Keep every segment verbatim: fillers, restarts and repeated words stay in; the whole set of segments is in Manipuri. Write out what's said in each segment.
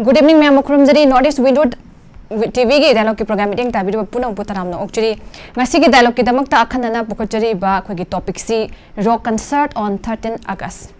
Good evening, ꯃꯌꯥꯝ ꯈꯨꯔꯨꯝꯖꯔꯤ꯫ North East Window ꯇꯤ ꯚꯤꯒꯤ ꯗꯥꯏꯂꯣꯛꯀꯤ ꯄ꯭ꯔꯣꯒ꯭ꯔꯥꯝ ꯃꯤꯠꯌꯦꯡ ꯇꯥꯕꯤꯔꯤꯕ ꯄꯨꯝꯅꯃꯛꯄꯨ ꯇꯔꯥꯝꯅ ꯑꯣꯛꯆꯔꯤ꯫ ꯉꯁꯤꯒꯤ ꯗꯥꯏꯂꯣꯛꯀꯤꯗꯃꯛꯇ ꯑꯈꯟꯅꯅ ꯄꯨꯈꯠꯆꯔꯤꯕ ꯑꯩꯈꯣꯏꯒꯤ ꯇꯣꯄꯤꯛꯁꯤ Rock Concert on thirteen August꯫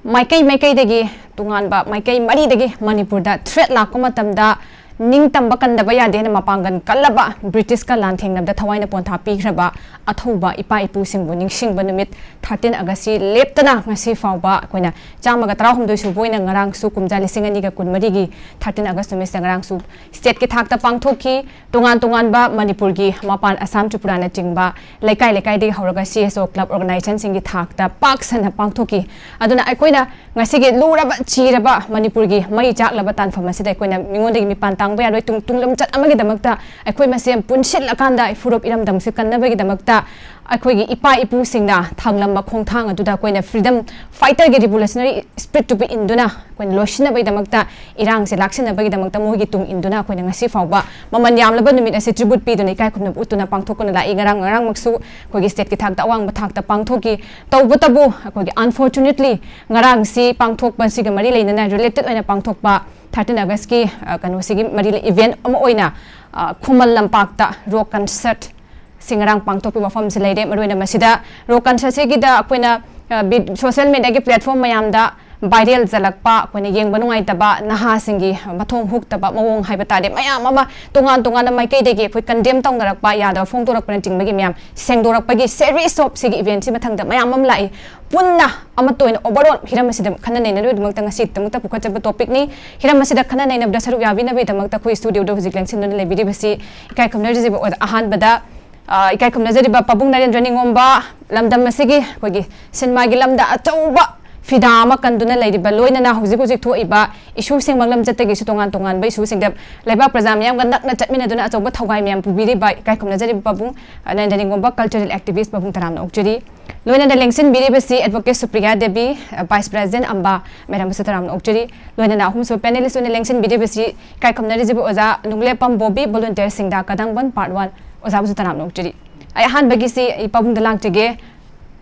ꯃꯥꯏꯀꯩ ꯃꯥꯏꯀꯩꯗꯒꯤ, ꯇꯣꯉꯥꯟꯕ ꯃꯥꯏꯀꯩ ꯃꯔꯤꯗꯒꯤ ꯃꯅꯤꯄꯨꯔꯗ ꯊ꯭ꯔꯦꯠ ꯂꯥꯛꯄ ꯃꯇꯝꯗ ꯅꯤꯡꯇꯝꯕ ꯀꯟꯗꯕ ꯌꯥꯗꯦ ꯍꯥꯏꯅ ꯃꯄꯥꯡꯒꯜ ꯀꯜꯂꯕ ꯕ꯭ꯔꯤꯇꯤꯁꯀ ꯂꯥꯟꯊꯦꯡꯅꯕꯗ ꯊꯋꯥꯏꯅ ꯄꯣꯟꯊꯥ ꯄꯤꯈ꯭ꯔꯕ ꯑꯊꯧꯕ ꯏꯄꯥ ꯏꯄꯨꯁꯤꯡꯕꯨ ꯅꯤꯡꯁꯤꯡꯕ ꯅꯨꯃꯤꯠ ꯊꯥꯔꯇꯤꯟ ꯑꯥꯒꯁꯁꯤ ꯂꯦꯞꯇꯅ ꯉꯁꯤ ꯐꯥꯎꯕ ꯑꯩꯈꯣꯏꯅ ꯆꯥꯝꯃꯒ ꯇꯔꯥꯍꯨꯝꯗꯣꯏ ꯁꯨꯕ ꯑꯣꯏꯅ ꯉꯔꯥꯡꯁꯨ, ꯀꯨꯝꯖꯥ ꯂꯤꯁꯤꯡ ꯑꯅꯤꯒ ꯀꯨꯟꯃꯔꯤꯒꯤ ꯊꯥꯔꯇꯤꯟ ꯑꯥꯒꯁ ꯅꯨꯃꯤꯠꯁꯤꯗ ꯉꯔꯥꯡꯁꯨ ꯁ꯭ꯇꯦꯠꯀꯤ ꯊꯥꯛꯇ ꯄꯥꯡꯊꯣꯛꯈꯤ꯫ ꯇꯣꯉꯥꯟ ꯇꯣꯉꯥꯟꯕ ꯃꯅꯤꯄꯨꯔꯒꯤ ꯃꯄꯥꯟ ꯑꯁꯥꯝ, ꯇ꯭ꯔꯤꯄꯨꯔꯥꯅꯆꯤꯡꯕ ꯂꯩꯀꯥꯏ ꯂꯩꯀꯥꯏꯗꯒꯤ ꯍꯧꯔꯒ ꯁꯤ ꯑꯦꯁ ꯑꯣ ꯀ꯭ꯂꯕ ꯑꯣꯔꯒꯅꯥꯏꯖꯦꯁꯟꯁꯤꯡꯒꯤ ꯊꯥꯛꯇ ꯄꯥꯛ ꯁꯟꯅ ꯄꯥꯡꯊꯣꯛꯈꯤ꯫ ꯑꯗꯨꯅ ꯑꯩꯈꯣꯏꯅ ꯉꯁꯤꯒꯤ ꯂꯨꯔꯕ ꯆꯤꯔꯕ ꯃꯅꯤꯄꯨꯔꯒꯤ ꯃꯩ ꯆꯥꯛꯂꯕ ꯇꯥꯟꯐꯝ ꯑꯁꯤꯗ ꯑꯩꯈꯣꯏꯅ ꯃꯤꯉꯣꯟꯗꯒꯤ ꯃꯤꯄꯥꯟ ꯇꯥꯡꯕ ꯌꯥꯔꯣꯏ꯫ ꯇꯨꯡ ꯇꯨꯡꯂꯝꯆꯠ ꯑꯃꯒꯤꯗꯃꯛꯇ ꯑꯩꯈꯣꯏ ꯃꯁꯦꯟ ꯄꯨꯟꯁꯤꯜꯂꯀꯥꯟꯗ ꯐꯨꯔꯨꯞ ꯏꯔꯝꯗꯝꯁꯤ ꯀꯟꯅꯕꯒꯤꯗꯃꯛꯇ ꯑꯩꯈꯣꯏꯒꯤ ꯏꯄꯥ ꯏꯄꯨꯁꯤꯡꯅ ꯊꯥꯡꯂꯝꯕ ꯈꯣꯡꯊꯥꯡ ꯑꯗꯨꯗ ꯑꯩꯈꯣꯏꯅ ꯐ꯭ꯔꯤꯗꯝ ꯐꯥꯏꯇꯔꯒꯤ ꯔꯤꯚꯣꯂꯨꯁꯅꯔꯤ ꯁ꯭ꯄꯤꯔꯤꯠꯇꯨꯕꯨ ꯏꯟꯗꯨꯅ ꯑꯩꯈꯣꯏꯅ ꯂꯣꯏꯁꯤꯟꯅꯕꯒꯤꯗꯃꯛꯇ ꯏꯔꯥꯡꯁꯦ ꯂꯥꯛꯁꯤꯟꯅꯕꯒꯤꯗꯃꯛꯇ ꯃꯣꯏꯒꯤ ꯇꯨꯡ ꯏꯟꯗꯨꯅ ꯑꯩꯈꯣꯏꯅ ꯉꯁꯤ ꯐꯥꯎꯕ ꯃꯃꯜ ꯌꯥꯝꯂꯕ ꯅꯨꯃꯤꯠ ꯑꯁꯤ ꯇ꯭ꯔꯤꯕꯨꯠ ꯄꯤꯗꯨꯅ ꯏꯀꯥꯏ ꯈꯨꯝꯅꯕ ꯎꯠꯇꯨꯅ ꯄꯥꯡꯊꯣꯛꯇꯨꯅ ꯂꯥꯛꯏ꯫ ꯉꯔꯥꯡ ꯉꯔꯥꯡꯃꯛꯁꯨ ꯑꯩꯈꯣꯏꯒꯤ ꯁ꯭ꯇꯦꯠꯀꯤ ꯊꯥꯛꯇ ꯑꯋꯥꯡꯕ ꯊꯥꯛꯇ ꯄꯥꯡꯊꯣꯛꯈꯤ꯫ ꯇꯧꯕꯇꯕꯨ ꯑꯩꯈꯣꯏꯒꯤ unfortunately ꯉꯔꯥꯡꯁꯤ ꯄꯥꯡꯊꯣꯛꯄꯁꯤꯒ ꯃꯔꯤ ꯂꯩꯅꯅ ꯔꯤꯂꯦꯇꯦꯠ ꯑꯣꯏꯅ ꯄꯥꯡꯊꯣꯛꯄ ꯊꯥꯔꯇꯤꯟ ꯑꯥꯒꯁꯀꯤ, ꯑ, ꯀꯩꯅꯣꯁꯤꯒꯤ ꯃꯔꯤ ꯂꯩ-, ꯏꯚꯦꯟꯠ ꯑꯃ ꯑꯣꯏꯅ, ꯑ, ꯈꯨꯃꯟ ꯂꯝꯄꯥꯛꯇ ꯔꯣꯛ ꯀꯟꯁꯔꯠ ꯁꯤ ꯉꯔꯥꯡ ꯄꯥꯡꯊꯣꯛꯄꯒꯤ ꯋꯥꯐꯝꯁꯤ ꯂꯩꯔꯦ꯫ ꯃꯔꯨꯑꯣꯏꯅ ꯃꯁꯤꯗ ꯔꯣꯛ ꯀꯟꯁꯔꯠꯁꯤꯒꯤꯗ ꯑꯩꯈꯣꯏꯅ, ꯑ, ꯕꯤ-, ꯁꯣꯁꯤꯌꯦꯜ ꯃꯦꯗꯤꯌꯥꯒꯤ ꯄ꯭ꯂꯦꯠꯐꯣꯝ ꯃꯌꯥꯝꯗ ꯚꯥꯏꯔꯦꯜ ꯆꯠꯂꯛꯄ, ꯑꯩꯈꯣꯏꯅ ꯌꯦꯡꯕ ꯅꯨꯡꯉꯥꯏꯇꯕ ꯅꯍꯥꯁꯤꯡꯒꯤ ꯃꯊꯣꯡ ꯍꯨꯛꯇꯕ ꯃꯑꯣꯡ ꯍꯥꯏꯕ ꯇꯥꯔꯦ, ꯃꯌꯥꯝ ꯑꯃ ꯇꯣꯉꯥꯟ ꯇꯣꯉꯥꯟꯕ ꯃꯥꯏꯀꯩꯗꯒꯤ ꯑꯩꯈꯣꯏ ꯀꯟꯗꯦꯝ ꯇꯧꯅꯔꯛꯄ, ꯌꯥꯗꯕ ꯐꯣꯡꯗꯣꯔꯛꯄꯅꯆꯤꯡꯕꯒꯤ ꯃꯌꯥꯝ ꯁꯦꯡꯗꯣꯔꯛꯄꯒꯤ ꯁꯦꯔꯤꯁ ꯑꯣꯐ ꯁꯤꯒꯤ ꯏꯚꯦꯟꯠꯁꯤ ꯃꯊꯪꯗ ꯃꯌꯥꯝ ꯑꯃ ꯂꯥꯛꯏ꯫ ꯄꯨꯟꯅ ꯑꯃꯠꯇ ꯑꯣꯏꯅ ꯑꯣꯚꯔꯑꯣꯜ ꯍꯤꯔꯝ ꯑꯁꯤꯗ ꯈꯟꯅ ꯅꯩꯅꯅꯕꯒꯤꯗꯃꯛꯇ ꯉꯁꯤꯗꯃꯛꯇ ꯄꯨꯈꯠꯆꯕ ꯇꯣꯄꯤꯛꯅꯤ꯫ ꯍꯤꯔꯝ ꯑꯁꯤꯗ ꯈꯟꯅ ꯅꯩꯅꯕꯗ ꯁꯔꯨꯛ ꯌꯥꯕꯤꯅꯕꯒꯤꯗꯃꯛꯇ ꯑꯩꯈꯣꯏ ꯁ꯭ꯇꯨꯗꯤꯑꯣꯗ ꯍꯧꯖꯤꯛ ꯂꯦꯡꯁꯤꯟꯗꯨꯅ ꯂꯩꯕꯤꯔꯤꯕꯁꯤ ꯏꯀꯥꯏ ꯈꯨꯝꯅꯔꯤꯕ ꯑꯣꯖꯥ ꯑꯍꯥꯟꯕꯗ ꯑ, ꯏꯀꯥꯏ ꯈꯨꯝꯅꯖꯔꯤꯕ ꯄꯥꯕꯨꯡ ꯅꯔꯦꯟꯗ꯭ꯔ ꯅꯤꯉꯣꯝꯕ, ꯂꯝꯗꯝ ꯑꯁꯤꯒꯤ ꯑꯩꯈꯣꯏꯒꯤ ꯁꯤꯅꯦꯃꯥꯒꯤ ꯂꯝꯗ ꯑꯆꯧꯕ ꯐꯤꯗꯥ ꯑꯃ ꯀꯟꯗꯨꯅ ꯂꯩꯔꯤꯕ, ꯂꯣꯏꯅꯅ ꯍꯧꯖꯤꯛ ꯍꯧꯖꯤꯛ ꯊꯣꯛꯏꯕ ꯏꯁꯨꯁꯤꯡ ꯃꯥꯂꯪ ꯆꯠꯇꯒꯤꯁꯨ ꯇꯣꯉꯥꯟ ꯇꯣꯉꯥꯟꯕ ꯏꯁꯨꯁꯤꯡꯗ ꯂꯩꯕꯥꯛ ꯄ꯭ꯔꯖꯥ ꯃꯤꯌꯥꯝꯒ ꯅꯛꯅ ꯆꯠꯃꯤꯟꯅꯗꯨꯅ ꯑꯆꯧꯕ ꯊꯧꯒꯥꯏ ꯃꯌꯥꯝ ꯄꯨꯕꯤꯔꯤꯕ ꯏꯀꯥꯏ ꯈꯨꯝꯅꯖꯔꯤꯕ ꯄꯥꯕꯨꯡ, ꯑ, ꯅꯔꯦꯟꯗ꯭ꯔ ꯅꯤꯉꯣꯝꯕ ꯀꯜꯆꯔꯦꯜ ꯑꯦꯛꯇꯤꯚꯤꯁ ꯄꯥꯕꯨꯡ ꯇꯔꯥꯝꯅ ꯑꯣꯛꯆꯔꯤ꯫ ꯂꯣꯏꯅꯅ ꯂꯦꯡꯁꯤꯟꯕꯤꯔꯤꯕꯁꯤ ꯑꯦꯗꯚꯣꯀꯦꯠ ꯁꯨꯄ꯭ꯔꯤꯌꯥ ꯗꯦꯕꯤ, ꯑ, ꯚꯥꯏꯁ ꯄ꯭ꯔꯦꯁꯤꯗꯦꯟꯠ ꯑꯝꯕꯥ ꯃꯦꯗꯥꯝꯕꯨꯁꯨ ꯇꯔꯥꯝꯅ ꯑꯣꯛꯆꯔꯤ꯫ ꯂꯣꯏꯅꯅ ꯑꯍꯨꯝꯁꯨꯕ ꯄꯦꯅꯦꯂꯤꯁ ꯑꯣꯏꯅ ꯂꯦꯡꯁꯤꯟꯕꯤꯔꯤꯕꯁꯤ ꯏꯀꯥꯏ ꯈꯨꯝꯅꯔꯤꯁꯤꯕꯨ ꯑꯣꯖꯥ ꯅꯨꯡꯂꯦꯞꯄꯝ ꯕꯣꯕꯤ, ꯚꯣꯂꯨꯟꯇꯤꯌꯔ ꯁꯤꯡꯗꯥ ꯀꯗꯪꯕꯟ ꯄꯥꯔꯠ ꯋꯥꯟ꯫ ꯑꯣꯖꯥꯕꯨꯁꯨ ꯇꯔꯥꯝꯅ ꯑꯣꯛꯆꯔꯤ꯫ ꯑꯩ ꯑꯍꯥꯟꯕꯒꯤꯁꯤ ꯑꯩ ꯄꯥꯕꯨꯡꯗ ꯂꯥꯛꯆꯒꯦ꯫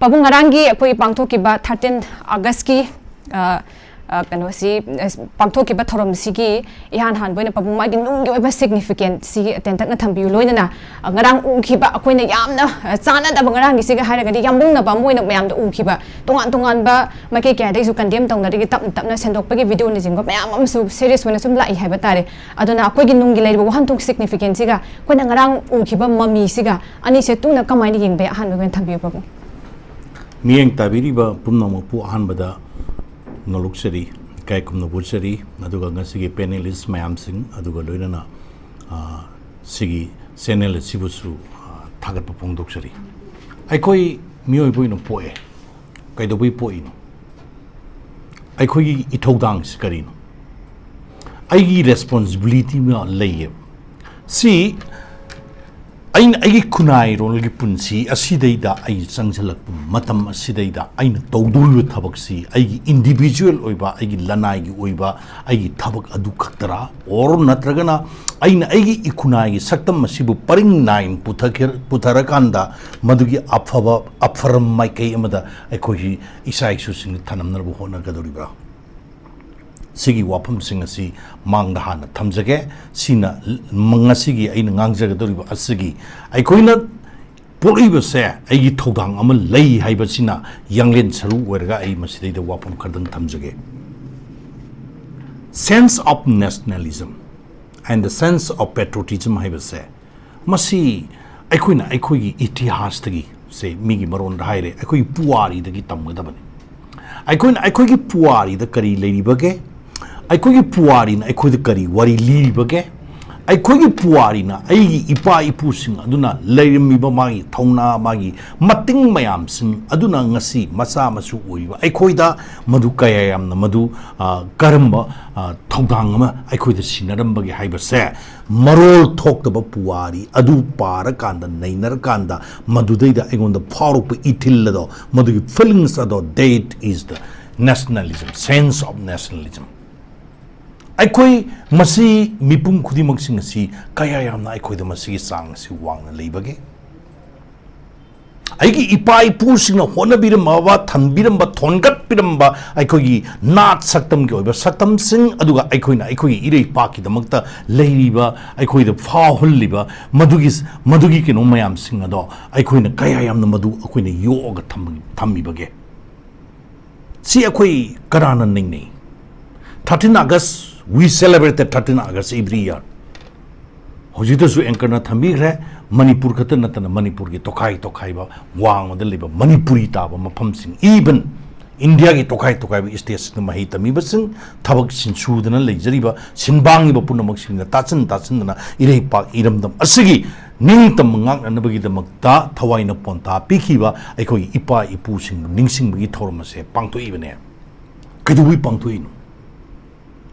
ꯄꯥꯕꯨꯡ, ꯉꯔꯥꯡꯒꯤ ꯑꯩꯈꯣꯏ ꯄꯥꯡꯊꯣꯛꯈꯤꯕ ꯊꯥꯔꯇꯤꯟ ꯑꯥꯒꯁꯀꯤ, ꯑ, ꯑ, ꯀꯩꯅꯣꯁꯤ, ꯑ, ꯄꯥꯡꯊꯣꯛꯈꯤꯕ ꯊꯧꯔꯝꯁꯤꯒꯤ ꯏꯍꯥꯟ ꯍꯥꯟꯕ ꯑꯣꯏꯅ ꯄꯥꯕꯨꯡ ꯃꯥꯒꯤ ꯅꯨꯡꯒꯤ ꯑꯣꯏꯕ significance ꯁꯤ ꯇꯦꯟꯇꯛꯅ ꯊꯝꯕꯤꯌꯨ꯫ ꯂꯣꯏꯅꯅ, ꯑ, ꯉꯔꯥꯡ ꯎꯈꯤꯕ ꯑꯩꯈꯣꯏꯅ ꯌꯥꯝꯅ, ꯑ, ꯆꯥꯟꯅꯗꯕ ꯉꯔꯥꯡꯒꯤꯁꯤꯒ ꯍꯥꯏꯔꯒꯗꯤ ꯌꯥꯝꯕꯨꯡꯅꯕ ꯑꯃ ꯑꯣꯏꯅ ꯃꯌꯥꯝꯗ ꯎꯈꯤꯕ, ꯇꯣꯉꯥꯟ ꯇꯣꯉꯥꯟꯕ ꯃꯥꯏꯀꯩ ꯀꯌꯥꯗꯒꯤꯁꯨ condemn ꯇꯧꯅꯔꯤꯒ ꯇꯞꯅ ꯇꯞꯅ ꯁꯦꯡꯗꯣꯛꯄꯒꯤ videoꯅꯆꯤꯡꯕ ꯃꯌꯥꯝ ꯑꯃꯁꯨ serious ꯑꯣꯏꯅ ꯁꯨꯝ ꯂꯥꯛꯏ ꯍꯥꯏꯕ ꯇꯥꯔꯦ꯫ ꯑꯗꯨꯅ ꯑꯩꯈꯣꯏꯒꯤ ꯅꯨꯡꯒꯤ ꯂꯩꯔꯤꯕ ꯋꯥꯍꯟꯊꯣꯛ significanceꯁꯤꯒ ꯑꯩꯈꯣꯏꯅ ꯉꯔꯥꯡ ꯎꯈꯤꯕ ꯃꯃꯤꯁꯤꯒ ꯑꯅꯤꯁꯦ ꯇꯨꯅ ꯀꯃꯥꯏꯅ ꯌꯦꯡꯕ ꯌꯥꯏ? ꯑꯍꯥꯟꯕꯒꯤ ꯑꯣꯏꯅ ꯊꯝꯕꯤꯌꯨ ꯄꯥꯕꯨꯡ꯫ ꯃꯤꯠꯌꯦꯡ ꯇꯥꯕꯤꯔꯤꯕ ꯄꯨꯝꯅꯃꯛꯄꯨ ꯑꯍꯥꯟꯕꯗ ꯅꯣꯂꯨꯛꯆꯔꯤ, ꯏꯀꯥꯏ ꯈꯨꯝꯅꯕ ꯎꯠꯆꯔꯤ꯫ ꯑꯗꯨꯒ ꯉꯁꯤꯒꯤ panelist ꯃꯌꯥꯝꯁꯤꯡ, ꯑꯗꯨꯒ ꯂꯣꯏꯅꯅ, ꯑ, ꯁꯤꯒꯤ channel ꯑꯁꯤꯕꯨꯁꯨ, ꯑ, ꯊꯥꯒꯠꯄ ꯐꯣꯡꯗꯣꯛꯆꯔꯤ꯫ ꯑꯩꯈꯣꯏ ꯃꯤꯑꯣꯏꯕ ꯑꯣꯏꯅ ꯄꯣꯛꯑꯦ꯫ ꯀꯩꯗꯧꯕꯩ ꯄꯣꯛꯏꯅꯣ? ꯑꯩꯈꯣꯏꯒꯤ ꯏꯊꯧꯗꯥꯡꯁꯤ ꯀꯔꯤꯅꯣ? ꯑꯩꯒꯤ responsibility ꯑꯃ ꯂꯩꯌꯦꯕ꯫ ꯁꯤ ꯑꯩꯅ ꯑꯩꯒꯤ ꯈꯨꯟꯅꯥꯏꯔꯣꯜꯒꯤ ꯄꯨꯟꯁꯤ ꯑꯁꯤꯗꯩꯗ ꯑꯩ ꯆꯪꯁꯤꯜꯂꯛꯄ ꯃꯇꯝ ꯑꯁꯤꯗꯩꯗ ꯑꯩꯅ ꯇꯧꯗꯣꯔꯤꯕ ꯊꯕꯛꯁꯤ ꯑꯩꯒꯤ individual ꯑꯣꯏꯕ, ꯑꯩꯒꯤ ꯂꯅꯥꯏꯒꯤ ꯑꯣꯏꯕ ꯑꯩꯒꯤ ꯊꯕꯛ ꯑꯗꯨ ꯈꯛꯇꯔꯥ? Or ꯅꯠꯇ꯭ꯔꯒꯅ ꯑꯩꯅ ꯑꯩꯒꯤ ꯏꯈꯨꯟꯅꯥꯏꯒꯤ ꯁꯛꯇꯝ ꯑꯁꯤꯕꯨ ꯄꯔꯤꯡ ꯅꯥꯏꯅ ꯄꯨꯊꯈꯤ-, ꯄꯨꯊꯔꯀꯥꯟꯗ ꯃꯗꯨꯒꯤ ꯑꯐꯕ, ꯑꯐꯔꯝ ꯃꯥꯏꯀꯩ ꯑꯃꯗ ꯑꯩꯈꯣꯏꯒꯤ ꯏꯆꯥ ꯏꯁꯨꯁꯤꯡꯗ ꯊꯅꯝꯅꯕ ꯍꯣꯠꯅꯒꯗꯧꯔꯤꯕ꯭ꯔꯥ? ꯁꯤꯒꯤ ꯋꯥꯐꯝꯁꯤꯡ ꯑꯁꯤ ꯃꯥꯡꯗ ꯍꯥꯟꯅ ꯊꯝꯖꯒꯦ꯫ ꯁꯤꯅ ꯉꯁꯤꯒꯤ ꯑꯩꯅ ꯉꯥꯡꯖꯒꯗꯧꯔꯤꯕ ꯑꯁꯤꯒꯤ, ꯑꯩꯈꯣꯏꯅ ꯄꯣꯛꯂꯛꯏꯕꯁꯦ ꯑꯩꯒꯤ ꯊꯧꯗꯥꯡ ꯑꯃ ꯂꯩ ꯍꯥꯏꯕꯁꯤꯅ ꯌꯥꯡꯂꯦꯟ ꯁꯔꯨ ꯑꯣꯏꯔꯒ ꯑꯩ ꯃꯁꯤꯗꯩꯗ ꯋꯥꯐꯝ ꯈꯔꯗꯪ ꯊꯝꯖꯒꯦ꯫ Sense of nationalism and the sense of patriotism ꯍꯥꯏꯕꯁꯦ, ꯃꯁꯤ ꯑꯩꯈꯣꯏꯅ ꯑꯩꯈꯣꯏꯒꯤ ꯏꯇꯤꯍꯥꯁꯇꯒꯤ, ꯁꯦ, ꯃꯤꯒꯤ ꯃꯔꯣꯟꯗ ꯍꯥꯏꯔꯦ, ꯑꯩꯈꯣꯏꯒꯤ ꯄꯨꯋꯥꯔꯤꯗꯒꯤ ꯇꯝꯒꯗꯕꯅꯤ꯫ ꯑꯩꯈꯣꯏꯅ ꯑꯩꯈꯣꯏꯒꯤ ꯄꯨꯋꯥꯔꯤꯗ ꯀꯔꯤ ꯂꯩꯔꯤꯕꯒꯦ? ꯑꯩꯈꯣꯏꯒꯤ ꯄꯨꯋꯥꯔꯤꯅ ꯑꯩꯈꯣꯏꯗ ꯀꯔꯤ ꯋꯥꯔꯤ ꯂꯤꯔꯤꯕꯒꯦ? ꯑꯩꯈꯣꯏꯒꯤ ꯄꯨꯋꯥꯔꯤꯅ ꯑꯩꯒꯤ ꯏꯄꯥ ꯏꯄꯨꯁꯤꯡ ꯑꯗꯨꯅ ꯂꯩꯔꯝꯃꯤꯕ ꯃꯥꯒꯤ ꯊꯧꯅꯥ, ꯃꯥꯒꯤ ꯃꯇꯤꯡ ꯃꯌꯥꯝꯁꯤꯡ ꯑꯗꯨꯅ ꯉꯁꯤ ꯃꯆꯥ ꯃꯁꯨ ꯑꯣꯏꯔꯤꯕ ꯑꯩꯈꯣꯏꯗ ꯃꯗꯨ ꯀꯌꯥ ꯌꯥꯝꯅ ꯃꯗꯨ, ꯑ, ꯀꯔꯝꯕ, ꯑ, ꯊꯧꯗꯥꯡ ꯑꯃ ꯑꯩꯈꯣꯏꯗ ꯁꯤꯟꯅꯔꯝꯕꯒꯦ ꯍꯥꯏꯕꯁꯦ ꯃꯔꯣꯜ ꯊꯣꯛꯇꯕ ꯄꯨꯋꯥꯔꯤ ꯑꯗꯨ ꯄꯥꯔꯀꯥꯟꯗ, ꯅꯩꯅꯔꯀꯥꯟꯗ, ꯃꯗꯨꯗꯩꯗ ꯑꯩꯉꯣꯟꯗ ꯐꯥꯎꯔꯛꯄ ꯏꯊꯤꯜ ꯑꯗꯣ, ꯃꯗꯨꯒꯤ feelings ꯑꯗꯣ, that is the nationalism, sense of nationalism꯫ ꯑꯩꯈꯣꯏ ꯃꯁꯤ ꯃꯤꯄꯨꯝ ꯈꯨꯗꯤꯡꯃꯛꯁꯤꯡ ꯑꯁꯤ ꯀꯌꯥ ꯌꯥꯝꯅ ꯑꯩꯈꯣꯏꯗ ꯃꯁꯤꯒꯤ ꯆꯥꯡ ꯑꯁꯤ ꯋꯥꯡꯅ ꯂꯩꯕꯒꯦ? ꯑꯩꯒꯤ ꯏꯄꯥ ꯏꯄꯨꯁꯤꯡꯅ ꯍꯣꯠꯅꯕꯤꯔꯝꯃꯕ, ꯊꯝꯕꯤꯔꯝꯕ, ꯊꯣꯟꯒꯠꯄꯤꯔꯝꯕ ꯑꯩꯈꯣꯏꯒꯤ ꯅꯥꯠ ꯁꯛꯇꯝꯒꯤ ꯑꯣꯏꯕ ꯁꯛꯇꯝꯁꯤꯡ, ꯑꯗꯨꯒ ꯑꯩꯈꯣꯏꯅ ꯑꯩꯈꯣꯏꯒꯤ ꯏꯔꯩꯄꯥꯛꯀꯤꯗꯃꯛꯇ ꯂꯩꯔꯤꯕ, ꯑꯩꯈꯣꯏꯗ ꯐꯥꯎꯍꯜꯂꯤꯕ ꯃꯗꯨꯒꯤ, ꯃꯗꯨꯒꯤ ꯀꯩꯅꯣ ꯃꯌꯥꯝꯁꯤꯡ ꯑꯗꯣ ꯑꯩꯈꯣꯏꯅ ꯀꯌꯥ ꯌꯥꯝꯅ ꯃꯗꯨ ꯑꯩꯈꯣꯏꯅ ꯌꯣꯛꯑꯒ ꯊꯝ-, ꯊꯝꯃꯤꯕꯒꯦ? ꯁꯤ ꯑꯩꯈꯣꯏ ꯀꯅꯥꯅ ꯅꯤꯡꯅꯩ? Thirteen August, we celebrated thirteen August every year. ꯍꯧꯖꯤꯛꯇꯁꯨ anchorꯅ ꯊꯝꯕꯤꯈ꯭ꯔꯦ, Manipur ꯈꯛꯇ ꯅꯠꯇꯅ ꯃꯅꯤꯄꯨꯔꯒꯤ ꯇꯣꯈꯥꯏ ꯇꯣꯈꯥꯏꯕ, ꯋꯥꯡꯃꯗ ꯂꯩꯕ ꯃꯅꯤꯄꯨꯔꯤ ꯇꯥꯕ ꯃꯐꯝꯁꯤꯡ, even ꯏꯟꯗꯤꯌꯥꯒꯤ ꯇꯣꯈꯥꯏ ꯇꯣꯈꯥꯏꯕ stateꯁꯤꯡꯗ ꯃꯍꯩ ꯇꯝꯃꯤꯕꯁꯤꯡ, ꯊꯕꯛ ꯁꯤꯟ ꯁꯨꯗꯅ ꯂꯩꯖꯔꯤꯕ ꯁꯤꯟꯕꯥꯡꯉꯤꯕ ꯄꯨꯝꯅꯃꯛꯁꯤꯡꯅ ꯇꯥꯁꯤꯟ ꯇꯥꯁꯤꯟꯗꯅ ꯏꯔꯩꯄꯥꯛ ꯏꯔꯝꯗꯝ ꯑꯁꯤꯒꯤ ꯅꯤꯡꯇꯝꯕ ꯉꯥꯛꯅꯅꯕꯒꯤꯗꯃꯛꯇ ꯊꯋꯥꯏꯅ ꯄꯣꯟꯊꯥ ꯄꯤꯈꯤꯕ ꯑꯩꯈꯣꯏꯒꯤ ꯏꯄꯥ ꯏꯄꯨꯁꯤꯡꯕꯨ ꯅꯤꯡꯁꯤꯡꯕꯒꯤ ꯊꯧꯔꯝ ꯑꯁꯦ ꯄꯥꯡꯊꯣꯛꯏꯕꯅꯦ꯫ ꯀꯩꯗꯧꯕꯩ ꯄꯥꯡꯊꯣꯛꯏꯅꯣ?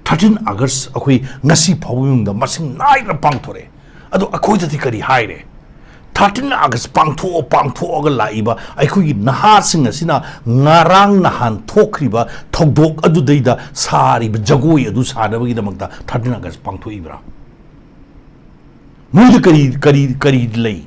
Thirteen August ꯑꯩꯈꯣꯏ ꯉꯁꯤ ꯐꯥꯎꯕ ꯃꯅꯨꯡꯗ ꯃꯁꯤꯡ ꯅꯥꯏꯅ ꯄꯥꯡꯊꯣꯔꯛꯑꯦ꯫ ꯑꯗꯣ ꯑꯩꯈꯣꯏꯗꯗꯤ ꯀꯔꯤ ꯍꯥꯏꯔꯦ? Thirteen August ꯄꯥꯡꯊꯣꯛꯑꯣ, ꯄꯥꯡꯊꯣꯛꯑꯒ ꯂꯥꯛꯏꯕ ꯑꯩꯈꯣꯏꯒꯤ ꯅꯍꯥꯁꯤꯡ ꯑꯁꯤꯅ ꯉꯔꯥꯡ ꯅꯍꯥꯟ ꯊꯣꯛꯈ꯭ꯔꯤꯕ ꯊꯧꯗꯣꯛ ꯑꯗꯨꯗꯩꯗ ꯁꯥꯔꯤꯕ ꯖꯒꯣꯏ ꯑꯗꯨ ꯁꯥꯅꯕꯒꯤꯗꯃꯛꯇ thirteen August ꯄꯥꯡꯊꯣꯛꯏꯕ꯭ꯔꯥ? ꯃꯣꯏꯗ ꯀꯔꯤ, ꯀꯔꯤ, ꯀꯔꯤ ꯂꯩ?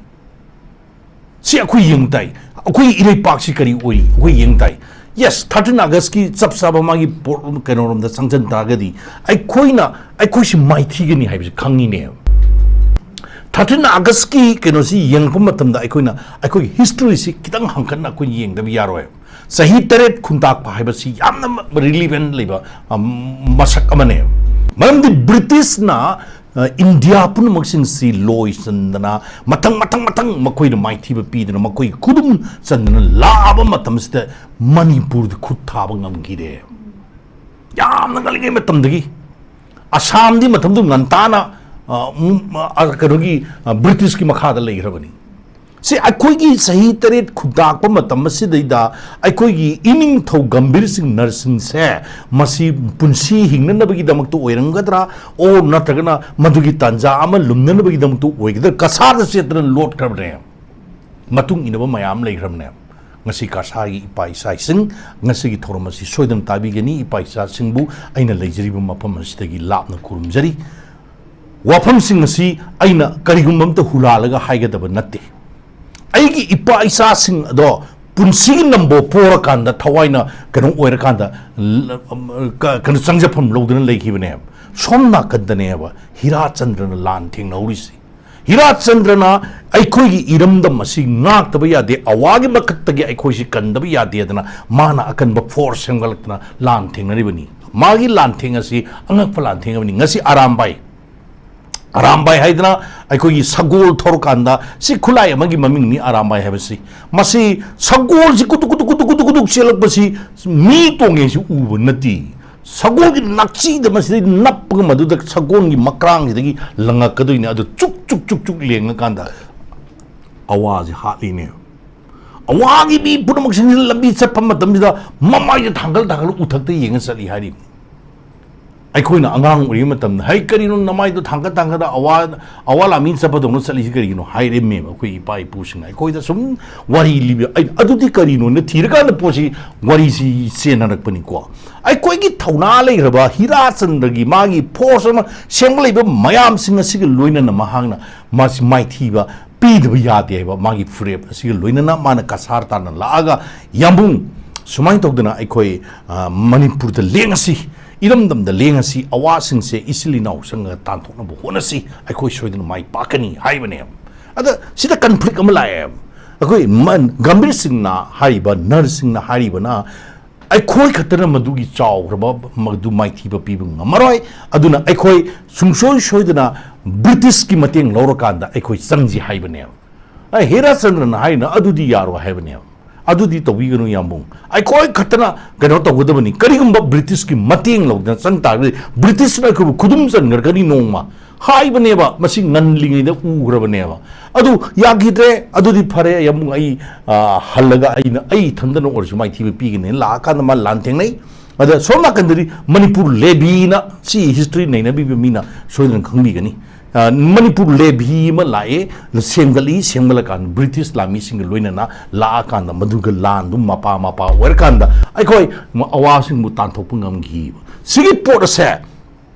ꯁꯤ ꯑꯩꯈꯣꯏ ꯌꯦꯡ ꯇꯥꯏ꯫ ꯑꯩꯈꯣꯏ ꯏꯔꯩꯄꯥꯛꯁꯤ ꯀꯔꯤ ꯑꯣꯏꯔꯤ? ꯑꯩꯈꯣꯏ ꯌꯦꯡ ꯇꯥꯏ꯫ Yes, thirteen Augustꯀꯤ ꯆꯞ ꯆꯥꯕ ꯃꯥꯒꯤ ꯄꯣꯠ, ꯀꯩꯅꯣꯔꯣꯝꯗ ꯆꯪꯁꯤꯟ ꯇꯥꯔꯒꯗꯤ ꯑꯩꯈꯣꯏꯅ, ꯑꯩꯈꯣꯏꯁꯤ ꯃꯥꯏꯊꯤꯒꯅꯤ ꯍꯥꯏꯕꯁꯤ ꯈꯪꯉꯤꯅꯦꯕ꯫ Thirteen Augustꯀꯤ ꯀꯩꯅꯣꯁꯤ ꯌꯦꯡꯉꯛꯄ ꯃꯇꯝꯗ ꯑꯩꯈꯣꯏꯅ ꯑꯩꯈꯣꯏꯒꯤ historyꯁꯤ ꯈꯤꯇꯪ ꯍꯪꯀꯠꯅ ꯑꯩꯈꯣꯏ ꯌꯦꯡꯗꯕ ꯌꯥꯔꯣꯏ꯫ ꯆꯍꯤ ꯇꯔꯦꯠ ꯈꯨꯟꯇꯥꯛꯄ ꯍꯥꯏꯕꯁꯤ ꯌꯥꯝꯅ relevant ꯂꯩꯕ, ꯑꯝ, ꯃꯁꯛ ꯑꯃꯅꯦ꯫ ꯃꯔꯝꯗꯤ Britishꯅ ꯑ, ꯏꯟꯗꯤꯌꯥ ꯄꯨꯝꯅꯃꯛꯁꯤꯡꯁꯤ ꯂꯣꯏꯁꯤꯟꯗꯅ, ꯃꯊꯪ, ꯃꯊꯪ, ꯃꯊꯪ ꯃꯈꯣꯏꯅ ꯃꯥꯏꯊꯤꯕ ꯄꯤꯗꯨꯅ, ꯃꯈꯣꯏ ꯈꯨꯗꯨꯝ ꯆꯟꯗꯨꯅ ꯂꯥꯛꯑꯕ ꯃꯇꯝꯁꯤꯗ ꯃꯅꯤꯄꯨꯔꯗ ꯈꯨꯠ ꯊꯥꯕ ꯉꯝꯈꯤꯗꯦ꯫ ꯌꯥꯝꯅ ꯉꯜꯂꯤꯉꯩ ꯃꯇꯝꯗꯒꯤ꯫ ꯑꯁꯥꯝꯗꯤ ꯃꯇꯝꯗꯨ ꯉꯟꯇꯥꯅ, ꯑ, ꯎꯝ, ꯑ, ꯀꯩꯅꯣꯒꯤ, ꯑ, Britishꯀꯤ ꯃꯈꯥꯗ ꯂꯩꯈ꯭ꯔꯕꯅꯤ꯫ ꯁꯤ ꯑꯩꯈꯣꯏꯒꯤ ꯆꯍꯤ ꯇꯔꯦꯠ ꯈꯨꯟꯇꯥꯛꯄ ꯃꯇꯝ ꯑꯁꯤꯗꯩꯗ ꯑꯩꯈꯣꯏꯒꯤ ꯏꯅꯤꯡꯊꯧ ꯒꯝꯚꯤꯔ ꯁꯤꯡ ꯅꯔꯁꯤꯡꯁꯦ ꯃꯁꯤ ꯄꯨꯟꯁꯤ ꯍꯤꯡꯅꯅꯕꯒꯤꯗꯃꯛꯇ ꯑꯣꯏꯔꯝꯒꯗ꯭ꯔꯥ, ꯑꯣꯔ ꯅꯠꯇ꯭ꯔꯒꯅ ꯃꯗꯨꯒꯤ ꯇꯥꯟꯖꯥ ꯑꯃ ꯂꯨꯝꯅꯅꯕꯒꯤꯗꯃꯛꯇ ꯑꯣꯏꯒꯗ꯭ꯔꯥ, ꯀꯁꯥꯗ ꯆꯦꯠꯇꯅ ꯂꯣꯠꯈ꯭ꯔꯕꯅꯦ꯫ ꯃꯇꯨꯡ ꯏꯟꯅꯕ ꯃꯌꯥꯝ ꯂꯩꯈ꯭ꯔꯕꯅꯦ꯫ ꯉꯁꯤ ꯀꯁꯥꯒꯤ ꯏꯄꯥ ꯏꯆꯥꯁꯤꯡ ꯉꯁꯤꯒꯤ ꯊꯧꯔꯝ ꯑꯁꯤ ꯁꯣꯏꯗꯅ ꯇꯥꯕꯤꯒꯅꯤ꯫ ꯏꯄꯥ ꯏꯆꯥꯁꯤꯡꯕꯨ ꯑꯩꯅ ꯂꯩꯖꯔꯤꯕ ꯃꯐꯝ ꯑꯁꯤꯗꯒꯤ ꯂꯥꯞꯅ ꯈꯨꯔꯨꯝꯖꯔꯤ꯫ ꯋꯥꯐꯝꯁꯤꯡ ꯑꯁꯤ ꯑꯩꯅ ꯀꯔꯤꯒꯨꯝꯕ ꯑꯝꯇ ꯍꯨꯔꯥꯜꯂꯒ ꯍꯥꯏꯒꯗꯕ ꯅꯠꯇꯦ꯫ ꯑꯩꯒꯤ ꯏꯄꯥ ꯏꯆꯥꯁꯤꯡ ꯑꯗꯣ ꯄꯨꯟꯁꯤꯒꯤ ꯅꯝꯕꯣ ꯄꯣꯔꯀꯥꯟꯗ ꯊꯋꯥꯏꯅ ꯀꯩꯅꯣ ꯑꯣꯏꯔꯀꯥꯟꯗ ꯀꯩꯅꯣ ꯆꯪꯖꯐꯝ ꯂꯧꯗꯨꯅ ꯂꯩꯈꯤꯕꯅꯦꯕ꯫ ꯁꯣꯝ ꯅꯥꯀꯟꯗꯅꯦꯕ ꯍꯤꯔꯥꯆꯟꯗ꯭ꯔꯅ ꯂꯥꯟ ꯊꯦꯡꯅꯍꯧꯔꯤꯁꯤ꯫ ꯍꯤꯔꯥꯆꯟꯗ꯭ꯔꯅ ꯑꯩꯈꯣꯏꯒꯤ ꯏꯔꯝꯗꯝ ꯑꯁꯤ ꯉꯥꯛꯇꯕ ꯌꯥꯗꯦ, ꯑꯋꯥꯒꯤ ꯃꯊꯛꯇꯒꯤ ꯑꯩꯈꯣꯏꯁꯤ ꯀꯟꯗꯕ ꯌꯥꯗꯦꯗꯅ ꯃꯥꯅ ꯑꯀꯟꯕ ꯐꯣꯔꯁ ꯁꯦꯝꯒꯠꯂꯛꯇꯅ ꯂꯥꯟ ꯊꯦꯡꯅꯔꯤꯕꯅꯤ꯫ ꯃꯥꯒꯤ ꯂꯥꯟꯊꯦꯡ ꯑꯁꯤ ꯑꯉꯛꯄ ꯂꯥꯟꯊꯦꯡ ꯑꯃꯅꯤ꯫ ꯉꯁꯤ ꯑꯔꯥꯝꯕꯥꯏ, ꯑꯔꯥꯝꯕꯥꯏ ꯍꯥꯏꯗꯅ ꯑꯩꯈꯣꯏꯒꯤ ꯁꯒꯣꯜ ꯊꯧꯔꯀꯥꯟꯗ, ꯁꯤ ꯈꯨꯠꯂꯥꯏ ꯑꯃꯒꯤ ꯃꯃꯤꯡꯅꯤ ꯑꯔꯥꯝꯕꯥꯏ ꯍꯥꯏꯕꯁꯤ꯫ ꯃꯁꯤ ꯁꯒꯣꯜꯁꯤ ꯀꯨꯇꯨꯛ ꯀꯨꯇꯨꯛ ꯀꯨꯇꯨꯛ ꯀꯨꯇꯨꯛ ꯀꯨꯇꯨꯛ ꯆꯦꯜꯂꯛꯄꯁꯤ ꯃꯤ ꯇꯣꯡꯉꯦꯁꯤ ꯎꯕ ꯅꯠꯇꯦ꯫ ꯁꯒꯣꯜꯒꯤ ꯅꯥꯛꯆꯤꯗ ꯃꯁꯤꯗꯩ ꯅꯞꯄꯒ ꯃꯗꯨꯗ ꯁꯒꯣꯜꯒꯤ ꯃꯀ꯭ꯔꯥꯡꯁꯤꯗꯒꯤ ꯂꯪꯉꯛꯀꯗꯣꯏꯅꯦ꯫ ꯑꯗꯨ ꯆꯨꯛ ꯆꯨꯛ ꯆꯨꯛ ꯆꯨꯛ ꯂꯦꯡꯉꯀꯥꯟꯗ ꯑꯋꯥꯁꯤ ꯍꯥꯠꯂꯤꯅꯦ꯫ ꯑꯋꯥꯒꯤ ꯃꯤ ꯄꯨꯝꯅꯃꯛꯁꯤꯡꯁꯤ ꯂꯝꯕꯤ ꯆꯠꯄ ꯃꯇꯝꯁꯤꯗ ꯃꯃꯥꯏꯁꯦ ꯊꯥꯡꯒꯠ ꯊꯥꯡꯒꯠꯂ ꯎꯊꯛꯇ ꯌꯦꯡꯉ ꯆꯠꯂꯤ ꯍꯥꯏꯔꯤꯕꯅꯤ꯫ ꯑꯩꯈꯣꯏꯅ ꯑꯉꯥꯡ ꯑꯣꯏꯔꯤꯉꯩ ꯃꯇꯝꯗ, "ꯍꯩ, ꯀꯔꯤꯅꯣ ꯅꯃꯥꯏꯗꯣ ꯊꯥꯡꯒꯠ ꯊꯥꯡꯒꯠ ꯑꯋꯥ, ꯑꯋꯥ ꯂꯥꯃꯤ ꯆꯠꯄꯗꯧꯅ ꯆꯠꯂꯤꯁꯤ ꯀꯔꯤꯒꯤꯅꯣ?" ꯍꯥꯏꯔꯝꯃꯦꯕ ꯑꯩꯈꯣꯏ ꯏꯄꯥ ꯏꯄꯨꯁꯤꯡꯅ ꯑꯩꯈꯣꯏꯗ ꯁꯨꯝ ꯋꯥꯔꯤ ꯂꯤꯕ꯫ ꯑꯩ, "ꯑꯗꯨꯗꯤ ꯀꯔꯤꯅꯣꯅ?" ꯊꯤꯔꯀꯥꯟꯗ ꯄꯣꯠꯁꯤ, ꯋꯥꯔꯤꯁꯤ ꯆꯦꯟꯅꯔꯛꯄꯅꯤꯀꯣ꯫ ꯑꯩꯈꯣꯏꯒꯤ ꯊꯧꯅꯥ ꯂꯩꯈ꯭ꯔꯕ ꯍꯤꯔꯥꯆꯟꯗ꯭ꯔꯒꯤ ꯃꯥꯒꯤ ꯐꯣꯔꯁ ꯑꯃ ꯁꯦꯝꯒꯠꯂꯛꯏꯕ ꯃꯌꯥꯝꯁꯤꯡ ꯑꯁꯤꯒ ꯂꯣꯏꯅꯅ ꯃꯍꯥꯛꯅ ꯃꯥꯁꯤ ꯃꯥꯏꯊꯤꯕ ꯄꯤꯗꯕ ꯌꯥꯗꯦ ꯍꯥꯏꯕ ꯃꯥꯒꯤ ꯐꯨꯔꯦꯞ ꯑꯁꯤꯒ ꯂꯣꯏꯅꯅ ꯃꯥꯅ ꯀꯁꯥꯔ ꯇꯥꯅ ꯂꯥꯛꯑꯒ, "ꯌꯥꯝꯕꯨꯡ, ꯁꯨꯃꯥꯏꯅ ꯇꯧꯗꯅ ꯑꯩꯈꯣꯏ, ꯑ, ꯃꯅꯤꯄꯨꯔꯗ ꯂꯦꯡꯉꯁꯤ, ꯏꯔꯝꯗꯝꯗ ꯂꯦꯡꯉꯁꯤ, ꯑꯋꯥꯁꯤꯡꯁꯦ ꯏꯆꯤꯜ ꯏꯅꯥꯎ ꯆꯪꯉꯒ ꯇꯥꯟꯊꯣꯛꯅꯕ ꯍꯣꯠꯅꯁꯤ, ꯑꯩꯈꯣꯏ ꯁꯣꯏꯗꯅ ꯃꯥꯏ ꯄꯥꯛꯀꯅꯤ" ꯍꯥꯏꯕꯅꯦꯕ꯫ ꯑꯗ ꯁꯤꯗ ꯀꯟꯐ꯭ꯂꯤꯛ ꯑꯃ ꯂꯥꯛꯑꯦ꯫ ꯑꯩꯈꯣꯏ ꯃ-, ꯒꯝꯚꯤꯔ ꯁꯤꯡꯅ ꯍꯥꯏꯔꯤꯕ, ꯅꯔ ꯁꯤꯡꯅ ꯍꯥꯏꯔꯤꯕꯅ, "ꯑꯩꯈꯣꯏ ꯈꯛꯇꯅ ꯃꯗꯨꯒꯤ ꯆꯥꯎꯈ꯭ꯔꯕ, ꯃꯗꯨ ꯃꯥꯏꯊꯤꯕ ꯄꯤꯕ ꯉꯝꯃꯔꯣꯏ, ꯑꯗꯨꯅ ꯑꯩꯈꯣꯏ ꯁꯨꯡꯁꯣꯏ ꯁꯣꯏꯗꯅ ꯕ꯭ꯔꯤꯇꯤꯁꯀꯤ ꯃꯇꯦꯡ ꯂꯧꯔꯀꯥꯟꯗ ꯑꯩꯈꯣꯏ ꯆꯪꯁꯤ" ꯍꯥꯏꯕꯅꯦꯕ꯫ ꯑꯩ ꯍꯤꯔꯥꯆꯟꯗ꯭ꯔꯅ ꯍꯥꯏꯅ, "ꯑꯗꯨꯗꯤ ꯌꯥꯔꯣꯏ" ꯍꯥꯏꯕꯅꯦꯕ꯫ "ꯑꯗꯨꯗꯤ ꯇꯧꯕꯤꯒꯅꯨ ꯌꯥꯝꯕꯨꯡ, ꯑꯩꯈꯣꯏ ꯈꯛꯇꯅ ꯀꯩꯅꯣ ꯇꯧꯒꯗꯕꯅꯤ, ꯀꯔꯤꯒꯨꯝꯕ ꯕ꯭ꯔꯤꯇꯤꯁꯀꯤ ꯃꯇꯦꯡ ꯂꯧꯗꯅ ꯆꯪ ꯇꯥꯔꯒꯗꯤ ꯕ꯭ꯔꯤꯇꯤꯁꯅ ꯑꯩꯈꯣꯏꯕꯨ ꯈꯨꯗꯨꯝ ꯆꯟꯈ꯭ꯔꯒꯅꯤ ꯅꯣꯡꯃ" ꯍꯥꯏꯕꯅꯦꯕ꯫ ꯃꯁꯤ ꯉꯜꯂꯤꯉꯩꯗ ꯎꯈ꯭ꯔꯕꯅꯦꯕ꯫ ꯑꯗꯨ ꯌꯥꯈꯤꯗ꯭ꯔꯦ꯫ "ꯑꯗꯨꯗꯤ ꯐꯔꯦ ꯌꯥꯝꯕꯨꯡ, ꯑꯩ, ꯑ, ꯍꯜꯂꯒ ꯑꯩꯅ, ꯑꯩ ꯏꯊꯟꯗꯅ ꯑꯣꯏꯔꯁꯨ ꯃꯥꯏꯊꯤꯕ ꯄꯤꯒꯅꯤ" ꯂꯥꯛꯑꯀꯥꯟꯗ ꯃꯥ ꯂꯥꯟ ꯊꯦꯡꯅꯩ꯫ ꯑꯗ ꯁꯣꯝ ꯅꯥꯀꯟꯗꯗꯤ ꯃꯅꯤꯄꯨꯔ ꯂꯦꯕꯤꯅ, ꯁꯤ ꯍꯤꯁꯇ꯭ꯔꯤ ꯅꯩꯅꯕꯤꯕ ꯃꯤꯅ ꯁꯣꯏꯗꯅ ꯈꯪꯕꯤꯒꯅꯤ꯫ ꯑ, ꯃꯅꯤꯄꯨꯔ ꯂꯦꯕꯤ ꯑꯃ ꯂꯥꯛꯑꯦ, ꯁꯦꯝꯒꯠꯂꯤ, ꯁꯦꯝꯒꯠꯂꯀꯥꯟꯗ ꯕ꯭ꯔꯤꯇꯤꯁ ꯂꯥꯟꯃꯤꯁꯤꯡꯒ ꯂꯣꯏꯅꯅ ꯂꯥꯛꯑꯀꯥꯟꯗ ꯃꯗꯨꯒ ꯂꯥꯟꯗꯨ ꯃꯄꯥ ꯃꯄꯥ ꯑꯣꯏꯔꯀꯥꯟꯗ ꯑꯩꯈꯣꯏ ꯑꯋꯥꯁꯤꯡꯕꯨ ꯇꯥꯟꯊꯣꯛꯄ ꯉꯝꯈꯤꯕ꯫ ꯁꯤꯒꯤ ꯄꯣꯠ ꯑꯁꯦ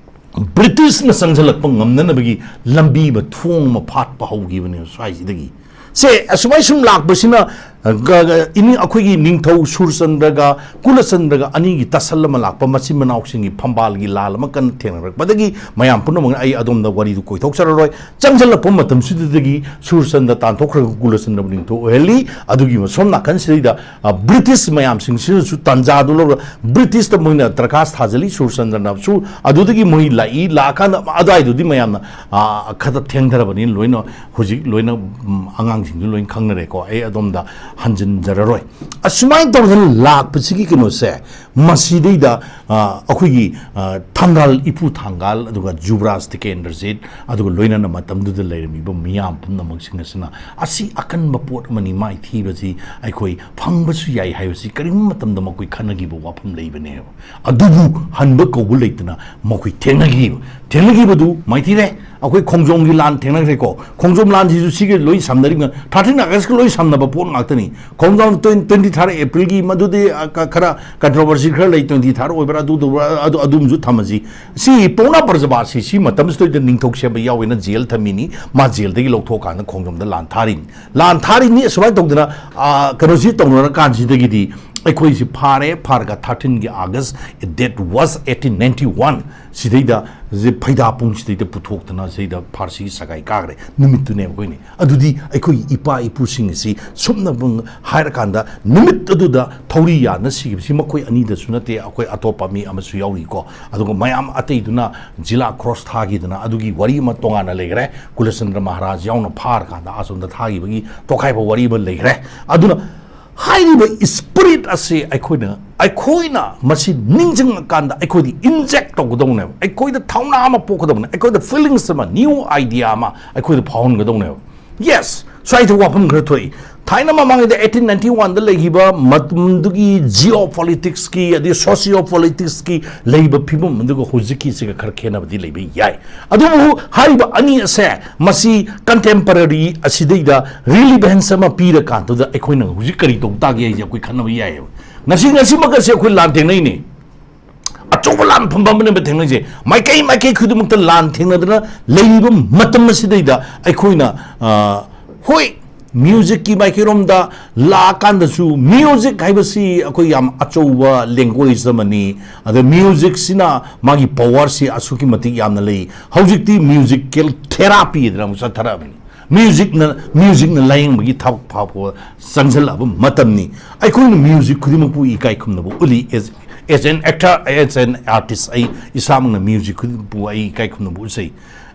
ꯕ꯭ꯔꯤꯇꯤꯁꯅ ꯆꯪꯁꯤꯜꯂꯛꯄ ꯉꯝꯅꯅꯕꯒꯤ ꯂꯝꯕꯤ ꯑꯃ, ꯊꯣꯡ ꯑꯃ ꯐꯥꯠꯄ ꯍꯧꯈꯤꯕꯅꯦꯕ ꯁ꯭ꯋꯥꯏꯁꯤꯗꯒꯤ꯫ ꯁꯦ ꯑꯁꯨꯃꯥꯏ ꯁꯨꯝ ꯂꯥꯛꯄꯁꯤꯅ, ꯑ, ꯒ-, ꯒ-, ꯏꯅꯤ-, ꯑꯩꯈꯣꯏꯒꯤ ꯅꯤꯡꯊꯧ ꯁꯨꯔꯆꯟꯗ꯭ꯔꯒ ꯀꯨꯂꯆꯟꯗ꯭ꯔꯒ ꯑꯅꯤꯒꯤ ꯇꯁꯜ ꯑꯃ ꯂꯥꯛꯄ, ꯃꯆꯤꯟ ꯃꯅꯥꯎꯁꯤꯡꯒꯤ ꯐꯝꯕꯥꯜꯒꯤ ꯂꯥꯜ ꯑꯃ ꯀꯟꯅ ꯊꯦꯡꯅꯔꯛꯄꯗꯒꯤ ꯃꯌꯥꯝ ꯄꯨꯝꯅꯃꯛꯅ ꯑꯩ ꯑꯗꯣꯝꯗ ꯋꯥꯔꯤꯗꯨ ꯀꯣꯏꯊꯣꯛꯆꯔꯔꯣꯏ꯫ ꯆꯪꯁꯤꯜꯂꯛꯄ ꯃꯇꯝꯁꯤꯗꯗꯒꯤ ꯁꯨꯔꯆꯟꯗ꯭ꯔ ꯇꯥꯟꯊꯣꯛꯈ꯭ꯔꯒ ꯀꯨꯂꯆꯟꯗ꯭ꯔꯕꯨ ꯅꯤꯡꯊꯧ ꯑꯣꯏꯍꯜꯂꯤ꯫ ꯑꯗꯨꯒꯤ ꯁꯣꯝ ꯅꯥꯀꯟꯁꯤꯗꯩꯗ, ꯑ, ꯕ꯭ꯔꯤꯇꯤꯁ ꯃꯌꯥꯝꯁꯤꯡꯁꯤꯅꯁꯨ ꯇꯥꯟꯖꯥꯗꯨ ꯂꯧꯔꯒ ꯕ꯭ꯔꯤꯇꯤꯁꯇ ꯃꯣꯏꯅ ꯗꯔꯈꯥꯁ ꯊꯥꯖꯤꯜꯂꯤ꯫ ꯁꯨꯔꯆꯟꯗ꯭ꯔꯅꯁꯨ ꯑꯗꯨꯗꯒꯤ ꯃꯣꯏ ꯂꯥꯛꯏ꯫ ꯂꯥꯛꯑꯀꯥꯟꯗ ꯑꯗꯨꯋꯥꯏꯗꯨꯗꯤ ꯃꯌꯥꯝꯅ, ꯑ, ꯈꯔ ꯊꯦꯡꯊꯔꯕꯅꯤꯅ ꯂꯣꯏꯅ ꯍꯧꯖꯤꯛ ꯂꯣꯏꯅ, ꯎꯝ, ꯑꯉꯥꯡꯁꯤꯡꯁꯨ ꯂꯣꯏꯅ ꯈꯪꯅꯔꯦꯀꯣ꯫ ꯑꯩ ꯑꯗꯣꯝꯗ ꯍꯟꯖꯤꯟꯖꯔꯔꯣꯏ꯫ ꯑꯁꯨꯃꯥꯏꯅ ꯇꯧꯗꯅ ꯂꯥꯛꯄꯁꯤꯒꯤ ꯀꯩꯅꯣꯁꯦ, ꯃꯁꯤꯗꯩꯗ, ꯑ, ꯑꯩꯈꯣꯏꯒꯤ, ꯑ, ꯊꯪꯒꯥꯜ, ꯏꯄꯨ ꯊꯪꯒꯥꯜ, ꯑꯗꯨꯒ ꯖꯨꯕ꯭ꯔꯥꯖ ꯇꯤꯀꯦꯟꯗ꯭ꯔꯖꯤꯠ, ꯑꯗꯨꯒ ꯂꯣꯏꯅꯅ ꯃꯇꯝꯗꯨꯗ ꯂꯩꯔꯝꯃꯤꯕ ꯃꯤꯌꯥꯝ ꯄꯨꯝꯅꯃꯛꯁꯤꯡ ꯑꯁꯤꯅ ꯑꯁꯤ ꯑꯀꯟꯕ ꯄꯣꯠ ꯑꯃꯅꯤ, ꯃꯥꯏꯊꯤꯕꯁꯤ ꯑꯩꯈꯣꯏ ꯐꯪꯕꯁꯨ ꯌꯥꯏ ꯍꯥꯏꯕꯁꯤ ꯀꯔꯤꯒꯨꯝꯕ ꯃꯇꯝꯗ ꯃꯈꯣꯏ ꯈꯟꯅꯈꯤꯕ ꯋꯥꯐꯝ ꯂꯩꯕꯅꯦꯕ꯫ ꯑꯗꯨꯕꯨ ꯍꯟꯕ ꯀꯧꯕ ꯂꯩꯇꯅ ꯃꯈꯣꯏ ꯊꯦꯡꯅꯈꯤꯕ, ꯊꯦꯡꯅꯈꯤꯕꯗꯨ ꯃꯥꯏꯊꯤꯔꯦ꯫ ꯑꯩꯈꯣꯏ ꯈꯣꯡꯖꯣꯝꯒꯤ ꯂꯥꯟ ꯊꯦꯡꯅꯈ꯭ꯔꯦꯀꯣ꯫ ꯈꯣꯡꯖꯣꯝ ꯂꯥꯟꯁꯤꯁꯨ ꯁꯤꯒ ꯂꯣꯏ ꯁꯝꯅꯔꯤꯕ, ꯊꯥꯔꯇꯤꯟ ꯑꯥꯒꯁꯀ ꯂꯣꯏ ꯁꯝꯅꯕ ꯄꯣꯠ ꯉꯥꯛꯇꯅꯤ꯫ ꯈꯣꯡꯖꯣꯝ ꯇ꯭ꯋꯦꯟ-, ꯇ꯭ꯋꯦꯟꯇꯤ ꯊꯥꯔꯠ ꯑꯦꯄ꯭ꯔꯤꯜꯒꯤ ꯃꯗꯨꯗꯤ, ꯑ, ꯀ-, ꯈꯔ ꯀꯟꯇ꯭ꯔꯣꯚꯔꯁꯤ ꯈꯔ ꯂꯩ, ꯇ꯭ꯋꯦꯟꯇꯤ ꯊꯥꯔꯠ ꯑꯣꯏꯕ꯭ꯔꯥ, ꯑꯗꯨ ꯇꯧꯕ꯭ꯔꯥ, ꯑꯗꯨ, ꯑꯗꯨꯝꯁꯨ ꯊꯝꯃꯁꯤ꯫ ꯁꯤ ꯄꯥꯎꯅꯥ ꯄ꯭ꯔꯖꯥꯕꯥꯁꯤ ꯁꯤ ꯃꯇꯝꯁꯤꯗꯩꯗ ꯅꯤꯡꯊꯧ ꯁꯦꯝꯕ ꯌꯥꯎꯋꯦꯅ ꯖꯦꯜ ꯊꯝꯃꯤꯅꯤ꯫ ꯃꯥ ꯖꯦꯜꯗꯒꯤ ꯂꯧꯊꯣꯛꯑꯀꯥꯟꯗ ꯈꯣꯡꯖꯣꯝꯗ ꯂꯥꯟ ꯊꯥꯔꯤꯅꯤ꯫ ꯂꯥꯟ ꯊꯥꯔꯤꯅꯤ꯫ ꯑꯁꯨꯃꯥꯏꯅ ꯇꯧꯗꯅ, ꯑ, ꯀꯩꯅꯣꯁꯤ ꯇꯧꯅꯔꯀꯥꯟꯁꯤꯗꯒꯤꯗꯤ ꯑꯩꯈꯣꯏꯁꯤ ꯐꯥꯔꯦ꯫ ꯐꯥꯔꯒ ꯊꯥꯔꯇꯤꯟꯒꯤ ꯑꯥꯒꯁ, date was eighteen ninety one, ꯁꯤꯗꯩꯗ ꯐꯩꯗꯥꯄꯨꯡꯁꯤꯗꯩꯗ ꯄꯨꯊꯣꯛꯇꯅ ꯁꯤꯗꯩꯗ ꯐꯥꯔꯁꯤꯒꯤ ꯁꯒꯥꯏ ꯀꯥꯈ꯭ꯔꯦ꯫ ꯅꯨꯃꯤꯠꯇꯨꯅꯦꯕ ꯑꯩꯈꯣꯏꯅꯤ꯫ ꯑꯗꯨꯗꯤ ꯑꯩꯈꯣꯏꯒꯤ ꯏꯄꯥ ꯏꯄꯨꯁꯤꯡ ꯑꯁꯤ ꯁꯨꯞꯅ ꯍꯥꯏꯔꯀꯥꯟꯗ ꯅꯨꯃꯤꯠ ꯑꯗꯨꯗ ꯊꯧꯔꯤ ꯌꯥꯟꯅ ꯁꯤꯈꯤꯕꯁꯤ ꯃꯈꯣꯏ ꯑꯅꯤꯗꯁꯨ ꯅꯠꯇꯦ, ꯑꯩꯈꯣꯏ ꯑꯇꯣꯞꯄ ꯃꯤ ꯑꯃꯁꯨ ꯌꯥꯎꯔꯤꯀꯣ꯫ ꯑꯗꯨꯒ ꯃꯌꯥꯝ ꯑꯇꯩꯗꯨꯅ ꯖꯤꯂꯥ ꯀ꯭ꯔꯣꯁ ꯊꯥꯈꯤꯗꯅ ꯑꯗꯨꯒꯤ ꯋꯥꯔꯤ ꯑꯃ ꯇꯣꯉꯥꯟꯅ ꯂꯩꯈ꯭ꯔꯦ꯫ ꯀꯨꯂꯆꯟꯗ꯭ꯔ ꯃꯍꯥꯔꯥꯖ ꯌꯥꯎꯅ ꯐꯥꯔꯀꯥꯟꯗ ꯑꯁꯣꯝꯗ ꯊꯥꯈꯤꯕꯒꯤ ꯇꯣꯈꯥꯏꯕ ꯋꯥꯔꯤ ꯑꯃ ꯂꯩꯈ꯭ꯔꯦ꯫ ꯑꯗꯨꯅ ꯍꯥꯏꯔꯤꯕ ꯏꯁꯄꯤꯔꯤꯠ ꯑꯁꯤ ꯑꯩꯈꯣꯏꯅ, ꯑꯩꯈꯣꯏꯅ ꯃꯁꯤ ꯅꯤꯡꯁꯤꯡꯉꯀꯥꯟꯗ ꯑꯩꯈꯣꯏꯗ ꯏꯟꯖꯦꯛ ꯇꯧꯒꯗꯧꯅꯦꯕ꯫ ꯑꯩꯈꯣꯏꯗ ꯊꯧꯅꯥ ꯑꯃ ꯄꯣꯛꯀꯗꯧꯕꯅꯦ꯫ ꯑꯩꯈꯣꯏꯗ ꯐꯤꯂꯤꯡꯁ ꯑꯃ, ꯅ꯭ꯌꯨ ꯑꯥꯏꯗꯤꯌꯥ ꯑꯃ ꯑꯩꯈꯣꯏꯗ ꯐꯥꯎꯍꯟꯒꯗꯧꯅꯦꯕ꯫ ꯌꯦꯁ, ꯁ꯭ꯋꯥꯏꯗ ꯋꯥꯐꯝ ꯈꯔ ꯊꯣꯛꯏ꯫ ꯊꯥꯏꯅ ꯃꯃꯥꯡꯉꯩꯗ ꯑꯩꯠꯇꯤꯟ ꯅꯥꯏꯟꯇꯤ ꯋꯥꯟꯗ ꯂꯩꯈꯤꯕ ꯃꯇꯝꯗꯨꯒꯤ ꯖꯤꯑꯣ ꯄꯣꯂꯤꯇꯤꯛꯁꯀꯤ ꯑꯗꯩ ꯁꯣꯁꯤꯌꯣ ꯄꯣꯂꯤꯇꯤꯛꯁꯀꯤ ꯂꯩꯕ ꯐꯤꯕꯝ ꯑꯗꯨꯒ ꯍꯧꯖꯤꯛꯀꯤꯁꯤꯒ ꯈꯔ ꯈꯦꯠꯅꯕꯗꯤ ꯂꯩꯕ ꯌꯥꯏ꯫ ꯑꯗꯨꯕꯨ ꯍꯥꯏꯔꯤꯕ ꯑꯅꯤ ꯑꯁꯦ, ꯃꯁꯤ ꯀꯟꯇꯦꯝꯄꯔꯔꯤ ꯑꯁꯤꯗꯩꯗ ꯔꯤꯂꯤꯚꯦꯟꯁ ꯑꯃ ꯄꯤꯔꯀꯥꯟꯗꯨꯗ ꯑꯩꯈꯣꯏꯅ ꯍꯧꯖꯤꯛ ꯀꯔꯤ ꯇꯧꯕ ꯇꯥꯒꯦ ꯍꯥꯏꯁꯦ ꯑꯩꯈꯣꯏ ꯈꯟꯅꯕ ꯌꯥꯏꯑꯕ꯫ ꯉꯁꯤ, ꯉꯁꯤꯃꯛꯀꯁꯦ ꯑꯩꯈꯣꯏ ꯂꯥꯟ ꯊꯦꯡꯅꯩꯅꯦ꯫ ꯑꯆꯧꯕ ꯂꯥꯟ ꯐꯝꯕ ꯑꯃꯅꯦꯕ ꯊꯦꯡꯅꯩꯁꯦ꯫ ꯃꯥꯏꯀꯩ, ꯃꯥꯏꯀꯩ ꯈꯨꯗꯤꯡꯃꯛꯇ ꯂꯥꯟ ꯊꯦꯡꯅꯗꯅ ꯂꯩꯔꯤꯕ ꯃꯇꯝ ꯑꯁꯤꯗꯩꯗ ꯑꯩꯈꯣꯏꯅ, ꯑ, ꯍꯣꯏ, ꯃ꯭ꯌꯨꯖꯤꯛꯀꯤ ꯃꯥꯏꯀꯩꯔꯣꯝꯗ ꯂꯥꯛꯑꯀꯥꯟꯗꯁꯨ, ꯃ꯭ꯌꯨꯖꯤꯛ ꯍꯥꯏꯕꯁꯤ ꯑꯩꯈꯣꯏ ꯌꯥꯝ ꯑꯆꯧꯕ ꯂꯦꯡꯒ꯭ꯋꯦꯖ ꯑꯃꯅꯤ꯫ ꯑꯗ ꯃ꯭ꯌꯨꯖꯤꯛꯁꯤꯅ ꯃꯥꯒꯤ ꯄꯋꯥꯔꯁꯤ ꯑꯁꯨꯛꯀꯤ ꯃꯇꯤꯛ ꯌꯥꯝꯅ ꯂꯩ꯫ ꯍꯧꯖꯤꯛꯇꯤ ꯃ꯭ꯌꯨꯖꯤꯀꯦꯜ ꯊꯦꯔꯥꯄꯤ ꯍꯥꯏꯗꯅ ꯑꯃꯨꯛ ꯆꯠꯊꯔꯛꯑꯕꯅꯤ꯫ ꯃ꯭ꯌꯨꯖꯤꯛꯅ, ꯃ꯭ꯌꯨꯖꯤꯛꯅ ꯂꯥꯌꯦꯡꯕꯒꯤ ꯊꯕꯛ ꯐꯥꯎꯕ ꯆꯪꯁꯤꯜꯂꯛꯑꯕ ꯃꯇꯝꯅꯤ꯫ ꯑꯩꯈꯣꯏꯅ ꯃ꯭ꯌꯨꯖꯤꯛ ꯈꯨꯗꯤꯡꯃꯛꯄꯨ ꯏꯀꯥꯏ ꯈꯨꯝꯅꯕ ꯎꯠꯂꯤ꯫ As, as an actor, as an artist, ꯑꯩ ꯏꯁꯥꯃꯛꯅ ꯃ꯭ꯌꯨꯖꯤꯛ ꯈꯨꯗꯤꯡꯃꯛꯄꯨ ꯑꯩ ꯏꯀꯥꯏ ꯈꯨꯝꯅꯕ ꯎꯠꯆꯩ꯫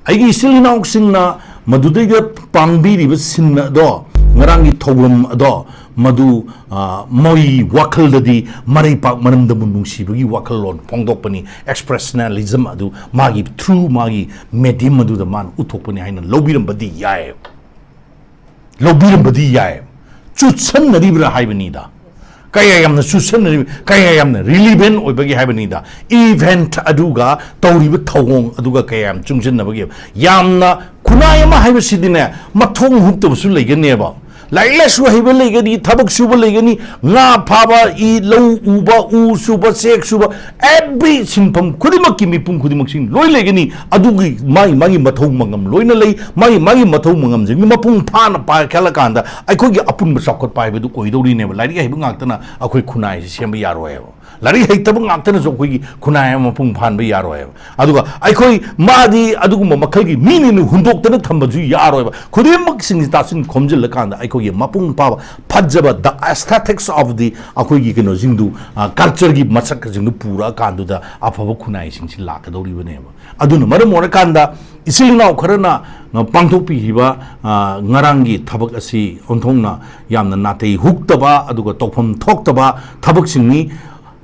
ꯑꯩꯒꯤ ꯏꯆꯤꯜ ꯏꯅꯥꯎꯁꯤꯡꯅ ꯃꯗꯨꯗꯩꯗ ꯄꯥꯡꯕꯤꯔꯤꯕ ꯁꯤꯟ ꯑꯗꯣ, ꯉꯔꯥꯡꯒꯤ ꯊꯧꯔꯝ ꯑꯗꯣ, ꯃꯗꯨ, ꯑ, ꯃꯣꯏ ꯋꯥꯈꯜꯗꯗꯤ ꯃꯔꯩꯄꯥꯛ ꯃꯔꯝꯗꯕꯨ ꯅꯨꯡꯁꯤꯕꯒꯤ ꯋꯥꯈꯜꯂꯣꯟ ꯐꯣꯡꯗꯣꯛꯄꯅꯤ꯫ ꯑꯦꯛꯁꯄ꯭ꯔꯦꯁꯅꯦꯂꯤꯖꯝ ꯑꯗꯨ ꯃꯥꯒꯤ, ꯊ꯭ꯔꯨ ꯃꯥꯒꯤ ꯃꯦꯗꯤꯌꯝ ꯑꯗꯨꯗ ꯃꯥꯅ ꯎꯠꯊꯣꯛꯄꯅꯤ ꯍꯥꯏꯅ ꯂꯧꯕꯤꯔꯝꯕꯗꯤ ꯌꯥꯏ꯫ ꯂꯧꯕꯤꯔꯝꯕꯗꯤ ꯌꯥꯏ꯫ ꯆꯨꯁꯟꯅꯔꯤꯕ꯭ꯔꯥ ꯍꯥꯏꯕꯅꯤꯗ꯫ ꯀꯌꯥ ꯌꯥꯝꯅ ꯆꯨꯁꯟꯅꯔꯤꯕ, ꯀꯌꯥ ꯌꯥꯝꯅ ꯔꯤꯂꯤꯚꯦꯟ ꯑꯣꯏꯕꯒꯦ ꯍꯥꯏꯕꯅꯤꯗ꯫ ꯏꯚꯦꯟꯠ ꯑꯗꯨꯒ ꯇꯧꯔꯤꯕ ꯊꯧꯑꯣꯡ ꯑꯗꯨꯒ ꯀꯌꯥ ꯌꯥꯝ ꯆꯨꯡꯁꯤꯟꯅꯕꯒꯦ꯫ ꯌꯥꯝꯅ, ꯈꯨꯟꯅꯥꯏ ꯑꯃ ꯍꯥꯏꯕꯁꯤꯗꯤꯅꯦ, ꯃꯊꯣꯡ ꯍꯨꯛꯇꯕꯁꯨ ꯂꯩꯒꯅꯦꯕ꯫ ꯂꯥꯏꯔꯤꯛ ꯂꯥꯏꯁꯨ ꯍꯩꯕ ꯂꯩꯒꯅꯤ, ꯊꯕꯛ ꯁꯨꯕ ꯂꯩꯒꯅꯤ, ꯉꯥ ꯐꯥꯕ, ꯏ, ꯂꯧ ꯎꯕ, ꯎ ꯁꯨꯕ, ꯆꯦꯛ ꯁꯨꯕ, every ꯁꯤꯟꯐꯝ ꯈꯨꯗꯤꯡꯃꯛꯀꯤ ꯃꯤꯄꯨꯝ ꯈꯨꯗꯤꯡꯃꯛꯁꯤ ꯂꯣꯏ ꯂꯩꯒꯅꯤ꯫ ꯑꯗꯨꯒꯤ ꯃꯥꯒꯤ, ꯃꯥꯒꯤ ꯃꯊꯧ ꯃꯉꯝ ꯂꯣꯏꯅ ꯂꯩ꯫ ꯃꯥꯒꯤ, ꯃꯥꯒꯤ ꯃꯊꯧ ꯃꯉꯝꯁꯤꯡꯗꯨ ꯃꯄꯨꯡ ꯐꯥꯅ ꯄꯥꯏꯈꯠꯂꯀꯥꯟꯗ ꯑꯩꯈꯣꯏꯒꯤ ꯑꯄꯨꯟꯕ ꯆꯥꯎꯈꯠꯄ ꯍꯥꯏꯕꯗꯨ ꯑꯣꯏꯗꯧꯔꯤꯅꯦꯕ꯫ ꯂꯥꯏꯔꯤꯛ ꯍꯩꯕ ꯉꯥꯛꯇꯅ ꯑꯩꯈꯣꯏ ꯈꯨꯟꯅꯥꯏꯁꯤ ꯁꯦꯝꯕ ꯌꯥꯔꯣꯏꯕ꯫ ꯂꯥꯏꯔꯤꯛ ꯍꯩꯇꯕ ꯉꯥꯛꯇꯅꯁꯨ ꯑꯩꯈꯣꯏꯒꯤ ꯈꯨꯟꯅꯥꯏ ꯑꯃ ꯃꯄꯨꯡ ꯐꯥꯍꯟꯕ ꯌꯥꯔꯣꯏꯕ꯫ ꯑꯗꯨꯒ ꯑꯩꯈꯣꯏ, ꯃꯥꯗꯤ ꯑꯗꯨꯒꯨꯝꯕ ꯃꯈꯜꯒꯤ ꯃꯤꯅꯤꯅ ꯍꯨꯟꯗꯣꯛꯇꯅ ꯊꯝꯕꯁꯨ ꯌꯥꯔꯣꯏꯕ꯫ ꯈꯨꯗꯤꯡꯃꯛꯁꯤꯡꯁꯤ ꯇꯥꯁꯤꯟ ꯈꯣꯝꯖꯤꯜꯂꯀꯥꯟꯗ ꯑꯩꯈꯣꯏꯒꯤ ꯃꯄꯨꯡ ꯐꯥꯕ ꯐꯖꯕ, the aesthetics of the, ꯑꯩꯈꯣꯏꯒꯤ ꯀꯩꯅꯣꯁꯤꯡꯗꯨ, ꯑ, ꯀꯜꯆꯔꯒꯤ ꯃꯁꯛꯁꯤꯡꯗꯨ ꯄꯨꯔꯛꯑꯀꯥꯟꯗꯨꯗ ꯑꯐꯕ ꯈꯨꯟꯅꯥꯏꯁꯤꯡꯁꯤ ꯂꯥꯛꯀꯗꯧꯔꯤꯕꯅꯦꯕ꯫ ꯑꯗꯨꯅ ꯃꯔꯝ ꯑꯣꯏꯔꯀꯥꯟꯗ ꯏꯆꯤꯜ ꯏꯅꯥꯎ ꯈꯔꯅ, ꯑ, ꯄꯥꯡꯊꯣꯛꯄꯤꯈꯤꯕ, ꯑ, ꯉꯔꯥꯡꯒꯤ ꯊꯕꯛ ꯑꯁꯤ ꯑꯣꯟꯊꯣꯛꯅ ꯌꯥꯝꯅ ꯅꯥꯇꯩ ꯍꯨꯛꯇꯕ ꯑꯗꯨꯒ ꯇꯧꯐꯝ ꯊꯣꯛꯇꯕ ꯊꯕꯛꯁꯤꯡꯅꯤ꯫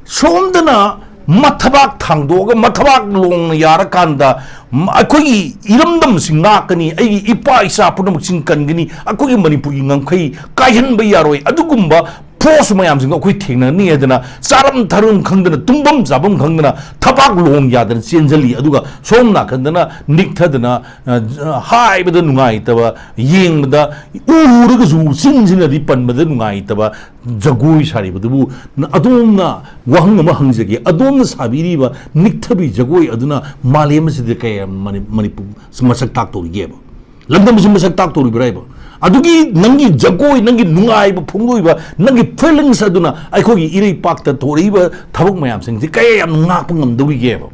ꯁꯣꯝꯗꯅ ꯃꯊꯕꯥꯛ ꯊꯥꯡꯗꯣꯛꯑꯒ ꯃꯊꯕꯥꯛ ꯂꯣꯡꯅ ꯌꯥꯔꯀꯥꯟꯗ, ꯝ-, ꯑꯩꯈꯣꯏꯒꯤ ꯏꯔꯝꯗꯝꯁꯤ ꯉꯥꯛꯀꯅꯤ, ꯑꯩꯒꯤ ꯏꯄꯥ ꯏꯆꯥ ꯄꯨꯝꯅꯃꯛꯁꯤꯡ ꯀꯟꯒꯅꯤ, ꯑꯩꯈꯣꯏꯒꯤ ꯃꯅꯤꯄꯨꯔꯒꯤ ꯉꯝꯈꯩ ꯀꯥꯏꯍꯟꯕ ꯌꯥꯔꯣꯏ꯫ ꯑꯗꯨꯒꯨꯝꯕ ꯐꯣꯔꯁ ꯃꯌꯥꯝꯁꯤꯡꯗꯣ ꯑꯩꯈꯣꯏ ꯊꯦꯡꯅꯅꯤ ꯍꯥꯏꯗꯅ ꯆꯥꯔꯝ ꯊꯛꯔꯝ ꯈꯪꯗꯅ, ꯇꯨꯝꯐꯝ ꯆꯥꯐꯝ ꯈꯪꯗꯅ ꯊꯕꯥꯛ ꯂꯣꯡ ꯌꯥꯗꯅ ꯆꯦꯟꯁꯤꯜꯂꯤ꯫ ꯑꯗꯨꯒ ꯁꯣꯝ ꯅꯥꯀꯟꯗꯅ ꯅꯤꯛꯊꯗꯅ, ꯑ, ꯍꯥꯏꯕꯗ ꯅꯨꯡꯉꯥꯏꯇꯕ, ꯌꯦꯡꯕꯗ ꯎꯔꯒꯁꯨ ꯆꯤꯟꯁꯤꯅꯗꯤ ꯄꯟꯕꯗ ꯅꯨꯡꯉꯥꯏꯇꯕ ꯖꯒꯣꯏ ꯁꯥꯔꯤꯕꯗꯨꯕꯨ ꯑꯗꯣꯝꯅ ꯋꯥꯍꯪ ꯑꯃ ꯍꯪꯖꯒꯦ꯫ ꯑꯗꯣꯝꯅ ꯁꯥꯕꯤꯔꯤꯕ ꯅꯤꯛꯊꯕꯤ ꯖꯒꯣꯏ ꯑꯗꯨꯅ ꯃꯥꯂꯦꯝ ꯑꯁꯤꯗ ꯀꯌꯥ ꯃꯅꯤ-, ꯃꯅꯤꯄꯨꯔ ꯃꯁꯛ ꯇꯥꯛꯇꯧꯔꯤꯒꯦꯕ? ꯂꯝꯗꯝ ꯑꯁꯤ ꯃꯁꯛ ꯇꯥꯛꯇꯧꯔꯤꯕ꯭ꯔꯥ ꯍꯥꯏꯕ? ꯑꯗꯨꯒꯤ ꯅꯪꯒꯤ ꯖꯒꯣꯏ, ꯅꯪꯒꯤ ꯅꯨꯡꯉꯥꯏꯕ ꯐꯣꯡꯗꯣꯛꯏꯕ, ꯅꯪꯒꯤ feelings ꯑꯗꯨꯅ ꯑꯩꯈꯣꯏꯒꯤ ꯏꯔꯩꯄꯥꯛꯇ ꯊꯣꯛꯂꯛꯏꯕ ꯊꯕꯛ ꯃꯌꯥꯝꯁꯤꯡꯁꯤ ꯀꯌꯥ ꯌꯥꯝ ꯉꯥꯛꯄ ꯉꯝꯗꯧꯔꯤꯒꯦꯕ?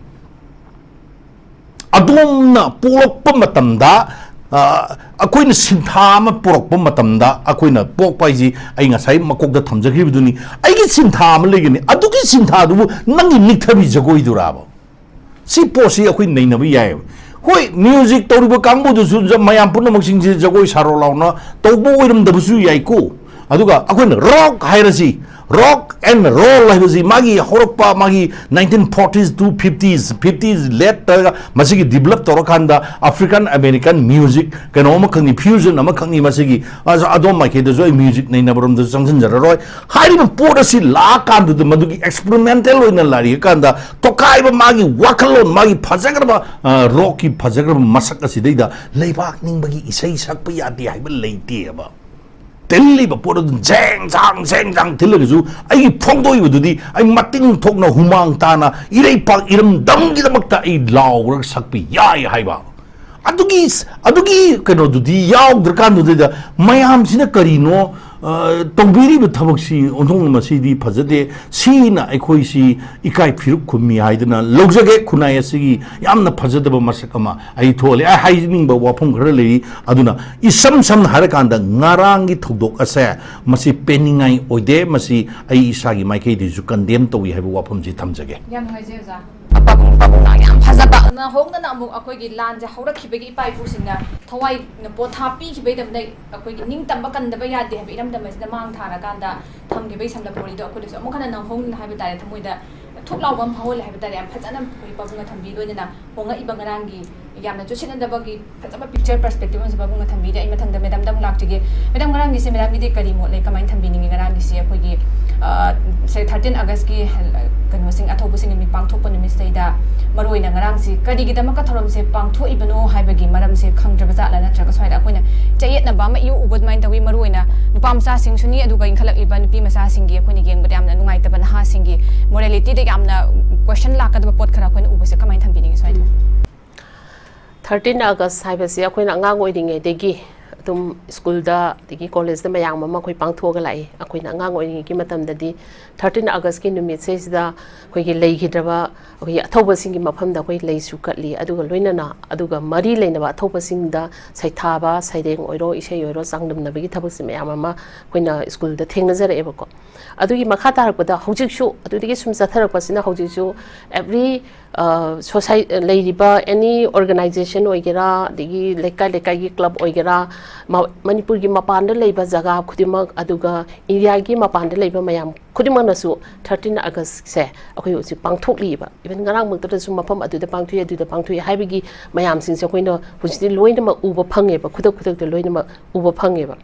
ꯑꯗꯣꯝꯅ ꯄꯣꯛꯂꯛꯄ ꯃꯇꯝꯗ, ꯑ, ꯑꯩꯈꯣꯏꯅ ꯁꯤꯟꯊꯥ ꯑꯃ ꯄꯨꯔꯛꯄ ꯃꯇꯝꯗ, ꯑꯩꯈꯣꯏꯅ ꯄꯣꯛꯄ ꯍꯥꯏꯁꯤ ꯑꯩ ꯉꯁꯥꯏ ꯃꯀꯣꯛꯇ ꯊꯝꯖꯈꯤꯕꯗꯨꯅꯤ, ꯑꯩꯒꯤ ꯁꯤꯟꯊꯥ ꯑꯃ ꯂꯩꯒꯅꯤ, ꯑꯗꯨꯒꯤ ꯁꯤꯟꯊꯥꯗꯨꯕꯨ ꯅꯪꯒꯤ ꯅꯤꯛꯊꯕꯤ ꯖꯒꯣꯏꯗꯨꯔꯥꯕ? ꯁꯤ ꯄꯣꯠꯁꯤ ꯑꯩꯈꯣꯏ ꯅꯩꯅꯕ ꯌꯥꯏꯑꯕ꯫ ꯍꯣꯏ, ꯃ꯭ꯌꯨꯖꯤꯛ ꯇꯧꯔꯤꯕ ꯀꯥꯡꯕꯨꯗꯨꯁꯨ ꯖ-, ꯃꯌꯥꯝ ꯄꯨꯝꯅꯃꯛꯁꯤꯡꯁꯦ ꯖꯒꯣꯏ ꯁꯥꯔꯣ ꯂꯥꯎꯅ ꯇꯧꯕ ꯑꯣꯏꯔꯝꯗꯕꯁꯨ ꯌꯥꯏꯀꯣ꯫ ꯑꯗꯨꯒ ꯑꯩꯈꯣꯏꯅ rock ꯍꯥꯏꯔꯁꯤ, rock and roll ꯍꯥꯏꯕꯁꯤ ꯃꯥꯒꯤ ꯍꯧꯔꯛꯄ, ꯃꯥꯒꯤ nineteen forties to fifties, fifties late ꯇꯒ ꯃꯁꯤꯒꯤ develop ꯇꯧꯔꯀꯥꯟꯗ African American music ꯀꯩꯅꯣ ꯑꯃꯈꯛꯅꯤ, fusion ꯑꯃꯈꯛꯅꯤ ꯃꯁꯤꯒꯤ꯫ ꯑꯁ, ꯑꯗꯣꯝ ꯃꯥꯏꯀꯩꯗꯁꯨ ꯑꯩ ꯃ꯭ꯌꯨꯖꯤꯛ ꯅꯩꯅꯕꯔꯣꯝꯗꯁꯨ ꯆꯪꯁꯤꯟꯖꯔꯔꯣꯏ꯫ ꯍꯥꯏꯔꯤꯕ ꯄꯣꯠ ꯑꯁꯤ ꯂꯥꯛꯑꯀꯥꯟꯗꯨꯗ ꯃꯗꯨꯒꯤ experimental ꯑꯣꯏꯅ ꯂꯥꯛꯏꯀꯥꯟꯗ ꯇꯣꯀꯥꯏꯕ ꯃꯥꯒꯤ ꯋꯥꯈꯜꯂꯣꯟ, ꯃꯥꯒꯤ ꯐꯖꯈ꯭ꯔꯕ, ꯑ, rockꯀꯤ ꯐꯖꯈ꯭ꯔꯕ ꯃꯁꯛ ꯑꯁꯤꯗꯩꯗ ꯂꯩꯕꯥꯛ ꯅꯤꯡꯕꯒꯤ ꯏꯁꯩ ꯁꯛꯄ ꯌꯥꯗꯦ ꯍꯥꯏꯕ ꯂꯩꯇꯦꯕ꯫ ꯊꯤꯜꯂꯤꯕ ꯄꯣꯠ ꯑꯗꯨ ꯖꯦꯡ ꯖꯥꯡ ꯖꯦꯡ ꯖꯥꯡ ꯊꯤꯜꯂꯒꯁꯨ ꯑꯩꯒꯤ ꯐꯣꯡꯗꯣꯛꯏꯕꯗꯨꯗꯤ ꯑꯩ ꯃꯇꯤꯡ ꯊꯣꯛꯅ ꯍꯨꯃꯥꯡ ꯇꯥꯅ ꯏꯔꯩꯄꯥꯛ ꯏꯔꯝꯗꯝꯒꯤꯗꯃꯛꯇ ꯑꯩ ꯂꯥꯎꯔꯒ ꯁꯛꯄ ꯌꯥꯏ ꯍꯥꯏꯕ꯫ ꯑꯗꯨꯒꯤ, ꯑꯗꯨꯒꯤ ꯀꯩꯅꯣꯗꯨꯗꯤ ꯌꯥꯎꯗ꯭ꯔꯀꯥꯟꯗꯨꯗ ꯃꯌꯥꯝꯁꯤꯅ ꯀꯔꯤꯅꯣ, ꯑ, ꯇꯧꯕꯤꯔꯤꯕ ꯊꯕꯛꯁꯤ ꯑꯣꯟꯊꯣꯛꯅ ꯃꯁꯤꯗꯤ ꯐꯖꯗꯦ, ꯁꯤꯅ ꯑꯩꯈꯣꯏꯁꯤ ꯏꯀꯥꯏ ꯐꯤꯔꯨꯛ ꯈꯨꯝꯃꯤ ꯍꯥꯏꯗꯅ ꯂꯧꯖꯒꯦ꯫ ꯈꯨꯟꯅꯥꯏ ꯑꯁꯤꯒꯤ ꯌꯥꯝꯅ ꯐꯖꯗꯕ ꯃꯁꯛ ꯑꯃ ꯑꯩ ꯊꯣꯛꯍꯜꯂꯦ꯫ ꯑꯩ ꯍꯥꯏꯖꯅꯤꯡꯕ ꯋꯥꯐꯝ ꯈꯔ ꯂꯩꯔꯤ꯫ ꯑꯗꯨꯅ ꯏꯁꯝ ꯁꯝꯅ ꯍꯥꯏꯔꯀꯥꯟꯗ ꯉꯔꯥꯡꯒꯤ ꯊꯧꯗꯣꯛ ꯑꯁꯦ ꯃꯁꯤ ꯄꯦꯟꯅꯤꯡꯉꯥꯏ ꯑꯣꯏꯗꯦ꯫ ꯃꯁꯤ ꯑꯩ ꯏꯁꯥꯒꯤ ꯃꯥꯏꯀꯩꯗꯒꯤꯁꯨ condemn ꯇꯧꯏ ꯍꯥꯏꯕ ꯋꯥꯐꯝꯁꯤ ꯊꯝꯖꯒꯦ꯫ ꯌꯥꯝ ꯅꯨꯡꯉꯥꯏꯖꯩ ꯑꯣꯖꯥ꯫ ꯄꯥꯕꯨꯡ, ꯄꯥꯕꯨꯡꯅ ꯌꯥꯝ ꯐꯖꯕ꯫ ꯅꯧꯍꯧꯅꯅ ꯑꯃꯨꯛ ꯑꯩꯈꯣꯏꯒꯤ ꯂꯥꯟꯁꯦ ꯍꯧꯔꯛꯈꯤꯕꯒꯤ ꯏꯄꯥ ꯏꯄꯨꯁꯤꯡꯅ ꯊꯋꯥꯏꯅ ꯄꯣꯊꯥ ꯄꯤꯈꯤꯕꯩꯗꯃꯛꯇ ꯑꯩꯈꯣꯏꯒꯤ ꯅꯤꯡꯇꯝꯕ ꯀꯟꯗꯕ ꯌꯥꯗꯦ ꯍꯥꯏꯕ ꯏꯔꯝꯗꯝ ꯑꯁꯤꯗ ꯃꯥꯡ ꯊꯥꯔꯀꯥꯟꯗ ꯊꯝꯈꯤꯕ ꯏꯁꯝꯂꯕ ꯋꯥꯔꯤꯗꯣ ꯑꯩꯈꯣꯏꯗꯁꯨ ꯑꯃꯨꯛ ꯍꯟꯅ ꯅꯧꯍꯧꯅꯅ ꯍꯥꯏꯕ ꯇꯥꯔꯦ, ꯊꯃꯣꯏꯗ ꯊꯨꯛ ꯂꯥꯎꯕ ꯑꯃ ꯐꯥꯎꯍꯜꯂꯦ ꯍꯥꯏꯕ ꯇꯥꯔꯦ꯫ ꯌꯥꯝ ꯐꯖꯅ ꯑꯩꯈꯣꯏ ꯄꯥꯕꯨꯡꯅ ꯊꯝꯕꯤ, ꯂꯣꯏꯅꯅ ꯍꯣꯡꯉꯛꯏꯕ ꯉꯔꯥꯡꯒꯤ ꯌꯥꯝꯅ ꯆꯨꯁꯤꯟꯅꯗꯕꯒꯤ ꯐꯖꯕ picture perspective ꯑꯃꯁꯨ ꯄꯥꯕꯨꯡꯅ ꯊꯝꯕꯤꯔꯦ꯫ ꯑꯩ ꯃꯊꯪꯗ madamꯗ ꯑꯃꯨꯛ ꯂꯥꯛꯆꯒꯦ꯫ Madam, ꯉꯔꯥꯡꯒꯤꯁꯦ madamꯒꯤꯗꯤ ꯀꯔꯤ ꯃꯣꯠ ꯂꯩ, ꯀꯃꯥꯏꯅ ꯊꯝꯕꯤꯅꯤꯡꯉꯤ? ꯉꯔꯥꯡꯒꯤꯁꯦ ꯑꯩꯈꯣꯏꯒꯤ, ꯑ, ꯁꯦ thirteen Augustꯀꯤ, ꯑ, ꯀꯩꯅꯣꯁꯤꯡ, ꯑꯊꯧꯕꯁꯤꯡ ꯅꯨꯃꯤꯠ ꯄꯥꯡꯊꯣꯛꯄ ꯅꯨꯃꯤꯠꯁꯤꯗꯩꯗ ꯃꯔꯨꯑꯣꯏꯅ ꯉꯔꯥꯡꯁꯤ ꯀꯔꯤꯒꯤꯗꯃꯛꯀ ꯊꯧꯔꯝꯁꯦ ꯄꯥꯡꯊꯣꯛꯏꯕꯅꯣ ꯍꯥꯏꯕꯒꯤ ꯃꯔꯝꯁꯦ ꯈꯪꯗ꯭ꯔꯕ ꯖꯥꯠꯂ, ꯅꯠꯇ꯭ꯔꯒ ꯁ꯭ꯋꯥꯏꯗ ꯑꯩꯈꯣꯏꯅ ꯆꯌꯦꯠꯅꯕ ꯑꯃ ꯏꯎ ꯎꯕ ꯑꯗꯨꯃꯥꯏꯅ ꯇꯧꯏ? ꯃꯔꯨꯑꯣꯏꯅ ꯅꯨꯄꯥ ꯃꯆꯥꯁꯤꯡꯁꯨꯅꯤ, ꯑꯗꯨꯒ ꯏꯟꯈꯠꯂꯛꯂꯤꯕ ꯅꯨꯄꯤ ꯃꯆꯥꯁꯤꯡꯒꯤ ꯑꯩꯈꯣꯏꯅ ꯌꯦꯡꯕꯗ ꯌꯥꯝꯅ ꯅꯨꯡꯉꯥꯏꯇꯕ, ꯅꯍꯥꯁꯤꯡꯒꯤ moralityꯗ ꯌꯥꯝꯅ question ꯂꯥꯛꯀꯗꯕ ꯄꯣꯠ ꯈꯔ ꯑꯩꯈꯣꯏꯅ ꯎꯕꯁꯦ ꯀꯃꯥꯏꯅ ꯊꯝꯕꯤꯅꯤꯡꯉꯤ ꯁ꯭ꯋꯥꯏꯗ? Thirteen August ꯍꯥꯏꯕꯁꯤ ꯑꯩꯈꯣꯏꯅ ꯑꯉꯥꯡ ꯑꯣꯏꯔꯤꯉꯩꯗꯒꯤ ꯑꯗꯨꯝ ꯁ꯭ꯀꯨꯜꯗ ꯑꯗꯒꯤ ꯀꯣꯂꯦꯖꯇ ꯃꯌꯥꯝ ꯑꯃ ꯑꯩꯈꯣꯏ ꯄꯥꯡꯊꯣꯛꯑꯒ ꯂꯥꯛꯏ꯫ ꯑꯩꯈꯣꯏꯅ ꯑꯉꯥꯡ ꯑꯣꯏꯔꯤꯉꯩꯒꯤ ꯃꯇꯝꯗꯗꯤ ꯊꯥꯔꯇꯤꯟ ꯑꯥꯒꯁꯀꯤ ꯅꯨꯃꯤꯠꯁꯤꯗꯩꯁꯤꯗ ꯑꯩꯈꯣꯏꯒꯤ ꯂꯩꯈꯤꯗ꯭ꯔꯕ ꯑꯩꯈꯣꯏꯒꯤ ꯑꯊꯧꯕꯁꯤꯡꯒꯤ ꯃꯐꯝꯗ ꯑꯩꯈꯣꯏ ꯂꯩꯁꯨ ꯀꯠꯂꯤ꯫ ꯑꯗꯨꯒ ꯂꯣꯏꯅꯅ ꯑꯗꯨꯒ ꯃꯔꯤ ꯂꯩꯅꯕ ꯑꯊꯧꯕꯁꯤꯡꯗ ꯁꯩꯊꯥꯕ, ꯁꯩꯔꯦꯡ ꯑꯣꯏꯔꯣ, ꯏꯁꯩ ꯑꯣꯏꯔꯣ, ꯆꯥꯡꯗꯝꯅꯕꯒꯤ ꯊꯕꯛꯁꯦ ꯃꯌꯥꯝ ꯑꯃ ꯑꯩꯈꯣꯏꯅ ꯁ꯭ꯀꯨꯜꯗ ꯊꯦꯡꯅꯖꯔꯛꯑꯦꯕꯀꯣ꯫ ꯑꯗꯨꯒꯤ ꯃꯈꯥ ꯇꯥꯔꯛꯄꯗ ꯍꯧꯖꯤꯛꯁꯨ, ꯑꯗꯨꯗꯒꯤ ꯁꯨꯝ ꯆꯠꯊꯔꯛꯄꯁꯤꯅ ꯍꯧꯖꯤꯛꯁꯨ every, ꯑ, ꯁꯣꯁꯥꯏ-, ꯂꯩꯔꯤꯕ any organization ꯑꯣꯏꯒꯦꯔꯥ, ꯑꯗꯒꯤ ꯂꯩꯀꯥꯏ ꯂꯩꯀꯥꯏꯒꯤ club ꯑꯣꯏꯒꯦꯔꯥ, ꯃ-, ꯃꯅꯤꯄꯨꯔꯒꯤ ꯃꯄꯥꯟꯗ ꯂꯩꯕ ꯖꯒꯥ ꯈꯨꯗꯤꯡꯃꯛ, ꯑꯗꯨꯒ ꯏꯟꯗꯤꯌꯥꯒꯤ ꯃꯄꯥꯟꯗ ꯂꯩꯕ ꯃꯌꯥꯝ ꯈꯨꯗꯤꯡꯃꯛꯅꯁꯨ ꯊꯥꯔꯇꯤꯟ ꯑꯥꯒꯁꯁꯦ ꯑꯩꯈꯣꯏ ꯍꯧꯖꯤꯛ ꯄꯥꯡꯊꯣꯛꯂꯤꯕ꯫ Even ꯉꯔꯥꯡꯃꯛꯇꯗꯁꯨ ꯃꯐꯝ ꯑꯗꯨꯗ ꯄꯥꯡꯊꯣꯛꯏ, ꯑꯗꯨꯗ ꯄꯥꯡꯊꯣꯛꯏ ꯍꯥꯏꯕꯒꯤ ꯃꯌꯥꯝꯁꯤꯡꯁꯦ ꯑꯩꯈꯣꯏꯅ ꯍꯧꯖꯤꯛꯇꯤ ꯂꯣꯏꯅꯃꯛ ꯎꯕ ꯐꯪꯉꯦꯕ, ꯈꯨꯗꯛ ꯈꯨꯗꯛꯇ ꯂꯣꯏꯅꯃꯛ ꯎꯕ ꯐꯪꯉꯦꯕ꯫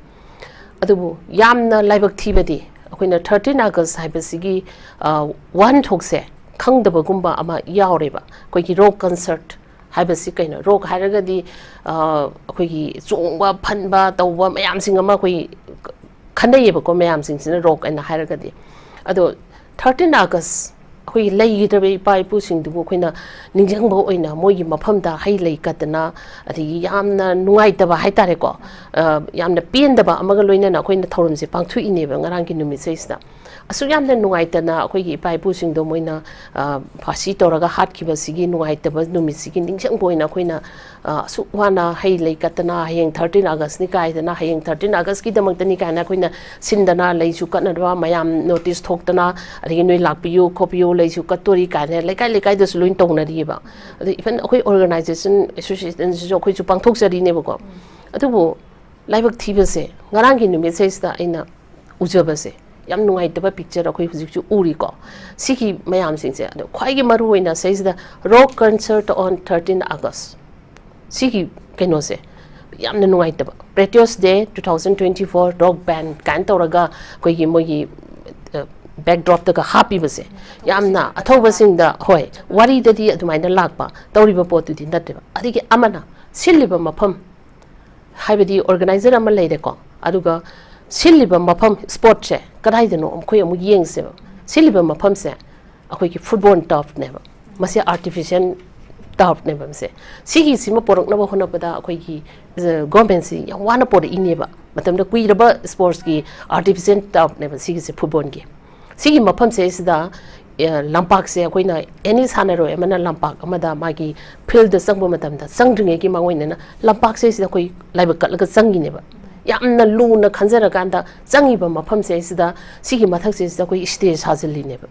ꯑꯗꯨꯕꯨ ꯌꯥꯝꯅ ꯂꯥꯏꯕꯛ ꯊꯤꯕꯗꯤ ꯑꯩꯈꯣꯏꯅ ꯊꯥꯔꯇꯤꯟ ꯑꯥꯒꯁ ꯍꯥꯏꯕꯁꯤꯒꯤ, ꯑ, ꯋꯥꯍꯟꯊꯣꯛꯁꯦ ꯈꯪꯗꯕꯒꯨꯝꯕ ꯑꯃ ꯌꯥꯎꯔꯦꯕ꯫ ꯑꯩꯈꯣꯏꯒꯤ ꯔꯣꯛ ꯀꯟꯁꯔꯠ ꯍꯥꯏꯕꯁꯤ ꯀꯩꯅꯣ? ꯔꯣꯛ ꯍꯥꯏꯔꯒꯗꯤ, ꯑ, ꯑꯩꯈꯣꯏꯒꯤ ꯆꯣꯡꯕ, ꯐꯟꯕ, ꯇꯧꯕ ꯃꯌꯥꯝꯁꯤꯡ ꯑꯃ ꯑꯩꯈꯣꯏ ꯈꯟꯅꯩꯌꯦꯕꯀꯣ, ꯃꯌꯥꯝꯁꯤꯡꯁꯤꯅ ꯔꯣꯛ ꯍꯥꯏꯅ ꯍꯥꯏꯔꯒꯗꯤ꯫ ꯑꯗꯣ ꯊꯥꯔꯇꯤꯟ ꯑꯥꯒꯁ ꯑꯩꯈꯣꯏꯒꯤ ꯂꯩꯈꯤꯗ꯭ꯔꯕ ꯏꯄꯥ ꯏꯄꯨꯁꯤꯡꯗꯨꯕꯨ ꯑꯩꯈꯣꯏꯅ ꯅꯤꯡꯁꯤꯡꯕ ꯑꯣꯏꯅ ꯃꯣꯏꯒꯤ ꯃꯐꯝꯗ ꯍꯩ ꯂꯩ ꯀꯠꯇꯅ, ꯑꯗꯒꯤ ꯌꯥꯝꯅ ꯅꯨꯡꯉꯥꯏꯇꯕ ꯍꯥꯏꯇꯥꯔꯦꯀꯣ, ꯑ, ꯌꯥꯝꯅ ꯄꯦꯟꯗꯕ ꯑꯃꯒ ꯂꯣꯏꯅꯅ ꯑꯩꯈꯣꯏꯅ ꯊꯧꯔꯝꯁꯦ ꯄꯥꯡꯊꯣꯛꯏꯅꯦꯕ ꯉꯔꯥꯡꯒꯤ ꯅꯨꯃꯤꯠꯁꯤꯗꯩꯁꯤꯗ꯫ ꯑꯁꯨꯛ ꯌꯥꯝꯅ ꯅꯨꯡꯉꯥꯏꯇꯅ ꯑꯩꯈꯣꯏꯒꯤ ꯏꯄꯥ ꯏꯄꯨꯁꯤꯡꯗꯣ ꯃꯣꯏꯅ, ꯑ, ꯐꯥꯁꯤ ꯇꯧꯔꯒ ꯍꯥꯠꯈꯤꯕꯁꯤꯒꯤ ꯅꯨꯡꯉꯥꯏꯇꯕ ꯅꯨꯃꯤꯠꯁꯤꯒꯤ ꯅꯤꯡꯁꯤꯡꯕ ꯑꯣꯏꯅ ꯑꯩꯈꯣꯏꯅ, ꯑ, ꯑꯁꯨꯛ ꯋꯥꯅ ꯍꯩ ꯂꯩ ꯀꯠꯇꯅ, ꯍꯌꯦꯡ ꯊꯥꯔꯇꯤꯟ ꯑꯥꯒꯁꯅꯤ ꯀꯥꯏꯗꯅ, ꯍꯌꯦꯡ ꯊꯥꯔꯇꯤꯟ ꯑꯥꯒꯁꯀꯤꯗꯃꯛꯇꯅꯤ ꯀꯥꯏꯅ ꯑꯩꯈꯣꯏꯅ ꯁꯤꯟꯗꯅ, ꯂꯩꯁꯨ ꯀꯠꯅꯗꯕ, ꯃꯌꯥꯝ ꯅꯣꯇꯤꯁ ꯊꯣꯛꯇꯅ, ꯑꯗꯒꯤ ꯅꯣꯏ ꯂꯥꯛꯄꯤꯌꯨ ꯈꯣꯠꯄꯤꯌꯨ, ꯂꯩꯁꯨ ꯀꯠꯇꯣꯔꯤ ꯀꯥꯏꯅ ꯂꯩꯀꯥꯏ ꯂꯩꯀꯥꯏꯗꯁꯨ ꯂꯣꯏ ꯇꯧꯅꯔꯤꯑꯕ꯫ ꯑꯗ even ꯑꯩꯈꯣꯏ ꯑꯣꯔꯒꯅꯥꯏꯖꯦꯁꯟ ꯑꯦꯁꯣꯁꯤꯌꯦꯁꯟꯁꯤꯁꯨ ꯑꯩꯈꯣꯏꯁꯨ ꯄꯥꯡꯊꯣꯛꯆꯔꯤꯅꯦꯕꯀꯣ꯫ ꯑꯗꯨꯕꯨ ꯂꯥꯏꯕꯛ ꯊꯤꯕꯁꯦ, ꯉꯔꯥꯡꯒꯤ ꯅꯨꯃꯤꯠꯁꯤꯗꯩꯁꯤꯗ ꯑꯩꯅ ꯎꯖꯕꯁꯦ, ꯌꯥꯝ ꯅꯨꯡꯉꯥꯏꯇꯕ ꯄꯤꯛꯆꯔ ꯑꯩꯈꯣꯏ ꯍꯧꯖꯤꯛꯁꯨ ꯎꯔꯤꯀꯣ꯫ ꯁꯤꯒꯤ ꯃꯌꯥꯝꯁꯤꯡꯁꯦ, ꯑꯗꯣ ꯈ꯭ꯋꯥꯏꯒꯤ ꯃꯔꯨ ꯑꯣꯏꯅ ꯁꯤꯗꯩꯁꯤꯗ ꯔꯣꯛ ꯀꯟꯁꯔꯠ ꯑꯣꯟ ꯊꯥꯔꯇꯤꯟ ꯑꯥꯒꯁ, ꯁꯤꯒꯤ ꯀꯩꯅꯣꯁꯦ ꯌꯥꯝꯅ ꯅꯨꯡꯉꯥꯏꯇꯕ꯫ Patriots Day two thousand twenty four, rock band ꯀꯥꯏꯅ ꯇꯧꯔꯒ ꯑꯩꯈꯣꯏꯒꯤ ꯃꯣꯏꯒꯤ, ꯑ, ꯕꯦꯛꯗ꯭ꯔꯣꯞꯇꯒ ꯍꯥꯞꯄꯤꯕꯁꯦ, ꯌꯥꯝꯅ ꯑꯊꯧꯕꯁꯤꯡꯗ, ꯍꯣꯏ, ꯋꯥꯔꯤꯗꯗꯤ ꯑꯗꯨꯃꯥꯏꯅ ꯂꯥꯛꯄ, ꯇꯧꯔꯤꯕ ꯄꯣꯠꯇꯨꯗꯤ ꯅꯠꯇꯦꯕ꯫ ꯑꯗꯒꯤ ꯑꯃꯅ ꯁꯤꯜꯂꯤꯕ ꯃꯐꯝ, ꯍꯥꯏꯕꯗꯤ ꯑꯣꯔꯒꯅꯥꯏꯖꯔ ꯑꯃ ꯂꯩꯔꯦꯀꯣ, ꯑꯗꯨꯒ ꯁꯤꯜꯂꯤꯕ ꯃꯐꯝ, ꯁ꯭ꯄꯣꯠꯁꯦ ꯀꯗꯥꯏꯗꯅꯣ ꯑꯩꯈꯣꯏ ꯑꯃꯨꯛ ꯌꯦꯡꯁꯦꯕ꯫ ꯁꯤꯜꯂꯤꯕ ꯃꯐꯝꯁꯦ ꯑꯩꯈꯣꯏꯒꯤ ꯐꯨꯠꯕꯣꯜ ꯇꯔꯐꯅꯦꯕ꯫ ꯃꯁꯤ ꯑꯥꯔꯇꯤꯐꯤꯁꯤꯌꯦꯜ ꯇꯔꯐꯅꯦꯕ ꯃꯁꯦ꯫ ꯁꯤꯒꯤꯁꯤꯃ ꯄꯣꯔꯛꯅꯕ ꯍꯣꯠꯅꯕꯗ ꯑꯩꯈꯣꯏꯒꯤ ꯒꯣꯔꯃꯦꯟꯁꯤ ꯌꯥꯝ ꯋꯥꯅ ꯄꯣꯔꯛꯏꯅꯦꯕ꯫ ꯃꯇꯝꯗ ꯀꯨꯏꯔꯕ ꯁ꯭ꯄꯣꯔꯠꯁꯀꯤ ꯑꯥꯔꯇꯤꯐꯤꯁꯤꯌꯦꯜ ꯇꯔꯐꯅꯦꯕ ꯁꯤꯒꯤꯁꯦ, ꯐꯨꯠꯕꯣꯜꯒꯤ꯫ ꯁꯤꯒꯤ ꯃꯐꯝꯁꯦ ꯁꯤꯗ ꯂꯝꯄꯥꯛꯁꯦ ꯑꯩꯈꯣꯏꯅ ꯑꯦꯅꯤ ꯁꯥꯟꯅꯔꯣꯏ ꯑꯃꯅ ꯂꯝꯄꯥꯛ ꯑꯃꯗ ꯃꯥꯒꯤ ꯐꯤꯜꯗ ꯆꯪꯕ ꯃꯇꯝꯗ ꯆꯪꯗ꯭ꯔꯤꯉꯩꯒꯤ ꯃꯥꯡꯑꯣꯏꯅꯅ ꯂꯝꯄꯥꯛꯁꯦ ꯁꯤꯗ ꯑꯩꯈꯣꯏ ꯂꯥꯏꯕꯛ ꯀꯠꯂꯒ ꯆꯪꯉꯤꯅꯦꯕ꯫ ꯌꯥꯝꯅ ꯂꯨꯅ ꯈꯟꯖꯔꯀꯥꯟꯗ ꯆꯪꯉꯤꯕ ꯃꯐꯝꯁꯦ ꯁꯤꯗ, ꯁꯤꯒꯤ ꯃꯊꯛꯁꯦ ꯁꯤꯗ ꯑꯩꯈꯣꯏ ꯁ꯭ꯇꯦꯖ ꯁꯥꯖꯤꯜꯂꯤꯅꯦꯕ꯫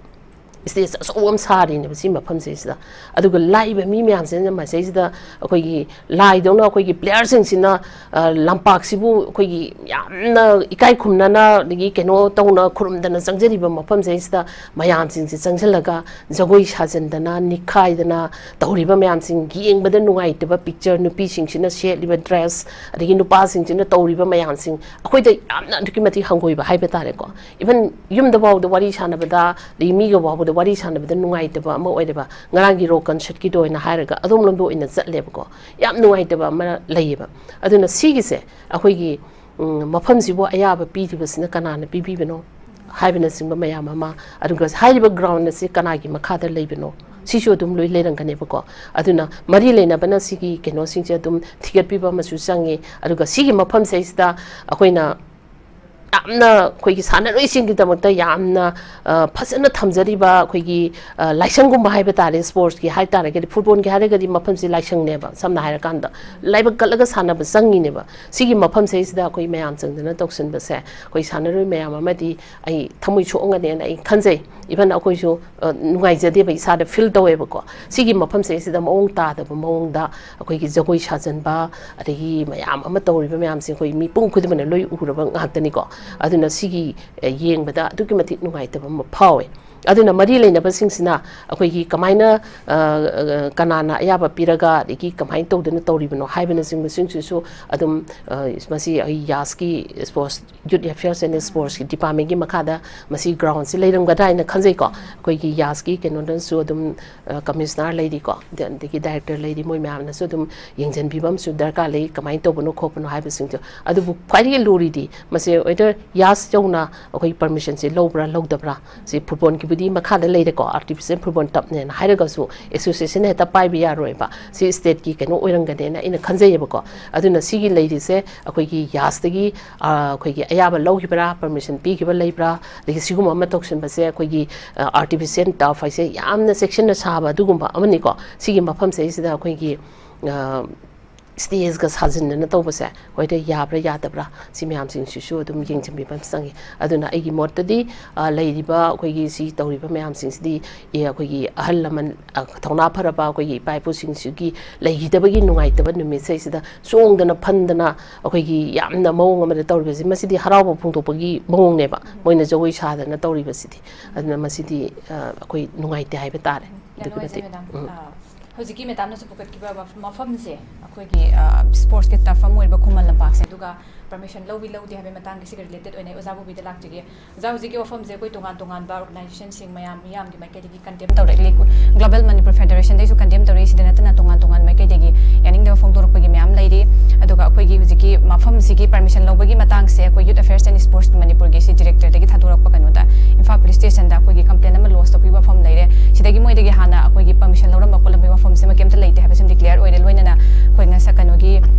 ꯁ꯭ꯇꯦꯖ ꯑꯆꯧꯕ ꯑꯃ ꯁꯥꯔꯤꯅꯦꯕ ꯁꯤ ꯃꯐꯝꯁꯦ ꯁꯤꯗ꯫ ꯑꯗꯨꯒ ꯂꯥꯛꯏꯕ ꯃꯤ ꯃꯌꯥꯝꯁꯤꯅ ꯃꯁꯤꯗꯩꯁꯤꯗ ꯑꯩꯈꯣꯏꯒꯤ ꯂꯥꯏꯗꯧꯅ ꯑꯩꯈꯣꯏꯒꯤ ꯄ꯭ꯂꯦꯌꯔꯁꯤꯡꯁꯤꯅ, ꯑ, ꯂꯝꯄꯥꯛꯁꯤꯕꯨ ꯑꯩꯈꯣꯏꯒꯤ ꯌꯥꯝꯅ ꯏꯀꯥꯏ ꯈꯨꯝꯅꯅ ꯑꯗꯒꯤ ꯀꯩꯅꯣ ꯇꯧꯅ ꯈꯨꯔꯨꯝꯗꯅ ꯆꯪꯖꯔꯤꯕ ꯃꯐꯝꯁꯤꯗꯩꯁꯤꯗ ꯃꯌꯥꯝꯁꯤꯡꯁꯦ ꯆꯪꯁꯤꯜꯂꯒ ꯖꯒꯣꯏ ꯁꯥꯖꯤꯟꯗꯅ ꯅꯤꯛꯈꯥꯏꯗꯅ ꯇꯧꯔꯤꯕ ꯃꯌꯥꯝꯁꯤꯡ, ꯌꯦꯡꯕꯗ ꯅꯨꯡꯉꯥꯏꯇꯕ ꯄꯤꯛꯆꯔ, ꯅꯨꯄꯤꯁꯤꯡꯁꯤꯅ ꯁꯦꯠꯂꯤꯕ ꯗ꯭ꯔꯦꯁ, ꯑꯗꯒꯤ ꯅꯨꯄꯥꯁꯤꯡꯁꯤꯅ ꯇꯧꯔꯤꯕ ꯃꯌꯥꯝꯁꯤꯡ, ꯑꯩꯈꯣꯏꯗ ꯌꯥꯝꯅ ꯑꯗꯨꯛꯀꯤ ꯃꯇꯤꯛ ꯍꯪꯒꯣꯏꯕ ꯍꯥꯏꯕ ꯇꯥꯔꯦꯀꯣ꯫ ꯏꯚꯟ ꯌꯨꯝꯗ ꯐꯥꯎꯗ ꯋꯥꯔꯤ ꯁꯥꯟꯅꯕꯗ, ꯑꯗꯒꯤ ꯃꯤꯒ ꯐꯥꯎꯕꯗ ꯋꯥꯔꯤ ꯁꯥꯟꯅꯕꯗ ꯅꯨꯡꯉꯥꯏꯇꯕ ꯑꯃ ꯑꯣꯏꯔꯦꯕ꯫ ꯉꯔꯥꯡꯒꯤ ꯔꯣꯛ ꯀꯟꯁꯔꯠꯀꯤꯗꯣ ꯑꯣꯏꯅ ꯍꯥꯏꯔꯒ ꯑꯗꯣꯝꯂꯣꯝꯗ ꯑꯣꯏꯅ ꯆꯠꯂꯦꯕꯀꯣ꯫ ꯌꯥꯝ ꯅꯨꯡꯉꯥꯏꯇꯕ ꯑꯃ ꯂꯩꯌꯦꯕ꯫ ꯑꯗꯨꯅ ꯁꯤꯒꯤꯁꯦ ꯑꯩꯈꯣꯏꯒꯤ, ꯎꯝ, ꯃꯐꯝꯁꯤꯕꯨ ꯑꯌꯥꯕ ꯄꯤꯔꯤꯕꯁꯤꯅ ꯀꯅꯥꯅ ꯄꯤꯕꯤꯕꯅꯣ ꯍꯥꯏꯕꯅꯆꯤꯡꯕ ꯃꯌꯥꯝ ꯑꯃ, ꯑꯗꯨꯒ ꯍꯥꯏꯔꯤꯕ ꯒ꯭ꯔꯥꯎꯟ ꯑꯁꯤ ꯀꯅꯥꯒꯤ ꯃꯈꯥꯗ ꯂꯩꯕꯅꯣ, ꯁꯤꯁꯨ ꯑꯗꯨꯝ ꯂꯣꯏ ꯂꯩꯔꯝꯒꯅꯦꯕꯀꯣ꯫ ꯑꯗꯨꯅ ꯃꯔꯤ ꯂꯩꯅꯕꯅ ꯁꯤꯒꯤ ꯀꯩꯅꯣꯁꯤꯡꯁꯦ ꯑꯗꯨꯝ ꯊꯤꯒꯠꯄꯤꯕ ꯑꯃꯁꯨ ꯆꯪꯉꯤ꯫ ꯑꯗꯨꯒ ꯁꯤꯒꯤ ꯃꯐꯝꯁꯤꯗꯩꯁꯤꯗ ꯑꯩꯈꯣꯏꯅ ꯌꯥꯝꯅ ꯑꯩꯈꯣꯏꯒꯤ ꯁꯥꯟꯅꯔꯣꯏꯁꯤꯡꯒꯤꯗꯃꯛꯇ ꯌꯥꯝꯅ, ꯑ, ꯐꯖꯅ ꯊꯝꯖꯔꯤꯕ ꯑꯩꯈꯣꯏꯒꯤ, ꯑ, ꯂꯥꯏꯁꯪꯒꯨꯝꯕ ꯍꯥꯏꯕ ꯇꯥꯔꯦ, ꯁ꯭ꯄꯣꯔꯠꯁꯀꯤ ꯍꯥꯏ ꯇꯥꯔꯒꯗꯤ, ꯐꯨꯠꯕꯣꯜꯒꯤ ꯍꯥꯏꯔꯒꯗꯤ ꯃꯐꯝꯁꯤ ꯂꯥꯏꯁꯪꯅꯦꯕ, ꯁꯝꯅ ꯍꯥꯏꯔꯀꯥꯟꯗ ꯂꯥꯏꯕꯛ ꯀꯠꯂꯒ ꯁꯥꯟꯅꯕ ꯆꯪꯉꯤꯅꯦꯕ꯫ ꯁꯤꯒꯤ ꯃꯐꯝꯁꯤꯗꯩꯁꯤꯗ ꯑꯩꯈꯣꯏ ꯃꯌꯥꯝ ꯆꯪꯗꯅ ꯇꯧꯁꯤꯟꯕꯁꯦ ꯑꯩꯈꯣꯏ ꯁꯥꯟꯅꯔꯣꯏ ꯃꯌꯥꯝ ꯑꯃꯗꯤ ꯑꯩ ꯊꯃꯣꯏ ꯁꯣꯛꯑꯝꯒꯅꯦꯅ ꯑꯩ ꯈꯟꯖꯩ꯫ ꯏꯚꯟ ꯑꯩꯈꯣꯏꯁꯨ, ꯑ, ꯅꯨꯡꯉꯥꯏꯖꯗꯦꯕ, ꯏꯁꯥꯗ ꯐꯤꯜ ꯇꯧꯋꯦꯕꯀꯣ꯫ ꯁꯤꯒꯤ ꯃꯐꯝꯁꯤꯗꯩꯁꯤꯗ ꯃꯑꯣꯡ ꯇꯥꯗꯕ ꯃꯑꯣꯡꯗ ꯑꯩꯈꯣꯏꯒꯤ ꯖꯒꯣꯏ ꯁꯥꯖꯟꯕ, ꯑꯗꯒꯤ ꯃꯌꯥꯝ ꯑꯃ ꯇꯧꯔꯤꯕ ꯃꯌꯥꯝꯁꯦ ꯑꯩꯈꯣꯏ ꯃꯤꯄꯨꯝ ꯈꯨꯗꯤꯡꯃꯛꯅ ꯂꯣꯏ ꯎꯔꯕ ꯉꯥꯛꯇꯅꯤꯀꯣ꯫ ꯑꯗꯨꯅ ꯁꯤꯒꯤ, ꯑ, ꯌꯦꯡꯕꯗ ꯑꯗꯨꯛꯀꯤ ꯃꯇꯤꯛ ꯅꯨꯡꯉꯥꯏꯇꯕ ꯑꯃ ꯐꯥꯎꯋꯦ꯫ ꯑꯗꯨꯅ ꯃꯔꯤ ꯂꯩꯅꯕꯁꯤꯡꯁꯤꯅ ꯑꯩꯈꯣꯏꯒꯤ ꯀꯃꯥꯏꯅ, ꯑ, ꯑ, ꯀꯅꯥꯅ ꯑꯌꯥꯕ ꯄꯤꯔꯒ, ꯑꯗꯒꯤ ꯀꯃꯥꯏꯅ ꯇꯧꯗꯅ ꯇꯧꯔꯤꯕꯅꯣ ꯍꯥꯏꯕꯅꯆꯤꯡꯕꯁꯤꯡꯁꯤꯁꯨ ꯑꯗꯨꯝ, ꯑ, ꯃꯁꯤ ꯑꯩ ꯌꯥꯁꯀꯤ ꯁ꯭ꯄꯣꯔꯠꯁ, ꯌꯨꯠ ꯑꯦꯐꯤꯌꯔꯁ ꯑꯦꯟ ꯁ꯭ꯄꯣꯔꯠꯁꯀꯤ ꯗꯤꯄꯥꯔꯠꯃꯦꯟꯒꯤ ꯃꯈꯥꯗ ꯃꯁꯤ ꯒ꯭ꯔꯥꯎꯟꯁꯤ ꯂꯩꯔꯝꯒꯗ꯭ꯔꯥ ꯍꯥꯏꯅ ꯈꯟꯖꯩꯀꯣ꯫ ꯑꯩꯈꯣꯏꯒꯤ ꯌꯥꯁꯀꯤ ꯀꯩꯅꯣꯗꯁꯨ ꯑꯗꯨꯝ, ꯑ, ꯀꯃꯤꯁꯅꯔ ꯂꯩꯔꯤꯀꯣ, ꯑꯗ-, ꯑꯗꯒꯤ ꯗꯥꯏꯔꯦꯛꯇꯔ ꯂꯩꯔꯤ, ꯃꯣꯏ ꯃꯌꯥꯝꯅꯁꯨ ꯑꯗꯨꯝ ꯌꯦꯡꯁꯤꯟꯕꯤꯕ ꯑꯃꯁꯨ ꯗꯔꯀꯥꯔ ꯂꯩ, ꯀꯃꯥꯏꯅ ꯇꯧꯕꯅꯣ ꯈꯣꯠꯄꯅꯣ ꯍꯥꯏꯕꯁꯤꯡꯗꯣ꯫ ꯑꯗꯨꯕꯨ ꯈ꯭ꯋꯥꯏꯗꯒꯤ ꯂꯨꯔꯤꯗꯤ ꯃꯁꯤ whether ꯌꯥꯁ ꯌꯧꯅ ꯑꯩꯈꯣꯏ ꯄꯔꯃꯤꯁꯟꯁꯤ ꯂꯧꯕ꯭ꯔꯥ ꯂꯧꯗꯕ꯭ꯔꯥ, ꯁꯤ ꯐꯨꯠꯕꯣꯜꯒꯤ ꯗꯤ ꯃꯈꯥꯗ ꯂꯩꯔꯦꯀꯣ, ꯑꯥꯔꯇꯤꯐꯤꯁꯦꯜ ꯐꯨꯠꯕꯣꯜ ꯇꯞꯅꯦꯅ ꯍꯥꯏꯔꯒꯁꯨ ꯑꯦꯁꯣꯁꯤꯌꯦꯁꯟ ꯍꯦꯛꯇ ꯄꯥꯏꯕ ꯌꯥꯔꯣꯏꯕ꯫ ꯁꯤ ꯁ꯭ꯇꯦꯠꯀꯤ ꯀꯩꯅꯣ ꯑꯣꯏꯔꯝꯒꯅꯦꯅ ꯑꯩꯅ ꯈꯟꯖꯩꯌꯦꯕꯀꯣ꯫ ꯑꯗꯨꯅ ꯁꯤꯒꯤ ꯂꯩꯔꯤꯁꯦ ꯑꯩꯈꯣꯏꯒꯤ ꯌꯥꯁꯇꯒꯤ, ꯑ, ꯑꯩꯈꯣꯏꯒꯤ ꯑꯌꯥꯕ ꯂꯧꯈꯤꯕ꯭ꯔꯥ, ꯄꯔꯃꯤꯁꯟ ꯄꯤꯈꯤꯕ ꯂꯩꯕ꯭ꯔꯥ, ꯑꯗꯒꯤ ꯁꯤꯒꯨꯝꯕ ꯑꯃ ꯇꯧꯁꯤꯟꯕꯁꯦ ꯑꯩꯈꯣꯏꯒꯤ, ꯑ, ꯑꯥꯔꯇꯤꯐꯤꯁꯦꯜ ꯇꯔꯐ ꯍꯥꯏꯁꯦ ꯌꯥꯝꯅ ꯆꯦꯛꯁꯤꯟꯅ ꯁꯥꯕ ꯑꯗꯨꯒꯨꯝꯕ ꯑꯃꯅꯤꯀꯣ꯫ ꯁꯤꯒꯤ ꯃꯐꯝꯁꯤꯗꯩꯁꯤꯗ ꯑꯩꯈꯣꯏꯒꯤ, ꯑ, ꯁ꯭ꯇꯦꯖꯀ ꯁꯥꯖꯤꯟꯗꯅ ꯇꯧꯕꯁꯦ, ꯍꯣꯏꯗ ꯌꯥꯕ꯭ꯔꯥ ꯌꯥꯗꯕ꯭ꯔꯥ, ꯁꯤ ꯃꯌꯥꯝꯁꯤꯡꯁꯤꯁꯨ ꯑꯗꯨꯝ ꯌꯦꯡꯁꯤꯟꯕꯤꯕ ꯑꯃ ꯆꯪꯉꯤ꯫ ꯑꯗꯨꯅ ꯑꯩꯒꯤ ꯃꯣꯠꯇꯗꯤ, ꯑ, ꯂꯩꯔꯤꯕ ꯑꯩꯈꯣꯏꯒꯤ ꯁꯤ ꯇꯧꯔꯤꯕ ꯃꯌꯥꯝꯁꯤꯡꯁꯤꯗꯤ, ꯑꯦ, ꯑꯩꯈꯣꯏꯒꯤ ꯑꯍꯜ ꯂꯃꯟ, ꯑ, ꯊꯧꯅꯥ ꯐꯔꯕ ꯑꯩꯈꯣꯏꯒꯤ ꯏꯄꯥ ꯏꯄꯨꯁꯤꯡꯁꯤꯒꯤ ꯂꯩꯈꯤꯗꯕꯒꯤ ꯅꯨꯡꯉꯥꯏꯇꯕ ꯅꯨꯃꯤꯠꯁꯤꯗꯩꯁꯤꯗ ꯆꯣꯡꯗꯅ ꯐꯟꯗꯅ ꯑꯩꯈꯣꯏꯒꯤ ꯌꯥꯝꯅ ꯃꯑꯣꯡ ꯑꯃꯗ ꯇꯧꯔꯤꯕꯁꯤ, ꯃꯁꯤꯗꯤ ꯍꯔꯥꯎꯕ ꯐꯣꯡꯗꯣꯛꯄꯒꯤ ꯃꯑꯣꯡꯅꯦꯕ, ꯃꯣꯏꯅ ꯖꯒꯣꯏ ꯁꯥꯗꯅ ꯇꯧꯔꯤꯕꯁꯤꯗꯤ꯫ ꯑꯗꯨꯅ ꯃꯁꯤꯗꯤ, ꯑ, ꯑꯩꯈꯣꯏ ꯅꯨꯡꯉꯥꯏꯇꯦ ꯍꯥꯏꯕ ꯇꯥꯔꯦ꯫ ꯌꯥꯝ ꯑꯗꯨꯛꯀꯤ ꯅꯨꯡꯉꯥꯏꯖꯩ, ꯃꯇꯤꯛ꯫ ꯃꯦꯗꯥꯝ꯫ ꯎꯝ꯫ ꯑ, ꯍꯧꯖꯤꯛꯀꯤ ꯃꯦꯗꯥꯝꯅꯁꯨ ꯄꯨꯈꯠꯈꯤꯕ ꯃꯐ-, ꯃꯐꯝꯁꯦ, ꯑꯩꯈꯣꯏꯒꯤ, ꯑ, ꯁ꯭ꯄꯣꯔꯠꯁꯀꯤ ꯇꯔꯐ ꯑꯃ ꯑꯣꯏꯔꯤꯕ ꯈꯨꯃꯟ ꯂꯝꯄꯥꯛꯁꯦ, ꯑꯗꯨꯒ ꯄꯔꯃꯤꯁꯟ ꯂꯧꯕꯤ ꯂꯧꯗꯦ ꯍꯥꯏꯕꯒꯤ ꯃꯇꯥꯡꯒꯤꯁꯤꯒ ꯔꯤꯂꯦꯇꯦꯠ ꯑꯣꯏꯅ ꯑꯩ ꯑꯣꯖꯥ ꯕꯣꯕꯤꯗ ꯂꯥꯛꯆꯒꯦ꯫ ꯑꯣꯖꯥ, ꯍꯧꯖꯤꯛꯀꯤ ꯋꯥꯐꯝꯁꯦ ꯑꯩꯈꯣꯏ ꯇꯣꯉꯥꯟ ꯇꯣꯉꯥꯟꯕ ꯑꯣꯔꯒꯅꯥꯏꯖꯦꯁꯟꯁꯤꯡ ꯃꯌꯥꯝ, ꯃꯤꯌꯥꯝꯒꯤ ꯃꯥꯏꯀꯩꯗꯒꯤ ꯀꯟꯗꯦꯝ ꯇꯧꯔꯛꯂꯤ꯫ ꯒ꯭ꯂꯣꯕꯦꯜ ꯃꯅꯤꯄꯨꯔ ꯐꯦꯗꯔꯦꯁꯟꯗꯩꯁꯨ ꯀꯟꯗꯦꯝ ꯇꯧꯔꯛꯏ꯫ ꯁꯤꯗ ꯅꯠꯇꯅ ꯇꯣꯉꯥꯟ ꯇꯣꯉꯥꯟꯕ ꯃꯥꯏꯀꯩꯗꯒꯤ ꯌꯥꯅꯤꯡꯗꯕ ꯐꯣꯡꯗꯣꯔꯛꯄꯒꯤ ꯃꯌꯥꯝ ꯂꯩꯔꯤ꯫ ꯑꯗꯨꯒ ꯑꯩꯈꯣꯏꯒꯤ ꯍꯧꯖꯤꯛꯀꯤ ꯃꯐꯝꯁꯤꯒꯤ ꯄꯔꯃꯤꯁꯟ ꯂꯧꯕꯒꯤ ꯃꯇꯥꯡꯁꯦ ꯑꯩꯈꯣꯏ Youth Affairs and Sports ꯃꯅꯤꯄꯨꯔꯒꯤ ꯁꯤ ꯗꯤꯔꯦꯛꯇꯔꯗꯒꯤ ꯊꯥꯗꯣꯔꯛꯄ ꯀꯩꯅꯣꯗ ꯏꯝꯐꯥꯜ ꯄꯨꯂꯤꯁ ꯁ꯭ꯇꯦꯁꯟꯗ ꯑꯩꯈꯣꯏꯒꯤ ꯀꯝꯄ꯭ꯂꯦꯟ ꯑꯃ ꯂꯣꯖ ꯇꯧꯕꯤꯕ ꯃꯐꯝ ꯂꯩꯔꯦ꯫ ꯁꯤꯗꯒꯤ ꯃꯣꯏꯗꯒꯤ ꯍꯥꯟꯅ ꯑꯩꯈꯣꯏꯒꯤ ꯄꯔꯃꯤꯁꯟ ꯂꯧꯔꯝꯕ ꯈꯣꯠꯂꯝꯕꯒꯤ ꯋꯥꯐꯝꯁꯤꯃ ꯀꯩꯝꯇ ꯂꯩꯇꯦ ꯍꯥꯏꯕꯁꯤꯃꯗꯤ ꯀ꯭ꯂꯤꯌꯥꯔ ꯑꯣꯏꯔꯦ꯫ ꯂꯣꯏꯅꯅ ꯑꯩꯈꯣꯏ ꯉꯁꯥꯏ ꯀꯩꯅꯣꯒꯤ,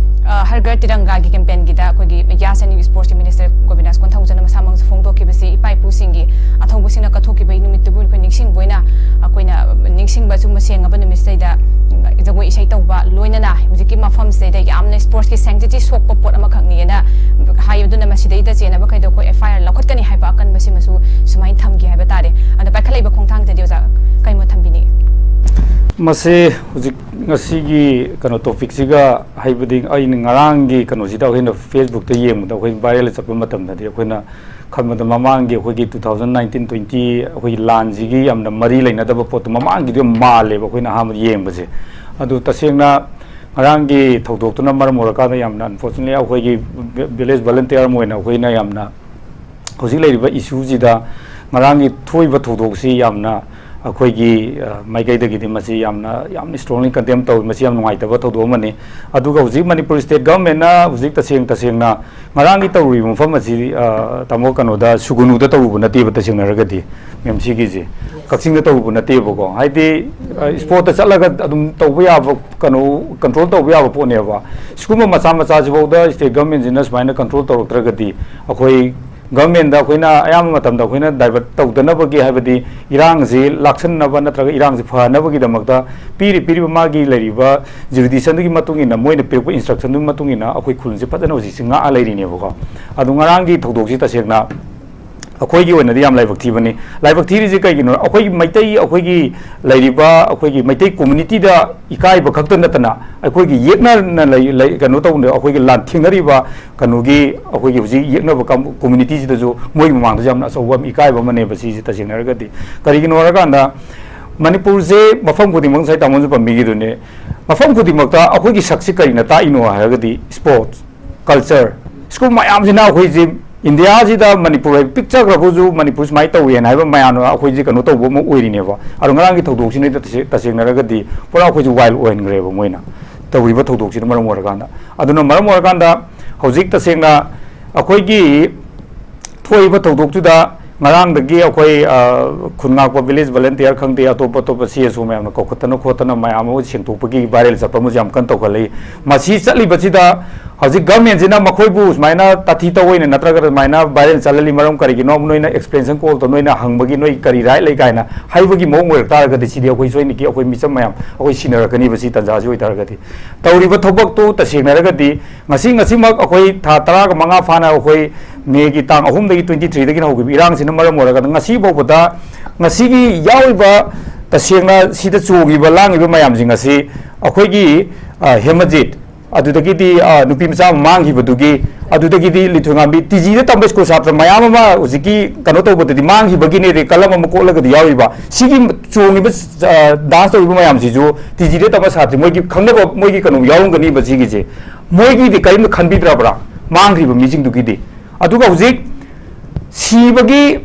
ꯑ, ꯍꯔ ꯘꯔ ꯇꯤꯔꯪꯒꯥꯒꯤ ꯀꯦꯝꯄꯦꯟꯒꯤꯗ ꯑꯩꯈꯣꯏꯒꯤ ꯌꯥꯁ ꯑꯦꯟ ꯁ꯭ꯄꯣꯔꯠꯁꯀꯤ ꯃꯤꯅꯤꯁꯇꯔ ꯒꯣꯕꯤꯟꯗꯥꯁ ꯀꯣꯟꯊꯧꯖꯝꯅ ꯃꯁꯥꯃꯛꯁꯨ ꯐꯣꯡꯗꯣꯛꯈꯤꯕꯁꯤ ꯏꯄꯥ ꯏꯄꯨꯁꯤꯡꯒꯤ ꯑꯊꯧꯕꯁꯤꯡꯅ ꯀꯠꯊꯣꯛꯈꯤꯕꯒꯤ ꯅꯨꯃꯤꯠꯇꯨꯕꯨ ꯑꯩꯈꯣꯏ ꯅꯤꯡꯁꯤꯡꯕ ꯑꯣꯏꯅ ꯑꯩꯈꯣꯏꯅ ꯅꯤꯡꯁꯤꯡꯕ ꯑꯁꯨꯝꯕ ꯁꯦꯡꯉꯕ ꯅꯨꯃꯤꯠꯁꯤꯗꯩꯗ ꯖꯒꯣꯏ ꯏꯁꯩ ꯇꯧꯕ, ꯂꯣꯏꯅꯅ ꯍꯧꯖꯤꯛꯀꯤ ꯃꯐꯝꯁꯤꯗꯩꯗ ꯌꯥꯝꯅ ꯁ꯭ꯄꯣꯔꯠꯁꯀꯤ ꯁꯦꯡꯇꯤꯇꯤ ꯁꯣꯛꯄ ꯄꯣꯠ ꯑꯃꯈꯛꯅꯤꯅ ꯍꯥꯏ꯫ ꯑꯗꯨꯅ ꯃꯁꯤꯗꯩꯗ ꯆꯦꯟꯅꯕꯈꯩꯗꯣ ꯑꯩꯈꯣꯏ F I R ꯂꯧꯈꯠꯀꯅꯤ ꯍꯥꯏꯕ ꯑꯀꯟꯕꯁꯤꯃꯁꯨ ꯁꯨꯃꯥꯏꯅ ꯊꯝꯈꯤ ꯍꯥꯏꯕ ꯇꯥꯔꯦ꯫ ꯑꯗꯣ ꯄꯥꯏꯈꯠꯂꯛꯏꯕ ꯈꯣꯡꯊꯥꯡꯗꯗꯤ ꯑꯣꯖꯥ ꯀꯔꯤ ꯃꯣꯠ ꯊꯝꯕꯤꯅꯤꯡꯏ? ꯃꯁꯤ ꯍꯧꯖꯤꯛ ꯉꯁꯤꯒꯤ ꯀꯩꯅꯣ ꯇꯣꯄꯤꯛꯁꯤꯒ, ꯍꯥꯏꯕꯗꯤ ꯑꯩꯅ ꯉꯔꯥꯡꯒꯤ ꯀꯩꯅꯣꯁꯤꯗ ꯑꯩꯈꯣꯏꯅ ꯐꯦꯁꯕꯨꯛꯇ ꯌꯦꯡꯕꯗ, ꯑꯩꯈꯣꯏ ꯚꯥꯏꯔꯦꯜ ꯆꯠꯄ ꯃꯇꯝꯗꯗꯤ ꯑꯩꯈꯣꯏꯅ ꯈꯟꯕꯗ ꯃꯃꯥꯡꯒꯤ ꯑꯩꯈꯣꯏꯒꯤ two thousand nineteen twenty ꯑꯩꯈꯣꯏꯒꯤ ꯂꯥꯟꯁꯤꯒꯤ ꯌꯥꯝꯅ ꯃꯔꯤ ꯂꯩꯅꯗꯕ ꯄꯣꯠꯇꯣ ꯃꯃꯥꯡꯒꯤꯗꯣ ꯌꯥꯝ ꯃꯥꯜꯂꯦꯕ ꯑꯩꯈꯣꯏꯅ ꯑꯍꯥꯟꯕꯗ ꯌꯦꯡꯕꯁꯦ꯫ ꯑꯗꯨ ꯇꯁꯦꯡꯅ ꯉꯔꯥꯡꯒꯤ ꯊꯧꯗꯣꯛꯇꯨꯅ ꯃꯔꯝ ꯑꯣꯏꯔꯀꯥꯟꯗ ꯌꯥꯝꯅ unfortunately ꯑꯩꯈꯣꯏꯒꯤ ꯚꯤ-, village volunteer ꯑꯃ ꯑꯣꯏꯅ ꯑꯩꯈꯣꯏꯅ ꯌꯥꯝꯅ ꯍꯧꯖꯤꯛ ꯂꯩꯔꯤꯕ ꯏꯁꯨꯁꯤꯗ ꯉꯔꯥꯡꯒꯤ ꯊꯣꯛꯏꯕ ꯊꯧꯗꯣꯛꯁꯤ ꯌꯥꯝꯅ ꯑꯩꯈꯣꯏꯒꯤ ꯑ, ꯃꯥꯏꯀꯩꯗꯒꯤꯗꯤ ꯃꯁꯤ ꯌꯥꯝꯅ ꯌꯥꯝꯅ strongly condemn ꯇꯧꯏ꯫ ꯃꯁꯤ ꯌꯥꯝ ꯅꯨꯡꯉꯥꯏꯇꯕ ꯊꯧꯗꯣꯛ ꯑꯃꯅꯤ꯫ ꯑꯗꯨꯒ ꯍꯧꯖꯤꯛ ꯃꯅꯤꯄꯨꯔ state government ꯅ ꯍꯧꯖꯤꯛ ꯇꯁꯦꯡ ꯇꯁꯦꯡꯅ ꯉꯔꯥꯡꯒꯤ ꯇꯧꯔꯤꯕ ꯃꯐꯝ ꯑꯁꯤ ꯑ, ꯇꯥꯃꯣ ꯀꯩꯅꯣꯗ ꯁꯨꯒꯨꯅꯨꯗ ꯇꯧꯔꯨꯕ ꯅꯠꯇꯦꯕ꯫ ꯇꯁꯦꯡꯅ ꯍꯥꯏꯔꯒꯗꯤ ꯃꯦꯝ ꯁꯤꯒꯤꯁꯦ ꯀꯛꯆꯤꯡꯗ ꯇꯧꯔꯨꯕ ꯅꯠꯇꯦꯕꯀꯣ꯫ ꯍꯥꯏꯗꯤ ꯑ, spot ꯇ ꯆꯠꯂꯒ ꯑꯗꯨꯝ ꯇꯧꯕ ꯌꯥꯕ ꯀꯩꯅꯣ control ꯇꯧꯕ ꯌꯥꯕ ꯄꯣꯠꯅꯦꯕ꯫ ꯁꯤꯒꯨꯝꯕ ꯃꯆꯥ ꯃꯆꯥꯁꯤꯐꯥꯎꯗ state government ꯁꯤꯅ ꯁꯨꯃꯥꯏꯅ control ꯇꯧꯔꯛꯇ꯭ꯔꯒꯗꯤ ꯑꯩꯈꯣꯏ government ꯗ ꯑꯩꯈꯣꯏꯅ ꯑꯌꯥꯝꯕ ꯃꯇꯝꯗ ꯑꯩꯈꯣꯏꯅ divert ꯇꯧꯗꯅꯕꯒꯤ, ꯍꯥꯏꯕꯗꯤ ꯏꯔꯥꯡꯁꯤ ꯂꯥꯛꯁꯟꯅꯕ ꯅꯠꯇ꯭ꯔꯒ ꯏꯔꯥꯡꯁꯤ ꯐꯍꯟꯅꯕꯒꯤꯗꯃꯛꯇ ꯄꯤꯔꯤ ꯄꯤꯔꯤꯕ ꯃꯥꯒꯤ ꯂꯩꯔꯤꯕ jurisdiction ꯗꯨꯒꯤ ꯃꯇꯨꯡ ꯏꯟꯅ, ꯃꯣꯏꯅ ꯄꯤꯔꯛꯄ instruction ꯗꯨꯒꯤ ꯃꯇꯨꯡ ꯏꯟꯅ ꯑꯩꯈꯣꯏ ꯈꯨꯜꯁꯦ ꯐꯖꯅ ꯍꯧꯖꯤꯛꯁꯦ ꯉꯥꯛꯑ ꯂꯩꯔꯤꯅꯦꯕꯀꯣ꯫ ꯑꯗꯣ ꯉꯔꯥꯡꯒꯤ ꯊꯧꯗꯣꯛꯁꯤ ꯇꯁꯦꯡꯅ ꯑꯩꯈꯣꯏꯒꯤ ꯑꯣꯏꯅꯗꯤ ꯌꯥꯝ ꯂꯥꯏꯕꯛ ꯊꯤꯕꯅꯤ꯫ ꯂꯥꯏꯕꯛ ꯊꯤꯔꯤꯁꯤ ꯀꯩꯒꯤꯅꯣ? ꯑꯩꯈꯣꯏꯒꯤ ꯃꯩꯇꯩ, ꯑꯩꯈꯣꯏꯒꯤ ꯂꯩꯔꯤꯕ ꯑꯩꯈꯣꯏꯒꯤ ꯃꯩꯇꯩ community ꯗ ꯏꯀꯥꯏꯕ ꯈꯛꯇ ꯅꯠꯇꯅ ꯑꯩꯈꯣꯏꯒꯤ ꯌꯦꯛꯅꯅ ꯂꯩ, ꯂꯩ, ꯀꯩꯅꯣ ꯇꯧꯅ ꯑꯩꯈꯣꯏꯒꯤ ꯂꯥꯟ ꯊꯦꯡꯅꯔꯤꯕ ꯀꯩꯅꯣꯒꯤ ꯑꯩꯈꯣꯏꯒꯤ ꯍꯧꯖꯤꯛ ꯌꯦꯛꯅꯕ ꯀꯥꯡꯕꯨ community ꯁꯤꯗꯁꯨ ꯃꯣꯏꯒꯤ ꯃꯃꯥꯡꯗꯁꯨ ꯌꯥꯝꯅ ꯑꯆꯧꯕ ꯑꯃ ꯏꯀꯥꯏꯕ ꯑꯃꯅꯦꯕ ꯁꯤꯁꯦ ꯇꯁꯦꯡꯅ ꯍꯥꯏꯔꯒꯗꯤ꯫ ꯀꯔꯤꯒꯤꯅꯣ ꯍꯥꯏꯔꯀꯥꯟꯗ ꯃꯅꯤꯄꯨꯔꯁꯦ ꯃꯐꯝ ꯈꯨꯗꯤꯡꯃꯛ ꯉꯁꯥꯏ ꯇꯥꯃꯣꯅꯁꯨ ꯄꯟꯕꯤꯈꯤꯗꯨꯅꯦ, ꯃꯐꯝ ꯈꯨꯗꯤꯡꯃꯛꯇ ꯑꯩꯈꯣꯏꯒꯤ ꯁꯛꯁꯤ ꯀꯔꯤꯅ ꯇꯥꯛꯏꯅꯣ ꯍꯥꯏꯔꯒꯗꯤ sports, culture, ꯁꯤꯒꯨꯝꯕ ꯃꯌꯥꯝꯁꯤꯅ ꯑꯩꯈꯣꯏꯁꯦ ꯏꯟꯗꯤꯌꯥꯁꯤꯗ ꯃꯅꯤꯄꯨꯔ ꯍꯥꯏꯕ ꯄꯤꯛꯆꯈ꯭ꯔꯒꯁꯨ ꯃꯅꯤꯄꯨꯔ ꯁꯨꯃꯥꯏꯅ ꯇꯧꯋꯦꯅ ꯍꯥꯏꯕ ꯃꯌꯥꯝꯅ ꯑꯩꯈꯣꯏꯁꯦ ꯀꯩꯅꯣ ꯇꯧꯕ ꯑꯃ ꯑꯣꯏꯔꯤꯅꯦꯕ꯫ ꯑꯗꯣ ꯉꯔꯥꯡꯒꯤ ꯊꯧꯗꯣꯛꯁꯤꯅ ꯇꯁꯦ-, ꯇꯁꯦꯡꯅ ꯍꯥꯏꯔꯒꯗꯤ ꯄꯨꯔꯥ ꯑꯩꯈꯣꯏꯁꯦ wild ꯑꯣꯏꯍꯟꯈ꯭ꯔꯦꯕ ꯃꯣꯏꯅ ꯇꯧꯔꯤꯕ ꯊꯧꯗꯣꯛꯁꯤꯅ ꯃꯔꯝ ꯑꯣꯏꯔꯀꯥꯟꯗ꯫ ꯑꯗꯨꯅ ꯃꯔꯝ ꯑꯣꯏꯔꯀꯥꯟꯗ ꯍꯧꯖꯤꯛ ꯇꯁꯦꯡꯅ ꯑꯩꯈꯣꯏꯒꯤ ꯊꯣꯛꯏꯕ ꯊꯧꯗꯣꯛꯇꯨꯗ ꯉꯔꯥꯡꯗꯒꯤ ꯑꯩꯈꯣꯏ, ꯑ, ꯈꯨꯟ ꯉꯥꯛꯄ village volunteer ꯈꯪꯗꯦ, ꯑꯇꯣꯞ ꯑꯇꯣꯞꯄ C S O ꯃꯌꯥꯝꯅ ꯀꯧꯈꯠꯇꯅ ꯈꯣꯠꯇꯅ ꯃꯌꯥꯝ ꯑꯃ ꯁꯦꯡꯗꯣꯛꯄꯒꯤ viral ꯆꯠꯄ ꯑꯃꯁꯨ ꯌꯥꯝ ꯀꯟꯅ ꯇꯧꯈꯠꯂꯛꯏ꯫ ꯃꯁꯤ ꯆꯠꯂꯤꯕꯁꯤꯗ ꯍꯧꯖꯤꯛ government ꯁꯤꯅ ꯃꯈꯣꯏꯕꯨ ꯁꯨꯃꯥꯏꯅ ꯇꯥꯊꯤ ꯇꯧꯑꯣꯏꯅ ꯅꯠꯇ꯭ꯔꯒ ꯑꯗꯨꯃꯥꯏꯅ viral ꯆꯠꯍꯜꯂꯤ ꯃꯔꯝ ꯀꯔꯤꯒꯤꯅꯣ? ꯅꯣꯏꯅ expansion call ꯇꯧ, ꯅꯣꯏꯅ ꯍꯪꯕꯒꯤ ꯅꯣꯏ ꯀꯔꯤ right ꯂꯩ ꯀꯥꯏꯅ ꯍꯥꯏꯕꯒꯤ ꯃꯑꯣꯡ ꯑꯣꯏꯔꯛ ꯇꯥꯔꯒꯗꯤ ꯁꯤꯗꯤ ꯑꯩꯈꯣꯏ ꯁꯣꯏꯅꯀꯤ ꯑꯩꯈꯣꯏ ꯃꯤꯆꯝ ꯃꯌꯥꯝ ꯑꯩꯈꯣꯏ ꯁꯤꯟꯅꯔꯛꯀꯅꯤꯕ ꯁꯤ ꯇꯥꯟꯖꯥꯁꯤ ꯑꯣꯏꯇꯥꯔꯒꯗꯤ꯫ ꯇꯧꯔꯤꯕ ꯊꯕꯛꯇꯨ ꯇꯁꯦꯡꯅ ꯍꯥꯏꯔꯒꯗꯤ ꯉꯁꯤ, ꯉꯁꯤꯃꯛ ꯑꯩꯈꯣꯏ ꯊꯥ ꯇꯔꯥꯒ ꯃꯉꯥ ꯐꯥꯅ ꯑꯩꯈꯣꯏ May ꯒꯤ ꯇꯥꯡ ꯑꯍꯨꯝꯗꯒꯤ twenty three ꯗꯒꯤꯅ ꯍꯧꯈꯤꯕ ꯏꯔꯥꯡꯁꯤꯅ ꯃꯔꯝ ꯑꯣꯏꯔꯒ ꯉꯁꯤ ꯐꯥꯎꯕꯗ ꯉꯁꯤꯒꯤ ꯌꯥꯎꯔꯤꯕ ꯇꯁꯦꯡꯅ ꯁꯤꯗ ꯆꯣꯡꯉꯤꯕ ꯂꯥꯡꯉꯤꯕ ꯃꯌꯥꯝꯁꯤꯡ ꯑꯁꯤ ꯑꯩꯈꯣꯏꯒꯤ, ꯑ, ꯍꯦꯃꯖꯤꯠ, ꯑꯗꯨꯗꯒꯤꯗꯤ, ꯑ, ꯅꯨꯄꯤ ꯃꯆꯥ ꯑꯃ ꯃꯥꯡꯈꯤꯕꯗꯨꯒꯤ, ꯑꯗꯨꯗꯒꯤꯗꯤ ꯂꯤꯟꯊꯣꯏꯉꯥꯝꯕꯤ, T G ꯗ ꯇꯝꯕ school ꯁꯥꯇ꯭ꯔ ꯃꯌꯥꯝ ꯑꯃ ꯍꯧꯖꯤꯛꯀꯤ ꯀꯩꯅꯣ ꯇꯧꯕꯗꯗꯤ ꯃꯥꯡꯈꯤꯕꯒꯤꯅꯦꯗꯤ ꯀꯂꯝ ꯑꯃ ꯀꯣꯠꯂꯒꯗꯤ ꯌꯥꯎꯔꯤꯕ꯫ ꯁꯤꯒꯤ ꯆꯣꯡꯉꯤꯕ, ꯑ, dance ꯇꯧꯔꯤꯕ ꯃꯌꯥꯝꯁꯤꯁꯨ T G ꯗ ꯇꯝꯕ ꯁꯥꯇ꯭ꯔ ꯃꯣꯏꯒꯤ ꯈꯪꯅꯕ ꯃꯣꯏꯒꯤ ꯀꯩꯅꯣ ꯌꯥꯎꯔꯝꯒꯅꯤꯕ ꯁꯤꯒꯤꯁꯦ꯫ ꯃꯣꯏꯒꯤꯗꯤ ꯀꯔꯤꯝꯇ ꯈꯟꯕꯤꯗ꯭ꯔꯕ꯭ꯔꯥ ꯃꯥꯡꯈ꯭ꯔꯤꯕ ꯃꯤꯁꯤꯡꯗꯨꯒꯤꯗꯤ? ꯑꯗꯨꯒ ꯍꯧꯖꯤꯛ ꯁꯤꯕꯒꯤ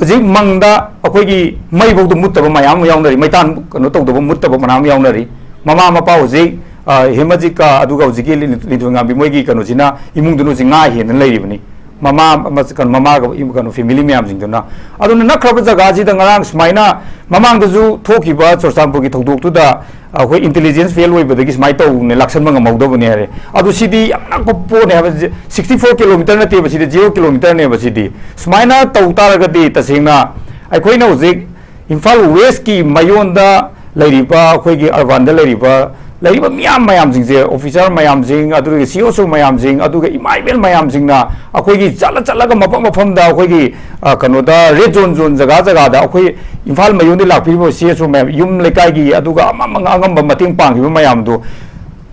ꯍꯧꯖꯤꯛ ꯃꯪꯗ ꯑꯩꯈꯣꯏꯒꯤ ꯃꯩꯐꯧꯗ ꯃꯨꯠꯇꯕ ꯃꯌꯥꯝ ꯑꯃ ꯌꯥꯎꯅꯔꯤ, ꯃꯩꯇꯥꯟ ꯀꯩꯅꯣ ꯇꯧꯗꯕ, ꯃꯨꯠꯇꯕ ꯃꯌꯥꯝ ꯑꯃ ꯌꯥꯎꯅꯔꯤ꯫ ꯃꯃꯥ ꯃꯄꯥ ꯍꯧꯖꯤꯛ, ꯑ, ꯍꯦꯃꯖꯤꯀꯥ ꯑꯗꯨꯒ ꯍꯧꯖꯤꯛꯀꯤ ꯂꯤ-, ꯂꯤꯟꯊꯣꯏꯉꯥꯝꯕꯤ ꯃꯣꯏꯒꯤ ꯀꯩꯅꯣꯁꯤꯅ, ꯏꯃꯨꯡꯗꯨꯅ ꯍꯧꯖꯤꯛ ꯉꯥ ꯍꯦꯟꯗꯅ ꯂꯩꯔꯤꯕꯅꯤ꯫ ꯃꯃꯥ, ꯃꯆ-, ꯀꯩꯅꯣ, ꯃꯃꯥꯒ ꯏꯃꯨꯡ, ꯀꯩꯅꯣ, family ꯃꯌꯥꯝꯁꯤꯡꯗꯨꯅ꯫ ꯑꯗꯨꯅ ꯅꯛꯈ꯭ꯔꯕ ꯖꯒꯥꯁꯤꯗ ꯉꯔꯥꯡ ꯁꯨꯃꯥꯏꯅ ꯃꯃꯥꯡꯗꯁꯨ ꯊꯣꯛꯈꯤꯕ ꯆꯨꯔꯆꯥꯟꯄꯨꯔꯒꯤ ꯊꯧꯗꯣꯛꯇꯨꯗ ꯑꯩꯈꯣꯏ intelligence fail ꯑꯣꯏꯕꯗꯒꯤ ꯁꯨꯃꯥꯏꯅ ꯇꯧꯕꯅꯦ, ꯂꯥꯛꯁꯟꯕ ꯉꯝꯍꯧꯗꯕꯅꯦ ꯍꯥꯏꯔꯦ꯫ ꯑꯗꯨ ꯁꯤꯗꯤ ꯌꯥꯝ ꯅꯛꯄ ꯄꯣꯠꯅꯦ ꯍꯥꯏꯕ, sixty four kilometre ꯅꯠꯇꯦꯕ, ꯁꯤꯗꯤ zero kilometre ꯅꯦꯕ꯫ ꯁꯤꯗꯤ ꯁꯨꯃꯥꯏꯅ ꯇꯧ ꯇꯥꯔꯒꯗꯤ ꯇꯁꯦꯡꯅ ꯑꯩꯈꯣꯏꯅ ꯍꯧꯖꯤꯛ ꯏꯝꯐꯥꯜ West ꯀꯤ ꯃꯌꯣꯟꯗ ꯂꯩꯔꯤꯕ, ꯑꯩꯈꯣꯏꯒꯤ urban ꯗ ꯂꯩꯔꯤꯕ, ꯂꯩꯔꯤꯕ ꯃꯤꯌꯥꯝ ꯃꯌꯥꯝꯁꯤꯡꯁꯦ, officer ꯃꯌꯥꯝꯁꯤꯡ, ꯑꯗꯨꯒ C E O ꯃꯌꯥꯝꯁꯤꯡ, ꯑꯗꯨꯒ ꯏꯃꯥ ꯏꯕꯦꯜ ꯃꯌꯥꯝꯁꯤꯡꯅ ꯑꯩꯈꯣꯏꯒꯤ ꯆꯠꯂ ꯆꯠꯂꯒ ꯃꯐꯝ ꯃꯐꯝꯗ ꯑꯩꯈꯣꯏꯒꯤ, ꯑ, ꯀꯩꯅꯣꯗ, red zone, zone ꯖꯒꯥ ꯖꯒꯥꯗ ꯑꯩꯈꯣꯏ ꯏꯝꯐꯥꯜ ꯃꯌꯣꯟꯗꯒꯤ ꯂꯥꯛꯄꯤꯔꯤꯕ C E O ꯃꯌꯥꯝ, ꯌꯨꯝ ꯂꯩꯀꯥꯏꯒꯤ, ꯑꯗꯨꯒ ꯑꯃ ꯑꯃ ꯑꯉꯝꯕ ꯃꯇꯦꯡ ꯄꯥꯡꯈꯤꯕ ꯃꯌꯥꯝꯗꯣ,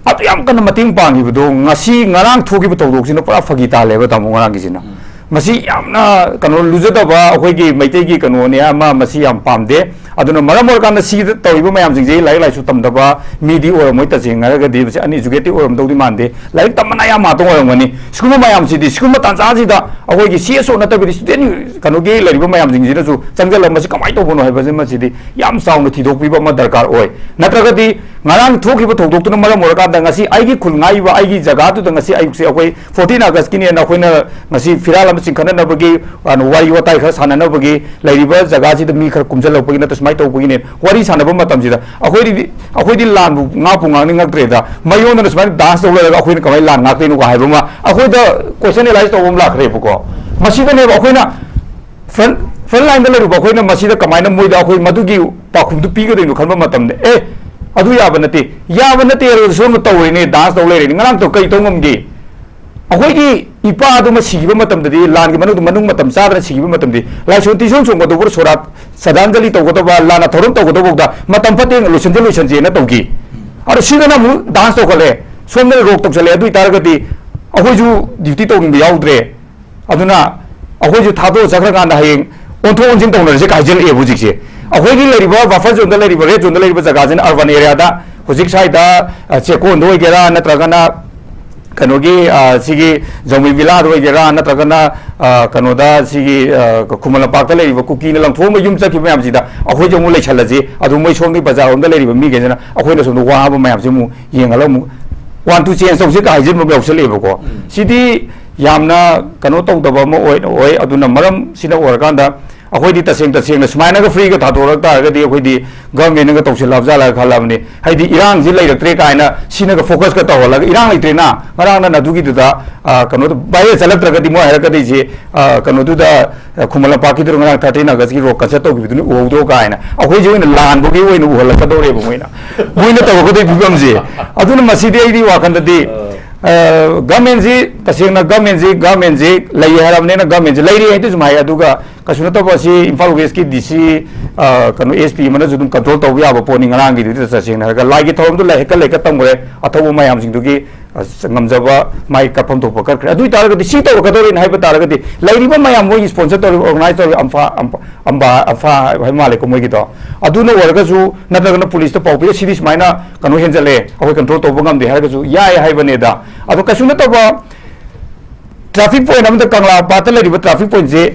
ꯑꯗꯨ ꯌꯥꯝ ꯀꯟꯅ ꯃꯇꯦꯡ ꯄꯥꯡꯈꯤꯕꯗꯣ, ꯉꯁꯤ ꯉꯔꯥꯡ ꯊꯣꯛꯈꯤꯕ ꯊꯧꯗꯣꯛꯁꯤꯅ ꯄꯨꯔꯥ ꯐꯥꯒꯤ ꯇꯥꯍꯜꯂꯦꯕ, ꯇꯥꯃꯣ, ꯉꯔꯥꯡꯒꯤꯁꯤꯅ꯫ ꯎꯝ꯫ ꯃꯁꯤ ꯌꯥꯝꯅ, ꯀꯩꯅꯣ, ꯂꯨꯖꯗꯕ ꯑꯩꯈꯣꯏꯒꯤ ꯃꯩꯇꯩꯒꯤ ꯀꯩꯅꯣꯅꯦ ꯑꯃ, ꯃꯁꯤ ꯌꯥꯝ ꯄꯥꯝꯗꯦ꯫ ꯑꯗꯨꯅ ꯃꯔꯝ ꯑꯣꯏꯔꯀꯥꯟꯗ ꯁꯤꯗ ꯇꯧꯔꯤꯕ ꯃꯌꯥꯝꯁꯤꯡꯁꯦ ꯂꯥꯏꯔꯤꯛ ꯂꯥꯏꯁꯨ ꯇꯝꯗꯕ ꯃꯤꯗꯤ ꯑꯣꯏꯔꯝꯃꯣꯏ, ꯇꯁꯦꯡꯅ ꯍꯥꯏꯔꯒꯗꯤ ꯃꯁꯤ uneducated ꯑꯣꯏꯔꯝꯗꯧꯗꯤ ꯃꯥꯟꯗꯦ꯫ ꯂꯥꯏꯔꯤꯛ ꯇꯝꯕꯅ ꯑꯌꯥꯝꯕ ꯉꯥꯛꯇ ꯑꯣꯏꯔꯝꯒꯅꯤ꯫ ꯁꯤꯒꯨꯝꯕ ꯃꯌꯥꯝꯁꯤꯗꯤ, ꯁꯤꯒꯨꯝꯕ ꯇꯥꯟꯖꯥꯁꯤꯗ ꯑꯩꯈꯣꯏꯒꯤ C S O ꯅꯠꯇꯕꯤꯗ student ꯀꯩꯅꯣꯒꯤ ꯂꯩꯔꯤꯕ ꯃꯌꯥꯝꯁꯤꯡꯁꯤꯅꯁꯨ ꯆꯪꯁꯤꯜꯂꯒ ꯃꯁꯤ ꯀꯃꯥꯏꯅ ꯇꯧꯕꯅꯣ ꯍꯥꯏꯕꯁꯤ, ꯃꯁꯤꯗꯤ ꯌꯥꯝ ꯆꯥꯎꯅ ꯊꯤꯗꯣꯛꯄꯤꯕ ꯑꯃ ꯗꯔꯀꯥꯔ ꯑꯣꯏ꯫ ꯅꯠꯇ꯭ꯔꯒꯗꯤ ꯉꯔꯥꯡ ꯊꯣꯛꯈꯤꯕ ꯊꯧꯗꯣꯛꯇꯨꯅ ꯃꯔꯝ ꯑꯣꯏꯔꯀꯥꯟꯗ ꯉꯁꯤ ꯑꯩꯒꯤ ꯈꯨꯜ ꯉꯥꯛꯏꯕ ꯑꯩꯒꯤ ꯖꯒꯥꯗꯨꯗ ꯉꯁꯤ ꯑꯌꯨꯛꯁꯦ ꯑꯩꯈꯣꯏ fourteen August ꯀꯤꯅꯦꯅ ꯑꯩꯈꯣꯏꯅ ꯉꯁꯤ ꯐꯤꯔꯥꯜ ꯑꯃ ꯆꯤꯡꯈꯠꯅꯅꯕꯒꯤ, ꯑ, ꯋꯥꯔꯤ ꯋꯥꯇꯥꯏ ꯈꯔ ꯁꯥꯟꯅꯅꯕꯒꯤ, ꯂꯩꯔꯤꯕ ꯖꯒꯥꯁꯤꯗ ꯃꯤ ꯈꯔ ꯀꯨꯝꯁꯤꯜꯂꯛꯄꯒꯤ ꯅꯠꯇ꯭ꯔ ꯁꯨꯃꯥꯏꯅ ꯇꯧꯕꯒꯤꯅꯦ ꯋꯥꯔꯤ ꯁꯥꯟꯅꯕ ꯃꯇꯝꯁꯤꯗ ꯑꯩꯈꯣꯏꯗꯤ, ꯑꯩꯈꯣꯏꯗꯤ ꯂꯥꯟꯕꯨ ꯉꯥꯛꯄꯨ ꯉꯥꯛꯅꯤꯡꯉꯛꯇ꯭ꯔꯦꯗ꯫ ꯃꯌꯣꯟꯗꯅ ꯁꯨꯃꯥꯏꯅ dance ꯇꯧ ꯂꯩꯔꯒ ꯑꯩꯈꯣꯏꯅ ꯀꯃꯥꯏꯅ ꯂꯥꯟ ꯉꯥꯛꯇꯣꯏꯅꯣ ꯍꯥꯏꯕ ꯑꯃ ꯑꯩꯈꯣꯏꯗ question arise ꯇꯧꯕ ꯑꯃ ꯂꯥꯛꯈ꯭ꯔꯦꯕꯀꯣ꯫ ꯃꯁꯤꯗꯅꯦꯕ ꯑꯩꯈꯣꯏꯅ front, front line ꯗ ꯂꯩꯔꯨꯕ ꯑꯩꯈꯣꯏꯅ ꯃꯁꯤꯗ ꯀꯃꯥꯏꯅ ꯃꯣꯏꯗ ꯑꯩꯈꯣꯏ ꯃꯗꯨꯒꯤ ꯄꯥꯎꯈꯨꯝꯗꯨ ꯄꯤꯒꯗꯣꯏꯅꯣ ꯈꯟꯕ ꯃꯇꯝꯗ, ꯑꯦ, ꯑꯗꯨ ꯌꯥꯕ ꯅꯠꯇꯦ, ꯌꯥꯕ ꯅꯠꯇꯦ ꯍꯥꯏꯔꯒ ꯁꯣꯝꯗ ꯇꯧꯔꯤꯅꯦ, dance ꯇꯧ ꯂꯩꯔꯤꯅꯦ, ꯉꯔꯥꯡ ꯇꯧ ꯀꯩ ꯇꯧ ꯉꯝꯒꯦ? ꯑꯩꯈꯣꯏꯒꯤ ꯏꯄꯥꯗꯨꯃ ꯁꯤꯈꯤꯕ ꯃꯇꯝꯗꯗꯤ, ꯂꯥꯟꯒꯤ ꯃꯅꯨꯡꯗ, ꯃꯅꯨꯡ ꯃꯇꯝ ꯆꯥꯗꯅ ꯁꯤꯈꯤꯕ ꯃꯇꯝꯗꯗꯤ, ꯂꯥꯏꯁꯣꯟ ꯇꯤꯟꯁꯣꯟ ꯆꯣꯡꯒꯗꯧꯕ, ꯁꯣꯔꯥꯠ ꯁ꯭ꯔꯗꯥꯟꯖꯂꯤ ꯇꯧꯒꯗꯧꯕ, ꯂꯥꯟꯅ ꯊꯧꯔꯝ ꯇꯧꯒꯗꯧꯕꯗ ꯃꯇꯝ ꯐꯠꯇꯦ, ꯂꯣꯏꯁꯤꯟꯁꯦ, ꯂꯣꯏꯁꯤꯟꯁꯦꯅ ꯇꯧꯈꯤ꯫ ꯑꯗꯣ ꯁꯤꯗꯅ ꯑꯃꯨꯛ dance ꯇꯧꯈꯠꯂꯦ, ꯁꯣꯝꯗꯅ rock ꯇꯧꯁꯜꯂꯦ꯫ ꯑꯗꯨ ꯑꯣꯏꯇꯥꯔꯒꯗꯤ ꯑꯩꯈꯣꯏꯁꯨ duty ꯇꯧꯅꯤꯡꯕ ꯌꯥꯎꯗ꯭ꯔꯦ꯫ ꯑꯗꯨꯅ ꯑꯩꯈꯣꯏꯁꯨ ꯊꯥꯗꯣꯛꯑ ꯆꯠꯈ꯭ꯔꯀꯥꯟꯗ ꯍꯌꯦꯡ ꯑꯣꯟꯊꯣꯛ ꯑꯣꯟꯁꯤꯟ ꯇꯧꯅꯔꯁꯦ ꯀꯥꯏ ꯍꯥꯏꯖꯤꯜꯂꯛꯑꯦꯕ ꯍꯧꯖꯤꯛꯁꯦ꯫ ꯑꯩꯈꯣꯏꯒꯤ ꯂꯩꯔꯤꯕ buffer zone ꯗ ꯂꯩꯔꯤꯕ, red zone ꯗ ꯂꯩꯔꯤꯕ ꯖꯒꯥꯁꯤꯅ urban area ꯗ, ꯍꯧꯖꯤꯛ ꯁ꯭ꯋꯥꯏꯗ, ꯑ, ꯆꯦꯛꯀꯣꯟꯗ ꯑꯣꯏꯒꯦꯔꯥ, ꯅꯠꯇ꯭ꯔꯒꯅ ꯀꯩꯅꯣꯒꯤ, ꯑ, ꯁꯤꯒꯤ ꯖꯧꯃꯤ ꯚꯤꯂꯥꯗ ꯑꯣꯏꯒꯦꯔꯥ, ꯅꯠꯇ꯭ꯔꯒꯅ, ꯑ, ꯀꯩꯅꯣꯗ, ꯁꯤꯒꯤ, ꯑ, ꯈꯨꯃꯟ ꯂꯝꯄꯥꯛꯇ ꯂꯩꯔꯤꯕ ꯀꯨꯀꯤꯅ ꯂꯪꯊꯣꯛꯑꯝꯕ ꯌꯨꯝ ꯆꯠꯈꯤꯕ ꯃꯌꯥꯝꯁꯤꯗ ꯑꯩꯈꯣꯏꯁꯨ ꯑꯃꯨꯛ ꯂꯩꯁꯜꯂꯁꯤ, ꯑꯗꯨ ꯃꯣꯏ ꯁꯣꯝꯒꯤ ꯕꯖꯥꯔ ꯔꯣꯝꯗ ꯂꯩꯔꯤꯕ ꯃꯤꯈꯩꯁꯤꯅ ꯑꯩꯈꯣꯏꯅ ꯁꯣꯝꯗ ꯋꯥꯕ ꯃꯌꯥꯝꯁꯤ ꯑꯃꯨꯛ ꯌꯦꯡꯍꯜꯂꯒ ꯑꯃꯨꯛ one two change ꯇꯧꯁꯤ ꯀꯥ ꯍꯥꯏꯖꯤꯟꯕ ꯑꯃ ꯌꯥꯎꯁꯜꯂꯛꯑꯦꯕꯀꯣ꯫ ꯎꯝ꯫ ꯁꯤꯗꯤ ꯌꯥꯝꯅ ꯀꯩꯅꯣ ꯇꯧꯗꯕ ꯑꯃ ꯑꯣꯏ, ꯑꯣꯏ꯫ ꯑꯗꯨꯅ ꯃꯔꯝ ꯁꯤꯅ ꯑꯣꯏꯔꯀꯥꯟꯗ ꯑꯩꯈꯣꯏꯗꯤ ꯇꯁꯦꯡ ꯇꯁꯦꯡꯅ ꯁꯨꯃꯥꯏꯅꯒ free ꯒ ꯊꯥꯗꯣꯔꯛ ꯇꯥꯔꯒꯗꯤ ꯑꯩꯈꯣꯏꯗꯤ government ꯅꯒ ꯇꯧꯁꯤꯜꯂꯕ ꯖꯥꯠꯂ ꯈꯜꯂꯕꯅꯤ꯫ ꯍꯥꯏꯗꯤ ꯏꯔꯥꯡꯁꯤ ꯂꯩꯔꯛꯇ꯭ꯔꯦ ꯀꯥꯏꯅ ꯁꯤꯅꯒ focus ꯀ ꯇꯧꯍꯜꯂꯒ, ꯏꯔꯥꯡ ꯂꯩꯇ꯭ꯔꯦꯅ, ꯉꯔꯥꯡ ꯅꯍꯥꯟ ꯑꯗꯨꯒꯤꯗꯨꯗ, ꯑ, ꯀꯩꯅꯣꯗ viral ꯆꯠꯂꯛꯇ꯭ꯔꯒꯗꯤ ꯃꯣꯏ ꯍꯥꯏꯔꯛꯀꯗꯣꯏꯁꯦ, ꯑ, ꯀꯩꯅꯣꯗꯨꯗ, ꯑ, ꯈꯨꯃꯟ ꯂꯝꯄꯥꯛꯀꯤꯗꯨꯗ ꯉꯔꯥꯡ thirteen August ꯀꯤ road concert ꯇꯧꯈꯤꯕꯗꯨꯅꯤ ꯎꯍꯧꯗ꯭ꯔꯣ ꯀꯥꯏꯅ ꯑꯩꯈꯣꯏꯁꯦ ꯑꯣꯏꯅ ꯂꯥꯟꯕꯒꯤ ꯑꯣꯏꯅ ꯎꯍꯜꯂꯛꯀꯗꯧꯔꯦꯕ ꯃꯣꯏꯅ, ꯃꯣꯏꯅ ꯇꯧꯔꯛꯀꯗꯣꯏ ꯐꯤꯕꯝꯁꯦ꯫ ꯑꯗꯨꯅ ꯃꯁꯤꯗꯤ ꯑꯩꯗꯤ ꯋꯥꯈꯜꯗꯗꯤ, ꯑ, government ꯁꯤ ꯇꯁꯦꯡꯅ government ꯁꯤ, government ꯁꯤ ꯂꯩ ꯍꯥꯏꯔꯕꯅꯤꯅ government ꯁꯤ ꯂꯩꯔꯤ ꯍꯥꯏꯗꯨꯁꯨ ꯍꯥꯏ, ꯑꯗꯨꯒ ꯀꯩꯁꯨ ꯅꯠꯇꯕ ꯑꯁꯤ ꯏꯝꯐꯥꯜ West ꯀꯤ D C, ꯑ, ꯀꯩꯅꯣ, S P ꯑꯃꯅꯁꯨ ꯑꯗꯨꯝ control ꯇꯧꯕ ꯌꯥꯕ ꯄꯣꯠꯅꯤ꯫ ꯉꯔꯥꯡꯒꯤꯗꯨꯗꯤ ꯇꯁꯦꯡꯅ ꯍꯥꯏꯔꯒ ꯂꯥꯏꯒꯤ ꯊꯧꯔꯝꯗꯨ ꯂꯥꯏ ꯍꯦꯛꯀ ꯂꯩꯀ ꯇꯝꯈ꯭ꯔꯦ, ꯑꯊꯧꯕ ꯃꯌꯥꯝꯁꯤꯡꯗꯨꯒꯤ, ꯑ, ꯉꯝꯖꯕ ꯃꯥꯏ ꯀꯠꯐꯝ ꯊꯣꯛꯄ ꯀꯠꯈ꯭ꯔꯦ꯫ ꯑꯗꯨ ꯑꯣꯏ ꯇꯥꯔꯒꯗꯤ ꯁꯤ ꯇꯧꯔꯛꯀꯗꯧꯔꯤꯅꯤ ꯍꯥꯏꯕ ꯇꯥꯔꯒꯗꯤ ꯂꯩꯔꯤꯕ ꯃꯌꯥꯝ ꯃꯣꯏꯒꯤ sponsor ꯇꯧꯔꯤꯕ, organize ꯇꯧꯔꯤꯕ ꯑꯝꯐꯥ, ꯑꯝꯐꯥ, ꯑꯝꯕꯥ, ꯑꯝꯐꯥ ꯍꯥꯏꯕ ꯃꯥꯜꯂꯦꯀꯣ ꯃꯣꯏꯒꯤꯗꯣ, ꯑꯗꯨꯅ ꯑꯣꯏꯔꯒꯁꯨ ꯅꯠꯇ꯭ꯔꯒꯅ police ꯇ ꯄꯥꯎ ꯄꯤꯔ ꯁꯤꯗꯤ ꯁꯨꯃꯥꯏꯅ ꯀꯩꯅꯣ ꯍꯦꯟꯖꯜꯂꯦ, ꯑꯩꯈꯣꯏ control ꯇꯧꯕ ꯉꯝꯗꯦ ꯍꯥꯏꯔꯒꯁꯨ ꯌꯥꯏ ꯍꯥꯏꯕꯅꯦꯗ꯫ ꯑꯗꯣ ꯀꯩꯁꯨ ꯅꯠꯇꯕ traffic point ꯑꯃꯗ ꯀꯪꯂꯥ ꯄꯥꯠꯇ ꯂꯩꯔꯤꯕ traffic point ꯁꯦ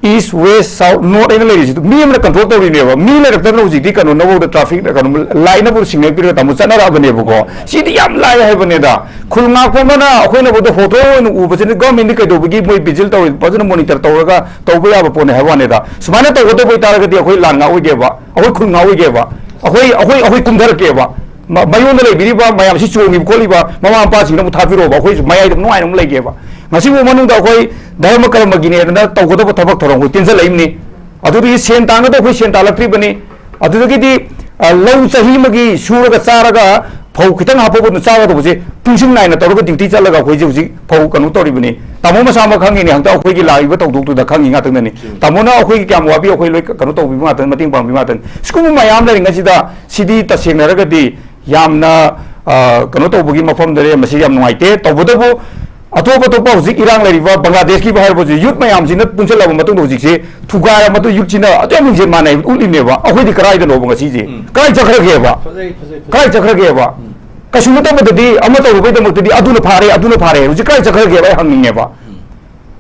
east, west, south, north ꯍꯥꯏꯅ ꯂꯩꯔꯤꯁꯤꯗ ꯃꯤ ꯑꯃꯅ control ꯇꯧꯔꯤꯅꯦꯕ꯫ ꯃꯤ ꯂꯩꯔꯛꯇꯗꯅ ꯍꯧꯖꯤꯛꯇꯤ ꯀꯩꯅꯣꯅꯐꯧꯗ traffic, ꯀꯩꯅꯣ, light ꯅꯕꯨ signal ꯄꯤꯔꯒ ꯇꯥꯃꯣ ꯆꯠꯅꯔꯛꯑꯕꯅꯦꯕꯀꯣ꯫ ꯁꯤꯗꯤ ꯌꯥꯝ ꯂꯥꯏ ꯍꯥꯏꯕꯅꯦꯗ꯫ ꯈꯨꯜ ꯉꯥꯛꯄ ꯑꯃꯅ ꯑꯩꯈꯣꯏꯅꯐꯧꯗ ꯍꯣꯊꯣ ꯑꯣꯏꯅ ꯎꯕꯁꯤꯅ government ꯗꯤ ꯀꯩꯗꯧꯕꯒꯤ ꯃꯣꯏ vigil ꯇꯧꯔꯤ, ꯐꯖꯅ monitor ꯇꯧꯔꯒ ꯇꯧꯕ ꯌꯥꯕ ꯄꯣꯠꯅꯤ ꯍꯥꯏꯕ ꯋꯥꯅꯤꯗ꯫ ꯁꯨꯃꯥꯏꯅ ꯇꯧꯒꯗꯧꯕ ꯑꯣꯏꯇꯥꯔꯒꯗꯤ ꯑꯩꯈꯣꯏ ꯂꯥꯟ ꯉꯥꯛꯑꯣꯏꯒꯦꯕ, ꯑꯩꯈꯣꯏ ꯈꯨꯜ ꯉꯥꯛꯑꯣꯏꯒꯦꯕ, ꯑꯩꯈꯣꯏ, ꯑꯩꯈꯣꯏ, ꯑꯩꯈꯣꯏ ꯀꯨꯝꯊꯔꯛꯀꯦꯕ꯫ ꯃ-, ꯃꯌꯣꯟꯗ ꯂꯩꯕꯤꯔꯤꯕ ꯃꯌꯥꯝꯁꯤ ꯆꯣꯡꯉꯤꯕ ꯈꯣꯠꯂꯤꯕ ꯃꯃꯥ ꯃꯄꯥꯁꯤꯡꯅ ꯑꯃꯨꯛ ꯊꯥꯕꯤꯔꯛꯑꯣꯕ, ꯑꯩꯈꯣꯏꯁꯨ ꯃꯌꯥꯏꯗ ꯅꯨꯡꯉꯥꯏꯅ ꯑꯃꯨꯛ ꯂꯩꯒꯦꯕ꯫ ꯉꯁꯤꯐꯥꯎ ꯃꯅꯨꯡꯗ ꯑꯩꯈꯣꯏ ꯙꯔꯃ ꯀꯔꯃꯒꯤꯅꯦꯗꯅ ꯇꯧꯒꯗꯕ ꯊꯕꯛ ꯊꯧꯔꯝ ꯑꯩꯈꯣꯏ ꯇꯤꯟꯖꯜꯂꯛꯏꯕꯅꯤ꯫ ꯑꯗꯨꯗꯒꯤ ꯁꯦꯟ ꯇꯥꯡꯒꯗꯕ ꯑꯩꯈꯣꯏ ꯁꯦꯟ ꯇꯥꯜꯂꯛꯇ꯭ꯔꯤꯕꯅꯤ꯫ ꯑꯗꯨꯗꯒꯤꯗꯤ, ꯑ, ꯂꯧ ꯆꯍꯤ ꯑꯃꯒꯤ ꯁꯨꯔꯒ ꯆꯥꯔꯒ ꯐꯧ ꯈꯤꯇꯪ ꯍꯥꯞꯄꯕꯨ ꯑꯗꯨꯝ ꯆꯥꯒꯗꯧꯕꯁꯦ ꯄꯨꯡꯁꯤꯡ ꯅꯥꯏꯅ ꯇꯧꯔꯒ duty ꯆꯠꯂꯒ ꯑꯩꯈꯣꯏꯁꯦ ꯍꯧꯖꯤꯛ ꯐꯧ ꯀꯩꯅꯣ ꯇꯧꯔꯤꯕꯅꯤ꯫ ꯇꯥꯃꯣ ꯃꯁꯥꯃꯛ ꯈꯪꯉꯤꯅꯦ, ꯍꯟꯗꯛ ꯑꯩꯈꯣꯏꯒꯤ ꯂꯥꯛꯏꯕ ꯊꯧꯗꯣꯛꯇꯨꯗ ꯈꯪꯉꯤ ꯉꯥꯛꯇꯅꯅꯤ꯫ ꯎꯝ꯫ ꯇꯥꯃꯣꯅ ꯑꯩꯈꯣꯏꯒꯤ ꯀꯌꯥꯝ ꯋꯥꯕꯤ ꯑꯩꯈꯣꯏ ꯂꯣꯏ ꯀꯩꯅꯣ ꯇꯧꯕꯤꯕ ꯉꯥꯛꯇꯅꯤ, ꯃꯇꯦꯡ ꯄꯥꯡꯕꯤꯕ ꯉꯥꯛꯇꯅꯤ꯫ ꯁꯤꯒꯨꯝꯕ ꯃꯌꯥꯝ ꯂꯩꯔꯤꯉꯩꯁꯤꯗ ꯁꯤꯗꯤ ꯇꯁꯦꯡꯅ ꯍꯥꯏꯔꯒꯗꯤ ꯌꯥꯝꯅ, ꯑ, ꯀꯩꯅꯣ ꯇꯧꯕꯒꯤ ꯃꯐꯝꯗꯅꯦ, ꯃꯁꯤ ꯌꯥꯝ ꯅꯨꯡꯉꯥꯏꯇꯦ꯫ ꯇꯧꯕꯇꯕꯨ ꯑꯇꯣꯞ ꯑꯇꯣꯞꯄ ꯍꯧꯖꯤꯛ ꯏꯔꯥꯡ ꯂꯩꯔꯤꯕ ꯕꯪꯒ꯭ꯂꯥꯗꯦꯁꯀꯤꯕꯨ ꯍꯥꯏꯔꯕꯁꯨ youth ꯃꯌꯥꯝꯁꯤꯅ ꯄꯨꯟꯁꯤꯜꯂꯕ ꯃꯇꯨꯡꯗ ꯍꯧꯖꯤꯛꯁꯦ ꯊꯨꯒꯥꯏꯔ ꯃꯇꯨꯡ youth ꯁꯤꯅ ꯑꯗꯨ ꯌꯥꯝ ꯂꯤꯡꯖꯦꯜ ꯃꯥꯟꯅꯩ ꯎꯠꯂꯤꯅꯦꯕ꯫ ꯑꯩꯈꯣꯏꯗꯤ ꯀꯔꯥꯏꯗꯅꯣꯕ ꯉꯁꯤꯁꯦ? ꯎꯝ꯫ ꯀꯔꯥꯏ ꯆꯠꯈ꯭ꯔꯒꯦꯕ? ꯐꯖꯩ, ꯐꯖꯩ, ꯐꯖꯩ꯫ ꯀꯔꯥꯏ ꯆꯠꯈ꯭ꯔꯒꯦꯕ? ꯎꯝ꯫ ꯀꯩꯁꯨ ꯅꯠꯇꯕꯗꯗꯤ ꯑꯃ ꯇꯧꯔꯨꯕꯩꯗꯃꯛꯇꯗꯤ ꯑꯗꯨꯅ ꯐꯥꯔꯦ, ꯑꯗꯨꯅ ꯐꯥꯔꯦ, ꯍꯧꯖꯤꯛ ꯀꯥꯏ ꯆꯠꯈ꯭ꯔꯒꯦꯕ? ꯑꯩ ꯍꯪꯅꯤꯡꯉꯦꯕ꯫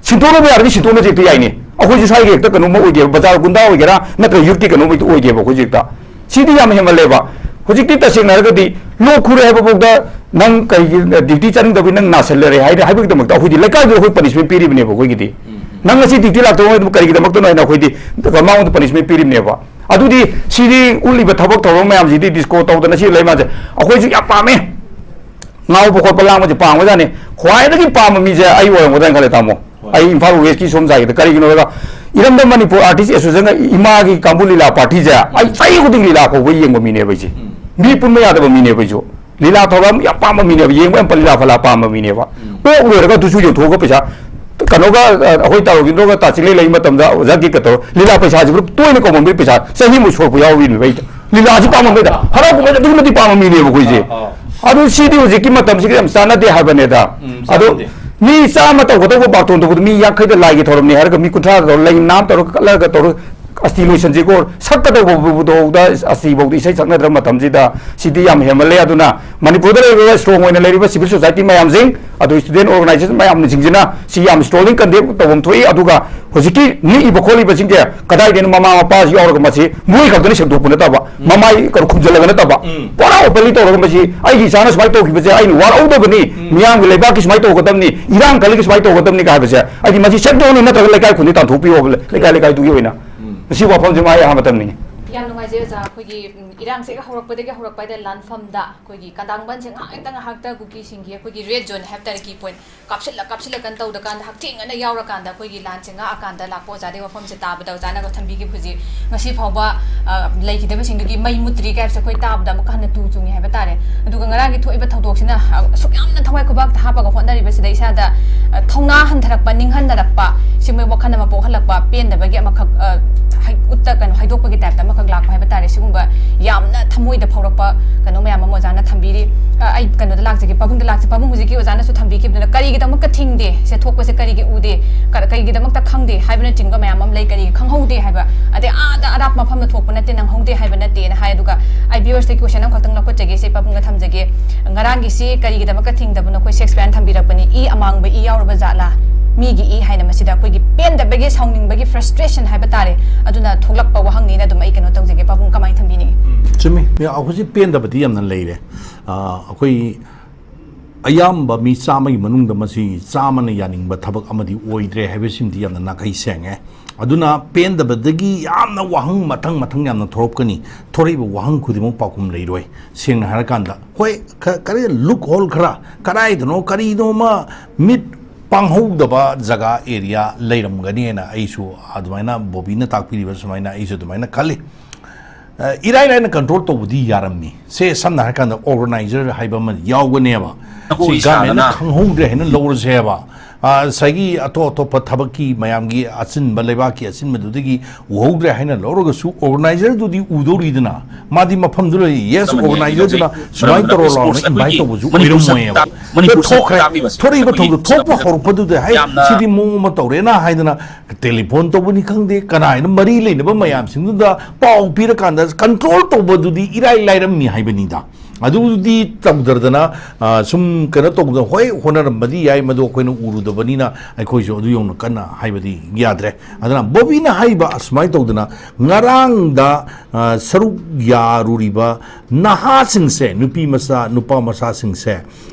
ꯁꯤꯟꯗꯣꯛꯅꯕ ꯌꯥꯔꯗꯤ ꯁꯤꯟꯗꯣꯛꯅꯁꯦ ꯍꯦꯛꯇ ꯌꯥꯏꯅꯦ꯫ ꯑꯩꯈꯣꯏꯁꯨ ꯁ꯭ꯋꯥꯏꯒꯤ ꯍꯦꯛꯇ ꯀꯩꯅꯣꯝꯃ ꯑꯣꯏꯒꯦꯕ, ꯕꯖꯥꯔ ꯒꯨꯟꯗꯥ ꯑꯣꯏꯒꯦꯔꯥ, ꯅꯠꯇ꯭ꯔꯒ ꯌꯨꯠꯀꯤ ꯀꯩꯅꯣꯝꯃ ꯍꯦꯛꯇ ꯑꯣꯏꯒꯦꯕ ꯑꯩꯈꯣꯏꯁꯨ ꯍꯦꯛꯇ꯫ ꯁꯤꯗꯤ ꯌꯥꯝ ꯍꯦꯟꯃꯜꯂꯦꯕ꯫ ꯍꯧꯖꯤꯛꯇꯤ ꯇꯁꯦꯡꯅ ꯍꯥꯏꯔꯒꯗꯤ ꯂꯣꯛ ꯈꯨꯔꯦ ꯍꯥꯏꯕ ꯐꯥꯎꯗ ꯅꯪ ꯀꯩꯒꯤ ꯗ꯭ꯌꯨꯇꯤ ꯆꯠꯅꯤꯡꯗꯕꯒꯤ ꯅꯪ ꯅꯥꯁꯤꯜꯂꯔꯦ ꯍꯥꯏꯅ ꯍꯥꯏꯕꯒꯤꯗꯃꯛꯇ ꯑꯩꯈꯣꯏꯗꯤ ꯂꯩꯀꯥꯏꯗꯨꯗ ꯑꯩꯈꯣꯏ ꯄꯅꯤꯁꯃꯦꯟ ꯄꯤꯔꯤꯕꯅꯦꯕ ꯑꯩꯈꯣꯏꯒꯤꯗꯤ꯫ ꯅꯪ ꯉꯁꯤ ꯗ꯭ꯌꯨꯇꯤ ꯂꯥꯛꯇꯕ ꯀꯔꯤꯒꯤꯗꯃꯛꯇꯅꯣ ꯍꯥꯏꯅ ꯑꯩꯈꯣꯏꯗꯤ ꯃꯉꯣꯟꯗ ꯄꯅꯤꯁꯃꯦꯟ ꯄꯤꯔꯤꯕꯅꯦꯕ꯫ ꯑꯗꯨꯗꯤ ꯁꯤꯗꯤ ꯎꯠꯂꯤꯕ ꯊꯕꯛ ꯊꯧꯔꯝ ꯃꯌꯥꯝꯁꯤꯗꯤ ꯗꯤꯁꯀꯣ ꯇꯧꯗꯅ ꯁꯤ ꯂꯩ ꯃꯥꯁꯦ ꯑꯩꯈꯣꯏꯁꯨ ꯌꯥꯝ ꯄꯥꯝꯃꯦ꯫ ꯉꯥꯎꯕ ꯈꯣꯠꯄ ꯂꯥꯡꯕꯁꯦ ꯄꯥꯝꯒꯖꯥꯠꯅꯤ꯫ ꯈ꯭ꯋꯥꯏꯗꯒꯤ ꯄꯥꯝꯕ ꯃꯤꯁꯦ ꯑꯩ ꯑꯣꯏꯔꯝꯒꯗ꯭ꯔꯥꯅ ꯈꯜꯂꯦ, ꯇꯥꯃꯣ꯫ ꯍꯣꯏ꯫ ꯑꯩ ꯏꯝꯐꯥꯜ ꯋꯦꯁꯀꯤ ꯁꯣꯝ ꯁꯥꯏꯗ ꯀꯔꯤꯒꯤꯅꯣ ꯍꯥꯏꯔꯒ ꯏꯔꯝꯗꯝ ꯃꯅꯤꯄꯨꯔ ꯑꯥꯔꯇꯤꯁ ꯑꯦꯁꯣꯁꯤꯌꯦꯁꯟꯒ ꯏꯃꯥꯒꯤ ꯀꯥꯡꯕꯨ ꯂꯤꯂꯥ ꯄꯥꯔꯇꯤꯁꯦ ꯑꯩ ꯆꯍꯤ ꯈꯨꯗꯤꯡ ꯂꯤꯂꯥ ꯀꯧꯕ ꯌꯦꯡꯕ ꯃꯤꯅꯦꯕ ꯑꯩꯁꯦ꯫ ꯎꯝ꯫ ꯃꯤ ꯄꯨꯟꯕ ꯌꯥꯗꯕ ꯃꯤꯅꯦꯕ ꯑꯩꯁꯨ꯫ ꯂꯤꯂꯥ ꯊꯧꯔꯝ ꯌꯥꯝ ꯄꯥꯝꯕ ꯃꯤꯅꯦꯕ, ꯌꯦꯡꯕ ꯌꯥꯝ ꯂꯤꯂꯥ ꯐꯂꯥ ꯄꯥꯝꯕ ꯃꯤꯅꯦꯕ꯫ ꯎꯝ꯫ ꯑꯣꯛ ꯂꯣꯏꯔꯒ ꯑꯗꯨꯁꯨ ꯌꯣꯟꯊꯣꯛꯑꯒ ꯄꯩꯁꯥ, ꯀꯩꯅꯣꯒ, ꯑ, ꯑꯩꯈꯣꯏ ꯇꯥꯔꯣꯒꯤꯗ꯭ꯔꯣꯒ ꯇꯥ ꯆꯤꯡꯂꯩ ꯂꯩ ꯃꯇꯝꯗ ꯑꯣꯖꯥ ꯒꯤꯠꯀ ꯇꯧꯔ ꯂꯤꯂꯥ ꯄꯩꯁꯥꯁꯤꯕꯨ ꯇꯣꯏꯅ ꯀꯧꯃꯟꯕꯒꯤ ꯄꯩꯁꯥ ꯆꯍꯤꯃꯨꯛ ꯁꯣꯔꯛꯄ ꯌꯥꯎꯔꯤꯅꯦꯕ ꯑꯩ꯫ ꯂꯤꯂꯥꯁꯤ ꯄꯥꯝꯃꯟꯕꯩꯗ, ꯍꯔꯥꯎ ꯀꯨꯝꯍꯩ ꯑꯗꯨꯛꯀꯤ ꯃꯇꯤꯛ ꯄꯥꯝꯕ ꯃꯤꯅꯦꯕ ꯑꯩꯈꯣꯏꯁꯦ꯫ ꯑꯥ, ꯑꯥ꯫ ꯑꯗꯨ ꯁꯤꯗꯤ ꯍꯧꯖꯤꯛꯀꯤ ꯃꯇꯝꯁꯤꯒ ꯌꯥꯝ ꯆꯥꯟꯅꯗꯦ ꯍꯥꯏꯕꯅꯦꯗ꯫ ꯎꯝ, ꯑꯗꯣ ꯆꯥꯟꯅꯗꯦ꯫ ꯃꯤ ꯆꯥꯝꯃ ꯇꯧꯒꯗꯧꯕ ꯕꯥꯔꯇꯣꯟ ꯇꯧꯕꯗ ꯃꯤ ꯌꯥꯡꯈꯩꯗ ꯂꯥꯏꯒꯤ ꯊꯧꯔꯝꯅꯤ ꯍꯥꯏꯔꯒ ꯃꯤ ꯀꯨꯟꯊ꯭ꯔꯥ ꯇꯧꯔ ꯂꯩ ꯅꯥꯝ ꯇꯧꯔꯒ ꯀꯠꯂꯒ ꯇꯧꯔ ꯑꯁꯇꯤ ꯂꯣꯏꯁꯟꯁꯤꯀꯣ, ꯁꯛꯀꯗꯧꯕ ꯐꯥꯎꯗ ꯑꯁꯇꯤ ꯐꯥꯎꯗ ꯏꯁꯩ ꯁꯛꯅꯗ꯭ꯔꯕ ꯃꯇꯝꯁꯤꯗ ꯁꯤꯗꯤ ꯌꯥꯝ ꯍꯦꯟꯃꯜꯂꯦ꯫ ꯑꯗꯨꯅ ꯃꯅꯤꯄꯨꯔꯗ ꯂꯩꯔꯤꯕ ꯁ꯭ꯇꯔꯣꯡ ꯑꯣꯏꯅ ꯂꯩꯔꯤꯕ ꯁꯤꯚꯤꯜ ꯁꯣꯁꯥꯏꯇꯤ ꯃꯌꯥꯝꯁꯤꯡ, ꯑꯗꯨ ꯁ꯭ꯇꯨꯗꯦꯟ ꯑꯣꯔꯒꯅꯥꯏꯖꯦꯁꯟ ꯃꯌꯥꯝꯁꯤꯡꯁꯤꯅ ꯁꯤ ꯌꯥꯝ ꯁ꯭ꯇꯔꯣꯡꯂꯤ ꯀꯟꯗꯦꯝ ꯇꯧꯐꯝ ꯊꯣꯛꯏ꯫ ꯑꯗꯨꯒ ꯍꯧꯖꯤꯛꯀꯤ ꯅꯤꯛꯏꯕ ꯈꯣꯠꯂꯤꯕꯁꯤꯡꯁꯦ ꯀꯗꯥꯏꯗꯩꯅꯣ ꯃꯃꯥ ꯃꯄꯥꯁꯨ ꯌꯥꯎꯔꯒ ꯃꯁꯤ ꯃꯣꯏ ꯈꯛꯇꯅ ꯁꯦꯡꯗꯣꯛꯄ ꯅꯠꯇꯕ, ꯎꯝ꯫ ꯃꯃꯥꯏ ꯀꯩꯅꯣ ꯈꯨꯝꯖꯤꯜꯂꯒ ꯅꯠꯇꯕ, ꯎꯝ꯫ ꯄꯨꯔꯥ ꯑꯣꯄꯟꯂꯤ ꯇꯧꯔꯒ ꯃꯁꯤ ꯑꯩꯒꯤ ꯏꯆꯥꯅ ꯁꯨꯃꯥꯏꯅ ꯇꯧꯈꯤꯕꯁꯦ ꯑꯩꯅ ꯋꯥꯔꯧꯗꯕꯅꯤ, ꯎꯝ꯫ ꯃꯤꯌꯥꯝꯒꯤ ꯂꯩꯕꯥꯛꯀꯤ ꯁꯨꯃꯥꯏꯅ ꯇꯧꯒꯗꯕꯅꯤ, ꯏꯔꯥꯡ ꯈꯜꯂꯤꯒꯤ ꯁꯨꯃꯥꯏꯅ ꯇꯧꯒꯗꯕꯅꯤ ꯀꯥꯏ ꯍꯥꯏꯕꯁꯦ ꯑꯩꯗꯤ ꯃꯁꯤ ꯁꯦꯡꯗꯣꯛꯑꯅꯤ ꯅꯠꯇ꯭ꯔꯒ ꯂꯩꯀꯥꯏ ꯈꯨꯟꯗꯤ ꯇꯥꯟꯊꯣꯛꯄꯤꯌꯣ ꯍꯥꯏꯕ ꯂꯩꯀꯥꯏ ꯂꯩꯀꯥꯏꯗꯨꯒꯤ ꯑꯣꯏꯅ꯫ ꯎꯝ꯫ ꯃꯁꯤ ꯋꯥꯐꯝꯁꯤꯃ ꯑꯩ ꯑꯍꯥꯟꯕ ꯇꯝꯅꯤꯡꯉꯤ꯫ ꯌꯥꯝ ꯅꯨꯡꯉꯥꯏꯖꯩ ꯑꯣꯖꯥ꯫ ꯑꯩꯈꯣꯏꯒꯤ, ꯎꯝ, ꯏꯔꯥꯡꯁꯦ ꯍꯦꯛ ꯍꯧꯔꯛꯄꯗꯒꯤ ꯍꯧꯔꯛꯄ ꯍꯥꯏꯗ ꯂꯥꯟꯐꯝꯗ ꯑꯩꯈꯣꯏꯒꯤ ꯀꯟꯗꯥꯡꯕꯟꯁꯦ ꯉꯥꯏꯍꯥꯛ ꯍꯦꯛꯇ ꯉꯥꯏꯍꯥꯛꯇ ꯀꯨꯀꯤꯁꯤꯡꯒꯤ ꯑꯩꯈꯣꯏꯒꯤ ꯔꯦꯗ ꯖꯣꯟ ꯍꯥꯏꯕ ꯇꯥꯔꯦ, ꯀꯤ ꯄꯣꯏꯟꯠ ꯀꯥꯞꯁꯤꯜꯂ ꯀꯥꯞꯁꯤꯜꯂ ꯀꯟ ꯇꯧꯗ ꯀꯥꯟꯗ ꯍꯛꯊꯦꯡꯅꯅ ꯌꯥꯎꯔꯀꯥꯟꯗ ꯑꯩꯈꯣꯏꯒꯤ ꯂꯥꯟꯁꯦ ꯉꯥꯛꯑꯀꯥꯟꯗ ꯂꯥꯛꯄ ꯑꯣꯖꯥꯗꯒꯤ ꯋꯥꯐꯝꯁꯦ ꯇꯥꯕꯗ ꯑꯣꯖꯥꯅ ꯊꯝꯕꯤꯈꯤꯕ ꯍꯧꯖꯤꯛ ꯉꯁꯤ ꯐꯥꯎꯕ, ꯑ, ꯂꯩꯈꯤꯗꯕꯁꯤꯡꯗꯨꯒꯤ ꯃꯩ ꯃꯨꯠꯇ꯭ꯔꯤ ꯍꯥꯏꯕꯁꯦ ꯑꯩꯈꯣꯏ ꯇꯥꯕꯗ ꯑꯃꯨꯛꯀ ꯍꯟꯅ ꯇꯨ ꯆꯨꯡꯉꯤ ꯍꯥꯏꯕ ꯇꯥꯔꯦ꯫ ꯑꯗꯨꯒ ꯉꯔꯥꯡꯒꯤ ꯊꯣꯛꯏꯕ ꯊꯧꯗꯣꯛꯁꯤꯅ, ꯑ, ꯑꯁꯨꯛ ꯌꯥꯝꯅ ꯊꯋꯥꯏ ꯈꯨꯕꯥꯛꯇ ꯍꯥꯞꯄꯒ ꯍꯣꯠꯅꯔꯤꯕꯁꯤꯗ ꯏꯁꯥꯗ, ꯑ, ꯊꯧꯅꯥ ꯍꯟꯊꯔꯛꯄ, ꯅꯤꯡꯍꯟꯅꯔꯛꯄ, ꯁꯤ ꯃꯣꯏ ꯋꯥꯈꯜ ꯑꯃ ꯄꯣꯛꯍꯜꯂꯛꯄ, ꯄꯦꯟꯗꯕꯒꯤ ꯑꯃꯈꯛ, ꯑ, ꯍꯥꯏ-, ꯎꯠꯇ ꯀꯩꯅꯣ ꯍꯥꯏꯗꯣꯛꯄꯒꯤ ꯇꯥꯏꯞꯇ ꯑꯃꯈꯛ ꯈꯛ ꯂꯥꯛꯄ ꯍꯥꯏꯕ ꯇꯥꯔꯦ, ꯁꯤꯒꯨꯝꯕ ꯌꯥꯝꯅ ꯊꯃꯣꯏꯗ ꯐꯥꯎꯔꯛꯄ ꯀꯩꯅꯣ ꯃꯌꯥꯝ ꯑꯃ ꯑꯣꯖꯥꯅ ꯊꯝꯕꯤꯔꯤ꯫ ꯑ, ꯑꯩ ꯀꯩꯅꯣꯗ ꯂꯥꯛꯆꯒꯦ, ꯄꯥꯕꯨꯡꯗ ꯂꯥꯛꯆ-, ꯄꯥꯕꯨꯡ ꯍꯧꯖꯤꯛꯀꯤ ꯑꯣꯖꯥꯅꯁꯨ ꯊꯝꯕꯤꯈꯤꯕꯗꯨꯅ ꯀꯔꯤꯒꯤꯗꯃꯛꯇ ꯊꯤꯡꯗꯦ, ꯁꯦ ꯊꯣꯛꯄꯁꯦ ꯀꯔꯤꯒꯤ ꯎꯗꯦ, ꯀ-, ꯀꯔꯤꯒꯤꯗꯃꯛꯇ ꯈꯪꯗꯦ ꯍꯥꯏꯕꯅꯆꯤꯡꯕ ꯃꯌꯥꯝ ꯑꯃ ꯂꯩ, ꯀꯔꯤꯒꯤ ꯈꯪꯍꯧꯗꯦ ꯍꯥꯏꯕ, ꯑꯗꯩ ꯑꯥꯗ ꯑꯔꯥꯞꯄ ꯃꯐꯝꯗ ꯊꯣꯛꯄ ꯅꯠꯇꯦ, ꯅꯪꯍꯧꯗꯦ ꯍꯥꯏꯕ ꯅꯠꯇꯦꯅ ꯍꯥꯏ꯫ ꯑꯗꯨꯒ ꯑꯩ viewers ꯇ question ꯑꯃꯈꯛꯇꯪ ꯂꯧꯈꯠꯆꯒꯦ, ꯁꯦ ꯄꯥꯕꯨꯡꯗ ꯊꯝꯖꯒꯦ꯫ ꯉꯔꯥꯡꯒꯤꯁꯤ ꯀꯔꯤꯒꯤꯗꯃꯛꯇ ꯊꯤꯡꯗꯕꯅꯣ? ꯑꯩꯈꯣꯏ ꯁꯦꯛꯁꯄꯤꯌꯔꯅ ꯊꯝꯕꯤꯔꯛꯄꯅꯤ, "ꯏ ꯑꯃꯥꯡꯕ ꯏ ꯌꯥꯎꯔꯕ ꯖꯥꯠꯂꯥ ꯃꯤꯒꯤ ꯏ?" ꯍꯥꯏꯅ꯫ ꯃꯁꯤꯗ ꯑꯩꯈꯣꯏꯒꯤ ꯄꯦꯟꯗꯕꯒꯤ, ꯁꯥꯎꯅꯤꯡꯕꯒꯤ, frustration ꯍꯥꯏꯕ ꯇꯥꯔꯦ, ꯑꯗꯨꯅ ꯊꯣꯛꯂꯛꯄ ꯋꯥꯍꯪꯅꯤꯅ ꯑꯗꯨꯝ ꯑꯩ ꯀꯩꯅꯣ ꯇꯧꯖꯒꯦ꯫ ꯄꯥꯕꯨꯡ ꯀꯃꯥꯏꯅ ꯊꯝꯕꯤꯅꯤꯡꯉꯤ? ꯆꯨꯝꯃꯤ꯫ ꯃꯤ-, ꯍꯧꯖꯤꯛ ꯄꯦꯟꯗꯕꯗꯤ ꯌꯥꯝꯅ ꯂꯩꯔꯦ꯫ ꯑ, ꯑꯩꯈꯣꯏ ꯑꯌꯥꯝꯕ ꯃꯤ ꯆꯥꯝꯃꯒꯤ ꯃꯅꯨꯡꯗ ꯃꯁꯤ ꯆꯥꯝꯃꯅ ꯌꯥꯅꯤꯡꯕ ꯊꯕꯛ ꯑꯃꯗꯤ ꯑꯣꯏꯗ꯭ꯔꯦ ꯍꯥꯏꯕꯁꯤꯃꯗꯤ ꯌꯥꯝꯅ ꯅꯥꯈꯩ ꯁꯦꯡꯉꯦ꯫ ꯑꯗꯨꯅ ꯄꯦꯟꯗꯕꯗꯒꯤ ꯌꯥꯝꯅ ꯋꯥꯍꯪ ꯃꯊꯪ ꯃꯊꯪ ꯌꯥꯝꯅ ꯊꯣꯔꯛꯀꯅꯤ꯫ ꯊꯣꯔꯛꯏꯕ ꯋꯥꯍꯪ ꯈꯨꯗꯤꯡꯃꯛ ꯄꯥꯎꯈꯨꯝ ꯂꯩꯔꯣꯏ꯫ ꯁꯦꯡꯅ ꯍꯥꯏꯔꯀꯥꯟꯗ, ꯍꯣꯏ, ꯈ-, ꯈꯔ loophole ꯈꯔ, ꯀꯗꯥꯏꯗꯅꯣ ꯀꯔꯤꯅꯣꯃ ꯃꯤꯠ ꯄꯥꯡꯍꯧꯗꯕ ꯖꯒꯥ, area ꯂꯩꯔꯝꯒꯅꯤ ꯍꯥꯏꯅ ꯑꯩꯁꯨ ꯑꯗꯨꯃꯥꯏꯅ ꯕꯣꯕꯤꯅ ꯇꯥꯛꯄꯤꯔꯤꯕ ꯁꯨꯃꯥꯏꯅ ꯑꯩꯁꯨ ꯑꯗꯨꯃꯥꯏꯅ ꯈꯜꯂꯤ꯫ ꯑ, ꯏꯔꯥꯏ ꯂꯥꯏꯅ control ꯇꯧꯕꯗꯤ ꯌꯥꯔꯝꯃꯤ꯫ ꯁꯦ, ꯁꯝꯅ ꯍꯥꯏꯔꯀꯥꯟꯗ organizer ꯍꯥꯏꯕ ꯑꯃ ꯌꯥꯎꯒꯅꯦꯕ꯫ ꯁꯤ ꯃꯈꯣꯏ government ꯅ ꯁꯥꯗꯅ ꯈꯪꯍꯧꯗ꯭ꯔꯦ ꯍꯥꯏꯅ ꯂꯧꯔꯁꯦꯕ꯫ ꯑ, ꯉꯁꯥꯏꯒꯤ ꯑꯇꯣꯞ ꯑꯇꯣꯞꯄ ꯊꯕꯛꯀꯤ ꯃꯌꯥꯝꯒꯤ ꯑꯆꯤꯟꯕ, ꯂꯩꯕꯥꯛꯀꯤ ꯑꯆꯤꯟꯕꯗꯨꯗꯒꯤ ꯎꯍꯧꯗ꯭ꯔꯦ ꯍꯥꯏꯅ ꯂꯧꯔꯒꯁꯨ organizer ꯗꯨꯗꯤ ꯎꯗꯧꯔꯤꯗꯅ꯫ ꯃꯥꯗꯤ ꯃꯐꯝꯗꯨ ꯂꯩ, yes, ꯑꯃꯅꯤ, ꯑꯅꯤ organizer ꯗꯨꯅ ꯂꯧꯖꯩ꯫ ꯁꯨꯃꯥꯏꯅ ꯃꯔꯝꯗ ꯇꯧꯔꯣ ꯂꯥꯎꯅ sports invite ꯑꯩꯈꯣꯏꯒꯤ ꯇꯧꯕꯁꯨ ꯃꯅꯤꯄꯨꯔ ꯑꯣꯏꯔꯝꯃꯣꯏꯌꯦꯕ꯫ ꯁꯛ-, ꯃꯅꯤꯄꯨꯔ ꯑꯗꯣ ꯊꯣꯛꯈ꯭ꯔꯦ꯫ ꯁꯛꯇꯥꯛꯂꯤꯕꯁꯦ ꯊꯣꯔꯛꯏꯕ ꯑꯩꯈꯣꯏꯒꯤ ꯊꯧꯗꯣꯛ ꯊꯣꯛꯄ ꯍꯧꯔꯛꯄꯗꯨꯗ, "ꯍꯩ, ꯌꯥꯝꯅ ꯁꯤꯗꯤ ꯃꯑꯣꯡ ꯑꯃ ꯇꯧꯔꯦꯅ" ꯍꯥꯏꯗꯅ telephone ꯇꯧꯕꯅꯤ ꯈꯪꯗꯦ, ꯀꯅꯥ ꯍꯥꯏꯅ ꯃꯔꯤ ꯂꯩꯅꯕ ꯃꯌꯥꯝꯁꯤꯡꯗꯨꯗ ꯄꯥꯎ ꯄꯤꯔꯀꯥꯟꯗ control ꯇꯧꯕꯗꯨꯗꯤ ꯏꯔꯥꯏ ꯂꯥꯏꯔꯝꯃꯤ ꯍꯥꯏꯕꯅꯤꯗ꯫ ꯑꯗꯨꯗꯤ ꯇꯧꯗ꯭ꯔꯗꯅ, ꯑ, ꯁꯨꯝ ꯀꯩꯅꯣ ꯇꯧꯗꯅ, ꯍꯣꯏ, ꯍꯣꯠꯅꯔꯝꯕꯗꯤ ꯌꯥꯏ, ꯃꯗꯨ ꯑꯩꯈꯣꯏꯅ ꯎꯔꯨꯗꯕꯅꯤꯅ ꯑꯩꯈꯣꯏꯁꯨ ꯑꯗꯨ ꯌꯧꯅ ꯀꯟꯅ ꯍꯥꯏꯕꯗꯤ ꯌꯥꯗ꯭ꯔꯦ꯫ ꯑꯗꯨꯅ ꯕꯣꯕꯤꯅ ꯍꯥꯏꯔꯤꯕ ꯑꯁꯨꯃꯥꯏꯅ ꯇꯧꯗꯅ ꯉꯔꯥꯡꯗ, ꯑ, ꯁꯔꯨꯛ ꯌꯥꯔꯨꯔꯤꯕ ꯅꯍꯥꯁꯤꯡꯁꯦ, ꯅꯨꯄꯤ ꯃꯆꯥ, ꯅꯨꯄꯥ ꯃꯆꯥꯁꯤꯡꯁꯦ,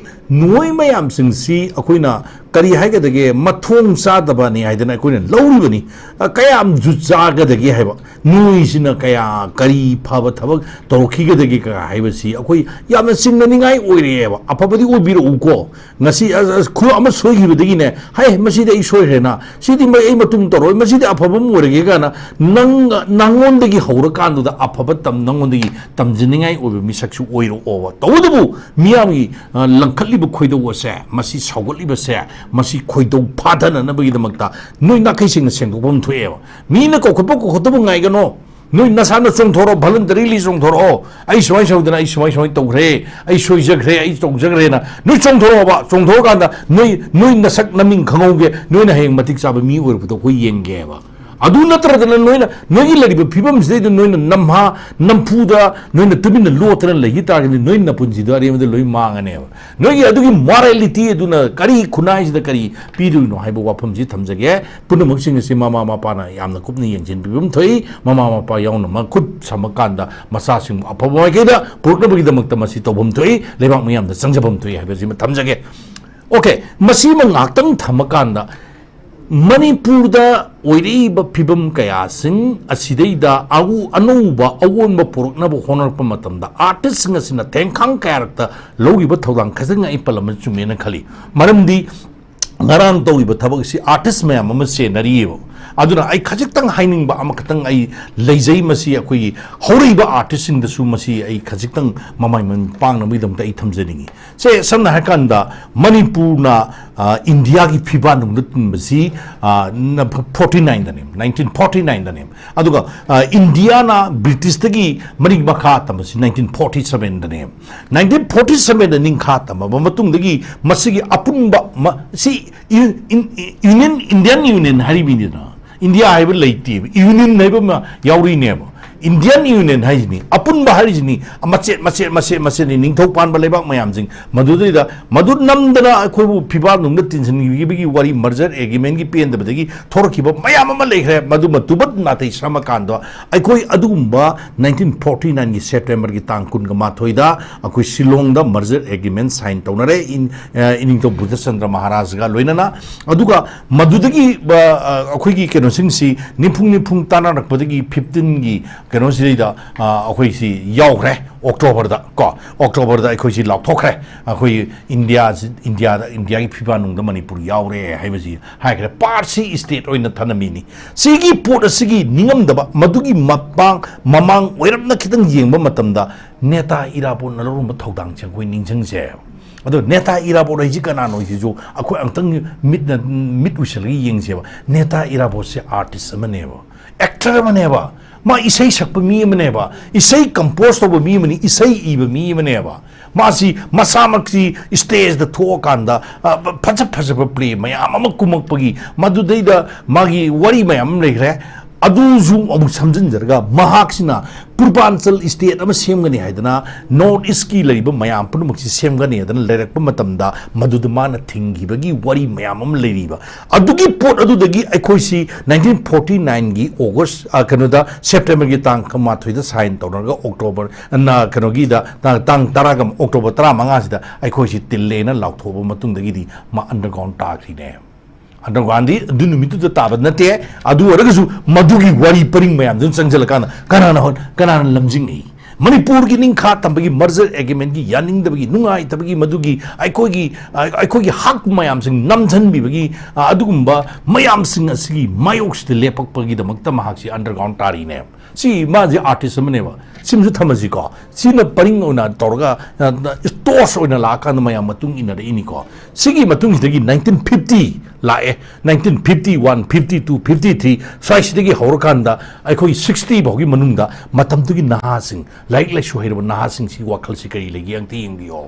ꯅꯣꯏ ꯃꯌꯥꯝꯁꯤꯡꯁꯤ ꯑꯩꯈꯣꯏꯅ ꯀꯔꯤ ꯍꯥꯏꯒꯗꯒꯦ, ꯃꯊꯣꯡ ꯆꯥꯗꯕꯅꯤ ꯍꯥꯏꯗꯅ ꯑꯩꯈꯣꯏꯅ ꯂꯧꯔꯤꯕꯅꯤ꯫ ꯑ, ꯀꯌꯥꯝ ꯖꯨꯠ ꯆꯥꯒꯗꯒꯦ ꯍꯥꯏꯕ, ꯅꯣꯏꯁꯤꯅ ꯀꯌꯥ, ꯀꯔꯤ ꯐꯕ ꯊꯕꯛ ꯇꯧꯔꯛꯈꯤꯒꯗꯒꯦ ꯀ ꯍꯥꯏꯕꯁꯤ ꯑꯩꯈꯣꯏ ꯌꯥꯝꯅ ꯆꯤꯡꯅꯅꯤꯡꯉꯥꯏ ꯑꯣꯏꯔꯛꯑꯦꯕ꯫ ꯑꯐꯕꯗꯤ ꯑꯣꯏꯕꯤꯔꯛꯎꯀꯣ꯫ ꯉꯁꯤ, ꯑ, ꯑ, ꯈꯨ-, ꯑꯃ ꯁꯣꯏꯈꯤꯕꯗꯒꯤꯅꯦ, "ꯍꯩ, ꯃꯁꯤꯗꯤ ꯑꯩ ꯁꯣꯏꯈ꯭ꯔꯦꯅ, ꯁꯤꯗꯤ ꯃ-, ꯑꯩ ꯃꯇꯨꯡ ꯇꯧꯔꯣꯏ, ꯃꯁꯤꯗꯤ ꯑꯐꯕ ꯑꯃ ꯑꯣꯏꯔꯒꯦ" ꯀꯥꯏꯅ ꯅꯪ, ꯅꯪꯉꯣꯟꯗꯒꯤ ꯍꯧꯔꯀꯥꯟꯗꯨꯗ ꯑꯐꯕ ꯇꯝ-, ꯅꯪꯉꯣꯟꯗꯒꯤ ꯇꯝꯖꯅꯤꯡꯉꯥꯏ ꯑꯣꯏꯕ ꯃꯤꯁꯛꯁꯨ ꯑꯣꯏꯔꯛꯑꯣꯕ꯫ ꯇꯧꯕꯇꯕꯨ ꯃꯤꯌꯥꯝꯒꯤ, ꯑ, ꯂꯪꯈꯠꯂꯤꯕ ꯈꯣꯏꯗꯧ ꯑꯁꯦ, ꯃꯁꯤ ꯁꯧꯒꯠꯂꯤꯕꯁꯦ, ꯃꯁꯤ ꯈꯣꯏꯗꯧ ꯐꯥꯊꯅꯅꯕꯒꯤꯗꯃꯛꯇ ꯅꯣꯏ ꯅꯥꯈꯩꯁꯤꯡꯅ ꯁꯦꯡꯗꯣꯛꯄ ꯑꯃ ꯊꯣꯛꯑꯦꯕ꯫ ꯃꯤꯅ ꯀꯧꯈꯠꯄ ꯀꯧꯈꯠꯇꯕ ꯉꯥꯏꯒꯅꯣ꯫ ꯅꯣꯏ ꯅꯁꯥꯅ ꯆꯣꯡꯊꯣꯔꯛꯑꯣ, voluntarily ꯆꯣꯡꯊꯣꯔꯛꯑꯣ꯫ "ꯑꯩ ꯁꯨꯃꯥꯏꯅ ꯇꯧꯗꯅ, ꯑꯩ ꯁꯨꯃꯥꯏ ꯁꯨꯃꯥꯏꯅ ꯇꯧꯈ꯭ꯔꯦ, ꯑꯩ ꯁꯣꯏꯖꯈ꯭ꯔꯦ, ꯑꯩ ꯇꯧꯖꯈ꯭ꯔꯦꯅ" ꯅꯣꯏ ꯆꯣꯡꯊꯣꯔꯛꯑꯣꯕ꯫ ꯆꯣꯡꯊꯣꯔꯀꯥꯟꯗ ꯅꯣꯏ, ꯅꯣꯏ ꯅꯁꯛ ꯅꯃꯤꯡ ꯈꯪꯍꯧꯒꯦ, ꯅꯣꯏꯅ ꯍꯌꯦꯡ ꯃꯇꯤꯛ ꯆꯥꯕ ꯃꯤ ꯑꯣꯏꯔꯛꯄꯗꯣ ꯑꯩꯈꯣꯏ ꯌꯦꯡꯒꯦꯕ꯫ ꯑꯗꯨ ꯅꯠꯇ꯭ꯔꯗꯅ ꯅꯣꯏꯅ, ꯅꯣꯏꯒꯤ ꯂꯩꯔꯤꯕ ꯐꯤꯕꯝꯁꯤꯗꯩꯗ ꯅꯣꯏꯅ ꯅꯝꯍꯥ ꯅꯝꯐꯨꯗ ꯅꯣꯏꯅ ꯇꯨꯃꯤꯟꯅ ꯂꯣꯠꯇꯅ ꯂꯩꯈꯤ ꯇꯥꯔꯒꯗꯤ ꯅꯣꯏ ꯅꯄꯨꯟꯁꯤꯗꯣ ꯑꯔꯦꯝꯕꯗ ꯂꯣꯏ ꯃꯥꯡꯉꯅꯦꯕ꯫ ꯅꯣꯏꯒꯤ ꯑꯗꯨꯒꯤ morality ꯑꯗꯨꯅ ꯀꯔꯤ, ꯈꯨꯟꯅꯥꯏꯁꯤꯗ ꯀꯔꯤ ꯄꯤꯗꯣꯏꯅꯣ ꯍꯥꯏꯕ ꯋꯥꯐꯝꯁꯤ ꯊꯝꯖꯒꯦ꯫ ꯄꯨꯝꯅꯃꯛꯁꯤꯡ ꯑꯁꯤ ꯃꯃꯥ ꯃꯄꯥꯅ ꯌꯥꯝꯅ ꯀꯨꯞꯅ ꯌꯦꯡꯁꯤꯟꯕꯤꯕ ꯑꯃ ꯊꯣꯛꯏ꯫ ꯃꯃꯥ ꯃꯄꯥ ꯌꯥꯎꯅ ꯃꯈꯨꯠ ꯁꯝꯃꯀꯥꯟꯗ ꯃꯆꯥꯁꯤꯡꯕꯨ ꯑꯐꯕ ꯃꯥꯏꯀꯩꯗ ꯄꯨꯔꯛꯅꯕꯒꯤꯗꯃꯛꯇ ꯃꯁꯤ ꯇꯧꯐꯝ ꯊꯣꯛꯏ, ꯂꯩꯕꯥꯛ ꯃꯤꯌꯥꯝꯗ ꯆꯪꯖꯐꯝ ꯊꯣꯛꯏ ꯍꯥꯏꯕꯁꯤꯃ ꯊꯝꯖꯒꯦ꯫ ꯑꯣꯀꯦ, ꯃꯁꯤꯃ ꯉꯥꯛꯇꯪ ꯊꯝꯃꯀꯥꯟꯗ, ꯃꯅꯤꯄꯨꯔꯗ ꯑꯣꯏꯔꯛꯏꯕ ꯐꯤꯕꯝ ꯀꯌꯥꯁꯤꯡ ꯑꯁꯤꯗꯩꯗ ꯑꯎ-, ꯑꯅꯧꯕ ꯑꯑꯣꯟꯕ ꯄꯨꯔꯛꯅꯕ ꯍꯣꯠꯅꯔꯛꯄ ꯃꯇꯝꯗ, ꯑꯥꯔꯇꯤꯁꯁꯤꯡ ꯑꯁꯤꯅ ꯊꯦꯡꯈꯥꯡ ꯀꯌꯥꯔꯛꯇ ꯂꯧꯔꯤꯕ ꯊꯧꯗꯥꯡ ꯈꯖꯤꯛ ꯑꯩ ꯄꯜꯂꯝꯕ ꯆꯨꯝꯃꯦꯅ ꯈꯜꯂꯤ꯫ ꯃꯔꯝꯗꯤ ꯉꯔꯥꯡ ꯇꯧꯔꯤꯕ ꯊꯕꯛ ꯑꯁꯤ ꯑꯥꯔꯇꯤꯁ ꯃꯌꯥꯝ ꯑꯃ ꯆꯦꯟꯅꯔꯤꯑꯕ꯫ ꯑꯗꯨꯅ ꯑꯩ ꯈꯖꯤꯛꯇꯪ ꯍꯥꯏꯅꯤꯡꯕ ꯑꯃꯈꯛꯇꯪ ꯑꯩ ꯂꯩꯖꯩ, ꯃꯁꯤ ꯑꯩꯈꯣꯏꯒꯤ ꯍꯧꯔꯛꯏꯕ ꯑꯥꯔꯇꯤꯁꯁꯤꯡꯗꯁꯨ ꯃꯁꯤ ꯑꯩ ꯈꯖꯤꯛꯇꯪ ꯃꯃꯥꯏ ꯃꯃꯤꯠ ꯄꯥꯡꯅꯕꯒꯤꯗꯃꯛꯇ ꯑꯩ ꯊꯝꯖꯅꯤꯡꯉꯤ꯫ ꯁꯦ, ꯁꯝꯅ ꯍꯥꯏꯔꯀꯥꯟꯗ, ꯃꯅꯤꯄꯨꯔꯅ, ꯑ, ꯏꯟꯗꯤꯌꯥꯒꯤ ꯐꯤꯕꯥꯟ ꯅꯨꯡꯗ ꯇꯤꯟꯕꯁꯤ, ꯑ, ꯅ-, ꯐꯣꯔꯇꯤ ꯅꯥꯏꯟꯗꯅꯦ, ꯅꯥꯏꯟꯇꯤꯟ ꯐꯣꯔꯇꯤ ꯅꯥꯏꯟꯗꯅꯦ꯫ ꯑꯗꯨꯒ, ꯑ, ꯏꯟꯗꯤꯌꯥꯅ ꯕ꯭ꯔꯤꯇꯤꯁꯇꯒꯤ ꯃꯔꯤ ꯃꯈꯥ ꯇꯝꯕꯁꯤ ꯅꯥꯏꯟꯇꯤꯟ ꯐꯣꯔꯇꯤ ꯁꯕꯦꯟꯗꯅꯦ꯫ ꯅꯥꯏꯟꯇꯤꯟ ꯐꯣꯔꯇꯤ ꯁꯕꯦꯟꯗ ꯅꯤꯡꯈꯥ ꯇꯝꯃꯕ ꯃꯇꯨꯡꯗꯒꯤ ꯃꯁꯤꯒꯤ ꯑꯄꯨꯟꯕ ꯃ-, ꯁꯤ ꯏ-, ꯏꯟ-, E-, union, Indian union ꯍꯥꯏꯔꯤꯕꯅꯤꯗꯅ꯫ India ꯍꯥꯏꯕ ꯂꯩꯇꯦꯕ, ꯌꯨꯅꯤꯌꯟ ꯍꯥꯏꯕ ꯑꯃ ꯌꯥꯎꯔꯤꯅꯦꯕ꯫ ꯏꯟꯗꯤꯌꯟ ꯌꯨꯅꯤꯌꯟ ꯍꯥꯏꯁꯤꯅꯤ, ꯑꯄꯨꯟꯕ ꯍꯥꯏꯔꯤꯁꯤꯅꯤ, ꯃꯆꯦꯠ, ꯃꯆꯦꯠ, ꯃꯆꯦꯠ, ꯃꯆꯦꯠꯅꯤ, ꯅꯤꯡꯊꯧ ꯄꯥꯟꯕ ꯂꯩꯕꯥꯛ ꯃꯌꯥꯝꯁꯤꯡ꯫ ꯃꯗꯨꯗꯩꯗ ꯃꯗꯨ ꯅꯝꯗꯅ ꯑꯩꯈꯣꯏꯕꯨ ꯐꯤꯕꯥꯛ ꯅꯨꯡꯗ ꯇꯤꯟꯁꯤꯟꯈꯤꯕꯒꯤ ꯋꯥꯔꯤ, ꯃꯔꯖꯔ ꯑꯦꯒ꯭ꯔꯤꯃꯦꯟꯒꯤ ꯄꯦꯟꯗꯕꯗꯒꯤ ꯊꯣꯔꯛꯈꯤꯕ ꯃꯌꯥꯝ ꯑꯃ ꯂꯩꯈ꯭ꯔꯦ꯫ ꯃꯗꯨ ꯃꯇꯨꯕꯠ ꯅꯥꯇꯩ ꯁꯝꯃꯀꯥꯟꯗ ꯑꯩꯈꯣꯏ ꯑꯗꯨꯒꯨꯝꯕ ꯅꯥꯏꯟꯇꯤꯟ ꯐꯣꯔꯇꯤ ꯅꯥꯏꯟꯒꯤ ꯁꯦꯞꯇꯦꯝꯕꯔꯒꯤ ꯇꯥꯡ ꯀꯨꯟꯒ ꯃꯥꯊꯣꯏꯗ ꯑꯩꯈꯣꯏ ꯁꯤꯂꯣꯡꯗ ꯃꯔꯖꯔ ꯑꯦꯒ꯭ꯔꯤꯃꯦꯟ ꯁꯥꯏꯟ ꯇꯧꯅꯔꯦ, ꯏꯟ-, ꯑ, ꯏꯅꯤꯡꯊꯧ ꯕꯨꯙꯆꯟꯗ꯭ꯔ ꯃꯍꯥꯔꯥꯖꯒ ꯂꯣꯏꯅꯅ꯫ ꯑꯗꯨꯒ ꯃꯗꯨꯗꯒꯤ, ꯑ, ꯑ, ꯑꯩꯈꯣꯏꯒꯤ ꯀꯩꯅꯣꯁꯤꯡꯁꯤ ꯅꯤꯝꯐꯨꯡ ꯅꯤꯝꯐꯨꯡ ꯇꯥꯟꯅꯔꯛꯄꯗꯒꯤ ꯐꯤꯐꯇꯤꯟꯒꯤ ꯀꯩꯅꯣꯁꯤꯗꯩꯗ, ꯑ, ꯑꯩꯈꯣꯏꯁꯤ ꯌꯥꯎꯈ꯭ꯔꯦ꯫ ꯑꯣꯛꯇꯣꯕꯔꯗ ꯀꯣ, ꯑꯣꯛꯇꯣꯕꯔꯗ ꯑꯩꯈꯣꯏꯁꯤ ꯂꯥꯎꯊꯣꯛꯈ꯭ꯔꯦ꯫ ꯑꯩꯈꯣꯏ ꯏꯟꯗꯤꯌꯥꯁꯤ, ꯏꯟꯗꯤꯌꯥꯗ, ꯏꯟꯗꯤꯌꯥꯒꯤ ꯐꯤꯕꯥꯟ ꯅꯨꯡꯗ ꯃꯅꯤꯄꯨꯔ ꯌꯥꯎꯔꯦ ꯍꯥꯏꯕꯁꯤ ꯍꯥꯏꯈ꯭ꯔꯦ꯫ ꯄꯥꯔꯠꯁꯤ ꯁ꯭ꯇꯦꯠ ꯑꯣꯏꯅ ꯊꯅꯝꯃꯤꯅꯤ꯫ ꯁꯤꯒꯤ ꯄꯣꯠ ꯑꯁꯤꯒꯤ ꯅꯤꯡꯉꯝꯗꯕ, ꯃꯗꯨꯒꯤ ꯃꯄꯥꯡ, ꯃꯃꯥꯡ ꯑꯣꯏꯔꯞꯅ ꯈꯤꯇꯪ ꯌꯦꯡꯕ ꯃꯇꯝꯗ ꯅꯦꯇꯥ ꯏꯔꯥꯕꯣꯠꯅ ꯂꯧꯔꯝꯕ ꯊꯧꯗꯥꯡꯁꯦ ꯑꯩꯈꯣꯏ ꯅꯤꯡꯁꯤꯡꯁꯦ꯫ ꯑꯗꯣ ꯅꯦꯇꯥ ꯏꯔꯥꯕꯣꯠ ꯍꯥꯏꯁꯤ ꯀꯅꯥꯅꯣ ꯍꯥꯏꯁꯤꯁꯨ ꯑꯩꯈꯣꯏ ꯑꯃꯨꯛꯇꯪ ꯃꯤꯠꯅ, ꯃꯤꯠ ꯎꯏꯁꯤꯜꯂꯒ ꯌꯦꯡꯁꯦꯕ꯫ ꯅꯦꯇꯥ ꯏꯔꯥꯕꯣꯠꯁꯦ artist ꯑꯃꯅꯦꯕ, actor ꯑꯃꯅꯦꯕ, ꯃꯥ ꯏꯁꯩ ꯁꯛꯄ ꯃꯤ ꯑꯃꯅꯦꯕ, ꯏꯁꯩ compose ꯇꯧꯕ ꯃꯤ ꯑꯃꯅꯤ, ꯏꯁꯩ ꯏꯕ ꯃꯤ ꯑꯃꯅꯦꯕ꯫ ꯃꯥꯁꯤ ꯃꯁꯥꯃꯛꯁꯤ stageꯇ ꯊꯣꯛꯑꯀꯥꯟꯗ, ꯑ, ꯐꯖ ꯐꯖꯕ play ꯃꯌꯥꯝ ꯑꯃ ꯀꯨꯝꯃꯛꯄꯒꯤ, ꯃꯗꯨꯗꯩꯗ ꯃꯥꯒꯤ ꯋꯥꯔꯤ ꯃꯌꯥꯝ ꯑꯃ ꯂꯩꯈ꯭ꯔꯦ꯫ ꯑꯗꯨꯁꯨ ꯑꯃꯨꯛ ꯁꯝꯖꯤꯟꯖꯔꯒ, ꯃꯍꯥꯛꯁꯤꯅ ꯄꯨꯔꯕꯥꯟꯆꯜ state ꯑꯃ ꯁꯦꯝꯒꯅꯤ ꯍꯥꯏꯗꯅ, North Eastꯀꯤ ꯂꯩꯔꯤꯕ ꯃꯌꯥꯝ ꯄꯨꯝꯅꯃꯛꯁꯤ ꯁꯦꯝꯒꯅꯤ ꯍꯥꯏꯗꯅ ꯂꯩꯔꯛꯄ ꯃꯇꯝꯗ, ꯃꯗꯨꯗ ꯃꯥꯅ ꯊꯤꯡꯈꯤꯕꯒꯤ ꯋꯥꯔꯤ ꯃꯌꯥꯝ ꯑꯃ ꯂꯩꯔꯤꯕ꯫ ꯑꯗꯨꯒꯤ ꯄꯣꯠ ꯑꯗꯨꯗꯒꯤ ꯑꯩꯈꯣꯏꯁꯤ nineteen forty nineꯒꯤ August, ꯑ, ꯀꯩꯅꯣꯗ, Septemberꯒꯤ ꯇꯥꯡ ꯀꯨꯟꯃꯥꯊꯣꯏꯗ sign ꯇꯧꯅꯔꯒ October, ꯅ, ꯀꯩꯅꯣꯒꯤꯗ, ꯇꯥꯡ, ꯇꯥꯡ ꯇꯔꯥꯒ, October ꯇꯔꯥꯃꯉꯥꯁꯤꯗ ꯑꯩꯈꯣꯏꯁꯤ ꯇꯤꯜꯂꯦꯅ ꯂꯥꯎꯊꯣꯛꯑꯕ ꯃꯇꯨꯡꯗꯒꯤꯗꯤ ꯃꯥ underground ꯇꯥꯈ꯭ꯔꯤꯅꯦ꯫ Undergroundꯗꯤ ꯑꯗꯨ ꯅꯨꯃꯤꯠꯇꯨꯗ ꯇꯥꯕ ꯅꯠꯇꯦ꯫ ꯑꯗꯨ ꯑꯣꯏꯔꯒꯁꯨ ꯃꯗꯨꯒꯤ ꯋꯥꯔꯤ ꯄꯔꯤꯡ ꯃꯌꯥꯝꯗꯨꯅ ꯆꯪꯁꯤꯜꯂꯀꯥꯟꯗ ꯀꯅꯥꯅ ꯍꯣꯠ-, ꯀꯅꯥꯅ ꯂꯝꯖꯤꯡꯏ? ꯃꯅꯤꯄꯨꯔꯒꯤ ꯅꯤꯡꯈꯥ ꯇꯝꯕꯒꯤ merger agreementꯀꯤ ꯌꯥꯅꯤꯡꯗꯕꯒꯤ, ꯅꯨꯡꯉꯥꯏꯇꯕꯒꯤ, ꯃꯗꯨꯒꯤ ꯑꯩꯈꯣꯏꯒꯤ, ꯑ, ꯑꯩꯈꯣꯏꯒꯤ ꯍꯛ ꯃꯌꯥꯝꯁꯤꯡ ꯅꯝꯁꯤꯟꯕꯤꯕꯒꯤ, ꯑ, ꯑꯗꯨꯒꯨꯝꯕ ꯃꯌꯥꯝꯁꯤꯡ ꯑꯁꯤꯒꯤ ꯃꯥꯌꯣꯛꯁꯤꯗ ꯂꯦꯞꯄꯛꯄꯒꯤꯗꯃꯛꯇ ꯃꯍꯥꯛꯁꯤ underground ꯇꯥꯔꯤꯅꯦ꯫ ꯁꯤ ꯃꯥꯁꯦ artist ꯑꯃꯅꯦꯕ꯫ ꯁꯤꯃꯁꯨ ꯊꯝꯃꯁꯤꯀꯣ꯫ ꯁꯤꯅ ꯄꯔꯤꯡ ꯑꯣꯏꯅ ꯇꯧꯔꯒ, ꯑ, torch ꯑꯣꯏꯅ ꯂꯥꯛꯑꯀꯥꯟꯗ ꯃꯌꯥꯝ ꯃꯇꯨꯡ ꯏꯟꯅꯔꯛꯏꯅꯤꯀꯣ꯫ ꯁꯤꯒꯤ ꯃꯇꯨꯡꯁꯤꯗꯒꯤ nineteen fifty ꯂꯥꯛꯑꯦ, nineteen fifty one, fifty two, fifty three, ꯁ꯭ꯋꯥꯏꯁꯤꯗꯒꯤ ꯍꯧꯔꯀꯥꯟꯗ ꯑꯩꯈꯣꯏ sixty ꯐꯥꯎꯒꯤ ꯃꯅꯨꯡꯗ ꯃꯇꯝꯗꯨꯒꯤ ꯅꯍꯥꯁꯤꯡ, ꯂꯥꯏꯔꯤꯛ ꯂꯥꯏꯁꯨ ꯍꯩꯔꯕ ꯅꯍꯥꯁꯤꯡꯁꯤꯒꯤ ꯋꯥꯈꯜꯁꯤ ꯀꯔꯤ ꯂꯩꯒꯦ ꯑꯝꯇ ꯌꯦꯡꯕꯤꯌꯣ꯫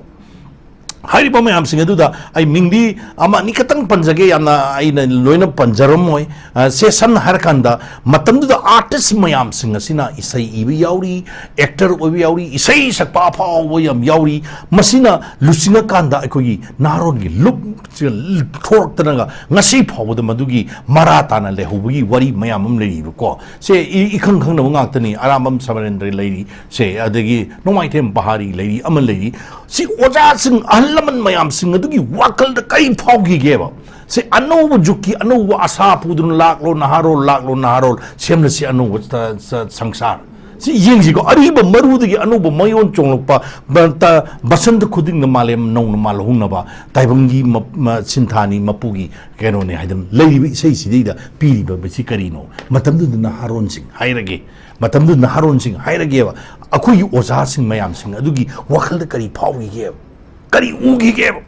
ꯍꯥꯏꯔꯤꯕ ꯃꯌꯥꯝꯁꯤꯡ ꯑꯗꯨꯗ ꯑꯩ ꯃꯤꯡꯗꯤ ꯑꯃ ꯑꯅꯤ ꯈꯛꯇꯪ ꯄꯟꯖꯒꯦ, ꯌꯥꯝꯅ ꯑꯩꯅ ꯂꯣꯏꯅ ꯄꯟꯖꯔꯝꯃꯣꯏ꯫ ꯑ, ꯁꯦ, ꯁꯝꯅ ꯍꯥꯏꯔꯀꯥꯟꯗ, ꯃꯇꯝꯗꯨꯗ artist ꯃꯌꯥꯝꯁꯤꯡ ꯑꯁꯤꯅ ꯏꯁꯩ ꯏꯕ ꯌꯥꯎꯔꯤ, actor ꯑꯣꯏꯕ ꯌꯥꯎꯔꯤ, ꯏꯁꯩ ꯁꯛꯄ ꯑꯐꯥꯎꯕ ꯌꯥꯝ ꯌꯥꯎꯔꯤ꯫ ꯃꯁꯤꯅ ꯂꯨꯆꯤꯡꯉꯀꯥꯟꯗ ꯑꯩꯈꯣꯏꯒꯤ ꯅꯍꯥꯔꯣꯜꯒꯤ ꯂꯨꯞ ꯊꯣꯔꯛꯇꯅꯒ ꯉꯁꯤ ꯐꯥꯎꯕꯗ ꯃꯗꯨꯒꯤ ꯃꯔꯥ ꯇꯥꯅ ꯂꯩꯍꯧꯕꯒꯤ ꯋꯥꯔꯤ ꯃꯌꯥꯝ ꯑꯃ ꯂꯩꯔꯤꯕꯀꯣ꯫ ꯁꯦ, ꯏ-, ꯏꯈꯪ ꯈꯪꯅꯕ ꯉꯥꯛꯇꯅꯤ꯫ ꯑꯔꯥꯝꯕꯝ ꯁꯃꯔꯦꯟꯗ꯭ꯔ ꯂꯩꯔꯤ, ꯁꯦ, ꯑꯗꯒꯤ ꯅꯣꯡꯃꯥꯏꯊꯦꯝ ꯄꯍꯥꯔꯤ ꯂꯩꯔꯤ, ꯑꯃ ꯂꯩꯔꯤ꯫ ꯁꯤ ꯑꯣꯖꯥꯁꯤꯡ, ꯑꯍꯜ ꯂꯃꯟ ꯃꯌꯥꯝꯁꯤꯡ ꯑꯗꯨꯒꯤ ꯋꯥꯈꯜꯗ ꯀꯔꯤ ꯐꯥꯎꯈꯤꯒꯦꯕ? ꯁꯤ ꯑꯅꯧꯕ ꯖꯨꯛꯀꯤ ꯑꯅꯧꯕ ꯑꯁꯥ ꯄꯨꯗꯨꯅ ꯂꯥꯛꯂꯣ ꯅꯍꯥꯔꯣꯜ, ꯂꯥꯛꯂꯣ ꯅꯍꯥꯔꯣꯜ, ꯁꯦꯝꯂꯁꯤ ꯑꯅꯧꯕ ꯁ-, ꯁ-, ꯁꯪꯁꯥꯔ꯫ ꯁꯤ ꯌꯦꯡꯁꯤꯀꯣ, ꯑꯔꯤꯕ ꯃꯔꯨꯗꯒꯤ ꯑꯅꯧꯕ ꯃꯌꯣꯟ ꯆꯣꯡꯂꯛꯄ, ꯕ-, ꯇ-, ꯕꯁꯟꯇ ꯈꯨꯗꯤꯡꯗ ꯃꯥꯂꯦꯝ ꯅꯧꯅ ꯃꯥꯜꯍꯧꯅꯕ ꯇꯥꯏꯕꯪꯒꯤ ꯃ-, ꯃ-, ꯁꯤꯟꯊꯥꯅꯤ ꯃꯄꯨꯒꯤ ꯀꯩꯅꯣꯅꯦ ꯍꯥꯏꯗꯅ ꯂꯩꯔꯤꯕ ꯏꯁꯩꯁꯤꯗꯩꯗ ꯄꯤꯔꯤꯕ ꯃꯁꯤ ꯀꯔꯤꯅꯣ? ꯃꯇꯝꯗꯨꯗ ꯅꯍꯥꯔꯣꯟꯁꯤꯡ ꯍꯥꯏꯔꯒꯦ, ꯃꯇꯝꯗꯨꯗ ꯅꯍꯥꯔꯣꯟꯁꯤꯡ ꯍꯥꯏꯔꯒꯦꯕ, ꯑꯩꯈꯣꯏꯒꯤ ꯑꯣꯖꯥꯁꯤꯡ ꯃꯌꯥꯝꯁꯤꯡ ꯑꯗꯨꯒꯤ ꯋꯥꯈꯜꯗ ꯀꯔꯤ ꯐꯥꯎꯈꯤꯒꯦꯕ? ꯀꯔꯤ ꯎꯈꯤꯒꯦꯕ?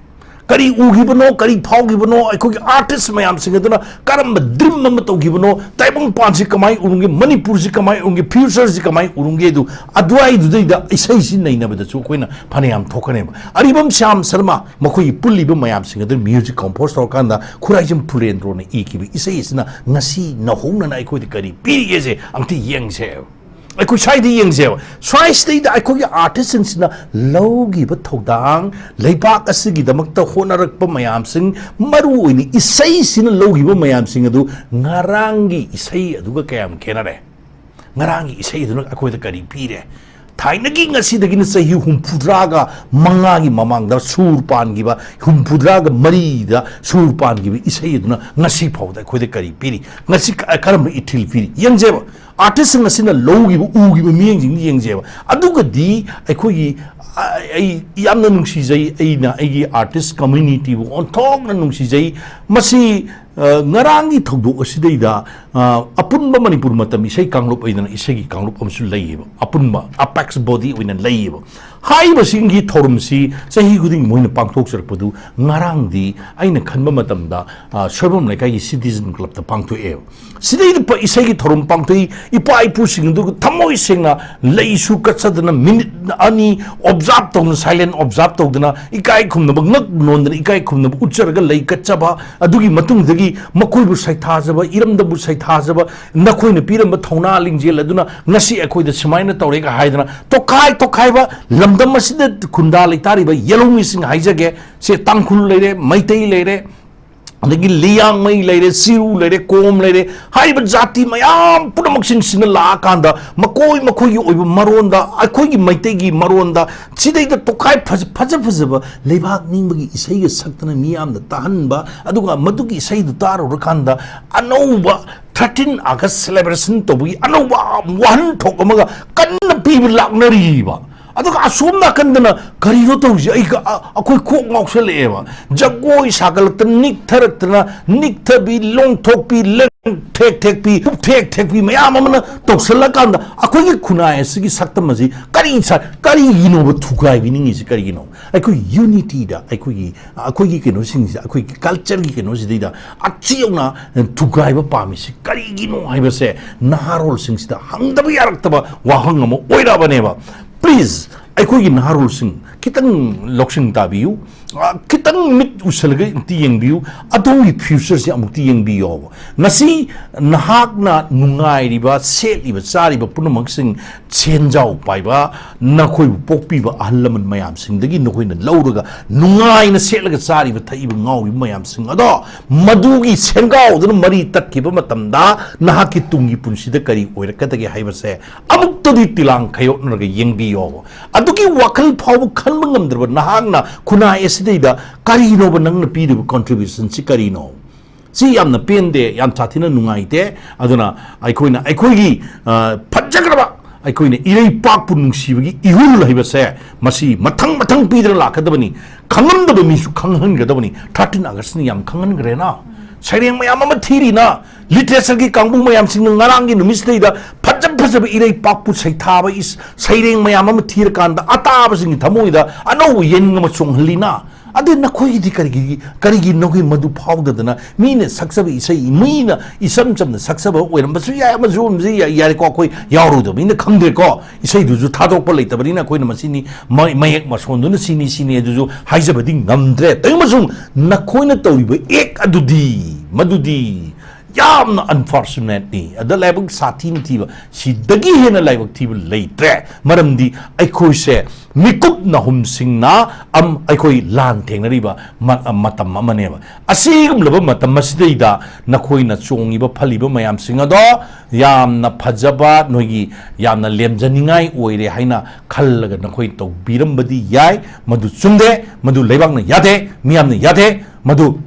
ꯀꯔꯤ ꯎꯈꯤꯕꯅꯣ, ꯀꯔꯤ ꯐꯥꯎꯈꯤꯕꯅꯣ, ꯑꯩꯈꯣꯏꯒꯤ ꯑꯥꯔꯇꯤꯁ ꯃꯌꯥꯝꯁꯤꯡ ꯑꯗꯨꯅ ꯀꯔꯝꯕ ꯗ꯭ꯔꯤꯝ ꯑꯃ ꯇꯧꯈꯤꯕꯅꯣ, ꯇꯥꯏꯕꯪꯄꯥꯟꯁꯤ ꯀꯃꯥꯏꯅ ꯎꯔꯝꯒꯦ, ꯃꯅꯤꯄꯨꯔꯁꯤ ꯀꯃꯥꯏꯅ ꯎꯔꯝꯒꯦ, ꯐ꯭ꯌꯨꯆꯔꯁꯤ ꯀꯃꯥꯏꯅ ꯎꯔꯝꯒꯦ, ꯑꯗꯨ ꯑꯗꯨꯋꯥꯏꯗꯨꯗꯩꯗ ꯏꯁꯩꯁꯤ ꯅꯩꯅꯕꯗꯁꯨ ꯑꯩꯈꯣꯏꯅ ꯐꯅꯌꯥꯝ ꯊꯣꯛꯀꯅꯦꯕ꯫ ꯑꯔꯤꯕꯝ ꯁ꯭ꯌꯥꯝ ꯁꯔꯃ ꯃꯈꯣꯏꯒꯤ ꯄꯨꯜꯂꯤꯕ ꯃꯌꯥꯝꯁꯤꯡ ꯑꯗꯨ ꯃ꯭ꯌꯨꯖꯤꯛ ꯀꯣꯝꯄꯣꯁ ꯇꯧꯔꯀꯥꯟꯗ ꯈꯨꯔꯥꯏꯖꯝ ꯐꯨꯂꯦꯟꯗ꯭ꯔꯣꯅ ꯏꯈꯤꯕ ꯏꯁꯩ ꯑꯁꯤꯅ ꯉꯁꯤ ꯅꯧꯍꯧꯅꯅ ꯑꯩꯈꯣꯏꯗ ꯀꯔꯤ ꯄꯤꯔꯤꯒꯦꯁꯦ ꯑꯝꯇ ꯌꯦꯡꯁꯦꯕ꯫ ꯑꯩꯈꯣꯏ ꯁ꯭ꯋꯥꯏꯗ ꯌꯦꯡꯁꯦꯕ, ꯁ꯭ꯋꯥꯏꯁꯤꯗꯩꯗ ꯑꯩꯈꯣꯏꯒꯤ ꯑꯥꯔꯇꯤꯁꯁꯤꯡꯁꯤꯅ ꯂꯧꯈꯤꯕ ꯊꯧꯗꯥꯡ, ꯂꯩꯕꯥꯛ ꯑꯁꯤꯒꯤꯗꯃꯛꯇ ꯍꯣꯠꯅꯔꯛꯄ ꯃꯌꯥꯝꯁꯤꯡ, ꯃꯔꯨ ꯑꯣꯏꯅ ꯏꯁꯩꯁꯤꯅ ꯂꯧꯈꯤꯕ ꯃꯌꯥꯝꯁꯤꯡ ꯑꯗꯨ ꯉꯔꯥꯡꯒꯤ ꯏꯁꯩ ꯑꯗꯨꯒ ꯀꯌꯥꯝ ꯈꯦꯠꯅꯔꯦ? ꯉꯔꯥꯡꯒꯤ ꯏꯁꯩ ꯑꯗꯨꯅ ꯑꯩꯈꯣꯏꯗ ꯀꯔꯤ ꯄꯤꯔꯦ? ꯊꯥꯏꯅꯒꯤ ꯉꯁꯤꯗꯒꯤꯅ ꯆꯍꯤ ꯍꯨꯝꯐꯨꯇꯔꯥꯒ ꯃꯉꯥꯒꯤ ꯃꯃꯥꯡꯗ ꯁꯨꯔ ꯄꯥꯟꯈꯤꯕ, ꯍꯨꯝꯐꯨꯇꯔꯥꯒ ꯃꯔꯤꯗ ꯁꯨꯔ ꯄꯥꯟꯈꯤꯕ ꯏꯁꯩ ꯑꯗꯨꯅ ꯉꯁꯤ ꯐꯥꯎꯗ ꯑꯩꯈꯣꯏꯗ ꯀꯔꯤ ꯄꯤꯔꯤ? ꯉꯁꯤ ꯀ-, ꯀꯔꯝꯕ ꯏꯊꯤꯜ ꯄꯤꯔꯤ? ꯌꯦꯡꯖꯦꯕ, ꯑꯥꯔꯇꯤꯁꯁꯤꯡ ꯑꯁꯤꯅ ꯂꯧꯈꯤꯕ, ꯎꯈꯤꯕ ꯃꯤꯠꯌꯦꯡꯁꯤꯡꯗꯨ ꯌꯦꯡꯖꯦꯕ꯫ ꯑꯗꯨꯒꯗꯤ ꯑꯩꯈꯣꯏꯒꯤ, ꯑ, ꯑꯩ ꯌꯥꯝꯅ ꯅꯨꯡꯁꯤꯖꯩ, ꯑꯩꯅ ꯑꯩꯒꯤ ꯑꯥꯔꯇꯤꯁ ꯀꯝꯃ꯭ꯌꯨꯅꯤꯇꯤꯕꯨ ꯑꯣꯟꯊꯣꯛꯅ ꯅꯨꯡꯁꯤꯖꯩ꯫ ꯃꯁꯤ, ꯑ, ꯉꯔꯥꯡꯒꯤ ꯊꯧꯗꯣꯛ ꯑꯁꯤꯗꯩꯗ, ꯑ, ꯑꯄꯨꯟꯕ ꯃꯅꯤꯄꯨꯔ ꯃꯇꯝ ꯏꯁꯩ ꯀꯥꯡꯂꯨꯞ ꯍꯥꯏꯗꯅ ꯏꯁꯩꯒꯤ ꯀꯥꯡꯂꯨꯞ ꯑꯃꯁꯨ ꯂꯩꯌꯦꯕ, ꯑꯄꯨꯟꯕ ꯑꯄꯦꯛꯁ ꯕꯣꯗꯤ ꯑꯣꯏꯅ ꯂꯩꯌꯦꯕ꯫ ꯍꯥꯏꯔꯤꯕꯁꯤꯡꯒꯤ ꯊꯧꯔꯝꯁꯤ ꯆꯍꯤ ꯈꯨꯗꯤꯡꯒꯤ ꯃꯣꯏꯅ ꯄꯥꯡꯊꯣꯛꯆꯔꯛꯄꯗꯨ ꯉꯔꯥꯡꯗꯤ ꯑꯩꯅ ꯈꯟꯕ ꯃꯇꯝꯗ, ꯑ, ꯁꯣꯏꯕꯝ ꯂꯩꯀꯥꯏꯒꯤ ꯁꯤꯇꯤꯖꯟ ꯀ꯭ꯂꯕꯇ ꯄꯥꯡꯊꯣꯛꯑꯦꯕ꯫ ꯁꯤꯗꯩꯗ ꯄ-, ꯏꯁꯩꯒꯤ ꯊꯧꯔꯝ ꯄꯥꯡꯊꯣꯛꯏ, ꯏꯄꯥ ꯏꯄꯨꯁꯤꯡ ꯑꯗꯨꯒ ꯊꯃꯣꯏ ꯁꯦꯡꯅ ꯂꯩꯁꯨ ꯀꯠꯆꯗꯅ ꯃꯤꯅꯤꯠ ꯑꯅꯤ ꯑꯣꯕꯖꯥꯔꯕ ꯇꯧꯗꯅ, ꯁꯥꯏꯂꯦꯟ ꯑꯣꯕꯖꯥꯔꯕ ꯇꯧꯗꯅ, ꯏꯀꯥꯏ ꯈꯨꯝꯅꯕ, ꯉꯛ ꯅꯣꯟꯗꯅ ꯏꯀꯥꯏ ꯈꯨꯝꯅꯕ ꯎꯠꯆꯔꯒ ꯂꯩ ꯀꯠꯆꯕ, ꯑꯗꯨꯒꯤ ꯃꯇꯨꯡꯗꯒꯤ ꯃꯈꯣꯏꯕꯨ ꯁꯩꯊꯥꯖꯕ, ꯏꯔꯝꯗꯝꯕꯨ ꯁꯩꯊꯥꯖꯕ, ꯅꯈꯣꯏꯅ ꯄꯤꯔꯝꯕ ꯊꯧꯅꯥ ꯂꯤꯡꯖꯦꯜ ꯑꯗꯨꯅ ꯉꯁꯤ ꯑꯩꯈꯣꯏꯗ ꯁꯨꯃꯥꯏꯅ ꯇꯧꯔꯦꯒ ꯍꯥꯏꯗꯅ ꯇꯣꯈꯥꯏ ꯇꯣꯈꯥꯏꯕ, ꯂꯝꯗꯝ ꯑꯁꯤꯗ ꯈꯨꯟꯗꯥ ꯂꯩꯇꯥꯔꯤꯕ ꯌꯦꯜꯍꯧꯃꯤꯁꯤꯡ ꯍꯥꯏꯖꯒꯦ, ꯁꯦ ꯇꯥꯡꯈꯨꯜ ꯂꯩꯔꯦ, ꯃꯩꯇꯩ ꯂꯩꯔꯦ, ꯑꯗꯒꯤ ꯂꯤꯌꯥꯡꯃꯩ ꯂꯩꯔꯦ, ꯆꯤꯔꯨ ꯂꯩꯔꯦ, ꯀꯣꯝ ꯂꯩꯔꯦ, ꯍꯥꯏꯔꯤꯕ ꯖꯥꯇꯤ ꯃꯌꯥꯝ ꯄꯨꯝꯅꯃꯛꯁꯤꯡꯁꯤꯅ ꯂꯥꯛꯑꯀꯥꯟꯗ ꯃꯈꯣꯏ ꯃꯈꯣꯏꯒꯤ ꯑꯣꯏꯕ ꯃꯔꯣꯟꯗ, ꯑꯩꯈꯣꯏꯒꯤ ꯃꯩꯇꯩꯒꯤ ꯃꯔꯣꯟꯗ, ꯁꯤꯗꯩꯗ ꯇꯣꯈꯥꯏ ꯐꯖ ꯐꯖ ꯐꯖꯕ ꯂꯩꯕꯥꯛ ꯅꯤꯡꯕꯒꯤ ꯏꯁꯩꯒ ꯁꯛꯇꯅ ꯃꯤꯌꯥꯝꯗ ꯇꯥꯍꯟꯕ, ꯑꯗꯨꯒ ꯃꯗꯨꯒꯤ ꯏꯁꯩꯗꯨ ꯇꯥꯔꯨꯔꯀꯥꯟꯗ ꯑꯅꯧꯕ ꯊꯥꯔꯇꯤꯟ ꯑꯥꯒꯁ ꯁꯦꯂꯦꯕ꯭ꯔꯦꯁꯟ ꯇꯧꯕꯒꯤ ꯑꯅꯧꯕ ꯋꯥꯍꯟꯊꯣꯛ ꯑꯃꯒ ꯀꯟꯅ ꯄꯤꯕ ꯂꯥꯛꯅꯔꯤꯕ꯫ ꯑꯗꯨꯒ ꯑꯁꯣꯝ ꯅꯥꯀꯟꯗꯅ ꯀꯔꯤꯅꯣ ꯇꯧꯔꯤꯁꯦ? ꯑꯩ ꯀ-, ꯑ-, ꯑꯩꯈꯣꯏ ꯀꯣꯛ ꯉꯥꯎꯁꯜꯂꯛꯑꯦꯕ꯫ ꯖꯒꯣꯏ ꯁꯥꯒꯠꯂꯛꯇꯅ, ꯅꯤꯛꯊꯔꯛꯇꯅ, ꯅꯤꯛꯊꯕꯤ, ꯂꯣꯡꯊꯣꯛꯄꯤ, ꯂꯦꯡ ꯊꯦꯛ ꯊꯦꯛꯄꯤ, ꯊꯦꯛ ꯊꯦꯛꯄꯤ ꯃꯌꯥꯝ ꯑꯃꯅ ꯇꯧꯁꯜꯂꯀꯥꯟꯗ ꯑꯩꯈꯣꯏꯒꯤ ꯈꯨꯟꯅꯥꯏ ꯑꯁꯤꯒꯤ ꯁꯛꯇꯝ ꯑꯁꯤ ꯀꯔꯤ ꯁꯥ-, ꯀꯔꯤꯒꯤꯅꯣꯕ ꯊꯨꯒꯥꯏꯕꯤꯅꯤꯡꯉꯤꯁꯤ ꯀꯔꯤꯒꯤꯅꯣ? ꯑꯩꯈꯣꯏ ꯌꯨꯅꯤꯇꯤꯗ, ꯑꯩꯈꯣꯏꯒꯤ, ꯑꯩꯈꯣꯏꯒꯤ ꯀꯩꯅꯣꯁꯤꯡꯁꯤꯗ, ꯑꯩꯈꯣꯏꯒꯤ ꯀꯜꯆꯔꯒꯤ ꯀꯩꯅꯣꯁꯤꯗꯩꯗ ꯑꯁꯤ ꯌꯧꯅ ꯊꯨꯒꯥꯏꯕ ꯄꯥꯝꯃꯤꯁꯤ ꯀꯔꯤꯒꯤꯅꯣ ꯍꯥꯏꯕꯁꯦ ꯅꯍꯥꯔꯣꯜꯁꯤꯡꯁꯤꯗ ꯍꯪꯗꯕ ꯌꯥꯔꯛꯇꯕ ꯋꯥꯍꯪ ꯑꯃ ꯑꯣꯏꯔꯛꯑꯕꯅꯦꯕ꯫ ꯄ꯭ꯂꯤꯖ, ꯑꯩꯈꯣꯏꯒꯤ ꯅꯍꯥꯔꯣꯜꯁꯤꯡ ꯈꯤꯇꯪ ꯂꯧꯁꯤꯡ ꯇꯥꯕꯤꯌꯨ, ꯑ, ꯈꯤꯇꯪ ꯃꯤꯠ ꯎꯁꯜꯂꯒ ꯑꯃꯨꯛꯇꯤ ꯌꯦꯡꯕꯤꯌꯨ, ꯑꯗꯣꯝꯒꯤ ꯐ꯭ꯌꯨꯆꯔꯁꯦ ꯑꯃꯨꯛꯇꯤ ꯌꯦꯡꯕꯤꯌꯣꯕ꯫ ꯉꯁꯤ ꯅꯍꯥꯛꯅ ꯅꯨꯡꯉꯥꯏꯔꯤꯕ, ꯁꯦꯠꯂꯤꯕ, ꯆꯥꯔꯤꯕ ꯄꯨꯝꯅꯃꯛꯁꯤꯡ ꯁꯦꯟꯖꯥꯎ ꯄꯥꯏꯕ ꯅꯈꯣꯏꯕꯨ ꯄꯣꯛꯄꯤꯕ ꯑꯍꯜ ꯂꯃꯟ ꯃꯌꯥꯝꯁꯤꯡꯗꯒꯤ ꯅꯈꯣꯏꯅ ꯂꯧꯔꯒ ꯅꯨꯡꯉꯥꯏꯅ ꯁꯦꯠꯂꯒ ꯆꯥꯔꯤꯕ, ꯊꯛꯏꯕ, ꯉꯥꯎꯔꯤꯕ ꯃꯌꯥꯝꯁꯤꯡ ꯑꯗꯣ ꯃꯗꯨꯒꯤ ꯁꯦꯟꯒꯥꯎꯗꯨꯅ ꯃꯔꯤ ꯇꯠꯈꯤꯕ ꯃꯇꯝꯗ ꯅꯍꯥꯛꯀꯤ ꯇꯨꯡꯒꯤ ꯄꯨꯟꯁꯤꯗ ꯀꯔꯤ ꯑꯣꯏꯔꯛꯀꯗꯒꯦ ꯍꯥꯏꯕꯁꯦ ꯑꯃꯨꯛꯇꯗꯤ ꯇꯤꯂꯥꯡ ꯈꯥꯏꯌꯣꯛꯅꯔꯒ ꯌꯦꯡꯕꯤꯌꯣꯕ꯫ ꯑꯗꯨꯒꯤ ꯋꯥꯈꯜ ꯐꯥꯎꯕ ꯈꯟꯕ ꯉꯝꯗ꯭ꯔꯕ ꯅꯍꯥꯛꯅ ꯈꯨꯟꯅꯥꯏ ꯑꯁꯤꯗꯩꯗ ꯀꯔꯤꯅꯣꯕ ꯅꯪꯅ ꯄꯤꯔꯤꯕ ꯀꯟꯇ꯭ꯔꯤꯕ꯭ꯌꯨꯁꯟꯁꯤ ꯀꯔꯤꯅꯣ? ꯁꯤ ꯌꯥꯝꯅ ꯄꯦꯟꯗꯦ, ꯌꯥꯝ ꯁꯥꯊꯤꯅ ꯅꯨꯡꯉꯥꯏꯇꯦ꯫ ꯑꯗꯨꯅ ꯑꯩꯈꯣꯏꯅ ꯑꯩꯈꯣꯏꯒꯤ, ꯑ, ꯐꯖꯈ꯭ꯔꯕ ꯑꯩꯈꯣꯏꯅ ꯏꯔꯩꯄꯥꯛꯄꯨ ꯅꯨꯡꯁꯤꯕꯒꯤ ꯏꯍꯨꯜ ꯍꯥꯏꯕꯁꯦ ꯃꯁꯤ ꯃꯊꯪ ꯃꯊꯪ ꯄꯤꯗꯅ ꯂꯥꯛꯀꯗꯕꯅꯤ꯫ ꯈꯪꯉꯝꯗꯕ ꯃꯤꯁꯨ ꯈꯪꯍꯟꯒꯗꯕꯅꯤ꯫ ꯊꯥꯔꯇꯤꯟ ꯑꯥꯒꯁꯅ ꯌꯥꯝ ꯈꯪꯍꯟꯈ꯭ꯔꯦꯅ꯫ ꯁꯩꯔꯦꯡ ꯃꯌꯥꯝ ꯑꯃ ꯊꯤꯔꯤꯅ꯫ ꯂꯤꯇꯔꯦꯆꯔꯒꯤ ꯀꯥꯡꯕꯨ ꯃꯌꯥꯝꯁꯤꯡꯅ ꯉꯔꯥꯡꯒꯤ ꯅꯨꯃꯤꯠꯁꯤꯗꯩꯗ ꯐꯖ ꯐꯖꯕ ꯏꯔꯩꯄꯥꯛꯄꯨ ꯁꯩꯊꯥꯕ ꯏꯁ-, ꯁꯩꯔꯦꯡ ꯃꯌꯥꯝ ꯑꯃ ꯊꯤꯔꯀꯥꯟꯗ ꯑꯇꯥꯕꯁꯤꯡꯒꯤ ꯊꯃꯣꯏꯗ ꯑꯅꯧꯕ ꯌꯦꯟ ꯑꯃ ꯆꯣꯡꯍꯜꯂꯤꯅ꯫ ꯑꯗꯨ ꯅꯈꯣꯏꯒꯤꯗꯤ ꯀꯔꯤꯒꯤ, ꯀꯔꯤꯒꯤ ꯅꯈꯣꯏ ꯃꯗꯨ ꯐꯥꯎꯗꯗꯅ ꯃꯤꯅ ꯁꯛꯆꯕ ꯏꯁꯩ, ꯃꯤꯅ ꯏꯆꯝ ꯆꯝꯅ ꯁꯛꯆꯕ ꯑꯣꯏꯔꯝꯕꯁꯨ ꯌꯥꯏ, ꯑꯃꯁꯨ ꯑꯣꯏꯔꯝꯕꯁꯨ ꯌꯥꯏ, ꯌꯥꯔꯦꯀꯣ, ꯑꯩꯈꯣꯏ ꯌꯥꯎꯔꯨꯗꯕꯅꯤꯅ ꯈꯪꯗ꯭ꯔꯦꯀꯣ꯫ ꯏꯁꯩꯗꯨꯁꯨ ꯊꯥꯗꯣꯛꯄ ꯂꯩꯇꯕꯅꯤꯅ ꯑꯩꯈꯣꯏꯅ ꯃꯁꯤꯅꯤ ꯃ-, ꯃꯌꯦꯛ ꯃꯁꯣꯟꯗꯨꯅ ꯁꯤꯅꯤ ꯁꯤꯅꯤ ꯑꯗꯨꯁꯨ ꯍꯥꯏꯖꯕꯗꯤ ꯉꯝꯗ꯭ꯔꯦ꯫ ꯇꯧꯏꯃꯁꯨꯡ ꯅꯈꯣꯏꯅ ꯇꯧꯔꯤꯕ ꯑꯦꯛ ꯑꯗꯨꯗꯤ, ꯃꯗꯨꯗꯤ ꯌꯥꯝꯅ ꯑꯟꯐꯣꯔꯆꯨꯅꯦꯠꯅꯤ꯫ ꯑꯗ ꯂꯥꯏꯕꯛ ꯁꯥꯊꯤꯅ ꯊꯤꯕ, ꯁꯤꯗꯒꯤ ꯍꯦꯟꯅ ꯂꯥꯏꯕꯛ ꯊꯤꯕ ꯂꯩꯇ꯭ꯔꯦ꯫ ꯃꯔꯝꯗꯤ ꯑꯩꯈꯣꯏꯁꯦ ꯃꯤꯀꯨꯞ ꯅꯥꯍꯨꯝꯁꯤꯡꯅ ꯑꯝ-, ꯑꯩꯈꯣꯏ ꯂꯥꯟ ꯊꯦꯡꯅꯔꯤꯕ ꯃ-, ꯃꯇꯝ ꯑꯃꯅꯦꯕ꯫ ꯑꯁꯤꯒꯨꯝꯂꯕ ꯃꯇꯝ ꯑꯁꯤꯗꯩꯗ ꯅꯈꯣꯏꯅ ꯆꯣꯡꯉꯤꯕ ꯐꯜꯂꯤꯕ ꯃꯌꯥꯝꯁꯤꯡ ꯑꯗꯣ ꯌꯥꯝꯅ ꯐꯖꯕ, ꯅꯣꯏꯒꯤ ꯌꯥꯝꯅ ꯂꯦꯝꯖꯅꯤꯡꯉꯥꯏ ꯑꯣꯏꯔꯦ ꯍꯥꯏꯅ ꯈꯜꯂꯒ ꯅꯈꯣꯏ ꯇꯧꯕꯤꯔꯝꯕꯗꯤ ꯌꯥꯏ꯫ ꯃꯗꯨ ꯆꯨꯝꯗꯦ, ꯃꯗꯨ ꯂꯩꯕꯥꯛꯅ ꯌꯥꯗꯦ, ꯃꯤꯌꯥꯝꯅ ꯌꯥꯗꯦ, ꯃꯗꯨ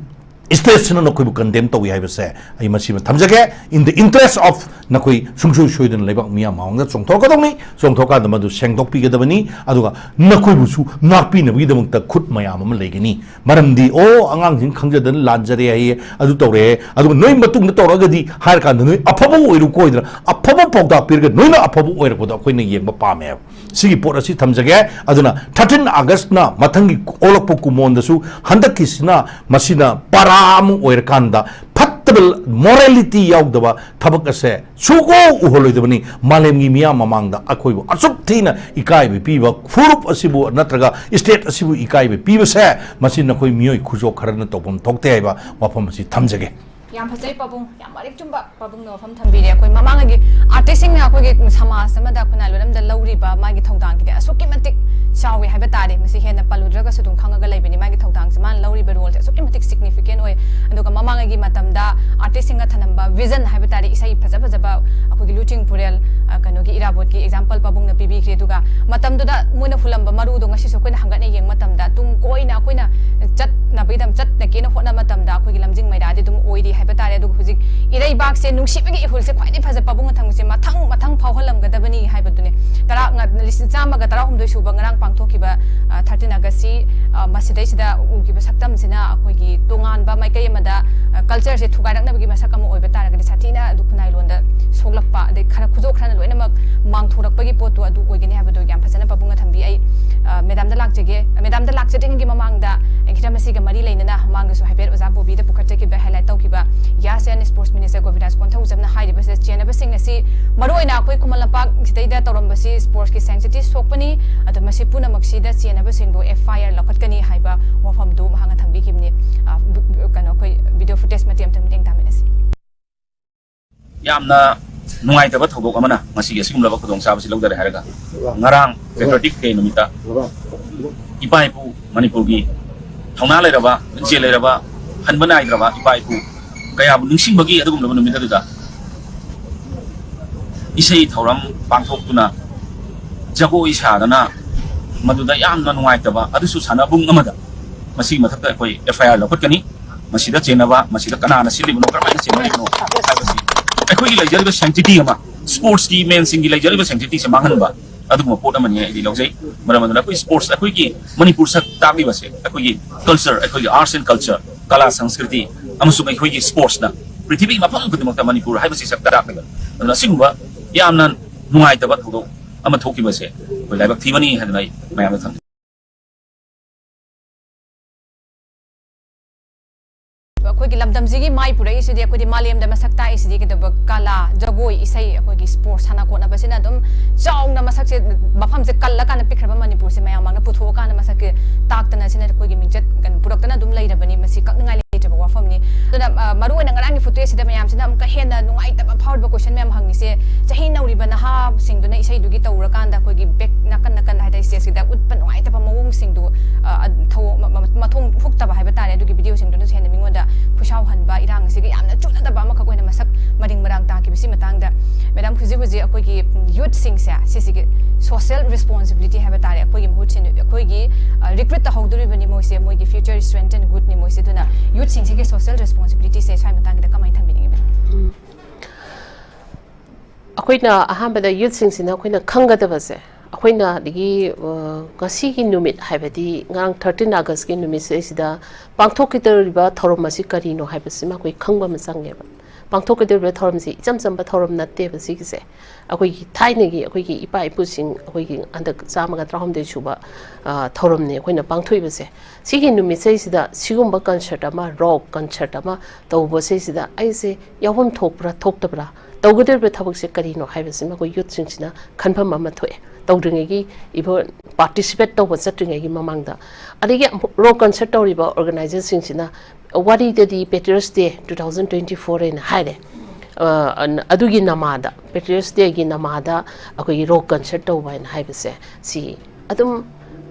ꯁ꯭ꯇꯦꯠꯁꯤꯅ ꯅꯈꯣꯏꯕꯨ ꯀꯟꯗꯦꯝ ꯇꯧꯏ ꯍꯥꯏꯕꯁꯦ ꯑꯩ ꯃꯁꯤꯃ ꯊꯝꯖꯒꯦ꯫ In the interest of ꯅꯈꯣꯏ ꯁꯨꯡꯁꯣꯏ ꯁꯣꯏꯗꯅ ꯂꯩꯕꯥꯛ ꯃꯤꯌꯥꯝ ꯃꯃꯥꯡꯗ ꯆꯣꯡꯊꯣꯔꯛꯀꯗꯧꯅꯤ, ꯆꯣꯡꯊꯣꯛꯀꯥꯟꯗ ꯃꯗꯨ ꯁꯦꯡꯗꯣꯛꯄꯤꯒꯗꯕꯅꯤ, ꯑꯗꯨꯒ ꯅꯈꯣꯏꯕꯨꯁꯨ ꯉꯥꯛꯄꯤꯅꯕꯒꯤꯗꯃꯛꯇ ꯈꯨꯠ ꯃꯌꯥꯝ ꯑꯃ ꯂꯩꯒꯅꯤ꯫ ꯃꯔꯝꯗꯤ, "ꯑꯣ, ꯑꯉꯥꯡꯁꯤꯡ ꯈꯪꯖꯗꯅ ꯂꯥꯟꯖꯔꯦ ꯍꯥꯏꯌꯦ, ꯑꯗꯨ ꯇꯧꯔꯦ, ꯑꯗꯨꯒ ꯅꯣꯏ ꯃꯇꯨꯡꯗ ꯇꯧꯔꯛꯑꯒꯗꯤ" ꯍꯥꯏꯔ ꯀꯥꯟꯗ ꯅꯣꯏ ꯑꯐꯕ ꯑꯣꯏꯔꯨ ꯀꯣꯏꯗꯅ ꯑꯐꯕ ꯄꯥꯎꯇꯥꯛ ꯄꯤꯔꯒ ꯅꯣꯏꯅ ꯑꯐꯕ ꯑꯣꯏꯔꯛꯄꯗꯣ ꯑꯩꯈꯣꯏꯅ ꯌꯦꯡꯕ ꯄꯥꯝꯃꯦꯕ꯫ ꯁꯤꯒꯤ ꯄꯣꯠ ꯑꯁꯤ ꯊꯝꯖꯒꯦ꯫ ꯑꯗꯨꯅ thirteen August ꯅ ꯃꯊꯪꯒꯤ ꯑꯣꯜꯂꯛꯄ ꯀꯨꯝꯑꯣꯟꯗꯁꯨ ꯍꯟꯗꯛꯀꯤꯁꯤꯅ ꯃꯁꯤꯅ ꯄꯔꯥ ꯑꯃ ꯑꯣꯏꯔꯀꯥꯟꯗ ꯐꯠꯇꯕ morality ꯌꯥꯎꯗꯕ ꯊꯕꯛ ꯑꯁꯦ ꯁꯨꯛꯎ ꯎꯍꯜꯂꯣꯏꯗꯕꯅꯤ꯫ ꯃꯥꯂꯦꯝꯒꯤ ꯃꯤꯌꯥꯝ ꯃꯃꯥꯡꯗ ꯑꯩꯈꯣꯏꯕꯨ ꯑꯁꯨꯛ ꯊꯤꯅ ꯏꯀꯥꯏꯕ ꯄꯤꯕ ꯐꯨꯔꯨꯞ ꯑꯁꯤꯕꯨ ꯅꯠꯇ꯭ꯔꯒ state ꯑꯁꯤꯕꯨ ꯏꯀꯥꯏꯕ ꯄꯤꯕꯁꯦ ꯃꯁꯤ ꯅꯈꯣꯏ ꯃꯤꯑꯣꯏ ꯈꯨꯖꯣꯛ ꯈꯔꯅ ꯇꯧꯐꯝ ꯊꯣꯛꯇꯦ ꯍꯥꯏꯕ ꯋꯥꯐꯝ ꯑꯁꯤ ꯊꯝꯖꯒꯦ꯫ ꯌꯥꯝ ꯐꯖꯩ ꯄꯥꯕꯨꯡ, ꯌꯥꯝ ꯃꯔꯤꯛ ꯆꯨꯝꯕ ꯄꯥꯕꯨꯡꯅ ꯋꯥꯐꯝ ꯊꯝꯕꯤꯔꯦ꯫ ꯑꯩꯈꯣꯏ ꯃꯃꯥꯡꯒꯤ artist ꯁꯤꯡꯅ ꯑꯩꯈꯣꯏꯒꯤ ꯁꯃꯥꯖ ꯑꯃꯗ ꯈꯨꯟꯅꯥꯏ ꯂꯣꯟ ꯑꯃꯗ ꯂꯧꯔꯤꯕ ꯃꯥꯒꯤ ꯊꯧꯗꯥꯡꯒꯤꯗꯤ ꯑꯁꯨꯛꯀꯤ ꯃꯇꯤꯛ ꯆꯥꯎꯋꯤ ꯍꯥꯏꯕ ꯇꯥꯔꯦ꯫ ꯃꯁꯤ ꯍꯦꯟꯅ ꯄꯜꯂꯨꯗ꯭ꯔꯒꯁꯨ ꯑꯗꯨꯝ ꯈꯪꯉꯒ ꯂꯩꯕꯅꯤ꯫ ꯃꯥꯒꯤ ꯊꯧꯗꯥꯡꯁꯦ, ꯃꯥꯅ ꯂꯧꯔꯤꯕ role ꯁꯦ ꯑꯁꯨꯛꯀꯤ ꯃꯇꯤꯛ significant ꯑꯣꯏ꯫ ꯑꯗꯨꯒ ꯃꯃꯥꯡꯒꯤ ꯃꯇꯝꯗ artist ꯁꯤꯡꯅ ꯊꯅꯝꯕ vision ꯍꯥꯏꯕ ꯇꯥꯔꯦ, ꯏꯁꯩ ꯐꯖ ꯐꯖꯕ ꯑꯩꯈꯣꯏꯒꯤ ꯂꯨꯆꯤꯡ ꯄꯨꯔꯦꯜ, ꯑ, ꯀꯩꯅꯣꯒꯤ ꯏꯔꯥꯕꯣꯠꯀꯤ example ꯄꯥꯕꯨꯡꯅ ꯄꯤꯕꯤꯈ꯭ꯔꯦ꯫ ꯑꯗꯨꯒ ꯃꯇꯝꯗꯨꯗ ꯃꯣꯏꯅ ꯍꯨꯜꯂꯝꯕ ꯃꯔꯨꯗꯣ ꯉꯁꯤꯁꯨ ꯑꯩꯈꯣꯏꯅ ꯍꯪꯒꯠꯅ ꯌꯦꯡꯕ ꯃꯇꯝꯗ ꯇꯨꯡ ꯀꯣꯏꯅ ꯑꯩꯈꯣꯏꯅ ꯆꯠꯅꯕꯒꯤꯗꯃꯛ, ꯆꯠꯅꯒꯦꯅ ꯍꯣꯠꯅꯕ ꯃꯇꯝꯗ ꯑꯩꯈꯣꯏꯒꯤ ꯂꯝꯖꯤꯡ ꯃꯩꯔꯥꯗꯤ ꯑꯗꯨꯝ ꯑꯣꯏꯔꯤ ꯍꯥꯏꯕ ꯇꯥꯔꯦ꯫ ꯑꯗꯨꯒ ꯍꯧꯖꯤꯛ ꯏꯔꯩꯕꯥꯛꯁꯦ ꯅꯨꯡꯁꯤꯕꯒꯤ ꯏꯍꯨꯜꯁꯦ ꯈ꯭ꯋꯥꯏꯗꯒꯤ ꯐꯖ ꯄꯥꯕꯨꯡꯅ ꯊꯝꯃꯤꯁꯦ ꯃꯊꯪ ꯃꯊꯪ ꯐꯥꯎꯍꯜꯂꯝꯒꯗꯕꯅꯤ ꯍꯥꯏꯕꯗꯨꯅꯤ꯫ ꯇꯔꯥ, ꯉ-, ꯂꯤꯁꯤꯡ ꯆꯥꯝꯃꯒ ꯇꯔꯥꯍꯨꯝꯗꯣꯏ ꯁꯨꯕ ꯉꯔꯥꯡ ꯄꯥꯡꯊꯣꯛꯈꯤꯕ, ꯑ, thirteen August ꯁꯤ, ꯑ, ꯃꯁꯤꯗꯩꯁꯤꯗ ꯎꯈꯤꯕ ꯁꯛꯇꯝꯁꯤꯅ ꯑꯩꯈꯣꯏꯒꯤ ꯇꯣꯉꯥꯟꯕ ꯃꯥꯏꯀꯩ ꯑꯃꯗ, ꯑ, culture ꯁꯦ ꯊꯨꯒꯥꯏꯔꯛꯅꯕꯒꯤ ꯃꯁꯛ ꯑꯃ ꯑꯣꯏꯕ ꯇꯥꯔꯒꯗꯤ ꯁꯥꯊꯤꯅ ꯑꯗꯨ ꯈꯨꯟꯅꯥꯏ ꯂꯣꯟꯗ ꯁꯣꯛꯂꯛꯄ, ꯑꯗꯩ ꯈꯔ ꯈꯨꯗꯣꯛ ꯈꯔꯅ ꯂꯣꯏꯅꯃꯛ ꯃꯥꯡꯊꯣꯔꯛꯄꯒꯤ ꯄꯣꯠꯇꯣ ꯑꯗꯨ ꯑꯣꯏꯒꯅꯤ ꯍꯥꯏꯕꯗꯣ ꯌꯥꯝ ꯐꯖꯅ ꯄꯥꯕꯨꯡꯅ ꯊꯝꯕꯤ꯫ ꯑꯩ, ꯑ, madam ꯗ ꯂꯥꯛꯆꯒꯦ꯫ Madam ꯗ ꯂꯥꯛꯆꯗ꯭ꯔꯤꯉꯩꯒꯤ ꯃꯃꯥꯡꯗ ꯈꯤꯇꯪ ꯃꯁꯤꯒ ꯃꯔꯤ ꯂꯩꯅꯅ ꯃꯃꯥꯡꯗꯁꯨ ꯍꯥꯏꯐꯦꯠ ꯑꯣꯖꯥ ꯕꯣꯕꯤꯗ ꯄꯨꯈꯠꯆꯈꯤꯕ highlight ꯇꯧꯈꯤꯕ Youth and Sports Minister ꯒꯣꯕꯤꯟꯗꯥꯁ ꯀꯣꯟꯊꯧꯖꯝꯅ ꯍꯥꯏꯔꯤꯕꯁꯦ ꯆꯦꯟꯅꯕꯁꯤꯡ ꯑꯁꯤ ꯃꯔꯨꯑꯣꯏꯅ ꯑꯩꯈꯣꯏ ꯈꯨꯃꯟ ꯂꯝꯄꯥꯛ ꯁꯤꯗꯩꯗ ꯇꯧꯔꯝꯕꯁꯤ sports ꯀꯤ sanctity ꯁꯣꯛꯄꯅꯤ, ꯑꯗꯣ ꯃꯁꯤ ꯄꯨꯝꯅꯃꯛꯁꯤꯗ ꯆꯦꯟꯅꯕꯁꯤꯡꯗꯣ F I R ꯂꯧꯈꯠꯀꯅꯤ ꯍꯥꯏꯕ ꯋꯥꯐꯝꯗꯨ ꯃꯍꯥꯛꯅ ꯊꯝꯕꯤꯈꯤꯕꯅꯤ꯫ ꯑ, ꯕ-, ꯕ-, ꯀꯩꯅꯣ, ꯑꯩꯈꯣꯏ video footage ꯃꯇꯦꯛ ꯑꯃꯇ ꯃꯤꯠꯌꯦꯡ ꯇꯥꯃꯤꯟꯅꯁꯤ꯫ ꯌꯥꯝꯅ ꯅꯨꯡꯉꯥꯏꯇꯕ ꯊꯧꯗꯣꯛ ꯑꯃꯅ ꯉꯁꯤꯒꯤ ꯑꯁꯤꯒꯨꯝꯂꯕ ꯈꯨꯗꯣꯡꯆꯥꯕꯁꯤ ꯂꯧꯖꯔꯦ ꯍꯥꯏꯔꯒ, ꯉꯔꯥꯡ Patriotic Day ꯅꯨꯃꯤꯠꯇ ꯏꯄꯥ ꯏꯄꯨ ꯃꯅꯤꯄꯨꯔꯒꯤ ꯊꯧꯅꯥ ꯂꯩꯔꯕ, ꯂꯤꯡꯖꯦꯜ ꯂꯩꯔꯕ, ꯍꯟꯕ ꯅꯥꯏꯗ꯭ꯔꯕ ꯏꯄꯥ ꯏꯄꯨ ꯀꯌꯥꯕꯨ ꯅꯤꯡꯁꯤꯡꯕꯒꯤ ꯑꯗꯨꯒꯨꯝꯂꯕ ꯅꯨꯃꯤꯠ ꯑꯗꯨꯗ ꯏꯁꯩ ꯊꯧꯔꯝ ꯄꯥꯡꯊꯣꯛꯇꯨꯅ, ꯖꯒꯣꯏ ꯁꯥꯗꯅ, ꯃꯗꯨꯗ ꯌꯥꯝꯅ ꯅꯨꯡꯉꯥꯏꯇꯕ ꯑꯗꯨꯁꯨ ꯁꯥꯟꯅꯕꯨꯡ ꯑꯃꯗ ꯃꯁꯤꯒꯤ ꯃꯊꯛꯇ ꯑꯩꯈꯣꯏ F I R ꯂꯧꯈꯠꯀꯅꯤ꯫ ꯃꯁꯤꯗ ꯆꯦꯟꯅꯕ, ꯃꯁꯤꯗ ꯀꯅꯥꯅ ꯁꯤꯜꯂꯤꯕꯅꯣ, ꯀꯔꯝꯍꯥꯏꯅ ꯆꯦꯟꯅꯔꯤꯕꯅꯣ ꯍꯥꯏꯕꯁꯤ ꯑꯩꯈꯣꯏꯒꯤ ꯂꯩꯖꯔꯤꯕ sanctity ꯑꯃ, sportsꯀꯤ menꯁꯤꯡꯒꯤ ꯂꯩꯖꯔꯤꯕ sanctityꯁꯦ ꯃꯥꯡꯍꯟꯕ ꯑꯗꯨꯒꯨꯝꯕ ꯄꯣꯠ ꯑꯃꯅꯤ ꯑꯩꯗꯤ ꯂꯧꯖꯩ꯫ ꯃꯔꯝ ꯑꯗꯨꯅ ꯑꯩꯈꯣꯏ sports, ꯑꯩꯈꯣꯏꯒꯤ ꯃꯅꯤꯄꯨꯔ ꯁꯛ ꯇꯥꯛꯂꯤꯕꯁꯦ ꯑꯩꯈꯣꯏꯒꯤ culture, ꯑꯩꯈꯣꯏꯒꯤ arts and culture, ꯀꯂꯥ ꯁꯪꯁꯀ꯭ꯔꯤꯇꯤ ꯑꯃꯁꯨꯡ ꯑꯩꯈꯣꯏꯒꯤ sportsꯅ ꯄ꯭ꯔꯤꯊꯤꯕꯤ ꯃꯐꯝ ꯈꯨꯗꯤꯡꯃꯛꯇ ꯃꯅꯤꯄꯨꯔ ꯍꯥꯏꯕꯁꯤ ꯁꯛ ꯇꯥꯛꯂꯤꯕꯅꯤ꯫ ꯑꯗꯨꯅ ꯑꯁꯤꯒꯨꯝꯕ ꯌꯥꯝꯅ ꯅꯨꯡꯉꯥꯏꯇꯕ ꯊꯧꯗꯣꯛ ꯑꯃ ꯊꯣꯛꯈꯤꯕꯁꯦ ꯑꯩꯈꯣꯏ ꯂꯥꯏꯕꯛ ꯊꯤꯕꯅꯤ ꯍꯥꯏꯗꯅ ꯑꯩ ꯃꯌꯥꯝꯗ ꯊꯝꯖꯒꯦ꯫ ꯑꯩꯈꯣꯏꯒꯤ ꯂꯝꯗꯝꯁꯤꯒꯤ ꯃꯥꯏ ꯄꯨꯔꯛꯏꯁꯤꯗꯤ, ꯑꯩꯈꯣꯏꯗꯤ ꯃꯥꯂꯦꯝꯗ ꯃꯁꯛ ꯇꯥꯛꯏꯁꯤꯗꯤ ꯀꯩꯗꯧꯕ, ꯀꯂꯥ, ꯖꯒꯣꯏ, ꯏꯁꯩ, ꯑꯩꯈꯣꯏꯒꯤ sports, ꯁꯥꯟꯅ ꯈꯣꯠꯅꯕꯁꯤꯅ ꯑꯗꯨꯝ ꯆꯥꯎꯅ ꯃꯁꯛꯁꯦ, ꯃꯐꯝꯁꯦ ꯀꯜꯂꯀꯥꯟꯗ ꯄꯤꯛꯈ꯭ꯔꯕ ꯃꯅꯤꯄꯨꯔꯁꯦ ꯃꯌꯥꯝ ꯃꯥꯡꯗ ꯄꯨꯊꯣꯛꯑꯀꯥꯟꯗ ꯃꯁꯛꯁꯦ ꯇꯥꯛꯇꯅ ꯁꯤꯅ ꯑꯩꯈꯣꯏꯒꯤ ꯃꯤꯡꯆꯠ ꯀꯩꯅꯣ ꯄꯨꯔꯛꯇꯅ ꯑꯗꯨꯝ ꯂꯩꯔꯕꯅꯤ꯫ ꯃꯁꯤ ꯀꯛꯅꯤꯡꯉꯥꯏ ꯂꯩꯇ꯭ꯔꯕ ꯋꯥꯐꯝꯅꯤ꯫ ꯑꯗꯨꯅ, ꯑ, ꯃꯔꯨꯑꯣꯏꯅ ꯉꯔꯥꯡꯒꯤ footageꯁꯤꯗ ꯃꯌꯥꯝꯁꯤꯅ ꯑꯃꯨꯛꯀ ꯍꯦꯟꯅ ꯅꯨꯡꯉꯥꯏꯇꯕ ꯐꯥꯎꯔꯤꯕ question ꯃꯌꯥꯝ ꯍꯪꯉꯤꯁꯦ, ꯆꯍꯤ ꯅꯧꯔꯤꯕ ꯅꯍꯥꯁꯤꯡꯗꯨꯅ ꯏꯁꯩꯗꯨꯒꯤ ꯇꯧꯔꯀꯥꯟꯗ ꯑꯩꯈꯣꯏꯒꯤ back ꯅꯥꯀꯟ ꯅꯥꯀꯟ ꯍꯥꯏꯇꯥꯔꯦ, stageꯁꯤꯗ ꯎꯠꯄ ꯅꯨꯡꯉꯥꯏꯇꯕ ꯃꯑꯣꯡꯁꯤꯡꯗꯨ, ꯑ, ꯑ, ꯊꯧꯑꯣ-, ꯃ-, ꯃ-, ꯃꯊꯣꯡ ꯍꯨꯛꯇꯕ ꯍꯥꯏꯕ ꯇꯥꯔꯦ꯫ ꯑꯗꯨꯒꯤ videoꯁꯤꯡꯗꯨꯅꯁꯨ ꯍꯦꯟꯅ ꯃꯤꯉꯣꯟꯗ ꯈꯨꯁꯥꯎꯍꯟꯕ, ꯏꯔꯥꯡ ꯑꯁꯤꯒ ꯌꯥꯝꯅ ꯆꯨꯅꯗꯕ ꯑꯃꯈꯛ ꯑꯣꯏꯅ ꯃꯁꯛ ꯃꯔꯤꯡ ꯃꯔꯥꯡ ꯇꯥꯈꯤꯕꯁꯤ ꯃꯇꯥꯡꯗ, madam, ꯍꯧꯖꯤꯛ ꯍꯧꯖꯤꯛ ꯑꯩꯈꯣꯏꯒꯤ youthꯁꯤꯡꯁꯦ ꯁꯤꯁꯤꯒꯤ social responsibility ꯍꯥꯏꯕ ꯇꯥꯔꯦ, ꯑꯩꯈꯣꯏꯒꯤ ꯃꯍꯨꯠ ꯁꯤꯟ-, ꯑꯩꯈꯣꯏꯒꯤ, ꯑ, recruit ꯇꯧꯍꯧꯗꯣꯔꯤꯕꯅꯤ ꯃꯣꯏꯁꯦ, ꯃꯣꯏꯒꯤ future strength and goodꯅꯤ ꯃꯣꯏꯁꯦ꯫ ꯑꯗꯨꯅ youthꯁꯤꯡꯁꯤꯒꯤ social responsibilityꯁꯦ ꯁ꯭ꯋꯥꯏ ꯃꯇꯥꯡꯗ ꯀꯃꯥꯏꯅ ꯊꯝꯕꯤꯅꯤꯡꯉꯤ, madam? ꯑꯩꯈꯣꯏꯅ ꯑꯍꯥꯟꯕꯗ youthꯁꯤꯡꯁꯤꯅ ꯑꯩꯈꯣꯏꯅ ꯈꯪꯒꯗꯕꯁꯦ, ꯑꯩꯈꯣꯏꯅ ꯑꯗꯒꯤ, ꯑ, ꯉꯁꯤꯒꯤ ꯅꯨꯃꯤꯠ, ꯍꯥꯏꯕꯗꯤ ꯉꯔꯥꯡ thirteen Augustꯀꯤ ꯅꯨꯃꯤꯠꯁꯤꯗꯩꯁꯤꯗ ꯄꯥꯡꯊꯣꯛꯀꯗꯧꯔꯤꯕ ꯊꯧꯔꯝ ꯑꯁꯤ ꯀꯔꯤꯅꯣ ꯍꯥꯏꯕꯁꯤꯃ ꯑꯩꯈꯣꯏ ꯈꯪꯕ ꯑꯃ ꯆꯪꯉꯦꯕ꯫ ꯄꯥꯡꯊꯣꯛꯀꯗꯧꯔꯤꯕ ꯊꯧꯔꯝꯁꯤ ꯏꯆꯝ ꯆꯝꯕ ꯊꯧꯔꯝ ꯅꯠꯇꯦꯕ ꯁꯤꯒꯤꯁꯦ꯫ ꯑꯩꯈꯣꯏꯒꯤ ꯊꯥꯏꯅꯒꯤ ꯑꯩꯈꯣꯏꯒꯤ ꯏꯄꯥ ꯏꯄꯨꯁꯤꯡ, ꯑꯩꯈꯣꯏꯒꯤ ꯍꯟꯗꯛ ꯆꯥꯝꯃꯒ ꯇꯔꯥꯍꯨꯝꯗꯣꯏ ꯁꯨꯕ, ꯑ, ꯊꯧꯔꯝꯅꯤ ꯑꯩꯈꯣꯏꯅ ꯄꯥꯡꯊꯣꯛꯏꯕꯁꯦ꯫ ꯁꯤꯒꯤ ꯅꯨꯃꯤꯠꯁꯤꯗꯩꯁꯤꯗ ꯁꯤꯒꯨꯝꯕ concert ꯑꯃ, rock concert ꯑꯃ ꯇꯧꯕꯁꯤꯗꯩꯁꯤꯗ ꯑꯩꯁꯦ ꯌꯥꯎꯐꯝ ꯊꯣꯛꯄ꯭ꯔꯥ ꯊꯣꯛꯇꯕ꯭ꯔꯥ, ꯇꯧꯒꯗꯧꯔꯤꯕ ꯊꯕꯛꯁꯦ ꯀꯔꯤꯅꯣ ꯍꯥꯏꯕꯁꯤꯃ ꯑꯩꯈꯣꯏ youthꯁꯤꯡꯁꯤꯅ ꯈꯟꯐꯝ ꯑꯃ ꯊꯣꯛꯑꯦ꯫ ꯇꯧꯗ꯭ꯔꯤꯉꯩꯒꯤ, even participate ꯇꯧꯕ ꯆꯠꯇ꯭ꯔꯤꯉꯩꯒꯤ ꯃꯃꯥꯡꯗ꯫ ꯑꯗꯒꯤ ꯑꯃꯨꯛ rock concert ꯇꯧꯔꯤꯕ organizerꯁꯤꯡꯁꯤꯅ ꯋꯥꯔꯤꯗꯗꯤ Patriots Day two thousand twenty four ꯍꯥꯏꯅ ꯍꯥꯏꯔꯦ꯫ ꯑ, ꯑꯗꯨꯒꯤ ꯅꯃꯥꯗ, Patriots Dayꯒꯤ ꯅꯃꯥꯗ ꯑꯩꯈꯣꯏꯒꯤ rock concert ꯇꯧꯕ ꯍꯥꯏꯅ ꯍꯥꯏꯕꯁꯦ, ꯁꯤ ꯑꯗꯨꯝ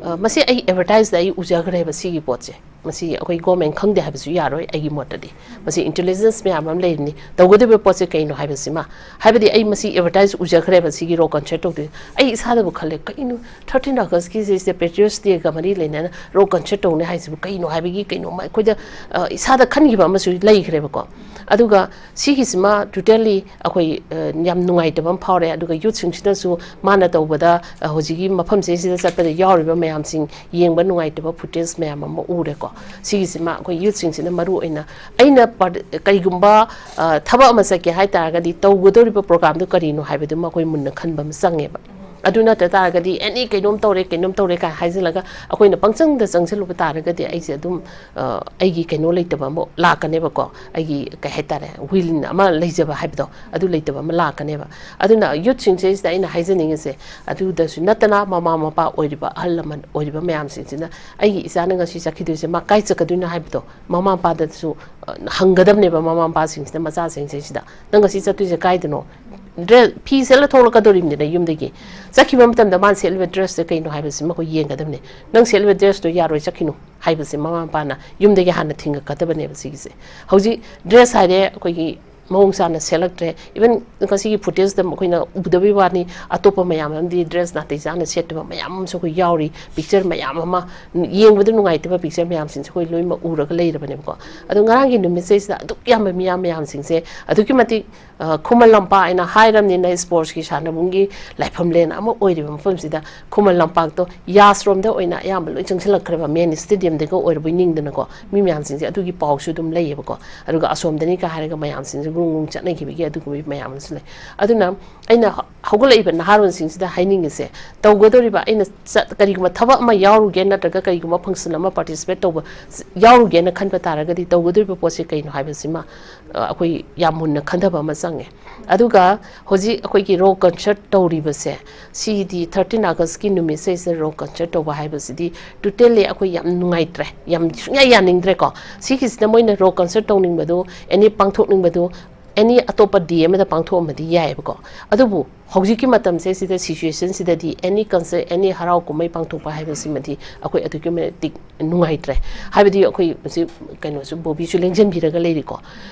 ꯑ, ꯃꯁꯤ ꯑꯩ ꯑꯦꯗꯚꯔꯇꯥꯏꯖꯇ ꯑꯩ ꯎꯖꯈ꯭ꯔꯦꯕ ꯁꯤꯒꯤ ꯄꯣꯠꯁꯦ꯫ ꯃꯁꯤ ꯑꯩꯈꯣꯏ ꯒꯣꯔꯃꯦꯟ ꯈꯪꯗꯦ ꯍꯥꯏꯕꯁꯨ ꯌꯥꯔꯣꯏ ꯑꯩꯒꯤ ꯃꯣꯠꯇꯗꯤ꯫ ꯃꯁꯤ ꯏꯟꯇꯦꯂꯤꯖꯦꯟꯁ ꯃꯌꯥꯝ ꯑꯃ ꯂꯩꯔꯤꯅꯤ꯫ ꯇꯧꯒꯗꯧꯔꯤꯕ ꯄꯣꯠꯁꯦ ꯀꯩꯅꯣ ꯍꯥꯏꯕꯁꯤꯃ, ꯍꯥꯏꯕꯗꯤ ꯑꯩ ꯃꯁꯤ ꯑꯦꯗꯚꯔꯇꯥꯏꯖ ꯎꯖꯈ꯭ꯔꯦꯕ ꯁꯤꯒꯤ ꯔꯣꯛ ꯀꯟꯁꯔꯠ ꯇꯧꯗꯣꯏ꯫ ꯑꯩ ꯏꯁꯥꯗꯕꯨ ꯈꯜꯂꯦ, ꯀꯩꯅꯣ ꯊꯥꯔꯇꯤꯟ ꯑꯥꯒꯁꯀꯤꯁꯦ ꯁꯤꯗ ꯄꯦꯇ꯭ꯔꯤꯌꯣꯠꯁ ꯗꯦꯒ ꯃꯔꯤ ꯂꯩꯅꯅ ꯔꯣꯛ ꯀꯟꯁꯔꯠ ꯇꯧꯅꯤ ꯍꯥꯏꯁꯤꯕꯨ ꯀꯩꯅꯣ ꯍꯥꯏꯕꯒꯤ ꯀꯩꯅꯣꯝꯃ ꯑꯩꯈꯣꯏꯗ, ꯑ, ꯏꯁꯥꯗ ꯈꯟꯈꯤꯕ ꯑꯃꯁꯨ ꯂꯩꯈ꯭ꯔꯦꯕꯀꯣ꯫ ꯑꯗꯨꯒ ꯁꯤꯒꯤꯁꯤꯃ ꯇꯣꯇꯦꯜꯂꯤ ꯑꯩꯈꯣꯏ, ꯑ, ꯌꯥꯝ ꯅꯨꯡꯉꯥꯏꯇꯕ ꯑꯃ ꯐꯥꯎꯔꯦ꯫ ꯑꯗꯨꯒ ꯌꯨꯠꯁꯤꯡꯁꯤꯅꯁꯨ ꯃꯥꯅ ꯇꯧꯕꯗ, ꯑ, ꯍꯧꯖꯤꯛꯀꯤ ꯃꯐꯝꯁꯤꯗꯩꯁꯤꯗ ꯆꯠꯄꯗ ꯌꯥꯎꯔꯤꯕ ꯃꯌꯥꯝꯁꯤꯡ ꯌꯦꯡꯕ ꯅꯨꯡꯉꯥꯏꯇꯕ ꯐꯨꯇꯦꯖ ꯃꯌꯥꯝ ꯑꯃ ꯎꯔꯦꯀꯣ꯫ ꯁꯤꯒꯤꯁꯤꯃ ꯑꯩꯈꯣꯏ ꯌꯨꯠꯁꯤꯡꯁꯤꯅ ꯃꯔꯨ ꯑꯣꯏꯅ, ꯑꯩꯅ ꯄꯥꯔ-, ꯀꯔꯤꯒꯨꯝꯕ, ꯑ, ꯊꯕꯛ ꯑꯃ ꯆꯠꯀꯦ ꯍꯥꯏ ꯇꯥꯔꯒꯗꯤ ꯇꯧꯒꯗꯧꯔꯤꯕ ꯄ꯭ꯔꯣꯒꯥꯝꯗꯨ ꯀꯔꯤꯅꯣ ꯍꯥꯏꯕꯗꯨꯃ ꯑꯩꯈꯣꯏ ꯃꯨꯟꯅ ꯈꯟꯕ ꯑꯃ ꯆꯪꯉꯦꯕ꯫ ꯑꯗꯨ ꯅꯠꯇ ꯇꯥꯔꯒꯗꯤ ꯑꯦꯅꯤ ꯀꯩꯅꯣꯝ ꯇꯧꯔꯦ, ꯀꯩꯅꯣꯝ ꯇꯧꯔꯦ ꯀꯥꯏꯅ ꯍꯥꯏꯖꯤꯜꯂꯒ ꯑꯩꯈꯣꯏꯅ ꯄꯪꯆꯪꯗ ꯆꯪꯁꯤꯜꯂꯨꯕ ꯇꯥꯔꯒꯗꯤ ꯑꯩꯁꯦ ꯑꯗꯨꯝ, ꯑ, ꯑꯩꯒꯤ ꯀꯩꯅꯣ ꯂꯩꯇꯕ ꯑꯃ ꯂꯥꯛꯀꯅꯦꯕꯀꯣ꯫ ꯑꯩꯒꯤ ꯀꯩ ꯍꯥꯏꯇꯥꯔꯦ, ꯋꯤꯜ ꯑꯃ ꯂꯩꯖꯕ ꯍꯥꯏꯕꯗꯣ ꯑꯗꯨ ꯂꯩꯇꯕ ꯑꯃ ꯂꯥꯛꯀꯅꯦꯕ꯫ ꯑꯗꯨꯅ ꯌꯨꯠꯁꯤꯡꯁꯤꯗꯩꯁꯤꯗ ꯑꯩꯅ ꯍꯥꯏꯖꯅꯤꯡꯉꯤꯁꯦ, ꯑꯗꯨꯗꯁꯨ ꯅꯠꯇꯅ ꯃꯃꯥ ꯃꯄꯥ ꯑꯣꯏꯔꯤꯕ, ꯑꯍꯜ ꯂꯃꯟ ꯑꯣꯏꯔꯤꯕ ꯃꯌꯥꯝꯁꯤꯡꯁꯤꯅ ꯑꯩꯒꯤ ꯏꯆꯥꯅ ꯉꯁꯤ ꯆꯠꯈꯤꯗꯣꯏꯁꯦ ꯃꯥ ꯀꯥꯏ ꯆꯠꯀꯗꯣꯏꯅꯣ ꯍꯥꯏꯕꯗꯣ ꯃꯃꯥ ꯃꯄꯥꯗꯁꯨ, ꯑ, ꯍꯪꯒꯗꯕꯅꯦꯕ꯫ ꯃꯃꯥ ꯃꯄꯥꯁꯤꯡꯁꯤꯅ ꯃꯆꯥꯁꯤꯡꯁꯤꯗ, "ꯅꯪ ꯉꯁꯤ ꯆꯠꯇꯣꯏꯁꯦ ꯀꯥꯏꯗꯅꯣ? ꯗ꯭ꯔꯦꯁ, ꯐꯤ ꯁꯦꯠꯂ ꯊꯣꯛꯂꯛꯀꯗꯧꯔꯤꯕꯅꯤꯅ ꯌꯨꯝꯗꯒꯤ꯫ ꯆꯠꯈꯤꯕ ꯃꯇꯝꯗ ꯃꯥꯅ ꯁꯦꯠꯂꯤꯕ ꯗ꯭ꯔꯦꯁꯁꯦ ꯀꯩꯅꯣ ꯍꯥꯏꯕꯁꯤ ꯃꯈꯣꯏ ꯌꯦꯡꯒꯗꯕꯅꯦ꯫ ꯅꯪ ꯁꯦꯠꯂꯤꯕ ꯗ꯭ꯔꯦꯁꯇꯣ ꯌꯥꯔꯣꯏ, ꯆꯠꯈꯤꯅꯨ" ꯍꯥꯏꯕꯁꯦ ꯃꯃꯥ ꯃꯄꯥꯅ ꯌꯨꯝꯗꯒꯤ ꯍꯥꯟꯅ ꯊꯤꯡꯉꯛꯀꯗꯕꯅꯦꯕ ꯁꯤꯒꯤꯁꯦ꯫ ꯍꯧꯖꯤꯛ ꯗ꯭ꯔꯦꯁ ꯍꯥꯏꯔꯦ, ꯑꯩꯈꯣꯏꯒꯤ ꯃꯑꯣꯡ ꯆꯥꯅ ꯁꯦꯠꯂꯛꯇ꯭ꯔꯦ꯫ ꯏꯚꯟ ꯉꯁꯤꯒꯤ ꯐꯨꯇꯦꯖꯇ ꯑꯩꯈꯣꯏꯅ ꯎꯗꯕꯩ ꯋꯥꯅꯤ, ꯑꯇꯣꯞꯄ ꯃꯌꯥꯝ ꯑꯃꯗꯤ ꯗ꯭ꯔꯦꯁ ꯅꯥꯇꯩ ꯆꯥꯅ ꯁꯦꯠꯇꯕ ꯃꯌꯥꯝ ꯑꯃꯁꯨ ꯑꯩꯈꯣꯏ ꯌꯥꯎꯔꯤ꯫ ꯄꯤꯛꯆꯔ ꯃꯌꯥꯝ ꯑꯃ, ꯌꯦꯡꯕꯗ ꯅꯨꯡꯉꯥꯏꯇꯕ ꯄꯤꯛꯆꯔ ꯃꯌꯥꯝꯁꯤꯡꯁꯦ ꯑꯩꯈꯣꯏ ꯂꯣꯏꯅꯃꯛ ꯎꯔꯒ ꯂꯩꯔꯕꯅꯦꯕꯀꯣ꯫ ꯑꯗꯣ ꯉꯔꯥꯡꯒꯤ ꯅꯨꯃꯤꯠꯁꯤꯗꯩꯁꯤꯗ ꯑꯗꯨꯛ ꯌꯥꯝꯕ ꯃꯤꯌꯥꯝ ꯃꯌꯥꯝꯁꯤꯡꯁꯦ ꯑꯗꯨꯛꯀꯤ ꯃꯇꯤꯛ, ꯑ, ꯈꯨꯃꯟ ꯂꯝꯄꯥꯛ ꯍꯥꯏꯅ ꯍꯥꯏꯔꯕꯅꯤꯅ ꯁ꯭ꯄꯣꯔꯠꯁꯀꯤ ꯁꯥꯟꯅꯕꯨꯡꯒꯤ ꯂꯥꯏꯐꯝꯂꯦꯟ ꯑꯃ ꯑꯣꯏꯔꯤꯕ ꯃꯐꯝꯁꯤꯗ ꯈꯨꯃꯟ ꯂꯝꯄꯥꯛꯇꯣ ꯌꯥꯁꯔꯣꯝꯗ ꯑꯣꯏꯅ ꯑꯌꯥꯝꯕ ꯂꯣꯏ ꯆꯪꯁꯤꯜꯂꯛꯈ꯭ꯔꯦꯕ, ꯃꯦꯟ ꯁ꯭ꯇꯦꯗꯤꯌꯝꯗꯒ ꯑꯣꯏꯔꯕꯣꯏ ꯅꯤꯡꯗꯅꯀꯣ꯫ ꯃꯤ ꯃꯌꯥꯝꯁꯤꯡꯁꯦ ꯑꯗꯨꯒꯤ ꯄꯥꯎꯁꯨ ꯑꯗꯨꯝ ꯂꯩꯌꯦꯕꯀꯣ꯫ ꯑꯗꯨꯒ ꯑꯁꯣꯝꯗꯅꯤꯒ ꯍꯥꯏꯔꯒ ꯃꯌꯥꯝꯁꯤꯡꯁꯦ ꯒ꯭ꯔꯨꯡ ꯒ꯭ꯔꯨꯡ ꯆꯠꯅꯈꯤꯕꯒꯤ ꯑꯗꯨꯒꯨꯝꯕ ꯃꯌꯥꯝ ꯑꯃꯁꯨ ꯂꯩ꯫ ꯑꯗꯨꯅ ꯑꯩꯅ ꯍꯧꯒꯠꯂꯛꯏꯕ ꯅꯍꯥꯔꯣꯜꯁꯤꯡꯁꯤꯗ ꯍꯥꯏꯅꯤꯡꯉꯤꯁꯦ, ꯇꯧꯒꯗꯧꯔꯤꯕ ꯑꯩꯅ ꯆꯠ-, ꯀꯔꯤꯒꯨꯝꯕ ꯊꯕꯛ ꯑꯃ ꯌꯥꯎꯔꯨꯒꯦ ꯅꯠꯇ꯭ꯔꯒ ꯀꯔꯤꯒꯨꯝꯕ ꯐꯪꯁꯟ ꯑꯃ ꯄꯥꯔꯇꯤꯁꯤꯄꯦꯠ ꯇꯧꯕ ꯌꯥꯎꯔꯨꯒꯦꯅ ꯈꯟꯕ ꯇꯥꯔꯒꯗꯤ ꯇꯧꯒꯗꯧꯔꯤꯕ ꯄꯣꯠꯁꯦ ꯀꯩꯅꯣ ꯍꯥꯏꯕꯁꯤꯃ, ꯑ, ꯑꯩꯈꯣꯏ ꯌꯥꯝ ꯃꯨꯟꯅ ꯈꯟꯊꯕ ꯑꯃ ꯆꯪꯉꯦ꯫ ꯑꯗꯨꯒ ꯍꯧꯖꯤꯛ ꯑꯩꯈꯣꯏꯒꯤ ꯔꯣꯛ ꯀꯟꯁꯔꯠ ꯇꯧꯔꯤꯕꯁꯦ, ꯁꯤꯗꯤ ꯊꯥꯔꯇꯤꯟ ꯑꯥꯒꯁꯀꯤ ꯅꯨꯃꯤꯠꯁꯤꯗꯩꯁꯤꯗ ꯔꯣꯛ ꯀꯟꯁꯔꯠ ꯇꯧꯕ ꯍꯥꯏꯕꯁꯤꯗꯤ ꯇꯣꯇꯦꯜꯂꯤ ꯑꯩꯈꯣꯏ ꯌꯥꯝ ꯅꯨꯡꯉꯥꯏꯇ꯭ꯔꯦ, ꯌꯥꯝ ꯁꯨꯡꯌꯥ ꯌꯥꯅꯤꯡꯗ꯭ꯔꯦꯀꯣ꯫ ꯁꯤꯒꯤꯁꯤꯗ ꯃꯣꯏꯅ ꯔꯣꯛ ꯀꯟꯁꯔꯠ ꯇꯧꯅꯤꯡꯕꯗꯨ, ꯑꯦꯅꯤ ꯄꯥꯡꯊꯣꯛꯅꯤꯡꯕꯗꯨ, ꯑꯦꯅꯤ ꯑꯇꯣꯞꯄ ꯗꯦ ꯑꯃꯗ ꯄꯥꯡꯊꯣꯛꯑꯝꯃꯗꯤ ꯌꯥꯏꯑꯕꯀꯣ꯫ ꯑꯗꯨꯕꯨ ꯍꯧꯖꯤꯛꯀꯤ ꯃꯇꯝꯁꯦ ꯁꯤꯗ, ꯁꯤꯆꯨꯋꯦꯁꯟꯁꯤꯗꯗꯤ ꯑꯦꯅꯤ ꯀꯜꯆꯔ, ꯑꯦꯅꯤ ꯍꯔꯥꯎ ꯀꯨꯝꯍꯩ ꯄꯥꯡꯊꯣꯛꯄ ꯍꯥꯏꯕꯁꯤꯃꯗꯤ ꯑꯩꯈꯣꯏ ꯑꯗꯨꯛꯀꯤ ꯃꯇꯤꯛ ꯅꯨꯡꯉꯥꯏꯇ꯭ꯔꯦ꯫ ꯍꯥꯏꯕꯗꯤ ꯑꯩꯈꯣꯏ ꯍꯧꯖꯤꯛ ꯀꯩꯅꯣꯁꯨ, ꯕꯣꯕꯤꯁꯨ ꯂꯦꯡꯁꯤꯟꯕꯤꯔꯒ ꯂꯩꯔꯤꯀꯣ꯫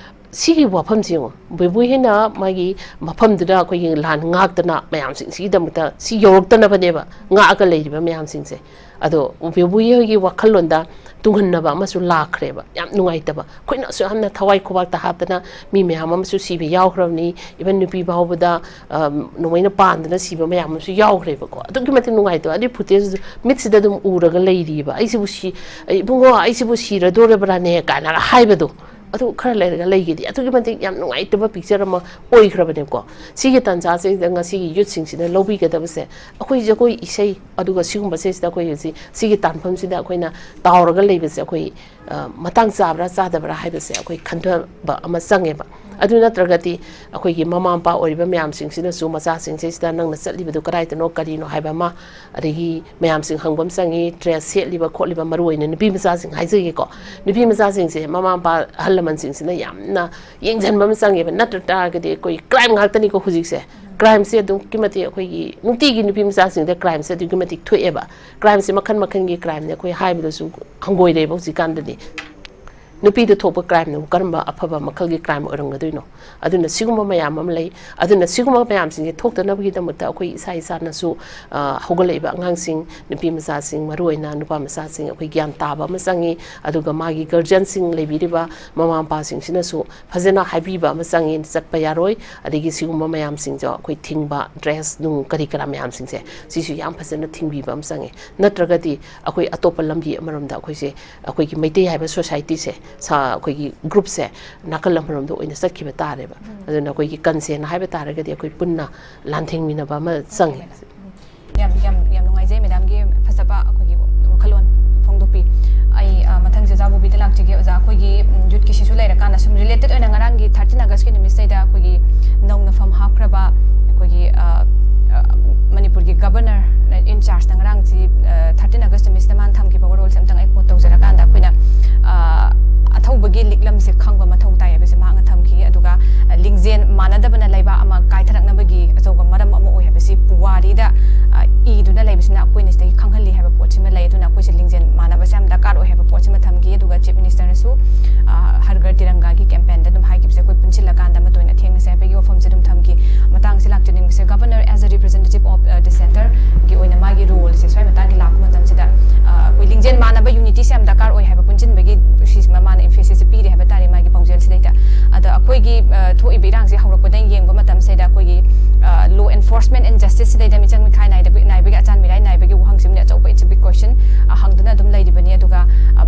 ꯁꯤꯒꯤ ꯋꯥꯐꯝꯁꯦ ꯌꯦꯡꯉꯣ, ꯕꯣꯕꯤ ꯍꯣꯏꯅ ꯃꯥꯒꯤ ꯃꯐꯝꯗꯨꯗ ꯑꯩꯈꯣꯏꯒꯤ ꯂꯥꯟ ꯉꯥꯛꯇꯅ ꯃꯌꯥꯝꯁꯤꯡꯁꯤꯒꯤꯗꯃꯛꯇ ꯁꯤ ꯌꯧꯔꯛꯇꯅꯕꯅꯦꯕ ꯉꯥꯛꯑꯒ ꯂꯩꯔꯤꯕ ꯃꯌꯥꯝꯁꯤꯡꯁꯦ꯫ ꯑꯗꯣ ꯕꯣꯕꯤ ꯍꯣꯏꯒꯤ ꯋꯥꯈꯜꯂꯣꯟꯗ ꯇꯨꯡꯍꯟꯅꯕ ꯑꯃꯁꯨ ꯂꯥꯛꯈ꯭ꯔꯦꯕ꯫ ꯌꯥꯝ ꯅꯨꯡꯉꯥꯏꯇꯕ, ꯑꯩꯈꯣꯏꯅꯁꯨ ꯌꯥꯝꯅ ꯊꯋꯥꯏ ꯈꯨꯕꯥꯛꯇ ꯍꯥꯞꯇꯅ ꯃꯤ ꯃꯌꯥꯝ ꯑꯃꯁꯨ ꯁꯤꯕ ꯌꯥꯎꯈ꯭ꯔꯕꯅꯤ꯫ ꯏꯚꯟ ꯅꯨꯄꯤ ꯐꯥꯎꯕꯗ, ꯑꯝ, ꯅꯣꯡꯃꯩꯅ ꯄꯥꯟꯗꯅ ꯁꯤꯕ ꯃꯌꯥꯝ ꯑꯃꯁꯨ ꯌꯥꯎꯈ꯭ꯔꯦꯕꯀꯣ꯫ ꯑꯗꯨꯛꯀꯤ ꯃꯇꯤꯛ ꯅꯨꯡꯉꯥꯏꯇꯕ꯫ ꯑꯗꯨꯒꯤ ꯐꯨꯇꯦꯖꯇꯨ ꯃꯤꯠꯁꯤꯗ ꯑꯗꯨꯝ ꯎꯔꯒ ꯂꯩꯔꯤꯕ꯫ "ꯑꯩꯁꯤꯕꯨ ꯁꯤ-, ꯏꯕꯨꯡꯉꯣ, ꯑꯩꯁꯤꯕꯨ ꯁꯤꯔꯗꯣꯔꯕ꯭ꯔꯥꯅꯦ?" ꯀꯥꯏꯅꯒ ꯍꯥꯏꯕꯗꯣ꯫ ꯑꯗꯨ ꯈꯔ ꯂꯩꯔꯒ ꯂꯩꯒꯤꯗꯤ꯫ ꯑꯗꯨꯛꯀꯤ ꯃꯇꯤꯛ ꯌꯥꯝ ꯅꯨꯡꯉꯥꯏꯇꯕ ꯄꯤꯛꯆꯔ ꯑꯃ ꯑꯣꯏꯈ꯭ꯔꯕꯅꯦꯕꯀꯣ꯫ ꯁꯤꯒꯤ ꯇꯥꯟꯖꯥꯁꯤꯗ ꯉꯁꯤꯒꯤ ꯌꯨꯠꯁꯤꯡꯁꯤꯅ ꯂꯧꯕꯤꯒꯗꯕꯁꯦ, ꯑꯩꯈꯣꯏ ꯖꯒꯣꯏ ꯏꯁꯩ, ꯑꯗꯨꯒ ꯁꯤꯒꯨꯝꯕꯁꯤꯗꯩꯁꯤꯗ ꯑꯩꯈꯣꯏ ꯍꯧꯖꯤꯛ ꯁꯤꯒꯤ ꯇꯥꯟꯐꯝꯁꯤꯗ ꯑꯩꯈꯣꯏꯅ ꯇꯥꯎꯔꯒ ꯂꯩꯕꯁꯦ, ꯑꯩꯈꯣꯏ, ꯑ, ꯃꯇꯥꯡ ꯆꯥꯕ꯭ꯔꯥ ꯆꯥꯗꯕ꯭ꯔꯥ ꯍꯥꯏꯕꯁꯦ ꯑꯩꯈꯣꯏ ꯈꯟꯊꯕ ꯑꯃ ꯆꯪꯉꯦꯕ꯫ ꯑꯗꯨ ꯅꯠꯇ꯭ꯔꯒꯗꯤ ꯑꯩꯈꯣꯏꯒꯤ ꯃꯃꯥ ꯃꯄꯥ ꯑꯣꯏꯔꯤꯕ ꯃꯌꯥꯝꯁꯤꯡꯁꯤꯅꯁꯨ ꯃꯆꯥꯁꯤꯡꯁꯤꯗ "ꯅꯪꯅ ꯆꯠꯂꯤꯕꯗꯨ ꯀꯗꯥꯏꯗꯅꯣ, ꯀꯔꯤꯅꯣ?" ꯍꯥꯏꯕ ꯑꯃ, ꯑꯗꯒꯤ ꯃꯌꯥꯝꯁꯤꯡ ꯍꯪꯕ ꯑꯃ ꯆꯪꯉꯤ꯫ ꯗ꯭ꯔꯦꯁ ꯁꯦꯠꯂꯤꯕ ꯈꯣꯠꯂꯤꯕ, ꯃꯔꯨ ꯑꯣꯏꯅ ꯅꯨꯄꯤ ꯃꯆꯥꯁꯤꯡ ꯍꯥꯏꯖꯒꯦꯀꯣ꯫ ꯅꯨꯄꯤ ꯃꯆꯥꯁꯤꯡꯁꯦ ꯃꯃꯥ ꯃꯄꯥ, ꯑꯍꯜ ꯂꯃꯟꯁꯤꯡꯁꯤꯅ ꯌꯥꯝꯅ ꯌꯦꯡꯁꯤꯟꯕ ꯑꯃ ꯆꯪꯉꯦꯕ꯫ ꯅꯠꯇ꯭ꯔ ꯇꯥꯔꯒꯗꯤ ꯑꯩꯈꯣꯏ ꯀ꯭ꯔꯥꯏꯝ ꯉꯥꯛꯇꯅꯤꯀꯣ ꯍꯧꯖꯤꯛꯁꯦ꯫ ꯀ꯭ꯔꯥꯏꯝꯁꯦ ꯑꯗꯨꯛꯀꯤ ꯃꯇꯤꯛ ꯑꯩꯈꯣꯏꯒꯤ ꯅꯨꯡꯇꯤꯒꯤ ꯅꯨꯄꯤ ꯃꯆꯥꯁꯤꯡꯗ ꯀ꯭ꯔꯥꯏꯝꯁꯦ ꯑꯗꯨꯛꯀꯤ ꯃꯇꯤꯛ ꯊꯣꯛꯑꯦꯕ꯫ ꯀ꯭ꯔꯥꯏꯝꯁꯦ ꯃꯈꯜ ꯃꯈꯜꯒꯤ ꯀ꯭ꯔꯥꯏꯝꯅꯦ, ꯑꯩꯈꯣꯏ ꯍꯥꯏꯕꯗꯁꯨ ꯍꯪꯒꯣꯏꯔꯦꯕ ꯍꯧꯖꯤꯛꯀꯥꯟꯗꯗꯤ꯫ ꯅꯨꯄꯤꯗ ꯊꯣꯛꯄ ꯀ꯭ꯔꯥꯏꯝꯅꯕꯨ ꯀꯔꯝꯕ ꯑꯐꯕ ꯃꯈꯜꯒꯤ ꯀ꯭ꯔꯥꯏꯝ ꯑꯣꯏꯔꯝꯒꯗꯣꯏꯅꯣ? ꯑꯗꯨꯅ ꯁꯤꯒꯨꯝꯕ ꯃꯌꯥꯝ ꯑꯃ ꯂꯩ꯫ ꯑꯗꯨꯅ ꯁꯤꯒꯨꯝꯕ ꯃꯌꯥꯝꯁꯤꯡꯁꯦ ꯊꯣꯛꯇꯅꯕꯒꯤꯗꯃꯛꯇ ꯑꯩꯈꯣꯏ ꯏꯁꯥ ꯏꯁꯥꯅꯁꯨ, ꯑ, ꯍꯧꯒꯠꯂꯛꯏꯕ ꯑꯉꯥꯡꯁꯤꯡ, ꯅꯨꯄꯤ ꯃꯆꯥꯁꯤꯡ, ꯃꯔꯨ ꯑꯣꯏꯅ ꯅꯨꯄꯥ ꯃꯆꯥꯁꯤꯡ, ꯑꯩꯈꯣꯏ ꯒ꯭ꯌꯥꯟ ꯇꯥꯕ ꯑꯃ ꯆꯪꯉꯤ꯫ ꯑꯗꯨꯒ ꯃꯥꯒꯤ ꯒꯥꯔꯖꯤꯌꯟꯁꯤꯡ, ꯂꯩꯕꯤꯔꯤꯕ ꯃꯃꯥ ꯃꯄꯥꯁꯤꯡꯁꯤꯅꯁꯨ ꯐꯖꯅ ꯍꯥꯏꯕꯤꯕ ꯑꯃ ꯆꯪꯉꯤ꯫ ꯆꯠꯄ ꯌꯥꯔꯣꯏ, ꯑꯗꯒꯤ ꯁꯤꯒꯨꯝꯕ ꯃꯌꯥꯝꯁꯤꯡꯁꯦ ꯑꯩꯈꯣꯏ ꯊꯤꯡꯕ, ꯗ꯭ꯔꯦꯁ ꯅꯨꯡ ꯀꯔꯤ ꯀꯔꯥ ꯃꯌꯥꯝꯁꯤꯡꯁꯦ, ꯁꯤꯁꯨ ꯌꯥꯝ ꯐꯖꯅ ꯊꯤꯡꯕꯤꯕ ꯑꯃ ꯆꯪꯉꯤ꯫ ꯅꯠꯇ꯭ꯔꯒꯗꯤ ꯑꯩꯈꯣꯏ ꯑꯇꯣꯞꯄ ꯂꯝꯕꯤ ꯑꯃꯔꯣꯝꯗ ꯑꯩꯈꯣꯏꯁꯦ, ꯑꯩꯈꯣꯏꯒꯤ ꯃꯩꯇꯩ ꯍꯥꯏꯕ ꯁꯣꯁꯥꯏꯇꯤꯁꯦ, ꯁꯥ-, ꯑꯩꯈꯣꯏꯒꯤ ꯒ꯭ꯔꯨꯞꯁꯦ ꯅꯥꯀꯜ ꯑꯃꯔꯣꯝꯗ ꯑꯣꯏꯅ ꯆꯠꯈꯤꯕ ꯇꯥꯔꯦꯕ꯫ ꯑꯗꯨꯅ ꯑꯩꯈꯣꯏꯒꯤ ꯀꯟꯁꯦꯟ ꯍꯥꯏꯕ ꯇꯥꯔꯒꯗꯤ ꯑꯩꯈꯣꯏ ꯄꯨꯟꯅ ꯂꯥꯟꯊꯦꯡꯃꯤꯟꯅꯕ ꯑꯃ ꯆꯪꯉꯤ꯫ ꯌꯥꯝ, ꯌꯥꯝ, ꯌꯥꯝ ꯅꯨꯡꯉꯥꯏꯖꯩ ꯃꯦꯗꯥꯝꯒꯤ ꯐꯖꯕ ꯑꯩꯈꯣꯏꯒꯤ ꯋꯥꯈꯜꯂꯣꯟ ꯐꯣꯡꯗꯣꯛꯄꯤ꯫ ꯑꯩ, ꯑ, ꯃꯊꯪꯁꯦ ꯑꯣꯖꯥ ꯕꯣꯕꯤꯗ ꯂꯥꯛꯆꯒꯦ꯫ ꯑꯣꯖꯥ, ꯑꯩꯈꯣꯏꯒꯤ, ꯎꯝ, ꯌꯨꯠꯀꯤꯁꯤꯁꯨ ꯂꯩꯔꯀꯥꯟꯗ ꯁꯨꯝ ꯔꯤꯂꯦꯇꯦꯠ ꯑꯣꯏꯅ ꯉꯔꯥꯡꯒꯤ ꯊꯥꯔꯇꯤꯟ ꯑꯥꯒꯁꯀꯤ ꯅꯨꯃꯤꯠꯁꯤꯗꯩꯗ ꯑꯩꯈꯣꯏꯒꯤ ꯅꯧꯅ ꯐꯝ ꯍꯥꯞꯈ꯭ꯔꯕ ꯑꯩꯈꯣꯏꯒꯤ, ꯑ, ꯑ, ꯃꯅꯤꯄꯨꯔꯒꯤ ꯒꯕꯔꯅꯔ ꯏꯟ ꯆꯥꯔꯖꯇ ꯉꯔꯥꯡꯁꯤ, ꯑ, ꯊꯥꯔꯇꯤꯟ ꯑꯥꯒꯁ ꯅꯨꯃꯤꯠꯁꯤꯗ ꯃꯥꯅ ꯊꯝꯈꯤꯕ ꯋꯥꯔꯣꯜꯁꯦ ꯑꯝꯇꯪ ꯑꯩ ꯀꯣꯠ ꯇꯧꯖꯔꯀꯥꯟꯗ, ꯑꯩꯈꯣꯏꯅ, ꯑ, ꯑꯊꯧꯕꯒꯤ ꯂꯤꯛꯂꯝꯁꯦ ꯈꯪꯕ ꯃꯊꯧ ꯇꯥꯏ ꯍꯥꯏꯕꯁꯦ ꯃꯍꯥꯛꯅ ꯊꯝꯈꯤ꯫ ꯑꯗꯨꯒ, ꯑ, ꯂꯤꯡꯖꯦꯜ ꯃꯥꯟꯅꯗꯕꯅ ꯂꯩꯕꯥꯛ ꯑꯃ ꯀꯥꯏꯊꯔꯛꯅꯕꯒꯤ ꯑꯆꯧꯕ ꯃꯔꯝ ꯑꯃ ꯑꯣꯏ ꯍꯥꯏꯕꯁꯤ ꯄꯨꯋꯥꯔꯤꯗ, ꯑ, ꯏꯗꯨꯅ ꯂꯩꯕꯁꯤꯅ ꯑꯩꯈꯣꯏꯅ ꯁꯤꯗꯒꯤ ꯈꯪꯍꯜꯂꯤ ꯍꯥꯏꯕ ꯄꯣꯠꯁꯤꯃ ꯂꯩ꯫ ꯑꯗꯨꯅ ꯑꯩꯈꯣꯏꯁꯦ ꯂꯤꯡꯖꯦꯜ ꯃꯥꯟꯅꯕꯁꯦ ꯌꯥꯝ ꯗꯔꯀꯥꯔ ꯑꯣꯏ ꯍꯥꯏꯕ ꯄꯣꯠꯁꯤꯃ ꯊꯝꯈꯤ꯫ ꯑꯗꯨꯒ Chief Minister ꯅꯁꯨ, ꯑ, ꯍꯔ ꯘꯔ ꯇꯤꯔꯪꯒꯥꯒꯤ campaign ꯗ ꯑꯗꯨꯝ ꯍꯥꯏꯈꯤꯕꯁꯦ ꯑꯩꯈꯣꯏ ꯄꯨꯟꯁꯤꯜꯂꯀꯥꯟꯗ ꯑꯃ ꯇꯣꯏꯅ ꯊꯦꯡꯅꯁꯦ ꯍꯥꯏꯕꯒꯤ ꯋꯥꯐꯝꯁꯦ ꯑꯗꯨꯝ ꯊꯝꯈꯤ꯫ ꯃꯇꯥꯡꯁꯦ ꯂꯥꯛꯆꯅꯤꯡꯕꯁꯦ, Governor, as a representative of, uh, the centre ꯒꯤ ꯑꯣꯏꯅ ꯃꯥꯒꯤ role ꯁꯦ ꯁ꯭ꯋꯥꯏ ꯃꯇꯥꯡꯒꯤ ꯂꯥꯛꯄ ꯃꯇꯝꯁꯤꯗ, ꯑ, ꯑꯩꯈꯣꯏ ꯂꯤꯡꯖꯦꯜ ꯃꯥꯟꯅꯕ unity ꯁꯦ ꯌꯥꯝ ꯗꯔꯀꯥꯔ ꯑꯣꯏ ꯍꯥꯏꯕ ꯄꯨꯟꯁꯤꯟꯕꯒꯤ ꯁꯤꯁꯤꯃ ꯃꯥꯅ emphasis ꯁꯦ ꯄꯤꯔꯦ ꯍꯥꯏꯕ ꯇꯥꯔꯦ ꯃꯥꯒꯤ ꯄꯥꯎꯖꯦꯜꯁꯤꯗꯩꯗ꯫ ꯑꯗ ꯑꯩꯈꯣꯏꯒꯤ, ꯑ, ꯊꯣꯛꯏꯕ ꯏꯔꯥꯡꯁꯦ ꯍꯧꯔꯛꯄꯗ ꯌꯦꯡꯕ ꯃꯇꯝꯁꯤꯗ ꯑꯩꯈꯣꯏꯒꯤ, ꯑ, law enforcement and justice ꯁꯤꯗꯩꯗ ꯃꯤꯆꯪ ꯃꯤꯈꯥꯏ ꯅꯥꯏꯗꯕ, ꯅꯥꯏꯕꯒꯤ ꯑꯆꯥꯟ ꯃꯤꯔꯥꯏ ꯅꯥꯏꯕꯒꯤ ꯋꯥꯍꯪꯁꯤꯃꯗꯤ ꯑꯆꯧꯕ, it's a big question, ꯑ, ꯍꯪꯗꯨꯅ ꯑꯗꯨꯝ ꯂꯩꯔꯤꯕꯅꯤ꯫ ꯑꯗꯨꯒ, ꯑ,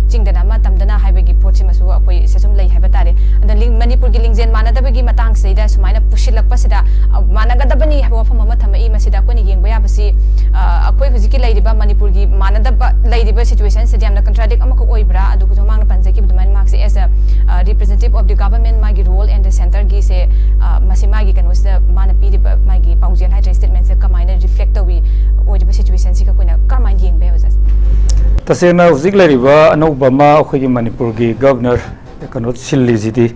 ꯆꯤꯡꯗꯅ ꯑꯃ, ꯇꯝꯗꯅ ꯍꯥꯏꯕꯒꯤ ꯄꯣꯠꯁꯤꯃꯁꯨ ꯑꯩꯈꯣꯏ ꯁꯤꯗ ꯁꯨꯝ ꯂꯩ ꯍꯥꯏꯕ ꯇꯥꯔꯦ꯫ ꯑꯗ ꯂꯤꯡ-, ꯃꯅꯤꯄꯨꯔꯒꯤ ꯂꯤꯡꯖꯦꯜ ꯃꯥꯟꯅꯗꯕꯒꯤ ꯃꯇꯥꯡꯁꯤꯗꯩꯗ ꯁꯨꯃꯥꯏꯅ ꯄꯨꯁꯤꯜꯂꯛꯄꯁꯤꯗ, ꯑ, ꯃꯥꯟꯅꯒꯗꯕꯅꯤ ꯍꯥꯏꯕ ꯋꯥꯐꯝ ꯑꯃ ꯊꯝꯃꯛꯏ꯫ ꯃꯁꯤꯗ ꯑꯩꯈꯣꯏꯅ ꯌꯦꯡꯕ ꯌꯥꯕꯁꯤ, ꯑ, ꯑꯩꯈꯣꯏ ꯍꯧꯖꯤꯛꯀꯤ ꯂꯩꯔꯤꯕ ꯃꯅꯤꯄꯨꯔꯒꯤ ꯃꯥꯟꯅꯗꯕ ꯂꯩꯔꯤꯕ situation ꯁꯤꯗꯤ ꯌꯥꯝꯅ contradict ꯑꯃꯈꯛ ꯑꯣꯏꯕ꯭ꯔꯥ? ꯑꯗꯨꯒ ꯃꯃꯥꯡꯗ ꯄꯟꯖꯈꯤꯕ ꯑꯗꯨꯃꯥꯏꯅ ꯃꯍꯥꯛꯁꯦ as a, ꯑ, representative of the government, ꯃꯥꯒꯤ role and the centre ꯒꯤꯁꯦ, ꯑ, ꯃꯁꯤ ꯃꯥꯒꯤ ꯀꯩꯅꯣꯁꯤꯗ ꯃꯥꯅ ꯄꯤꯔꯤꯕ ꯃꯥꯒꯤ ꯄꯥꯎꯖꯦꯜ ꯍꯥꯏꯇꯥꯔꯦ, statement ꯁꯦ ꯀꯃꯥꯏꯅ reflect ꯇꯧꯏ? ꯑꯣꯏꯔꯤꯕ situation ꯁꯤꯒ ꯑꯩꯈꯣꯏꯅ ꯀꯔꯝꯍꯥꯏꯅ ꯌꯦꯡꯕ ꯌꯥꯏ, ꯑꯣꯖꯥ? ꯇꯁꯦꯡꯅ ꯍꯧꯖꯤꯛ ꯂꯩꯔꯤꯕ ꯑꯅꯧꯕ ꯑꯃ ꯑꯩꯈꯣꯏꯒꯤ ꯃꯅꯤꯄꯨꯔꯒꯤ Governor ꯀꯩꯅꯣ ꯁꯤꯜꯂꯤꯁꯤꯗꯤ,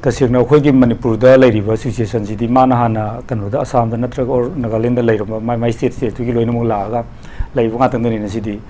ꯇꯁꯦꯡꯅ ꯑꯩꯈꯣꯏꯒꯤ ꯃꯅꯤꯄꯨꯔꯗ ꯂꯩꯔꯤꯕ situation ꯁꯤꯗꯤ ꯃꯥꯅ ꯍꯥꯟꯅ ꯀꯩꯅꯣꯗ, ꯑꯁꯥꯝꯗ ꯅꯠꯇ꯭ꯔꯒ ꯑꯣꯔ ꯅꯥꯒꯥꯂꯦꯟꯗ ꯂꯩꯔꯝꯕ ꯃꯥꯏ, ꯃꯥꯏ state state ꯇꯨꯒꯤ ꯂꯣꯏꯅꯃꯛ ꯂꯥꯛꯑꯒ ꯂꯩꯕ ꯉꯥꯛꯇꯪꯗꯅꯤꯅ ꯁꯤꯗꯤ꯫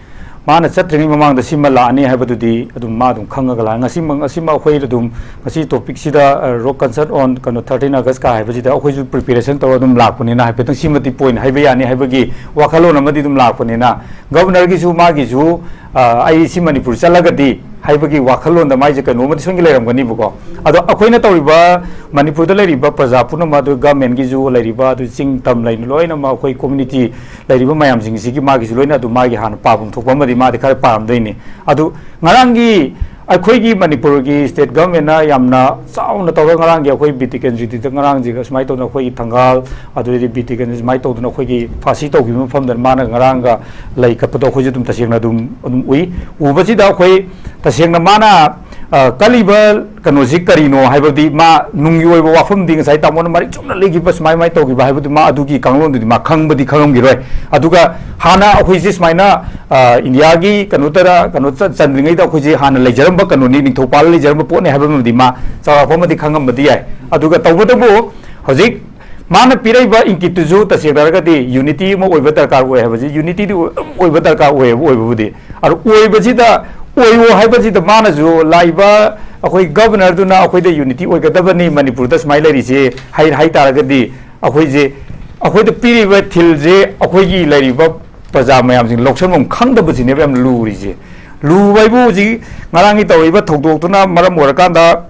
ꯃꯥꯅ ꯆꯠꯇ꯭ꯔꯤꯉꯩ ꯃꯃꯥꯡꯗ ꯁꯤꯃ ꯂꯥꯛꯑꯅꯤ ꯍꯥꯏꯕꯗꯨꯗꯤ ꯑꯗꯨꯝ ꯃꯥ ꯑꯗꯨꯝ ꯈꯪꯉꯒ ꯂꯥꯛꯑꯦ꯫ ꯉꯁꯤꯃꯛ, ꯉꯁꯤꯃꯛ ꯑꯩꯈꯣꯏ ꯑꯗꯨꯝ ꯉꯁꯤ topic ꯁꯤꯗ, ꯑ, rock concert on ꯀꯩꯅꯣ thirteen August ꯀ ꯍꯥꯏꯕꯁꯤꯗ ꯑꯩꯈꯣꯏꯁꯨ preparation ꯇꯧꯔ ꯑꯗꯨꯝ ꯂꯥꯛꯄꯅꯤꯅ ꯍꯥꯏꯐꯦꯠꯇꯪ ꯁꯤꯃꯗꯤ point ꯍꯥꯏꯕ ꯌꯥꯅꯤ ꯍꯥꯏꯕꯒꯤ ꯋꯥꯈꯜꯂꯣꯟ ꯑꯃꯗꯤ ꯑꯗꯨꯝ ꯂꯥꯛꯄꯅꯤꯅ, Governor ꯒꯤꯁꯨ ꯃꯥꯒꯤꯁꯨ, ꯑ, ꯑꯩ ꯁꯤ ꯃꯅꯤꯄꯨꯔ ꯆꯠꯂꯒꯗꯤ ꯍꯥꯏꯕꯒꯤ ꯋꯥꯈꯜꯂꯣꯟꯗ ꯃꯥꯏꯁꯦ ꯀꯩꯅꯣꯝꯃꯗꯤ ꯁꯣꯏꯅ ꯂꯩꯔꯝꯒꯅꯤꯕꯀꯣ꯫ ꯑꯗꯣ ꯑꯩꯈꯣꯏꯅ ꯇꯧꯔꯤꯕ ꯃꯅꯤꯄꯨꯔꯗ ꯂꯩꯔꯤꯕ ꯄ꯭ꯔꯖꯥ ꯄꯨꯝꯅꯃꯛ, ꯑꯗꯨ government ꯒꯤꯁꯨ ꯂꯩꯔꯤꯕ, ꯑꯗꯨ ꯆꯤꯡ ꯇꯝ ꯂꯩꯅ ꯂꯣꯏꯅꯃꯛ ꯑꯩꯈꯣꯏ community ꯂꯩꯔꯤꯕ ꯃꯌꯥꯝꯁꯤꯡꯁꯤꯒꯤ ꯃꯥꯒꯤꯁꯨ ꯂꯣꯏꯅ ꯑꯗꯨꯝ ꯃꯥꯒꯤ ꯍꯥꯟꯅ ꯄꯥꯐꯝ ꯊꯣꯛꯄ ꯑꯃꯗꯤ ꯃꯥꯗꯤ ꯈꯔ ꯄꯥꯔꯝꯗꯣꯏꯅꯤ꯫ ꯑꯗꯨ ꯉꯔꯥꯡꯒꯤ ꯑꯩꯈꯣꯏꯒꯤ ꯃꯅꯤꯄꯨꯔꯒꯤ state government ꯅ ꯌꯥꯝꯅ ꯆꯥꯎꯅ ꯇꯧꯔꯒ ꯉꯔꯥꯡꯒꯤ ꯑꯩꯈꯣꯏ ꯕꯤ ꯇꯤꯀꯦꯟꯗ꯭ꯔꯖꯤꯠꯇ ꯉꯔꯥꯡꯁꯦ ꯁꯨꯃꯥꯏꯅ ꯇꯧꯗꯅ ꯑꯩꯈꯣꯏꯒꯤ ꯊꯪꯒꯥꯜ, ꯑꯗꯨꯗꯩꯗꯤ ꯕꯤ ꯇꯤꯀꯦꯟꯗ꯭ꯔꯖꯤꯠ ꯁꯨꯃꯥꯏꯅ ꯇꯧꯗꯅ ꯑꯩꯈꯣꯏꯒꯤ ꯐꯥꯁꯤ ꯇꯧꯈꯤꯕ ꯃꯐꯝꯗ ꯃꯥꯅ ꯉꯔꯥꯡꯒ ꯂꯩ ꯀꯠꯄꯗꯣ ꯑꯩꯈꯣꯏꯁꯨ ꯑꯗꯨꯝ ꯇꯁꯦꯡꯅ ꯑꯗꯨꯝ, ꯑꯗꯨꯝ ꯎꯏ꯫ ꯎꯕꯁꯤꯗ ꯑꯩꯈꯣꯏ ꯇꯁꯦꯡꯅ ꯃꯥꯅ ꯑ, ꯀꯜꯂꯤꯕ ꯀꯩꯅꯣꯁꯤ ꯀꯔꯤꯅꯣ ꯍꯥꯏꯕꯗꯤ, ꯃꯥ ꯅꯨꯡꯒꯤ ꯑꯣꯏꯕ ꯋꯥꯐꯝꯗꯤ ꯉꯁꯥꯏ ꯇꯥꯃꯣꯅ ꯃꯔꯤꯛ ꯆꯨꯝꯅ ꯂꯩꯈꯤꯕ, ꯁꯨꯃꯥꯏ ꯁꯨꯃꯥꯏ ꯇꯧꯈꯤꯕ ꯍꯥꯏꯕꯗꯨ ꯃꯥ ꯑꯗꯨꯒꯤ ꯀꯥꯡꯂꯣꯟꯗꯨꯗꯤ ꯃꯥ ꯈꯪꯕꯗꯤ ꯈꯪꯉꯝꯈꯤꯔꯣꯏ꯫ ꯑꯗꯨꯒ ꯍꯥꯟꯅ ꯑꯩꯈꯣꯏꯁꯦ ꯁꯨꯃꯥꯏꯅ, ꯑ, ꯏꯟꯗꯤꯌꯥꯒꯤ ꯀꯩꯅꯣ ꯇꯔ-, ꯀꯩꯅꯣ ꯆ-, ꯆꯟꯗ꯭ꯔꯤꯉꯩꯗ ꯑꯩꯈꯣꯏꯁꯦ ꯍꯥꯟꯅ ꯂꯩꯖꯔꯝꯕ ꯀꯩꯅꯣꯅꯤ, ꯅꯤꯡꯊꯧ ꯄꯥꯜꯂ ꯂꯩꯖꯔꯝꯕ ꯄꯣꯠꯅꯤ ꯍꯥꯏꯕ ꯑꯃꯗꯤ ꯃꯥ ꯆꯥꯎꯔꯥꯛꯄ ꯑꯃꯗꯤ ꯈꯪꯉꯝꯕꯗꯤ ꯌꯥꯏ꯫ ꯑꯗꯨꯒ ꯇꯧꯕꯇꯕꯨ ꯍꯧꯖꯤꯛ ꯃꯥꯅ ꯄꯤꯔꯛꯏꯕ ꯏꯪꯀꯤꯠꯇꯨꯁꯨ ꯇꯁꯦꯡꯅ ꯍꯥꯏꯔꯒꯗꯤ unity ꯑꯃ ꯑꯣꯏꯕ ꯗꯔꯀꯥꯔ ꯑꯣꯏ ꯍꯥꯏꯕꯁꯤ, unityꯗꯤ ꯑꯣꯏ-, ꯑꯗꯨꯝ ꯑꯣꯏꯕ ꯗꯔꯀꯥꯔ ꯑꯣꯏꯌꯦꯕ, ꯑꯣꯏꯕꯕꯨꯗꯤ꯫ ꯑꯗꯨ ꯑꯣꯏꯕꯁꯤꯗ, ꯑꯣꯏꯌꯣ ꯍꯥꯏꯕꯁꯤꯗ ꯃꯥꯅꯁꯨ ꯂꯥꯛꯏꯕ ꯑꯩꯈꯣꯏ governorꯗꯨꯅ ꯑꯩꯈꯣꯏꯗ unity ꯑꯣꯏꯒꯗꯕꯅꯤ, ꯃꯅꯤꯄꯨꯔꯗ ꯁꯨꯃꯥꯏꯅ ꯂꯩꯔꯤꯁꯦ ꯍꯥꯏ, ꯍꯥꯏ ꯇꯥꯔꯒꯗꯤ ꯑꯩꯈꯣꯏꯁꯦ, ꯑꯩꯈꯣꯏꯗ ꯄꯤꯔꯤꯕ ꯊꯤꯜꯁꯦ ꯑꯩꯈꯣꯏꯒꯤ ꯂꯩꯔꯤꯕ ꯄ꯭ꯔꯖꯥ ꯃꯌꯥꯝꯁꯤꯡ ꯂꯧꯁꯟꯐꯝ ꯈꯪꯗꯕꯁꯤꯅꯦꯕ ꯌꯥꯝ ꯂꯨꯔꯤꯁꯦ꯫ ꯂꯨꯕ ꯍꯥꯏꯕꯨ ꯍꯧꯖꯤꯛ ꯉꯔꯥꯡꯒꯤ ꯇꯧꯔꯤꯕ ꯊꯧꯗꯣꯛꯇꯨꯅ ꯃꯔꯝ ꯑꯣꯏꯔꯀꯥꯟꯗ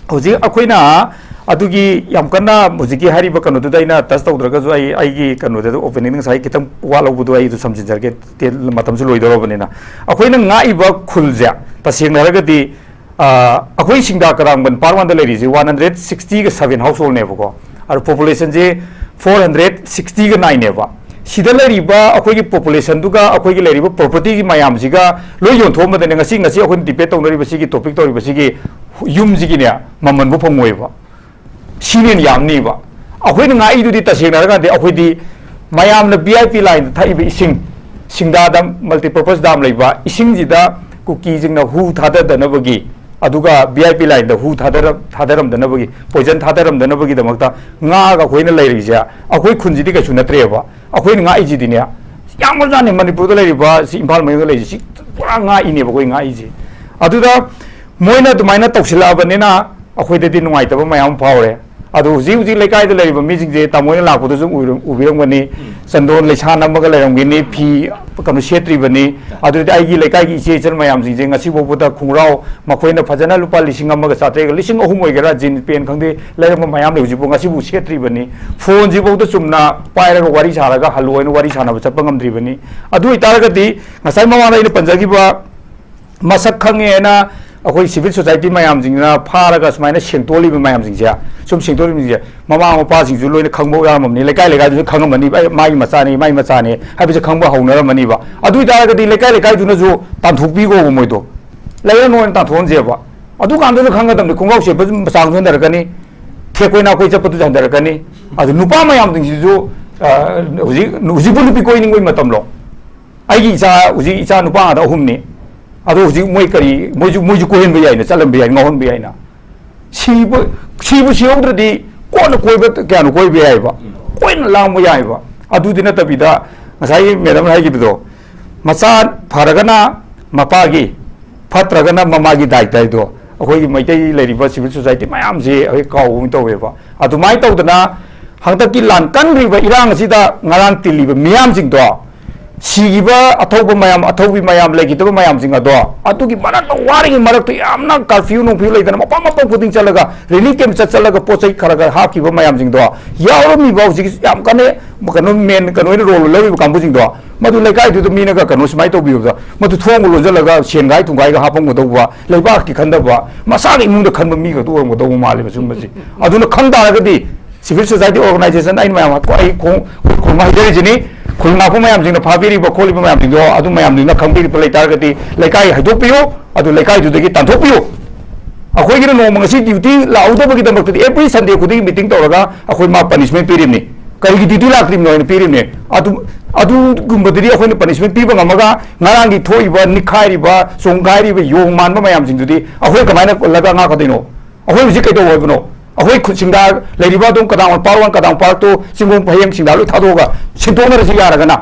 ꯍꯧꯖꯤꯛ ꯑꯩꯈꯣꯏꯅ ꯑꯗꯨꯒꯤ ꯌꯥꯝ ꯀꯟꯅ ꯍꯧꯖꯤꯛꯀꯤ ꯍꯥꯏꯔꯤꯕ ꯀꯩꯅꯣꯗꯨꯗ ꯑꯩꯅ touch ꯇꯧꯗ꯭ꯔꯒꯁꯨ ꯑꯩ, ꯑꯩꯒꯤ ꯀꯩꯅꯣꯗꯨꯗ openingꯗ ꯉꯁꯥꯏ ꯈꯤꯇꯪ ꯋꯥꯠꯍꯧꯕꯗꯣ ꯑꯩ ꯑꯗꯨ ꯁꯝꯖꯤꯟꯖꯔꯒꯦ, ꯇꯦ-, ꯃꯇꯝꯁꯨ ꯂꯣꯏꯗꯧꯔꯕꯅꯤꯅ꯫ ꯑꯩꯈꯣꯏꯅ ꯉꯥꯛꯏꯕ ꯈꯨꯜꯁꯦ ꯇꯁꯦꯡꯅ ꯍꯥꯏꯔꯒꯗꯤ, ꯑ, ꯑꯩꯈꯣꯏ ꯁꯤꯡꯗꯥ ꯀꯔꯥꯡꯕꯟ part oneꯗ ꯂꯩꯔꯤꯁꯦ one hundred sixtyꯒ seven householdꯅꯦꯕꯀꯣ꯫ ꯑꯗꯣ populationꯁꯦ four hundred sixtyꯒ nineꯅꯦꯕ꯫ ꯁꯤꯗ ꯂꯩꯔꯤꯕ ꯑꯩꯈꯣꯏꯒꯤ populationꯗꯨꯒ ꯑꯩꯈꯣꯏꯒꯤ ꯂꯩꯔꯤꯕ propertyꯒꯤ ꯃꯌꯥꯝꯁꯤꯒ ꯂꯣꯏ ꯌꯣꯟꯊꯣꯛꯑꯝꯕꯗꯅꯦ ꯉꯁꯤ, ꯉꯁꯤ ꯑꯩꯈꯣꯏꯅ debate ꯇꯧꯅꯔꯤꯕꯁꯤꯒꯤ, topic ꯇꯧꯔꯤꯕꯁꯤꯒꯤ ꯌꯨꯝꯁꯤꯒꯤꯅꯦ ꯃꯃꯜꯕꯨ ꯐꯪꯉꯣꯏꯕ꯫ ꯁꯤꯅ ꯍꯦꯟꯅ ꯌꯥꯝꯅꯤꯕ꯫ ꯑꯩꯈꯣꯏꯅ ꯉꯥꯛꯏꯗꯨꯗꯤ ꯇꯁꯦꯡꯅ ꯍꯥꯏꯔꯀꯥꯟꯗ ꯑꯩꯈꯣꯏꯗꯤ ꯃꯌꯥꯝꯅ V I P lineꯗ ꯊꯛꯏꯕ ꯏꯁꯤꯡ, ꯁꯤꯡꯗꯥ dam, multipurpose dam ꯂꯩꯕ ꯏꯁꯤꯡꯁꯤꯗ ꯀꯨꯀꯤꯁꯤꯡꯅ ꯍꯨ ꯊꯥꯗꯗꯅꯕꯒꯤ, ꯑꯗꯨꯒ V I P lineꯗ ꯍꯨ ꯊꯥꯗꯔ-, ꯊꯥꯗꯔꯝꯗꯅꯕꯒꯤ, poison ꯊꯥꯗꯔꯝꯗꯅꯕꯒꯤꯗꯃꯛꯇ ꯉꯥꯛꯑꯒ ꯑꯩꯈꯣꯏꯅ ꯂꯩꯔꯤꯁꯦ꯫ ꯑꯩꯈꯣꯏ ꯈꯨꯟꯁꯤꯗꯤ ꯀꯩꯁꯨ ꯅꯠꯇ꯭ꯔꯦꯕ꯫ ꯑꯩꯈꯣꯏꯅ ꯉꯥꯛꯏꯁꯤꯗꯤꯅꯦ, ꯌꯥꯝꯈ꯭ꯔꯖꯥꯠꯅꯤ꯫ ꯃꯅꯤꯄꯨꯔꯗ ꯂꯩꯔꯤꯕ ꯁꯤ, ꯏꯝꯐꯥꯜ ꯃꯌꯣꯟꯗ ꯂꯩꯔꯤꯁꯤ, ꯁꯤ ꯄꯨꯔꯥ ꯉꯥꯛꯏꯅꯦꯕ ꯑꯩꯈꯣꯏ ꯉꯥꯛꯏꯁꯦ꯫ ꯑꯗꯨꯗ ꯃꯣꯏꯅ ꯑꯗꯨꯃꯥꯏꯅ ꯇꯧꯁꯤꯜꯂꯛꯑꯕꯅꯤꯅ ꯑꯩꯈꯣꯏꯗꯗꯤ ꯅꯨꯡꯉꯥꯏꯇꯕ ꯃꯌꯥꯝ ꯑꯃ ꯐꯥꯎꯔꯦ꯫ ꯑꯗꯣ ꯍꯧꯖꯤꯛ ꯍꯧꯖꯤꯛ ꯂꯩꯀꯥꯏꯗ ꯂꯩꯔꯤꯕ ꯃꯤꯁꯤꯡꯁꯦ ꯇꯥꯃꯣ ꯍꯣꯏꯅ ꯂꯥꯛꯄꯗꯁꯨ ꯎꯕꯤꯔꯝ-, ꯎꯕꯤꯔꯝꯒꯅꯤ꯫ ꯎꯝ꯫ ꯆꯟꯗꯣꯟ ꯂꯩꯁꯥ ꯅꯝꯃꯒ ꯂꯩꯔꯝꯒꯅꯤ, ꯐꯤ ꯀꯩꯅꯣ ꯁꯦꯠꯇ꯭ꯔꯤꯕꯅꯤ꯫ ꯑꯗꯨꯗꯤ ꯑꯩꯒꯤ ꯂꯩꯀꯥꯏꯒꯤ ꯏꯆꯦ ꯏꯆꯜ ꯃꯌꯥꯝꯁꯤꯡꯁꯦ ꯉꯁꯤ ꯐꯥꯎꯕꯗ ꯈꯣꯡꯒ꯭ꯔꯥꯎ, ꯃꯈꯣꯏꯅ ꯐꯖꯅ ꯂꯨꯄꯥ ꯂꯤꯁꯤꯡ ꯑꯃꯒ ꯆꯥꯇ꯭ꯔꯦꯠꯀ, ꯂꯤꯁꯤꯡ ꯑꯍꯨꯝ ꯑꯣꯏꯒꯦꯔꯥ, jeans pant ꯈꯪꯗꯦ, ꯂꯩꯔꯝꯕ ꯃꯌꯥꯝ ꯂꯩ꯫ ꯍꯧꯖꯤꯛꯐꯥꯎ, ꯉꯁꯤꯐꯥꯎ ꯁꯦꯠꯇ꯭ꯔꯤꯕꯅꯤ꯫ Phoneꯁꯤꯐꯥꯎꯗ ꯆꯨꯝꯅ ꯄꯥꯏꯔꯒ ꯋꯥꯔꯤ ꯁꯥꯔꯒ ꯍꯜꯂꯣ ꯍꯥꯏꯅ ꯋꯥꯔꯤ ꯁꯥꯟꯅꯕ ꯆꯠꯄ ꯉꯝꯗ꯭ꯔꯤꯕꯅꯤ꯫ ꯑꯗꯨ ꯑꯣꯏꯇꯥꯔꯒꯗꯤ ꯉꯁꯥꯏ ꯃꯃꯥꯡꯗ ꯑꯩꯅ ꯄꯟꯖꯈꯤꯕ ꯃꯁꯛ ꯈꯪꯉꯦꯅ ꯑꯩꯈꯣꯏ civil society ꯃꯌꯥꯝꯁꯤꯡꯅ ꯐꯥꯔꯒ ꯁꯨꯃꯥꯏꯅ ꯁꯦꯡꯇꯣꯛꯂꯤꯕ ꯃꯌꯥꯝꯁꯤꯡꯁꯦ, ꯁꯨꯝ ꯁꯦꯡꯇꯣꯛꯂꯤꯕꯁꯤꯡꯁꯦ, ꯃꯃꯥ ꯃꯄꯥꯁꯤꯡꯁꯨ ꯂꯣꯏꯅ ꯈꯪꯕ ꯌꯥꯔꯝꯃꯅꯤ, ꯂꯩꯀꯥꯏ ꯂꯩꯀꯥꯏꯗꯨꯁꯨ ꯈꯪꯉꯝꯃꯅꯤ, "ꯑꯩ, ꯃꯥꯒꯤ ꯃꯆꯥꯅꯤ, ꯃꯥꯒꯤ ꯃꯆꯥꯅꯤ" ꯍꯥꯏꯕꯁꯦ ꯈꯪꯕ ꯍꯧꯅꯔꯝꯃꯅꯤꯕ꯫ ꯑꯗꯨ ꯑꯣꯏꯇꯥꯔꯒꯗꯤ ꯂꯩꯀꯥꯏ ꯂꯩꯀꯥꯏꯗꯨꯅꯁꯨ ꯇꯥꯟꯊꯣꯛꯄꯤꯈꯣꯕ ꯃꯣꯏꯗꯣ꯫ ꯂꯩꯔꯅꯣꯅ ꯇꯥꯟꯊꯣꯛꯍꯟꯁꯦꯕ꯫ ꯑꯗꯨꯀꯥꯟꯗꯨꯗ ꯈꯪꯒꯗꯕꯅꯤ, ꯈꯣꯡꯒ꯭ꯔꯥꯎ ꯁꯦꯠꯄ ꯃꯆꯥꯡꯁꯨ ꯍꯟꯊꯔꯛꯀꯅꯤ, ꯊꯦꯛ ꯀꯣꯏ ꯅꯥꯀꯣꯏ ꯆꯠꯄꯗꯨꯁꯨ ꯍꯟꯊꯔꯛꯀꯅꯤ꯫ ꯑꯗꯨ ꯅꯨꯄꯥ ꯃꯌꯥꯝꯁꯤꯡꯁꯤꯁꯨ, ꯑ, ꯍꯧꯖꯤꯛ, ꯍꯧꯖꯤꯛꯄꯨ ꯅꯨꯄꯤ ꯀꯣꯏꯅꯤꯡꯕꯒꯤ ꯃꯇꯝꯂꯣ? ꯑꯩꯒꯤ ꯏꯆꯥ, ꯍꯧꯖꯤꯛ ꯏꯆꯥ ꯅꯨꯄꯥ ꯉꯥꯛꯇ ꯑꯍꯨꯝꯅꯤ꯫ ꯑꯗꯣ ꯍꯧꯖꯤꯛ ꯃꯣꯏ ꯀꯔꯤ, ꯃꯣꯏꯁꯨ, ꯃꯣꯏꯁꯨ ꯀꯣꯏꯍꯟꯕ ꯌꯥꯏꯅ, ꯆꯠꯍꯟꯕ ꯌꯥꯏ, ꯉꯥꯎꯍꯟꯕ ꯌꯥꯏꯅ꯫ ꯁꯤꯕ, ꯁꯤꯕꯨ ꯁꯤꯍꯧꯗ꯭ꯔꯗꯤ ꯀꯣꯟꯅ ꯀꯣꯏꯕ, ꯀꯌꯥꯅꯣ ꯀꯣꯏꯕ ꯌꯥꯏꯕ, ꯀꯣꯏꯅ ꯂꯥꯡꯕ ꯌꯥꯏꯕ꯫ ꯑꯗꯨꯗꯤ ꯅꯠꯇꯕꯤꯗ ꯉꯁꯥꯏꯒꯤ ꯃꯦꯗꯥꯝꯅ ꯍꯥꯏꯈꯤꯕꯗꯣ, ꯃꯆꯥ ꯐꯔꯒꯅ ꯃꯄꯥꯒꯤ, ꯐꯠꯇ꯭ꯔꯒꯅ ꯃꯃꯥꯒꯤ ꯗꯥꯏꯇ ꯍꯥꯏꯗꯣ ꯑꯩꯈꯣꯏꯒꯤ ꯃꯩꯇꯩ ꯂꯩꯔꯤꯕ civil society ꯃꯌꯥꯝꯁꯦ ꯑꯩꯈꯣꯏ ꯀꯥꯎꯕ ꯑꯃ ꯇꯧꯋꯦꯕ꯫ ꯑꯗꯨꯃꯥꯏꯅ ꯇꯧꯗꯅ ꯍꯟꯗꯛꯀꯤ ꯂꯥꯟ ꯀꯟꯈ꯭ꯔꯤꯕ ꯏꯔꯥꯡ ꯑꯁꯤꯗ ꯉꯔꯥꯡ ꯇꯤꯜꯂꯤꯕ ꯃꯤꯌꯥꯝꯁꯤꯡꯗꯣ, ꯁꯤꯈꯤꯕ ꯑꯊꯧꯕ ꯃꯌꯥꯝ, ꯑꯊꯧꯕꯤ ꯃꯌꯥꯝ, ꯂꯩꯈꯤꯗꯕ ꯃꯌꯥꯝꯁꯤꯡ ꯑꯗꯣ, ꯑꯗꯨꯒꯤ ꯃꯔꯛꯇ, ꯋꯥꯔꯤꯉꯩ ꯃꯔꯛꯇ ꯌꯥꯝꯅ ꯀꯥꯔꯐ꯭ꯌꯨ ꯅꯨꯡꯐ꯭ꯌꯨ ꯂꯩꯗꯅ ꯃꯐꯝ ꯃꯐꯝ ꯈꯨꯗꯤꯡ ꯆꯠꯂꯒ, ꯔꯤꯂꯤꯐ ꯀꯦꯝꯞ ꯆꯠ ꯆꯠꯂꯒ ꯄꯣꯠ ꯆꯩ ꯈꯔ ꯈꯔ ꯍꯥꯞꯈꯤꯕ ꯃꯌꯥꯝꯁꯤꯡꯗꯣ, ꯌꯥꯎꯔꯝꯃꯤꯕ ꯍꯧꯖꯤꯛ ꯌꯥꯝ ꯀꯟꯅ ꯀꯩꯅꯣ, ꯃꯦꯟ ꯀꯩꯅꯣ ꯑꯣꯏꯅ ꯔꯣꯜ ꯂꯧꯔꯤꯕ ꯀꯥꯡꯕꯨꯁꯤꯡꯗꯣ, ꯃꯗꯨ ꯂꯩꯀꯥꯏꯗꯨꯗ ꯃꯤꯅꯒ ꯀꯩꯅꯣ ꯁꯨꯃꯥꯏꯅ ꯇꯧꯕꯤꯕꯗ, ꯃꯗꯨ ꯊꯣꯡꯒ ꯂꯣꯟꯁꯤꯜꯂꯒ ꯁꯦꯟꯒꯥꯏ ꯊꯨꯝꯒꯥꯏꯒ ꯍꯥꯞꯄꯝꯒꯗꯧꯕ, ꯂꯩꯕꯥꯛꯀꯤ ꯈꯟꯗꯕ, ꯃꯁꯥꯒꯤ ꯏꯃꯨꯡꯗ ꯈꯟꯕ ꯃꯤ ꯈꯛꯇ ꯑꯣꯏꯔꯝꯒꯗꯧꯕ ꯃꯥꯜꯂꯦꯕ ꯁꯨꯝꯕꯁꯦ꯫ ꯑꯗꯨꯅ ꯈꯪ ꯇꯥꯔꯒꯗꯤ civil society organization ꯑꯩꯅ ꯃꯌꯥꯝ ꯑꯩ ꯈꯣꯡ-, ꯈꯨꯔꯨꯝ ꯍꯥꯏꯖꯔꯤꯁꯤꯅꯤ, ꯈꯨꯔꯨꯝ ꯉꯥꯛꯄ ꯃꯌꯥꯝꯁꯤꯡꯅ ꯐꯥꯕꯤꯔꯤꯕ ꯈꯣꯠꯂꯤꯕ ꯃꯌꯥꯝꯁꯤꯡꯗꯣ, ꯑꯗꯨ ꯃꯌꯥꯝꯗꯨꯅ ꯈꯪꯕꯤꯔꯤꯕ ꯂꯩꯇꯥꯔꯒꯗꯤ ꯂꯩꯀꯥꯏ ꯍꯥꯏꯗꯣꯛꯄꯤꯌꯨ, ꯑꯗꯨ ꯂꯩꯀꯥꯏꯗꯨꯗꯒꯤ ꯇꯥꯟꯊꯣꯛꯄꯤꯌꯨ꯫ ꯑꯩꯈꯣꯏꯒꯤꯅ ꯅꯣꯡꯃ ꯉꯁꯤ ꯗ꯭ꯌꯨꯇꯤ ꯂꯥꯛꯍꯧꯗꯕꯒꯤꯗꯃꯛꯇꯗꯤ every Sunday ꯈꯨꯗꯤꯡꯒꯤ ꯃꯤꯇꯤꯡ ꯇꯧꯔꯒ ꯑꯩꯈꯣꯏ ꯃꯥ ꯄꯅꯤꯁꯃꯦꯟ ꯄꯤꯔꯤꯕꯅꯤ꯫ ꯀꯔꯤꯒꯤ ꯗ꯭ꯌꯨꯇꯤ ꯂꯥꯛꯇ꯭ꯔꯤꯕꯅꯣ ꯍꯥꯏꯅ ꯄꯤꯔꯤꯕꯅꯤ꯫ ꯑꯗꯨ, ꯑꯗꯨꯒꯨꯝꯕꯗꯗꯤ ꯑꯩꯈꯣꯏꯅ ꯄꯅꯤꯁꯃꯦꯟ ꯄꯤꯕ ꯉꯝꯃꯒ ꯉꯔꯥꯡꯒꯤ ꯊꯣꯛꯏꯕ ꯅꯤꯛꯈꯥꯏꯔꯤꯕ, ꯆꯣꯡꯒꯥꯏꯔꯤꯕ, ꯌꯣꯡ ꯃꯥꯟꯕ ꯃꯌꯥꯝꯁꯤꯡꯗꯨꯗꯤ ꯑꯩꯈꯣꯏ ꯀꯃꯥꯏꯅ ꯂꯩꯕꯥꯛ ꯉꯥꯛꯀꯗꯣꯏꯅꯣ? ꯑꯩꯈꯣꯏ ꯍꯧꯖꯤꯛ ꯀꯩꯗꯧ ꯍꯥꯏꯕꯅꯣ? ꯑꯩꯈꯣꯏ ꯈꯨꯠ ꯁꯤꯡꯗꯥ ꯂꯩꯔꯤꯕ ꯑꯗꯨꯝ ꯀꯗꯥꯡ ꯄꯥꯔꯠ ꯋꯥꯟ, ꯀꯗꯥꯡ ꯄꯥꯔꯠ ꯇꯨ, ꯆꯤꯡꯒꯣꯡ ꯐꯌꯦꯡ ꯁꯤꯡꯗꯥ ꯂꯣꯏ ꯊꯥꯗꯣꯛꯑꯒ ꯁꯤꯟꯗꯣꯛꯅꯔꯁꯤ ꯌꯥꯔꯒꯅ꯫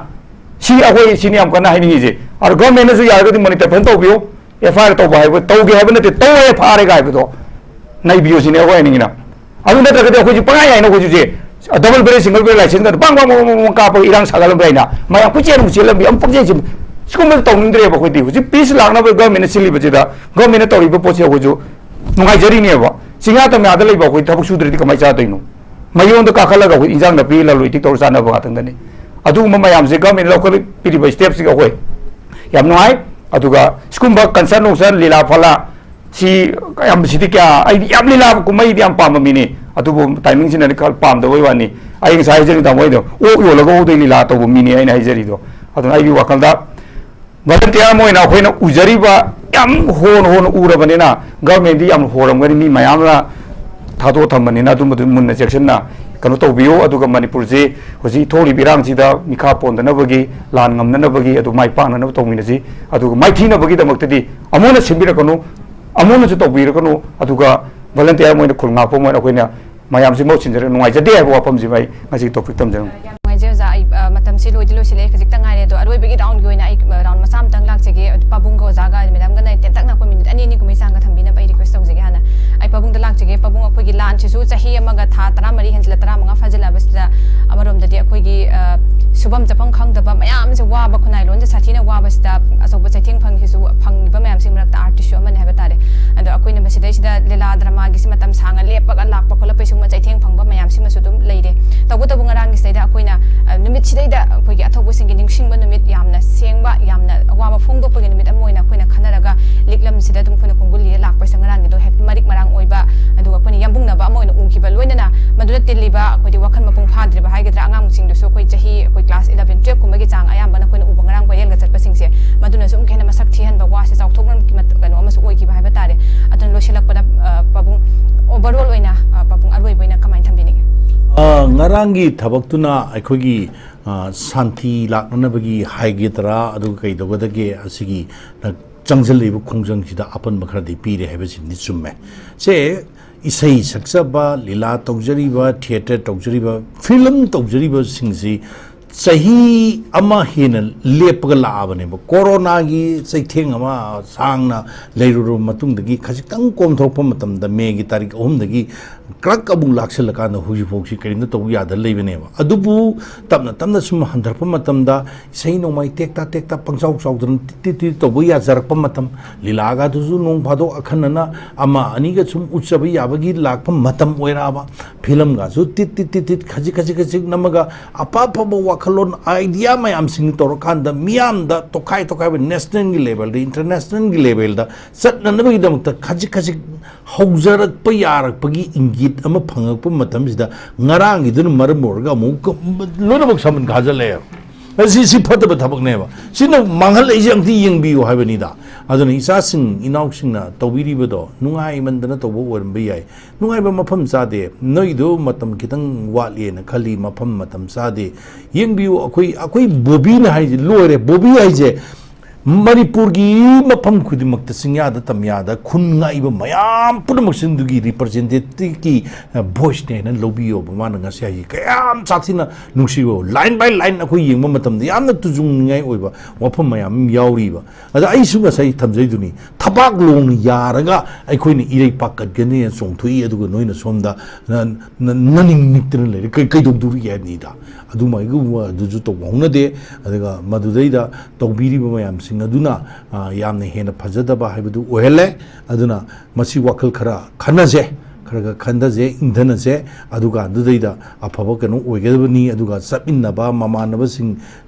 ꯁꯤ ꯑꯩꯈꯣꯏ ꯁꯤꯅꯤ ꯌꯥꯝ ꯀꯟꯅ ꯍꯥꯏꯅꯤꯡꯉꯤꯁꯦ꯫ ꯑꯗꯣ ꯒꯚꯔꯟꯃꯦꯟꯅꯁꯨ ꯌꯥꯔꯒꯗꯤ ꯃꯣꯅꯤꯇꯔ ꯐꯖꯅ ꯇꯧꯕꯤꯌꯨ꯫ ꯑꯦꯐ ꯑꯥꯏ ꯑꯥꯔ ꯇꯧꯕ ꯍꯥꯏꯕ, ꯇꯧꯒꯦ ꯍꯥꯏꯕ ꯅꯠꯇꯦ, ꯇꯧꯔꯦ, ꯐꯥꯔꯦꯒ ꯍꯥꯏꯕꯗꯣ ꯅꯩꯕꯤꯌꯨ ꯁꯤꯅꯦ ꯑꯩꯈꯣꯏ ꯍꯥꯏꯅꯤꯡꯉꯤꯅ꯫ ꯑꯗꯨ ꯅꯠꯇ꯭ꯔꯒꯗꯤ ꯑꯩꯈꯣꯏꯁꯨ ꯄꯪꯌꯥ ꯌꯥꯏꯅ ꯑꯩꯈꯣꯏꯁꯨ ꯁꯦ ꯗꯕꯜ ꯕꯦꯔꯦꯜ, ꯁꯤꯡꯒꯜ ꯕꯦꯔꯦꯜ ꯂꯥꯏꯁꯦꯟꯁ ꯀꯥꯞꯄꯒ ꯏꯔꯥꯡ ꯁꯥꯒꯠꯂꯝꯕ ꯌꯥꯏꯅ, ꯃꯌꯥꯝ ꯀꯣꯏꯆꯦꯟ ꯑꯃꯨꯛ ꯆꯦꯜꯂꯝꯕ ꯌꯥꯏ, ꯑꯃꯨꯛ ꯄꯪꯆꯦꯟ ꯆꯦꯟꯕ, ꯁꯤꯒꯨꯝꯕꯗ ꯇꯧꯅꯤꯡꯗ꯭ꯔꯦꯕ ꯑꯩꯈꯣꯏꯗꯤ꯫ ꯍꯧꯖꯤꯛ ꯄꯤꯁ ꯂꯥꯛꯅꯕ ꯒꯚꯔꯟꯃꯦꯟꯅ ꯁꯤꯜꯂꯤꯕꯁꯤꯗ, ꯒꯚꯔꯟꯃꯦꯟꯅ ꯇꯧꯔꯤꯕ ꯄꯣꯠꯁꯦ ꯑꯩꯈꯣꯏꯁꯨ ꯅꯨꯡꯉꯥꯏꯖꯔꯤꯅꯦꯕ꯫ ꯆꯤꯡꯌꯥ ꯇꯝꯌꯥꯗ ꯂꯩꯕ ꯑꯩꯈꯣꯏ ꯊꯕꯛ ꯁꯨꯗ꯭ꯔꯗꯤ ꯀꯃꯥꯏꯅ ꯆꯥꯗꯣꯏꯅꯣ? ꯃꯌꯣꯟꯗ ꯀꯥꯈꯠꯂꯒ ꯑꯩꯈꯣꯏ ꯏꯟꯖꯥꯡ ꯅꯥꯄꯤ ꯂꯂꯣꯏ ꯏꯇꯤꯛ ꯇꯧꯔ ꯆꯥꯅꯕ ꯉꯥꯛꯇꯪꯗꯅꯤ꯫ ꯑꯗꯨꯒꯨꯝꯕ ꯃꯌꯥꯝꯁꯦ ꯒꯚꯔꯟꯃꯦꯟꯅ ꯂꯧꯈꯠꯄꯤꯔꯤꯕ ꯁ꯭ꯇꯦꯞꯁꯤꯒ ꯑꯩꯈꯣꯏ ꯌꯥꯝ ꯅꯨꯡꯉꯥꯏ꯫ ꯑꯗꯨꯒ ꯁꯤꯒꯨꯝꯕ ꯀꯟꯁꯔꯟ ꯅꯨꯡꯁꯔꯟ, ꯂꯤꯂꯥ ꯐꯂꯥ, ꯁꯤ ꯌꯥꯝ, ꯁꯤꯗꯤ ꯀꯌꯥ, ꯑꯩꯗꯤ ꯌꯥꯝ ꯂꯤꯂꯥ ꯀꯨꯝꯍꯩꯗꯤ ꯌꯥꯝ ꯄꯥꯝꯕ ꯃꯤꯅꯤ꯫ ꯑꯗꯨꯕꯨ ꯇꯥꯏꯃꯤꯡꯁꯤꯅꯗꯤ ꯈꯔ ꯄꯥꯝꯗꯕꯩ ꯋꯥꯅꯤ꯫ ꯑꯩ ꯉꯁꯥꯏ ꯍꯥꯏꯖꯔꯤ ꯇꯥꯃꯣ, ꯑꯩꯗꯣ ꯑꯣꯛ ꯌꯣꯜꯂꯒ ꯍꯧꯗꯣꯏ ꯂꯤꯂꯥ ꯇꯧꯕ ꯃꯤꯅꯤ ꯑꯩꯅ ꯍꯥꯏꯖꯔꯤꯗꯣ꯫ ꯑꯗꯨꯅ ꯑꯩꯒꯤ ꯋꯥꯈꯜꯗ ꯚꯣꯂꯟꯇꯤꯌꯔ ꯑꯃ ꯑꯣꯏꯅ ꯑꯩꯈꯣꯏꯅ ꯎꯖꯔꯤꯕ ꯌꯥꯝ ꯍꯣꯅ ꯍꯣꯅ ꯎꯔꯕꯅꯤꯅ, ꯒꯚꯔꯟꯃꯦꯟꯗꯤ ꯌꯥꯝ ꯍꯣꯔꯝꯒꯅꯤ, ꯃꯤ ꯃꯌꯥꯝꯅ ꯊꯥꯗꯣꯛꯑ ꯊꯝꯕꯅꯤꯅ꯫ ꯑꯗꯨꯝꯕꯗꯨ ꯃꯨꯟꯅ ꯆꯦꯛꯁꯤꯟꯅ ꯀꯩꯅꯣ ꯇꯧꯕꯤꯌꯨ꯫ ꯑꯗꯨꯒ ꯃꯅꯤꯄꯨꯔꯁꯤ ꯍꯧꯖꯤꯛ ꯊꯣꯛꯂꯤꯕ ꯏꯔꯥꯡꯁꯤꯗ ꯃꯤꯈꯥ ꯄꯣꯟꯗꯅꯕꯒꯤ, ꯂꯥꯟ ꯉꯝꯅꯅꯕꯒꯤ, ꯑꯗꯨ ꯃꯥꯏ ꯄꯥꯛꯅꯅꯕ ꯇꯧꯃꯤꯟꯅꯁꯤ꯫ ꯑꯗꯨꯒ ꯃꯥꯏꯊꯤꯅꯕꯒꯤꯗꯃꯛꯇꯗꯤ ꯑꯃꯨꯛ ꯍꯟꯅ ꯁꯤꯟꯕꯤꯔꯛꯀꯅꯨ, ꯑꯃꯨꯛ ꯍꯟꯅꯁꯨ ꯇꯧꯕꯤꯔꯛꯀꯅꯨ꯫ ꯑꯗꯨꯒ ꯚꯣꯂꯟꯇꯤꯌꯔ ꯑꯃ ꯑꯣꯏꯅ, ꯈꯨꯜ ꯉꯥꯛꯄ ꯑꯃ ꯑꯣꯏꯅ ꯑꯩꯈꯣꯏꯅ ꯃꯌꯥꯝꯁꯤ ꯃꯍꯨꯠ ꯁꯤꯟꯖꯔꯒ ꯅꯨꯡꯉꯥꯏꯖꯗꯦ ꯍꯥꯏꯕ ꯋꯥꯐꯝꯁꯤꯃ ꯑꯩ ꯉꯁꯤ ꯇꯣꯄꯤꯛ ꯊꯝꯖꯔꯝꯒꯦ꯫ ꯌꯥꯝ ꯅꯨꯡꯉꯥꯏꯖꯩ ꯑꯣꯖꯥ꯫ ꯑꯩ, ꯑ, ꯃꯇꯝꯁꯤ ꯂꯣꯏꯗꯤ ꯂꯣꯏꯁꯤꯜꯂꯛꯑꯦ, ꯈꯖꯤꯛꯇ ꯉꯥꯏꯔꯦ꯫ ꯑꯗꯣ ꯑꯔꯣꯏꯕꯒꯤ ꯔꯥꯎꯟꯒꯤ ꯑꯣꯏꯅ ꯑꯩ, ꯑ, ꯔꯥꯎꯟ ꯃꯆꯥ ꯑꯃꯇꯪ ꯂꯥꯛꯆꯒꯦ꯫ ꯄꯥꯕꯨꯡꯒ ꯑꯣꯖꯥꯒ ꯃꯦꯗꯥꯝꯒꯅ ꯇꯦꯟꯇꯛꯅ ꯑꯩꯈꯣꯏ ꯃꯤꯅꯤꯠ ꯑꯅꯤ ꯑꯅꯤꯒꯨꯝꯕꯩ ꯆꯥꯡꯒ ꯊꯝꯕꯤꯅꯕ ꯑꯩ ꯔꯤꯀ꯭ꯋꯦꯁ ꯇꯧꯖꯒꯦ꯫ ꯍꯥꯟꯅ ꯑꯩ ꯄꯥꯕꯨꯡꯗ ꯂꯥꯛꯆꯒꯦ꯫ ꯄꯥꯕꯨꯡ, ꯑꯩꯈꯣꯏꯒꯤ ꯂꯥꯟꯁꯤꯁꯨ ꯆꯍꯤ ꯑꯃꯒ ꯊꯥ ꯇꯔꯥꯃꯔꯤ ꯍꯦꯟꯖꯤꯜꯂ ꯇꯔꯥꯃꯉꯥ ꯐꯥꯖꯤꯜꯂꯛꯑꯕꯁꯤꯗ, ꯑꯃꯔꯣꯝꯗꯗꯤ ꯑꯩꯈꯣꯏꯒꯤ, ꯑ, ꯁꯨꯐꯝ ꯆꯥꯐꯝ ꯈꯪꯗꯕ ꯃꯌꯥꯝꯁꯦ, ꯋꯥꯕ, ꯈꯨꯟꯅꯥꯏ ꯂꯣꯟꯁꯦ ꯁꯥꯊꯤꯅ ꯋꯥꯕꯁꯤꯗ ꯑꯆꯧꯕ ꯆꯩꯊꯦꯡ ꯐꯪꯉꯤꯁꯤꯁꯨ, ꯐꯪꯉꯤꯕ ꯃꯌꯥꯝꯁꯤꯒꯤ ꯃꯔꯛꯇ ꯑꯥꯔꯇꯤꯁꯁꯨ ꯑꯃꯅꯤ ꯍꯥꯏꯕ ꯇꯥꯔꯦ꯫ ꯑꯗꯣ ꯑꯩꯈꯣꯏꯅ ꯃꯁꯤꯗꯩꯁꯤꯗ ꯂꯤꯂꯥ ꯗ꯭ꯔꯃꯥꯒꯤꯁꯤ ꯃꯇꯝ ꯁꯥꯡꯅ ꯂꯦꯞꯄꯒ ꯂꯥꯛꯄ ꯈꯣꯠꯂꯛꯄ, ꯁꯤꯒꯨꯝꯕ ꯆꯩꯊꯦꯡ ꯐꯪꯕ ꯃꯌꯥꯝꯁꯤꯃꯁꯨ ꯑꯗꯨꯝ ꯂꯩꯔꯦ꯫ ꯇꯧꯕꯇꯕꯨ ꯉꯔꯥꯡꯒꯤꯁꯤꯗꯩꯗ ꯑꯩꯈꯣꯏꯅ, ꯑ, ꯅꯨꯃꯤꯠꯁꯤꯗꯩꯗ ꯑꯩꯈꯣꯏꯒꯤ ꯑꯊꯧꯕꯁꯤꯡꯒꯤ ꯅꯤꯡꯁꯤꯡꯕ ꯅꯨꯃꯤꯠ, ꯌꯥꯝꯅ ꯁꯦꯡꯕ, ꯌꯥꯝꯅ ꯑꯋꯥꯕ ꯐꯣꯡꯗꯣꯛꯄꯒꯤ ꯅꯨꯃꯤꯠ ꯑꯃ ꯑꯣꯏꯅ ꯑꯩꯈꯣꯏꯅ ꯈꯟꯅꯔꯒ ꯂꯤꯛꯂꯝꯁꯤꯗ ꯑꯗꯨꯝ ꯑꯩꯈꯣꯏꯅ ꯈꯣꯡꯒꯨꯜ ꯂꯤꯔ ꯂꯥꯛꯄꯁꯤꯗ ꯉꯔꯥꯡꯒꯤꯗꯣ ꯍꯦꯛ ꯃꯔꯤꯛ ꯃꯔꯥꯡ ꯑꯣꯏꯕ, ꯑꯗꯨꯒ ꯑꯩꯈꯣꯏꯅ ꯌꯥꯝꯕꯨꯡꯅꯕ ꯑꯃ ꯑꯣꯏꯅ ꯎꯈꯤꯕ, ꯂꯣꯏꯅꯅ ꯃꯗꯨꯗ ꯇꯤꯜꯂꯤꯕ ꯑꯩꯈꯣꯏꯗꯤ ꯋꯥꯈꯜ ꯃꯄꯨꯡ ꯐꯥꯗ꯭ꯔꯤꯕ ꯍꯥꯏꯒꯗ꯭ꯔꯥ, ꯑꯉꯥꯡꯁꯤꯡꯗꯨꯁꯨ ꯑꯩꯈꯣꯏ ꯆꯍꯤ, ꯑꯩꯈꯣꯏ ꯀ꯭ꯂꯥꯁ ꯏꯂꯚꯦꯟ, ꯇꯨꯌꯦꯜꯞ ꯀꯨꯝꯕꯒꯤ ꯆꯥꯡ ꯑꯌꯥꯝꯕꯅ ꯑꯩꯈꯣꯏꯅ ꯎꯕ ꯉꯔꯥꯡ ꯚꯥꯏꯔꯦꯜꯒ ꯆꯠꯄꯁꯤꯡꯁꯦ, ꯃꯗꯨꯅꯁꯨ ꯑꯃꯨꯛꯀ ꯍꯦꯟꯅ ꯃꯁꯛ ꯊꯤꯍꯟꯕ, ꯋꯥꯁꯦ ꯆꯥꯎꯊꯣꯛꯅ ꯀꯩꯅꯣ ꯑꯃꯁꯨ ꯑꯣꯏꯈꯤꯕ ꯍꯥꯏꯕ ꯇꯥꯔꯦ꯫ ꯑꯗꯨꯅ ꯂꯣꯏꯁꯤꯜꯂꯛꯄꯗ, ꯑ, ꯄꯥꯕꯨꯡ, ꯑꯣꯚꯔꯑꯣꯜ ꯑꯣꯏꯅ, ꯑ, ꯄꯥꯕꯨꯡ, ꯑꯔꯣꯏꯕ ꯑꯣꯏꯅ ꯀꯃꯥꯏꯅ ꯊꯝꯕꯤꯅꯤꯡꯉꯤ? ꯑ, ꯉꯔꯥꯡꯒꯤ ꯊꯕꯛꯇꯨꯅ ꯑꯩꯈꯣꯏꯒꯤ, ꯑ, ꯁꯥꯟꯇꯤ ꯂꯥꯛꯅꯅꯕꯒꯤ ꯍꯥꯏꯒꯗ꯭ꯔꯥ, ꯑꯗꯨꯒ ꯀꯩꯗꯧꯒꯗꯒꯦ, ꯑꯁꯤꯒꯤ ꯆꯪꯁꯤꯜꯂꯛꯏꯕ ꯈꯣꯡꯖꯪꯁꯤꯗ ꯑꯄꯟꯕ ꯈꯔꯗꯤ ꯄꯤꯔꯦ ꯍꯥꯏꯕꯁꯤꯃꯗꯤ ꯆꯨꯝꯃꯦ꯫ ꯁꯦ, ꯏꯁꯩ ꯁꯛꯆꯕ, ꯂꯤꯂꯥ ꯇꯧꯖꯔꯤꯕ, ꯊꯤꯌꯦꯇꯔ ꯇꯧꯖꯔꯤꯕ, ꯐꯤꯂꯝ ꯇꯧꯖꯔꯤꯕꯁꯤꯡꯁꯤ ꯆꯍꯤ ꯑꯃ ꯍꯦꯟꯅ ꯂꯦꯞꯄꯒ ꯂꯥꯛꯑꯕꯅꯦꯕ꯫ ꯀꯣꯔꯣꯅꯥꯒꯤ ꯆꯩꯊꯦꯡ ꯑꯃ ꯁꯥꯡꯅ ꯂꯩꯔꯨꯔꯕ ꯃꯇꯨꯡꯗꯒꯤ ꯈꯖꯤꯛꯇꯪ ꯀꯣꯝꯊꯣꯔꯛꯄ ꯃꯇꯝꯗ, ꯃꯦꯒꯤ ꯇꯥꯔꯤꯛ ꯑꯍꯨꯝꯗꯒꯤ ꯀ꯭ꯔꯛ ꯑꯃꯨꯛ ꯂꯥꯛꯁꯤꯜꯂꯀꯥꯟꯗ ꯍꯧꯖꯤꯛꯐꯥꯎꯁꯤ ꯀꯔꯤꯝꯇ ꯇꯧꯕ ꯌꯥꯗ ꯂꯩꯕꯅꯦꯕ꯫ ꯑꯗꯨꯕꯨ ꯇꯞꯅ ꯇꯞꯅ ꯁꯨꯝ ꯍꯟꯊꯔꯛꯄ ꯃꯇꯝꯗ, ꯏꯁꯩ ꯅꯣꯡꯃꯥꯏ ꯇꯦꯛꯇ ꯇꯦꯛꯇ ꯄꯪꯆꯥꯎ ꯆꯥꯎꯗꯅ ꯇꯤꯠ ꯇꯤꯠ ꯇꯤꯠ ꯇꯧꯕ ꯌꯥꯖꯔꯛꯄ ꯃꯇꯝ, ꯂꯤꯂꯥꯒꯗꯨꯁꯨ ꯅꯣꯡ ꯐꯥꯗꯣꯛ ꯑꯈꯟꯅꯅ ꯑꯃ ꯑꯅꯤꯒ ꯁꯨꯝ ꯎꯠꯆꯕ ꯌꯥꯕꯒꯤ ꯂꯥꯛꯄ ꯃꯇꯝ ꯑꯣꯏꯔꯛꯑꯕ, ꯐꯤꯂꯝꯒꯁꯨ ꯇꯤꯠ ꯇꯤꯠ ꯇꯤꯠ ꯇꯤꯠ, ꯈꯖꯤꯛ ꯈꯖꯤꯛ ꯈꯖꯤꯛ ꯅꯝꯃꯒ, ꯑꯐ ꯑꯐꯕ ꯋꯥꯈꯜꯂꯣꯟ, ꯑꯥꯏꯗꯤꯌꯥ ꯃꯌꯥꯝꯁꯤꯡ ꯇꯧꯔꯀꯥꯟꯗ, ꯃꯤꯌꯥꯝꯗ ꯇꯣꯈꯥꯏ ꯇꯣꯈꯥꯏꯕ, ꯅꯦꯁꯅꯦꯜꯒꯤ ꯂꯦꯚꯦꯜꯗ, ꯏꯟꯇꯔꯅꯦꯁꯅꯦꯜꯒꯤ ꯂꯦꯚꯦꯜꯗ ꯆꯠꯅꯅꯕꯒꯤꯗꯃꯛꯇ ꯈꯖꯤꯛ ꯈꯖꯤꯛ ꯍꯧꯖꯔꯛꯄ ꯌꯥꯔꯛꯄꯒꯤ ꯏꯪꯒꯤꯠ ꯑꯃ ꯐꯪꯉꯛꯄ ꯃꯇꯝꯁꯤꯗ, ꯉꯔꯥꯡꯒꯤꯗꯨꯅ ꯃꯔꯝ ꯑꯣꯏꯔꯒ ꯑꯃꯨꯛ ꯂꯣꯏꯅꯃꯛ ꯁꯃꯟ ꯈꯥꯖꯤꯜꯂꯛꯑꯦ꯫ ꯃꯁꯤ, ꯁꯤ ꯐꯠꯇꯕ ꯊꯕꯛꯅꯦꯕ꯫ ꯁꯤꯅ ꯃꯥꯡꯍꯜꯂꯛꯏꯁꯦ ꯑꯝꯇ ꯌꯦꯡꯕꯤꯌꯨ ꯍꯥꯏꯕꯅꯤꯗ꯫ ꯑꯗꯨꯅ ꯏꯆꯥꯁꯤꯡ ꯏꯅꯥꯎꯁꯤꯡꯅ ꯇꯧꯕꯤꯔꯤꯕꯗꯣ ꯅꯨꯡꯉꯥꯏꯃꯟꯗꯅ ꯇꯧꯕ ꯑꯣꯏꯔꯝꯕ ꯌꯥꯏ꯫ ꯅꯨꯡꯉꯥꯏꯕ ꯃꯐꯝ ꯆꯥꯗꯦ꯫ ꯅꯣꯏꯗꯣ ꯃꯇꯝ ꯈꯤꯇꯪ ꯋꯥꯠꯂꯤꯅ ꯈꯜꯂꯤ, ꯃꯐꯝ ꯃꯇꯝ ꯆꯥꯗꯦ꯫ ꯌꯦꯡꯕꯤꯌꯨ, ꯑꯩꯈꯣꯏ, ꯑꯩꯈꯣꯏ ꯕꯣꯕꯤꯅ ꯍꯥꯏꯁꯦ ꯂꯣꯏꯔꯦ꯫ ꯕꯣꯕꯤ ꯍꯥꯏꯁꯦ ꯃꯅꯤꯄꯨꯔꯒꯤ ꯃꯐꯝ ꯈꯨꯗꯤꯡꯃꯛꯇ, ꯆꯤꯡꯌꯥꯗ ꯇꯝꯌꯥꯗ ꯈꯨꯟ ꯉꯥꯛꯏꯕ ꯃꯌꯥꯝ ꯄꯨꯝꯅꯃꯛꯁꯤꯡꯗꯨꯒꯤ representative ꯀꯤ, ꯑ, voice ꯅꯦꯅ ꯂꯧꯕꯤꯌꯣꯕ꯫ ꯃꯥꯅ ꯉꯁꯤ ꯍꯥꯏꯁꯦ ꯀꯌꯥꯝ ꯁꯥꯊꯤꯅ ꯅꯨꯡꯁꯤꯕ, line by line ꯑꯩꯈꯣꯏ ꯌꯦꯡꯕ ꯃꯇꯝꯗ ꯌꯥꯝꯅ ꯇꯨꯖꯨꯡꯅꯤꯡꯉꯥꯏ ꯑꯣꯏꯕ ꯋꯥꯐꯝ ꯃꯌꯥꯝ ꯑꯃ ꯌꯥꯎꯔꯤꯕ꯫ ꯑꯗ ꯑꯩꯁꯨ ꯉꯁꯥꯏ ꯊꯝꯖꯩꯗꯨꯅꯤ, ꯊꯕꯥꯛ ꯂꯣꯡꯅ ꯌꯥꯔꯒ ꯑꯩꯈꯣꯏꯅ ꯏꯔꯩ ꯄꯥꯛꯀꯠꯀꯅꯤꯅ ꯆꯣꯡꯊꯣꯛꯏ, ꯑꯗꯨꯒ ꯅꯣꯏꯅ ꯁꯣꯝꯗ ꯅ-, ꯅ-, ꯅꯅꯤꯡ ꯅꯤꯛꯇꯅ ꯂꯩꯔꯦ꯫ ꯀꯩ-, ꯀꯩꯗꯧꯗꯣꯔꯤꯒꯦ ꯍꯥꯏꯕꯅꯤꯗ꯫ ꯑꯗꯨꯃꯥꯏꯒꯨꯝꯕ ꯑꯗꯨꯁꯨ ꯇꯧꯕ ꯍꯧꯅꯗꯦ꯫ ꯑꯗꯨꯒ ꯃꯗꯨꯗꯩꯗ ꯇꯧꯕꯤꯔꯤꯕ ꯃꯌꯥꯝꯁꯤꯡ ꯑꯗꯨꯅ, ꯑ, ꯌꯥꯝꯅ ꯍꯦꯟꯅ ꯐꯖꯗꯕ ꯍꯥꯏꯕꯗꯨ ꯑꯣꯏꯍꯜꯂꯦ꯫ ꯑꯗꯨꯅ ꯃꯁꯤ ꯋꯥꯈꯜ ꯈꯔ ꯈꯟꯅꯁꯦ, ꯈꯔ ꯈꯔ ꯈꯟꯊꯁꯦ, ꯏꯪꯊꯅꯁꯦ꯫ ꯑꯗꯨꯒ ꯑꯗꯨꯗꯩꯗ ꯑꯐꯕ ꯀꯩꯅꯣ ꯑꯣꯏꯒꯗꯕꯅꯤ꯫ ꯑꯗꯨꯒ ꯆꯠꯃꯤꯟꯅꯕ ꯃꯃꯥꯟꯅꯕꯁꯤꯡ,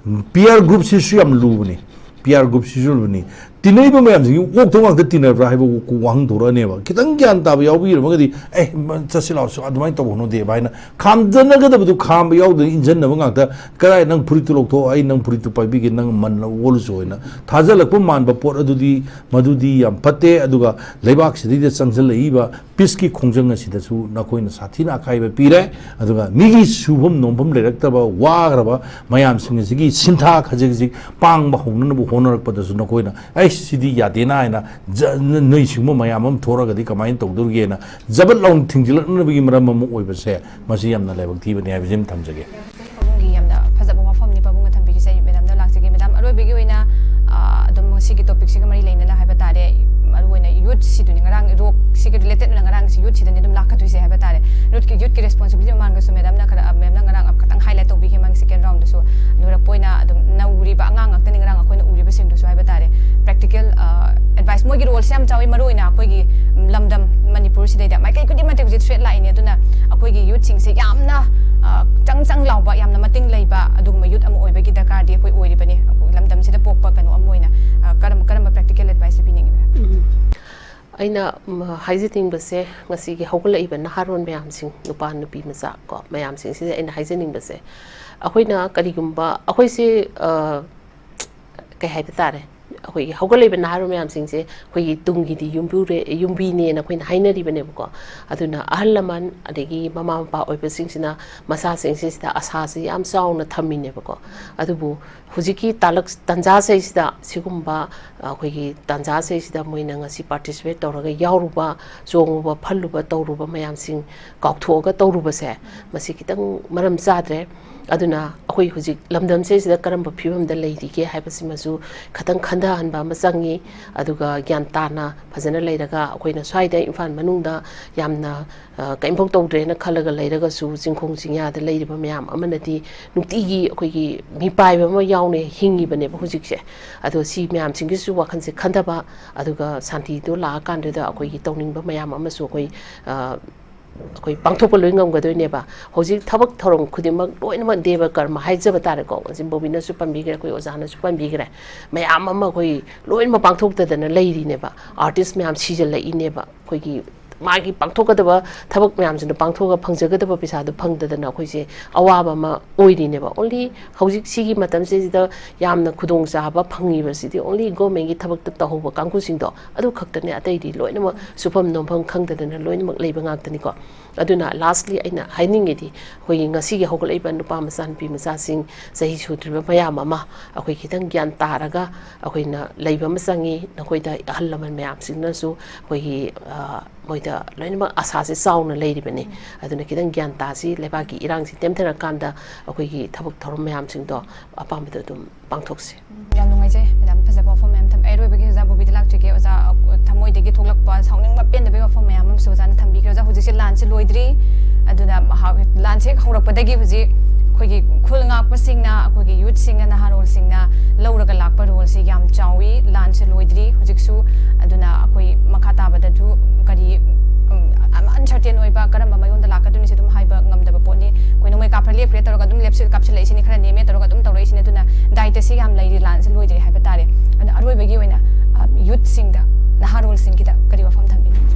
peer group ꯁꯤꯁꯨ ꯌꯥꯝ ꯂꯨꯕꯅꯤ꯫ Peer group ꯁꯤꯁꯨ ꯂꯨꯕꯅꯤ꯫ ꯇꯤꯟꯅꯔꯤꯕ ꯃꯌꯥꯝꯁꯤꯡꯁꯤ ꯑꯣꯛꯇꯧ ꯉꯥꯛꯇ ꯇꯤꯟꯅꯕ꯭ꯔꯥ ꯍꯥꯏꯕ ꯋꯥꯍꯪ ꯊꯣꯔꯛꯑꯅꯦꯕ꯫ ꯈꯤꯇꯪ ꯒ꯭ꯌꯥꯟ ꯇꯥꯕ ꯌꯥꯎꯕꯤꯔꯝꯃꯒꯗꯤ, "ꯑꯦ, ꯆꯠꯁꯤ ꯂꯥꯛꯑꯣꯁꯨ ꯑꯗꯨꯃꯥꯏꯅ ꯇꯧꯍꯅꯨꯗꯦꯕ" ꯍꯥꯏꯅ ꯈꯥꯝꯖꯅꯒꯗꯕꯗꯨ ꯈꯥꯝꯕ ꯌꯥꯎꯗꯅ ꯏꯟꯖꯟꯅꯕ ꯉꯥꯛꯇ, "ꯀꯗꯥꯏ, ꯅꯪ ꯐꯨꯔꯤꯠꯇꯨ ꯂꯧꯊꯣꯛꯑꯣ, ꯑꯩ ꯅꯪ ꯐꯨꯔꯤꯠꯇꯨ ꯄꯥꯏꯕꯤꯒꯦ, ꯅꯪ ꯃꯟꯅ ꯑꯣꯜꯂꯨꯁꯨ" ꯍꯥꯏꯅ ꯊꯥꯖꯜꯂꯛꯄ ꯃꯥꯟꯕ ꯄꯣꯠ ꯑꯗꯨꯗꯤ, ꯃꯗꯨꯗꯤ ꯌꯥꯝ ꯐꯠꯇꯦ꯫ ꯑꯗꯨꯒ ꯂꯩꯕꯥꯛꯁꯤꯗꯩꯗ ꯆꯪꯁꯤꯜꯂꯛꯏꯕ peace ꯀꯤ ꯈꯣꯡꯖꯪ ꯑꯁꯤꯗꯁꯨ ꯅꯈꯣꯏꯅ ꯁꯥꯊꯤꯅ ꯑꯀꯥꯏꯕ ꯄꯤꯔꯦ꯫ ꯑꯗꯨꯒ ꯃꯤꯒꯤ ꯁꯨꯐꯝ ꯅꯣꯝꯐꯝ ꯂꯩꯔꯛꯇꯕ, ꯋꯥꯈ꯭ꯔꯕ ꯃꯌꯥꯝꯁꯤꯡ ꯑꯁꯤꯒꯤ ꯁꯤꯟꯊꯥ ꯈꯖꯤꯛ ꯈꯖꯤꯛ ꯄꯥꯡꯕ ꯍꯧꯅꯅꯕ ꯍꯣꯠꯅꯔꯛꯄꯗꯁꯨ ꯅꯈꯣꯏꯅ, "ꯑꯩ ꯁꯤꯗꯤ ꯌꯥꯗꯦꯅ" ꯍꯥꯏꯅ ꯖ-, ꯅ-, ꯅꯣꯏ ꯁꯤꯒꯨꯝꯕ ꯃꯌꯥꯝ ꯑꯃ ꯊꯣꯔꯛꯑꯒꯗꯤ ꯀꯃꯥꯏꯅ ꯇꯧꯗꯧꯔꯤꯒꯦꯅ ꯖꯕꯠ ꯂꯥꯎꯅ ꯊꯤꯡꯖꯤꯜꯂꯛꯅꯕꯒꯤ ꯃꯔꯝ ꯑꯃ ꯑꯣꯏꯕꯁꯦ, ꯃꯁꯤ ꯌꯥꯝꯅ ꯂꯥꯏꯕꯛ ꯊꯤꯕꯅꯤ ꯍꯥꯏꯕꯁꯤ ꯑꯃ ꯊꯝꯖꯒꯦ꯫ ꯄꯥꯕꯨꯡꯒꯤ ꯌꯥꯝꯅ ꯐꯖꯕ ꯋꯥꯐꯝꯅꯤ, ꯄꯥꯕꯨꯡꯅ ꯊꯝꯕꯤꯔꯤꯁꯦ꯫ ꯃꯦꯗꯥꯝꯗ ꯂꯥꯛꯆꯒꯦ꯫ ꯃꯦꯗꯥꯝ, ꯑꯔꯣꯏꯕꯒꯤ ꯑꯣꯏꯅ, ꯑ, ꯑꯗꯨꯝ ꯉꯁꯤꯒꯤ topic ꯁꯤꯒ ꯃꯔꯤ ꯂꯩꯅꯅ ꯍꯥꯏꯕ ꯇꯥꯔꯦ, ꯃꯔꯨꯑꯣꯏꯅ youth ꯁꯤꯗꯨꯅꯤ ꯉꯔꯥꯡ rock ꯁꯤꯒ related ꯑꯣꯏꯅ ꯉꯔꯥꯡꯁꯤ youth ꯁꯤꯗꯅꯤ ꯑꯗꯨꯝ ꯂꯥꯛꯀꯗꯣꯏꯁꯦ ꯍꯥꯏꯕ ꯇꯥꯔꯦ꯫ Youth ꯀꯤ, youth ꯀꯤ responsibility ꯃꯃꯥꯡꯗꯁꯨ ꯃꯦꯗꯥꯝꯅ ꯈꯔ, ꯃꯦꯝꯅ ꯉꯔꯥꯡ ꯈꯤꯇꯪ highlight ꯇꯧꯕꯤꯈꯤ ꯃꯥꯒꯤ second round ꯗꯁꯨ꯫ ꯂꯣꯏꯔꯛꯄ ꯑꯣꯏꯅ ꯑꯗꯨꯝ ꯅꯧꯔꯤꯕ ꯑꯉꯥꯡ ꯉꯥꯛꯇꯅꯤ ꯉꯔꯥꯡ ꯑꯩꯈꯣꯏꯅ ꯎꯔꯤꯕꯁꯤꯡꯗꯨꯁꯨ ꯍꯥꯏꯕ ꯇꯥꯔꯦ꯫ Practical, ꯑ, advice, ꯃꯣꯏꯒꯤ role ꯁꯦ ꯌꯥꯝ ꯆꯥꯎꯋꯤ, ꯃꯔꯨꯑꯣꯏꯅ ꯑꯩꯈꯣꯏꯒꯤ ꯂꯝꯗꯝ ꯃꯅꯤꯄꯨꯔꯁꯤꯗꯩꯗ ꯃꯥꯏꯀꯩ ꯈꯨꯗꯤꯡꯃꯛꯇ ꯍꯧꯖꯤꯛ threat ꯂꯥꯛꯏꯅꯦ꯫ ꯑꯗꯨꯅ ꯑꯩꯈꯣꯏꯒꯤ youth ꯁꯤꯡꯁꯦ ꯌꯥꯝꯅ, ꯑ, ꯆꯪ ꯆꯪ ꯂꯥꯎꯕ, ꯌꯥꯝꯅ ꯃꯇꯤꯡ ꯂꯩꯕ ꯑꯗꯨꯒꯨꯝꯕ youth ꯑꯃ ꯑꯣꯏꯕꯒꯤ ꯗꯔꯀꯥꯔꯗꯤ ꯑꯩꯈꯣꯏ ꯑꯣꯏꯔꯤꯕꯅꯤ꯫ ꯑꯩꯈꯣꯏ ꯂꯝꯗꯝꯁꯤꯗ ꯄꯣꯛꯄ ꯀꯩꯅꯣ ꯑꯃ ꯑꯣꯏꯅ, ꯑ, ꯀꯔꯝ-, ꯀꯔꯝꯕ practical advice ꯄꯤꯅꯤꯡꯉꯤ, ꯃꯦꯝ? ꯎꯝ꯫ ꯑꯩꯅ ꯎꯝ, ꯍꯥꯏꯖꯅꯤꯡꯕꯁꯦ, ꯉꯁꯤꯒꯤ ꯍꯧꯒꯠꯂꯛꯏꯕ ꯅꯍꯥꯔꯣꯟ ꯃꯌꯥꯝꯁꯤꯡ, ꯅꯨꯄꯥ ꯅꯨꯄꯤ ꯃꯆꯥ ꯀꯣ, ꯃꯌꯥꯝꯁꯤꯡꯁꯤꯗ ꯑꯩꯅ ꯍꯥꯏꯖꯅꯤꯡꯕꯁꯦ, ꯑꯩꯈꯣꯏꯅ ꯀꯔꯤꯒꯨꯝꯕ ꯑꯩꯈꯣꯏꯁꯦ, ꯑ, ꯀꯩ ꯍꯥꯏꯕ ꯇꯥꯔꯦ, ꯑꯩꯈꯣꯏꯒꯤ ꯍꯧꯒꯠꯂꯛꯏꯕ ꯅꯍꯥꯔꯣꯜ ꯃꯌꯥꯝꯁꯤꯡꯁꯦ ꯑꯩꯈꯣꯏꯒꯤ ꯇꯨꯡꯒꯤꯗꯤ ꯌꯨꯝꯕꯨꯔꯦ-, ꯌꯨꯝꯕꯤꯅꯦꯅ ꯑꯩꯈꯣꯏꯅ ꯍꯥꯏꯅꯔꯤꯕꯅꯦꯕꯀꯣ꯫ ꯑꯗꯨꯅ ꯑꯍꯜ ꯂꯃꯟ ꯑꯗꯒꯤ ꯃꯃꯥ ꯃꯄꯥ ꯑꯣꯏꯕꯁꯤꯡꯁꯤꯅ ꯃꯆꯥꯁꯤꯡꯁꯤꯗ ꯑꯁꯥꯁꯤ ꯌꯥꯝ ꯆꯥꯎꯅ ꯊꯝꯃꯤꯅꯦꯕꯀꯣ꯫ ꯑꯗꯨꯕꯨ ꯍꯧꯖꯤꯛꯀꯤ ꯇꯥꯂꯛ-, ꯇꯥꯟꯖꯥꯁꯤꯗꯩꯁꯤꯗ ꯁꯤꯒꯨꯝꯕ ꯑꯩꯈꯣꯏꯒꯤ ꯇꯥꯟꯖꯥꯁꯤꯗꯩꯁꯤꯗ ꯃꯣꯏꯅ ꯉꯁꯤ participate ꯇꯧꯔꯒ ꯌꯥꯎꯔꯨꯕ, ꯆꯣꯡꯉꯨꯕ, ꯐꯜꯂꯨꯕ, ꯇꯧꯔꯨꯕ ꯃꯌꯥꯝꯁꯤꯡ ꯀꯥꯎꯊꯣꯛꯑꯒ ꯇꯧꯔꯨꯕꯁꯦ, ꯃꯁꯤ ꯈꯤꯇꯪ ꯃꯔꯝ ꯆꯥꯗ꯭ꯔꯦ꯫ ꯑꯗꯨꯅ ꯑꯩꯈꯣꯏ ꯍꯧꯖꯤꯛ ꯂꯝꯗꯝꯁꯤꯗꯩꯁꯤꯗ ꯀꯔꯝꯕ ꯐꯤꯕꯝꯗ ꯂꯩꯔꯤꯒꯦ ꯍꯥꯏꯕꯁꯤꯃꯁꯨ ꯈꯤꯇꯪ ꯈꯟꯊꯍꯟꯕ ꯑꯃ ꯆꯪꯉꯤ꯫ ꯑꯗꯨꯒ ꯒ꯭ꯌꯥꯟ ꯇꯥꯅ ꯐꯖꯅ ꯂꯩꯔꯒ, ꯑꯩꯈꯣꯏꯅ ꯁ꯭ꯋꯥꯏꯗ ꯏꯝꯐꯥꯜ ꯃꯅꯨꯡꯗ ꯌꯥꯝꯅ, ꯑ, ꯀꯔꯤꯝꯐꯧ ꯇꯧꯗ꯭ꯔꯦꯅ ꯈꯜꯂꯒ ꯂꯩꯔꯒꯁꯨ, ꯆꯤꯡꯈꯣꯡ ꯆꯤꯡꯌꯥꯗ ꯂꯩꯔꯤꯕ ꯃꯌꯥꯝ ꯑꯃꯅꯗꯤ ꯅꯨꯡꯇꯤꯒꯤ ꯑꯩꯈꯣꯏꯒꯤ ꯃꯤꯄꯥꯏꯕ ꯑꯃ ꯌꯥꯎꯅ ꯍꯤꯡꯉꯤꯕꯅꯦꯕ ꯍꯧꯖꯤꯛꯁꯦ꯫ ꯑꯗꯣ ꯁꯤ ꯃꯌꯥꯝꯁꯤꯡꯒꯤꯁꯨ ꯋꯥꯈꯜꯁꯦ ꯈꯟꯊꯕ, ꯑꯗꯨꯒ ꯁꯥꯟꯇꯤꯗꯣ ꯂꯥꯛꯑꯀꯥꯟꯗꯨꯗ ꯑꯩꯈꯣꯏꯒꯤ ꯇꯧꯅꯤꯡꯕ ꯃꯌꯥꯝ ꯑꯃꯁꯨ ꯑꯩꯈꯣꯏ, ꯑ, ꯑꯩꯈꯣꯏ ꯄꯥꯡꯊꯣꯛꯄ ꯂꯣꯏ ꯉꯝꯒꯗꯣꯏꯅꯦꯕ꯫ ꯍꯧꯖꯤꯛ ꯊꯕꯛ ꯊꯧꯔꯝ ꯈꯨꯗꯤꯡꯃꯛ ꯂꯣꯏꯅꯃꯛ ꯗꯦꯕ ꯀꯔꯃ ꯍꯥꯏꯖꯕ ꯇꯥꯔꯦꯀꯣ꯫ ꯉꯁꯤ ꯕꯣꯕꯤꯅꯁꯨ ꯄꯟꯕꯤꯈ꯭ꯔꯦ, ꯑꯩꯈꯣꯏ ꯑꯣꯖꯥꯅꯁꯨ ꯄꯟꯕꯤꯈ꯭ꯔꯦ꯫ ꯃꯌꯥꯝ ꯑꯃ ꯑꯩꯈꯣꯏ ꯂꯣꯏꯅꯃꯛ ꯄꯥꯡꯊꯣꯛꯇꯗꯅ ꯂꯩꯔꯤꯅꯦꯕ꯫ Artist ꯃꯌꯥꯝ ꯁꯤꯖꯤꯜꯂꯛꯏꯅꯦꯕ꯫ ꯑꯩꯈꯣꯏꯒꯤ ꯃꯥꯒꯤ ꯄꯥꯡꯊꯣꯛꯀꯗꯕ ꯊꯕꯛ ꯃꯌꯥꯝꯁꯤꯅ ꯄꯥꯡꯊꯣꯛꯑꯒ ꯐꯪꯖꯒꯗꯕ ꯄꯩꯁꯥꯗꯣ ꯐꯪꯗꯗꯅ ꯑꯩꯈꯣꯏꯁꯦ ꯑꯋꯥꯕ ꯑꯃ ꯑꯣꯏꯔꯤꯅꯦꯕ꯫ Only ꯍꯧꯖꯤꯛ ꯁꯤꯒꯤ ꯃꯇꯝꯁꯤꯗꯩꯁꯤꯗ ꯌꯥꯝꯅ ꯈꯨꯗꯣꯡꯆꯥꯕ ꯐꯪꯉꯤꯕꯁꯤꯗꯤ only government ꯀꯤ ꯊꯕꯛꯇ ꯇꯧꯍꯧꯕ ꯀꯥꯡꯕꯨꯁꯤꯡꯗꯣ ꯑꯗꯨ ꯈꯛꯇꯅꯦ, ꯑꯇꯩꯗꯤ ꯂꯣꯏꯅꯃꯛ ꯁꯨꯐꯝ ꯅꯣꯝꯐꯝ ꯈꯪꯗꯗꯅ ꯂꯣꯏꯅꯃꯛ ꯂꯩꯕ ꯉꯥꯛꯇꯅꯤꯀꯣ꯫ ꯑꯗꯨꯅ lastly ꯑꯩꯅ ꯍꯥꯏꯅꯤꯡꯉꯤꯗꯤ, ꯑꯩꯈꯣꯏꯒꯤ ꯉꯁꯤꯒꯤ ꯍꯧꯒꯠꯂꯛꯏꯕ ꯅꯨꯄꯥ ꯃꯆꯥ ꯅꯨꯄꯤ ꯃꯆꯥꯁꯤꯡ, ꯆꯍꯤ ꯁꯨꯗ꯭ꯔꯤꯕ ꯃꯌꯥꯝ ꯑꯃ ꯑꯩꯈꯣꯏ ꯈꯤꯇꯪ ꯒ꯭ꯌꯥꯟ ꯇꯥꯔꯒ ꯑꯩꯈꯣꯏꯅ ꯂꯩꯕ ꯑꯃ ꯆꯪꯉꯤ꯫ ꯅꯈꯣꯏꯗ ꯑꯍꯜ ꯂꯃꯟ ꯃꯌꯥꯝꯁꯤꯡꯅꯁꯨ ꯑꯩꯈꯣꯏꯒꯤ, ꯑ, ꯃꯣꯏꯗ ꯂꯣꯏꯅꯃꯛ ꯑꯁꯥꯁꯦ ꯆꯥꯎꯅ ꯂꯩꯔꯤꯕꯅꯤ꯫ ꯑꯗꯨꯅ ꯈꯤꯇꯪ ꯒ꯭ꯌꯥꯟ ꯇꯥꯁꯤ꯫ ꯂꯩꯕꯥꯛꯀꯤ ꯏꯔꯥꯡꯁꯤ ꯇꯦꯝꯊꯔꯀꯥꯟꯗ ꯑꯩꯈꯣꯏꯒꯤ ꯊꯕꯛ ꯊꯧꯔꯝ ꯃꯌꯥꯝꯁꯤꯡꯗꯣ ꯑꯄꯥꯝꯕꯗ ꯑꯗꯨꯝ ꯄꯥꯡꯊꯣꯛꯁꯤ꯫ ꯌꯥꯝ ꯅꯨꯡꯉꯥꯏꯖꯩ ꯃꯦꯗꯥꯝ, ꯐꯖꯕ ꯋꯥꯐꯝ ꯃꯌꯥꯝ ꯊꯝ-, ꯑꯩ ꯑꯔꯣꯏꯕꯒꯤ ꯑꯣꯖꯥ ꯕꯣꯕꯤꯗ ꯂꯥꯛꯆꯒꯦ꯫ ꯑꯣꯖꯥ, ꯑ, ꯊꯃꯣꯏꯗꯒꯤ ꯊꯣꯛꯂꯛꯄ ꯁꯥꯎꯅꯤꯡꯕ ꯄꯦꯟꯗꯕꯒꯤ ꯋꯥꯐꯝ ꯃꯌꯥꯝ ꯑꯃꯁꯨ ꯑꯣꯖꯥꯅ ꯊꯝꯕꯤꯈ꯭ꯔꯦ꯫ ꯑꯣꯖꯥ, ꯍꯧꯖꯤꯛꯁꯦ ꯂꯥꯟꯁꯦ ꯂꯣꯏꯗ꯭ꯔꯤ, ꯑꯗꯨꯅ ꯃꯍꯥꯛ ꯂꯥꯟꯁꯦ ꯍꯦꯛ ꯍꯧꯔꯛꯄꯗꯒꯤ ꯍꯧꯖꯤꯛ ꯑꯩꯈꯣꯏꯒꯤ ꯈꯨꯜ ꯉꯥꯛꯄꯁꯤꯡꯅ, ꯑꯩꯈꯣꯏꯒꯤ youth ꯁꯤꯡꯅ, ꯅꯍꯥꯔꯣꯜꯁꯤꯡꯅ ꯂꯧꯔꯒ ꯂꯥꯛꯄ role ꯁꯤ ꯌꯥꯝ ꯆꯥꯎꯏ꯫ ꯂꯥꯟꯁꯦ ꯂꯣꯏꯗ꯭ꯔꯤ ꯍꯧꯖꯤꯛꯁꯨ, ꯑꯗꯨꯅ ꯑꯩꯈꯣꯏ ꯃꯈꯥ ꯇꯥꯕꯗꯁꯨ ꯀꯔꯤ, ꯎꯝ, uncertain ꯑꯣꯏꯕ, ꯀꯔꯝꯕ ꯃꯑꯣꯡꯗ ꯂꯥꯛꯀꯗꯣꯏꯅꯣꯁꯦ ꯑꯗꯨꯝ ꯍꯥꯏꯕ ꯉꯝꯗꯕ ꯄꯣꯠꯅꯤ꯫ ꯑꯩꯈꯣꯏ ꯅꯣꯡꯃꯩ ꯀꯥꯞꯈ꯭ꯔꯦ ꯂꯦꯞꯈ꯭ꯔꯦ ꯇꯧꯔꯒ ꯑꯗꯨꯝ ꯂꯦꯞꯁꯤ-, ꯀꯥꯞꯁꯤꯜꯂꯛꯏꯁꯤꯅꯤ, ꯈꯔ ꯅꯦꯝꯃꯦ ꯇꯧꯔꯒ ꯑꯗꯨꯝ ꯇꯧꯔꯛꯏꯁꯤꯅꯤ꯫ ꯑꯗꯨꯅ ꯗꯥꯏꯇꯁꯤ ꯌꯥꯝ ꯂꯩꯔꯤ, ꯂꯥꯟꯁꯦ ꯂꯣꯏꯗ꯭ꯔꯤ ꯍꯥꯏꯕ ꯇꯥꯔꯦ꯫ ꯑꯗꯨꯅ ꯑꯔꯣꯏꯕꯒꯤ ꯑꯣꯏꯅ, ꯑ, youth ꯁꯤꯡꯗ ꯅꯍꯥꯔꯣꯜꯁꯤꯡꯒꯤꯗ ꯀꯔꯤ ꯋꯥꯐꯝ ꯊꯝꯕꯤꯅꯤꯡꯕ?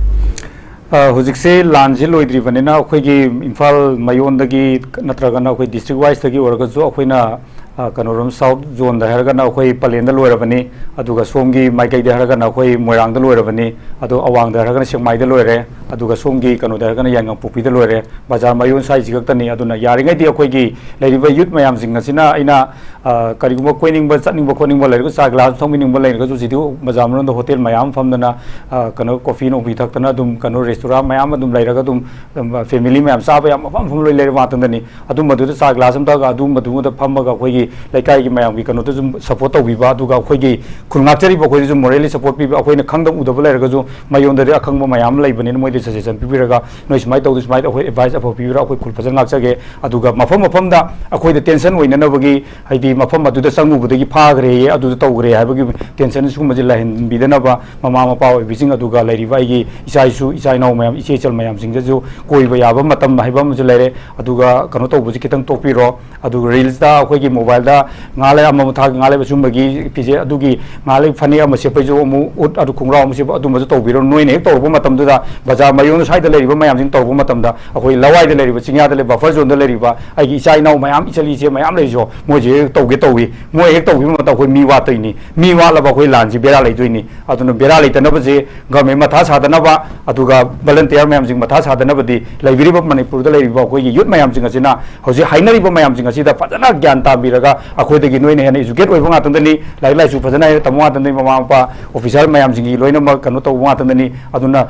ꯑ, ꯍꯧꯖꯤꯛꯁꯦ ꯂꯥꯟꯁꯤ ꯂꯣꯏꯗ꯭ꯔꯤꯕꯅꯤꯅ ꯑꯩꯈꯣꯏꯒꯤ ꯏꯝꯐꯥꯜ ꯃꯌꯣꯟꯗꯒꯤ ꯅꯠꯇ꯭ꯔꯒꯅ ꯑꯩꯈꯣꯏ district wiseꯇꯒꯤ ꯑꯣꯏꯔꯒꯁꯨ ꯑꯩꯈꯣꯏꯅ, ꯑ, ꯀꯩꯅꯣꯔꯣꯝ south zoneꯗ ꯍꯥꯏꯔꯒꯅ ꯑꯩꯈꯣꯏ ꯄꯂꯦꯟꯗ ꯂꯣꯏꯔꯕꯅꯤ, ꯑꯗꯨꯒ ꯁꯣꯝꯒꯤ ꯃꯥꯏꯀꯩꯗ ꯍꯥꯏꯔꯒꯅ ꯑꯩꯈꯣꯏ ꯃꯣꯏꯔꯥꯡꯗ ꯂꯣꯏꯔꯕꯅꯤ, ꯑꯗꯣ ꯑꯋꯥꯡꯗ ꯍꯥꯏꯔꯒꯅ ꯁꯦꯛꯃꯥꯏꯗ ꯂꯣꯏꯔꯦ, ꯑꯗꯨꯒ ꯁꯣꯝꯒꯤ ꯀꯩꯅꯣꯗ ꯍꯥꯏꯔꯒꯅ ꯌꯥꯏꯉꯪꯄꯣꯛꯄꯤꯗ ꯂꯣꯏꯔꯦ꯫ ꯕꯖꯥꯔ ꯃꯌꯣꯟ ꯁ꯭ꯋꯥꯏꯁꯤ ꯈꯛꯇꯅꯤ꯫ ꯑꯗꯨꯅ ꯌꯥꯔꯤꯉꯩꯗꯤ ꯑꯩꯈꯣꯏꯒꯤ ꯂꯩꯔꯤꯕ youth ꯃꯌꯥꯝꯁꯤꯡ ꯑꯁꯤꯅ ꯑꯩꯅ ꯑ, ꯀꯔꯤꯒꯨꯝꯕ ꯀꯣꯏꯅꯤꯡꯕ, ꯆꯠꯅꯤꯡꯕ, ꯈꯣꯠꯅꯤꯡꯕ ꯂꯩꯔꯒꯁꯨ, ꯆꯥ ꯒ꯭ꯂꯥꯁ ꯊꯛꯅꯤꯡꯕ ꯂꯩꯔꯒꯁꯨ, ꯍꯧꯖꯤꯛꯇꯤ ꯕꯖꯥꯔ ꯃꯅꯨꯡꯗ ꯍꯣꯇꯦꯜ ꯃꯌꯥꯝ ꯐꯝꯗꯅ, ꯑ, ꯀꯩꯅꯣ, ꯀꯣꯐꯤ ꯅꯣꯐꯤ ꯊꯛꯇꯅ ꯑꯗꯨꯝ, ꯀꯩꯅꯣ, ꯔꯦꯁꯇꯨꯔꯥꯟ ꯃꯌꯥꯝ ꯑꯗꯨꯝ ꯂꯩꯔꯒ ꯑꯗꯨꯝ, ꯑꯗꯨꯝ, ꯐꯦꯃꯤꯂꯤ ꯃꯌꯥꯝ ꯆꯥꯕ ꯌꯥꯝ ꯃꯐꯝ ꯃꯐꯝ ꯂꯣꯏ ꯂꯩꯔꯕ ꯉꯥꯛꯇꯅꯤ꯫ ꯑꯗꯨꯝꯕꯗꯨꯗ ꯆꯥ ꯒ꯭ꯂꯥꯁ ꯑꯃ ꯊꯛꯑꯒ, ꯑꯗꯨꯝꯕꯗꯨꯗ ꯐꯝꯃꯒ ꯑꯩꯈꯣꯏꯒꯤ ꯂꯩꯀꯥꯏꯒꯤ ꯃꯌꯥꯝꯒꯤ ꯀꯩꯅꯣꯗ ꯁꯨꯝ support ꯇꯧꯕꯤꯕ, ꯑꯗꯨꯒ ꯑꯩꯈꯣꯏꯒꯤ ꯈꯨꯜ ꯉꯥꯛꯆꯔꯤꯕ ꯑꯩꯈꯣꯏꯗꯁꯨ morally support ꯄꯤꯕ, ꯑꯩꯈꯣꯏꯅ ꯈꯪꯗꯕ ꯎꯗꯕ ꯂꯩꯔꯒꯁꯨ ꯃꯌꯣꯟꯗꯗꯤ ꯑꯈꯪꯕ ꯃꯌꯥꯝ ꯂꯩꯕꯅꯤꯅ ꯃꯣꯏꯗ suggestion ꯄꯤꯕꯤꯔꯒ, "ꯅꯣꯏ ꯁꯨꯃꯥꯏꯅ ꯇꯧꯗ, ꯁꯨꯃꯥꯏꯅ ꯑꯩꯈꯣꯏ advice ꯑꯐꯕ ꯄꯤꯕꯤꯔꯒ ꯑꯩꯈꯣꯏ ꯈꯨꯜ ꯐꯖꯅ ꯉꯥꯛꯆꯒꯦ"꯫ ꯑꯗꯨꯒ ꯃꯐꯝ ꯃꯐꯝꯗ ꯑꯩꯈꯣꯏꯗ tension ꯑꯣꯏꯅꯅꯕꯒꯤ, ꯍꯥꯏꯗꯤ ꯃꯐꯝ ꯑꯗꯨꯗ ꯆꯪꯉꯨꯕꯗꯒꯤ ꯐꯥꯈ꯭ꯔꯦꯌꯦ, ꯑꯗꯨꯗ ꯇꯧꯈ꯭ꯔꯦ ꯍꯥꯏꯕꯒꯤ tension ꯁꯤꯒꯨꯝꯕꯁꯦ ꯂꯩꯍꯟꯕꯤꯗꯅꯕ ꯃꯃꯥ ꯃꯄꯥ ꯑꯣꯏꯕꯤꯁꯤꯡ, ꯑꯗꯨꯒ ꯂꯩꯔꯤꯕ ꯑꯩꯒꯤ ꯏꯆꯥ ꯏꯁꯨ, ꯏꯆꯥ ꯏꯅꯥꯎ ꯃꯌꯥꯝ, ꯏꯆꯦ ꯏꯆꯜ ꯃꯌꯥꯝꯁꯤꯡꯗꯁꯨ ꯀꯣꯏꯕ ꯌꯥꯕ ꯃꯇꯝ ꯍꯥꯏꯕ ꯑꯃꯁꯨ ꯂꯩꯔꯦ꯫ ꯑꯗꯨꯒ ꯀꯩꯅꯣ ꯇꯧꯕꯁꯤ ꯈꯤꯇꯪ ꯇꯣꯛꯄꯤꯔꯣ꯫ ꯑꯗꯨꯒ reels ꯇ ꯑꯩꯈꯣꯏꯒꯤ mobile ꯗ ꯉꯥꯏꯍꯥꯛ ꯂꯩ ꯑꯃꯃꯨꯛ ꯊꯥꯒ, ꯉꯥꯏꯍꯥꯛ ꯂꯩ ꯑꯁꯨꯝꯕꯒꯤ ꯐꯤꯖꯦꯠ ꯑꯗꯨꯒꯤ, ꯉꯥꯏꯍꯥꯛ ꯂꯩ ꯐꯅꯦꯛ ꯑꯃ ꯁꯦꯠꯄꯩꯁꯨ ꯑꯃꯨꯛ ꯎꯠ, ꯑꯗꯨ ꯈꯣꯡꯒ꯭ꯔꯥꯎ ꯑꯃ ꯁꯦꯠꯄ, ꯑꯗꯨꯝꯕꯁꯨ ꯇꯧꯕꯤꯔꯣ꯫ ꯅꯣꯏꯅ ꯍꯦꯛ ꯇꯧꯔꯛꯄ ꯃꯇꯝꯗꯨꯗ ꯕꯖꯥꯔ ꯃꯌꯣꯟ ꯁ꯭ꯋꯥꯏꯗ ꯂꯩꯔꯤꯕ ꯃꯌꯥꯝꯁꯤꯡ ꯇꯧꯔꯛꯄ ꯃꯇꯝꯗ, ꯑꯩꯈꯣꯏ ꯂꯋꯥꯏꯗ ꯂꯩꯔꯤꯕ, ꯆꯤꯡꯌꯥꯗ ꯂꯩꯕ, buffer zone ꯗ ꯂꯩꯔꯤꯕ ꯑꯩꯒꯤ ꯏꯆꯥ ꯏꯅꯥꯎ ꯃꯌꯥꯝ, ꯏꯆꯜ ꯏꯆꯦ ꯃꯌꯥꯝ ꯂꯩꯔꯤꯁꯨ, ꯃꯣꯏꯁꯦ ꯍꯦꯛ ꯇꯧꯒꯦ ꯇꯧꯏ꯫ ꯃꯣꯏ ꯍꯦꯛ ꯇꯧꯈꯤꯕ ꯃꯇꯝꯗ ꯑꯩꯈꯣꯏ ꯃꯤ ꯋꯥꯠꯇꯣꯏꯅꯤ꯫ ꯃꯤ ꯋꯥꯠꯂꯕ ꯑꯩꯈꯣꯏ ꯂꯥꯟꯁꯤ ꯕꯦꯔꯥ ꯂꯩꯗꯣꯏꯅꯤ꯫ ꯑꯗꯨꯅ ꯕꯦꯔꯥ ꯂꯩꯇꯅꯕꯁꯦ government ꯃꯊꯥ ꯁꯥꯗꯅꯕ, ꯑꯗꯨꯒ volunteer ꯃꯌꯥꯝꯁꯤꯡ ꯃꯊꯥ ꯁꯥꯗꯅꯕꯗꯤ ꯂꯩꯕꯤꯔꯤꯕ ꯃꯅꯤꯄꯨꯔꯗ ꯂꯩꯔꯤꯕ ꯑꯩꯈꯣꯏꯒꯤ youth ꯃꯌꯥꯝꯁꯤꯡ ꯑꯁꯤꯅ ꯍꯧꯖꯤꯛ ꯍꯥꯏꯅꯔꯤꯕ ꯃꯌꯥꯝꯁꯤꯡ ꯑꯁꯤꯗ ꯐꯖꯅ ꯒ꯭ꯌꯥꯟ ꯇꯥꯕꯤꯔꯒ, ꯑꯩꯈꯣꯏꯗꯒꯤ ꯅꯣꯏꯅ ꯍꯦꯟꯅ educate ꯑꯣꯏꯕ ꯉꯥꯛꯇꯅꯤ, ꯂꯥꯏꯔꯤꯛ ꯂꯥꯏꯁꯨ ꯐꯖꯅ ꯍꯩꯔ ꯇꯝꯕ ꯉꯥꯛꯇꯅꯤ, ꯃꯃꯥ ꯃꯄꯥ, officer ꯃꯌꯥꯝꯁꯤꯡꯒꯤ ꯂꯣꯏꯅꯃꯛ ꯀꯩꯅꯣ ꯇꯧꯕ ꯉꯥꯛꯇꯅꯤ꯫ ꯑꯗꯨꯅ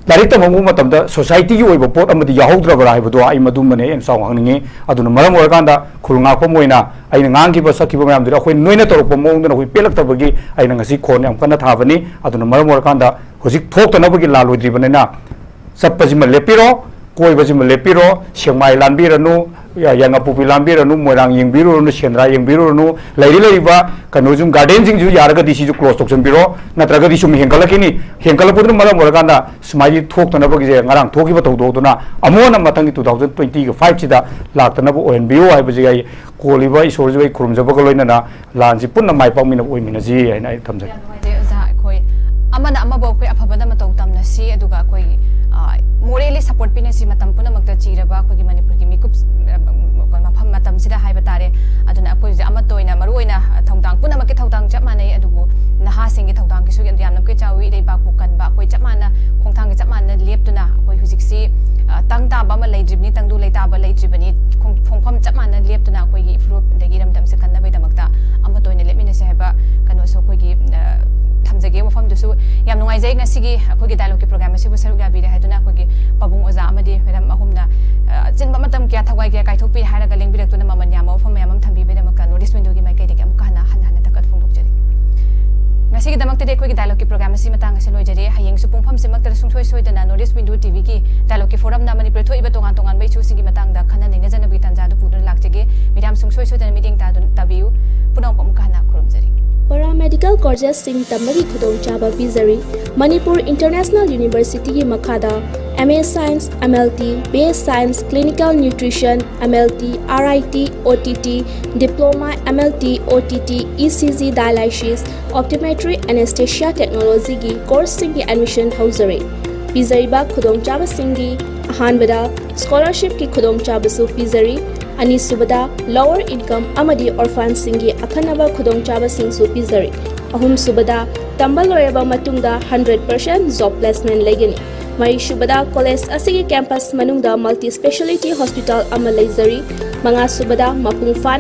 ꯂꯥꯏꯔꯤꯛ ꯇꯝꯕ ꯃꯇꯝꯗ society ꯒꯤ ꯑꯣꯏꯕ ꯄꯣꯠ ꯑꯃꯗꯤ ꯌꯥꯎꯍꯧꯗ꯭ꯔꯕ꯭ꯔꯥ ꯍꯥꯏꯕꯗꯣ ꯑꯩ ꯃꯗꯨꯃꯅꯦ ꯑꯩꯅ ꯆꯥꯎꯅ ꯍꯪꯅꯤꯡꯉꯤ꯫ ꯑꯗꯨꯅ ꯃꯔꯝ ꯑꯣꯏꯔꯀꯥꯟꯗ ꯈꯨꯜ ꯉꯥꯛꯄ ꯑꯃ ꯑꯣꯏꯅ ꯑꯩꯅ ꯉꯥꯡꯈꯤꯕ ꯁꯛꯈꯤꯕ ꯃꯌꯥꯝꯗꯨꯗ ꯑꯩꯈꯣꯏ ꯅꯣꯏꯅ ꯇꯧꯔꯛꯄ ꯃꯑꯣꯡꯗꯨꯅ ꯑꯩꯈꯣꯏ ꯄꯦꯜꯂꯛꯇꯕꯒꯤ ꯑꯩꯅ ꯉꯁꯤ ꯈꯣꯟ ꯌꯥꯝ ꯀꯟꯅ ꯊꯥꯕꯅꯤ꯫ ꯑꯗꯨꯅ ꯃꯔꯝ ꯑꯣꯏꯔꯀꯥꯟꯗ ꯍꯧꯖꯤꯛ ꯊꯣꯛꯇꯅꯕꯒꯤ ꯂꯥꯜꯂꯣꯏꯗ꯭ꯔꯤꯕꯅꯤꯅ ꯆꯠꯄꯁꯤꯃ ꯂꯦꯞꯄꯤꯔꯣ, ꯀꯣꯏꯕꯁꯤꯃ ꯂꯦꯞꯄꯤꯔꯣ, ꯁꯦꯛꯃꯥꯏ ꯂꯥꯟꯕꯤꯔꯅꯨ, ꯌꯥ-, ꯌꯥꯏꯉꯪꯄꯣꯛꯄꯤ ꯂꯥꯟꯕꯤꯔꯅꯨ, ꯃꯣꯏꯔꯥꯡ ꯌꯦꯡꯕꯤꯔꯨꯔꯅꯨ, ꯁꯦꯟꯗ꯭ꯔꯥ ꯌꯦꯡꯕꯤꯔꯨꯔꯅꯨ, ꯂꯩꯔꯤ ꯂꯩꯔꯤꯕ ꯀꯩꯅꯣꯁꯨ garden ꯁꯤꯡꯁꯨ ꯌꯥꯔꯒꯗꯤ ꯁꯤꯁꯨ close ꯇꯧꯁꯟꯕꯤꯔꯣ, ꯅꯠꯇ꯭ꯔꯒꯗꯤ ꯁꯨꯝ ꯍꯦꯟꯒꯠꯂꯛꯈꯤꯅꯤ꯫ ꯍꯦꯟꯒꯠꯂꯛꯄꯗꯨꯅ ꯃꯔꯝ ꯑꯣꯏꯔꯀꯥꯟꯗ ꯁꯨꯃꯥꯏꯅ ꯊꯣꯛꯇꯅꯕꯒꯤꯁꯦ ꯉꯔꯥꯡ ꯊꯣꯛꯈꯤꯕ ꯊꯧꯗꯣꯛꯇꯨꯅ ꯑꯃꯨꯛ ꯍꯟꯅ ꯃꯊꯪꯒꯤ two thousand twenty five ꯁꯤꯗ ꯂꯥꯛꯇꯅꯕ ꯑꯣꯏꯍꯟꯕꯤꯌꯨ ꯍꯥꯏꯕꯁꯤ ꯑꯩ ꯀꯣꯜꯂꯤꯕ ꯏꯁꯣꯔꯁꯤꯕꯨ ꯑꯩ ꯈꯨꯔꯨꯝꯖꯕꯒ ꯂꯣꯏꯅꯅ ꯂꯥꯟꯁꯤ ꯄꯨꯟꯅ ꯃꯥꯏ ꯄꯥꯛꯃꯤꯟꯅꯕ ꯑꯣꯏꯃꯤꯟꯅꯁꯤ ꯍꯥꯏꯅ ꯑꯩ ꯊꯝꯖꯒꯦ꯫ ꯌꯥꯝ ꯅꯨꯡꯉꯥꯏꯖꯩ ꯑꯣꯖꯥ, ꯑꯩꯈꯣꯏ ꯑꯃꯅ ꯑꯃꯕꯨ ꯑꯩꯈꯣꯏ ꯑꯐꯕꯗ ꯃꯇꯧ ꯇꯝꯅꯁꯤ, ꯑꯗꯨꯒ ꯑꯩꯈꯣꯏ ꯃꯣꯔꯦꯂꯤ ꯁꯄꯣꯔꯠ ꯄꯤꯅꯁꯤ꯫ ꯃꯇꯝ ꯄꯨꯝꯅꯃꯛꯇ ꯆꯤꯔꯕ ꯑꯩꯈꯣꯏꯒꯤ ꯃꯅꯤꯄꯨꯔꯒꯤ ꯃꯤꯀꯨꯞ, ꯑ, ꯃꯐꯝ ꯃꯇꯝꯁꯤꯗ ꯍꯥꯏꯕ ꯇꯥꯔꯦ꯫ ꯑꯗꯨꯅ ꯑꯩꯈꯣꯏꯁꯦ ꯑꯃꯠꯇ ꯑꯣꯏꯅ, ꯃꯔꯨ ꯑꯣꯏꯅ ꯊꯧꯗꯥꯡ ꯄꯨꯝꯅꯃꯛꯀꯤ ꯊꯧꯗꯥꯡ ꯆꯞ ꯃꯥꯟꯅꯩ, ꯑꯗꯨꯕꯨ ꯅꯍꯥꯁꯤꯡꯒꯤ ꯊꯧꯗꯥꯡꯒꯤꯁꯨ ꯌꯥꯝꯅ ꯃꯈꯣꯏ ꯆꯥꯎꯏ꯫ ꯂꯩꯕꯥꯛꯄꯨ ꯀꯟꯕ ꯑꯩꯈꯣꯏ ꯆꯞ ꯃꯥꯟꯅ, ꯈꯣꯡꯊꯥꯡꯒ ꯆꯞ ꯃꯥꯟꯅ ꯂꯦꯞꯇꯨꯅ ꯑꯩꯈꯣꯏ ꯍꯧꯖꯤꯛꯁꯤ, ꯑ, ꯇꯪ ꯇꯥꯕ ꯑꯃ ꯂꯩꯇ꯭ꯔꯤꯕꯅꯤ, ꯇꯪꯗꯨ ꯂꯩꯇꯥꯕ ꯂꯩꯇ꯭ꯔꯤꯕꯅꯤ꯫ ꯈꯣꯡ-, ꯈꯣꯡꯐꯝ ꯆꯞ ꯃꯥꯟꯅ ꯂꯦꯞꯇꯨꯅ ꯑꯩꯈꯣꯏꯒꯤ ꯏꯐꯨꯔꯨꯞ ꯑꯗꯒꯤ ꯏꯔꯝꯗꯝꯁꯦ ꯀꯟꯅꯕꯒꯤꯗꯃꯛꯇ ꯑꯃꯠꯇ ꯑꯣꯏꯅ ꯂꯦꯞꯃꯤꯟꯅꯁꯦ ꯍꯥꯏꯕ ꯀꯩꯅꯣꯁꯨ ꯑꯩꯈꯣꯏꯒꯤ, ꯑ, ꯊꯝꯖꯒꯦ꯫ ꯋꯥꯐꯝꯗꯨꯁꯨ ꯌꯥꯝ ꯅꯨꯡꯉꯥꯏꯖꯩ, ꯉꯁꯤꯒꯤ ꯑꯩꯈꯣꯏꯒꯤ ꯗꯥꯏꯂꯣꯒꯀꯤ ꯄ꯭ꯔꯣꯒ꯭ꯔꯥꯝ ꯑꯁꯤꯕꯨ ꯁꯔꯨꯛ ꯌꯥꯕꯤꯔꯦ ꯍꯥꯏꯗꯨꯅ ꯑꯩꯈꯣꯏꯒꯤ ꯄꯥꯕꯨꯡ ꯑꯣꯖꯥ ꯑꯃꯗꯤ ꯃꯦꯗꯥꯝ ꯑꯍꯨꯝꯅ, ꯑ, ꯑꯆꯤꯟꯕ ꯃꯇꯝ ꯀꯌꯥ, ꯊꯋꯥꯏ ꯀꯌꯥ ꯀꯥꯏꯊꯣꯛꯄꯤ ꯍꯥꯏꯔꯒ ꯂꯦꯡꯕꯤꯔꯛꯇꯨꯅ ꯃꯃꯜ ꯌꯥꯝꯕ ꯋꯥꯐꯝ ꯃꯌꯥꯝ ꯑꯃ ꯊꯝꯕꯤꯕꯒꯤꯗꯃꯛꯇ ꯅꯣꯔꯠ ꯏꯁ ꯋꯤꯟꯗꯣꯒꯤ ꯃꯥꯏꯀꯩꯗꯒꯤ ꯑꯃꯨꯛꯀ ꯍꯟꯅ, ꯍꯟꯅ, ꯍꯟꯅ ꯊꯥꯒꯠ ꯐꯣꯡꯗꯣꯛꯆꯔꯤ꯫ ꯉꯁꯤꯒꯤꯗꯃꯛꯇꯗꯤ ꯑꯩꯈꯣꯏꯒꯤ ꯗꯥꯏꯂꯣꯒꯀꯤ ꯄ꯭ꯔꯣꯒ꯭ꯔꯥꯝ ꯑꯁꯤ ꯃꯇꯥꯡ ꯑꯁꯤꯗ ꯂꯣꯏꯖꯔꯦ꯫ ꯍꯌꯦꯡꯁꯨ ꯄꯨꯡꯐꯝꯁꯤꯃꯛꯇꯗ ꯁꯨꯡꯁꯣꯏ ꯁꯣꯏꯗꯅ ꯅꯣꯔꯠ ꯏꯁ ꯋꯤꯟꯗꯣ ꯇꯤꯚꯤꯒꯤ ꯗꯥꯏꯂꯣꯒꯀꯤ ꯐꯣꯔꯝꯅ ꯃꯅꯤꯄꯨꯔꯗ ꯊꯣꯛꯏꯕ ꯇꯣꯉꯥꯟ ꯇꯣꯉꯥꯟꯕ ꯏꯁꯨꯁꯤꯡꯒꯤ ꯃꯇꯥꯡꯗ ꯈꯟꯅ ꯅꯩꯅꯖꯅꯕꯒꯤ ꯇꯥꯟꯖꯥ ꯑꯗꯨ ꯄꯨꯗꯨꯅ ꯂꯥꯛꯆꯒꯦ꯫ ꯃꯤꯔꯥꯝ ꯁꯨꯡꯁꯣꯏ ꯁꯣꯏꯗꯅ ꯃꯤꯠꯌꯦꯡ ꯇꯥꯗꯨꯅ ꯇꯥꯕꯤꯌꯨ꯫ ꯄꯨꯝꯅꯃꯛꯄꯨ ꯑꯃꯨꯛꯀ ꯍꯟꯅ ꯈꯨꯔꯨꯝꯖꯔꯤ꯫ Paramedical courses ꯁꯤꯡ ꯇꯝꯕꯒꯤ ꯈꯨꯗꯣꯡꯆꯥꯕ ꯄꯤꯖꯔꯤ꯫ ꯃꯅꯤꯄꯨꯔ ꯏꯟꯇꯔꯅꯦꯁꯅꯦꯜ ꯌꯨꯅꯤꯚꯔꯁꯤꯇꯤꯒꯤ ꯃꯈꯥꯗ M A Science, M L T, B A Science, Clinical Nutrition, M L T, R I T, O T T, Diploma, M L T, O T T, E C G Dialysis, Optometry, Anesthesia Technology ꯒꯤ course ꯁꯤꯡꯒꯤ admission ꯍꯧꯖꯔꯤ꯫ ꯄꯤꯖꯔꯤꯕ ꯈꯨꯗꯣꯡꯆꯥꯕꯁꯤꯡꯗꯤ ꯑꯍꯥꯟꯕꯗ scholarship ꯀꯤ ꯈꯨꯗꯣꯡꯆꯥꯕꯁꯨ ꯄꯤꯖꯔꯤ, ꯑꯅꯤꯁꯨꯕꯗ lower income ꯑꯃꯗꯤ orphan ꯁꯤꯡꯒꯤ ꯑꯈꯟꯅꯕ ꯈꯨꯗꯣꯡꯆꯥꯕꯁꯤꯡꯁꯨ ꯄꯤꯖꯔꯤ, ꯑꯍꯨꯝꯁꯨꯕꯗ ꯇꯝꯕ ꯂꯣꯏꯔꯕ ꯃꯇꯨꯡꯗ hundred percent job placement ꯂꯩꯒꯅꯤ꯫ ꯃꯔꯤꯁꯨꯕꯗ college ꯑꯁꯤꯒꯤ campus ꯃꯅꯨꯡꯗ multi speciality hospital ꯑꯃ ꯂꯩꯖꯔꯤ꯫ ꯃꯉꯥꯁꯨꯕꯗ ꯃꯄꯨꯡ ꯐꯥꯅ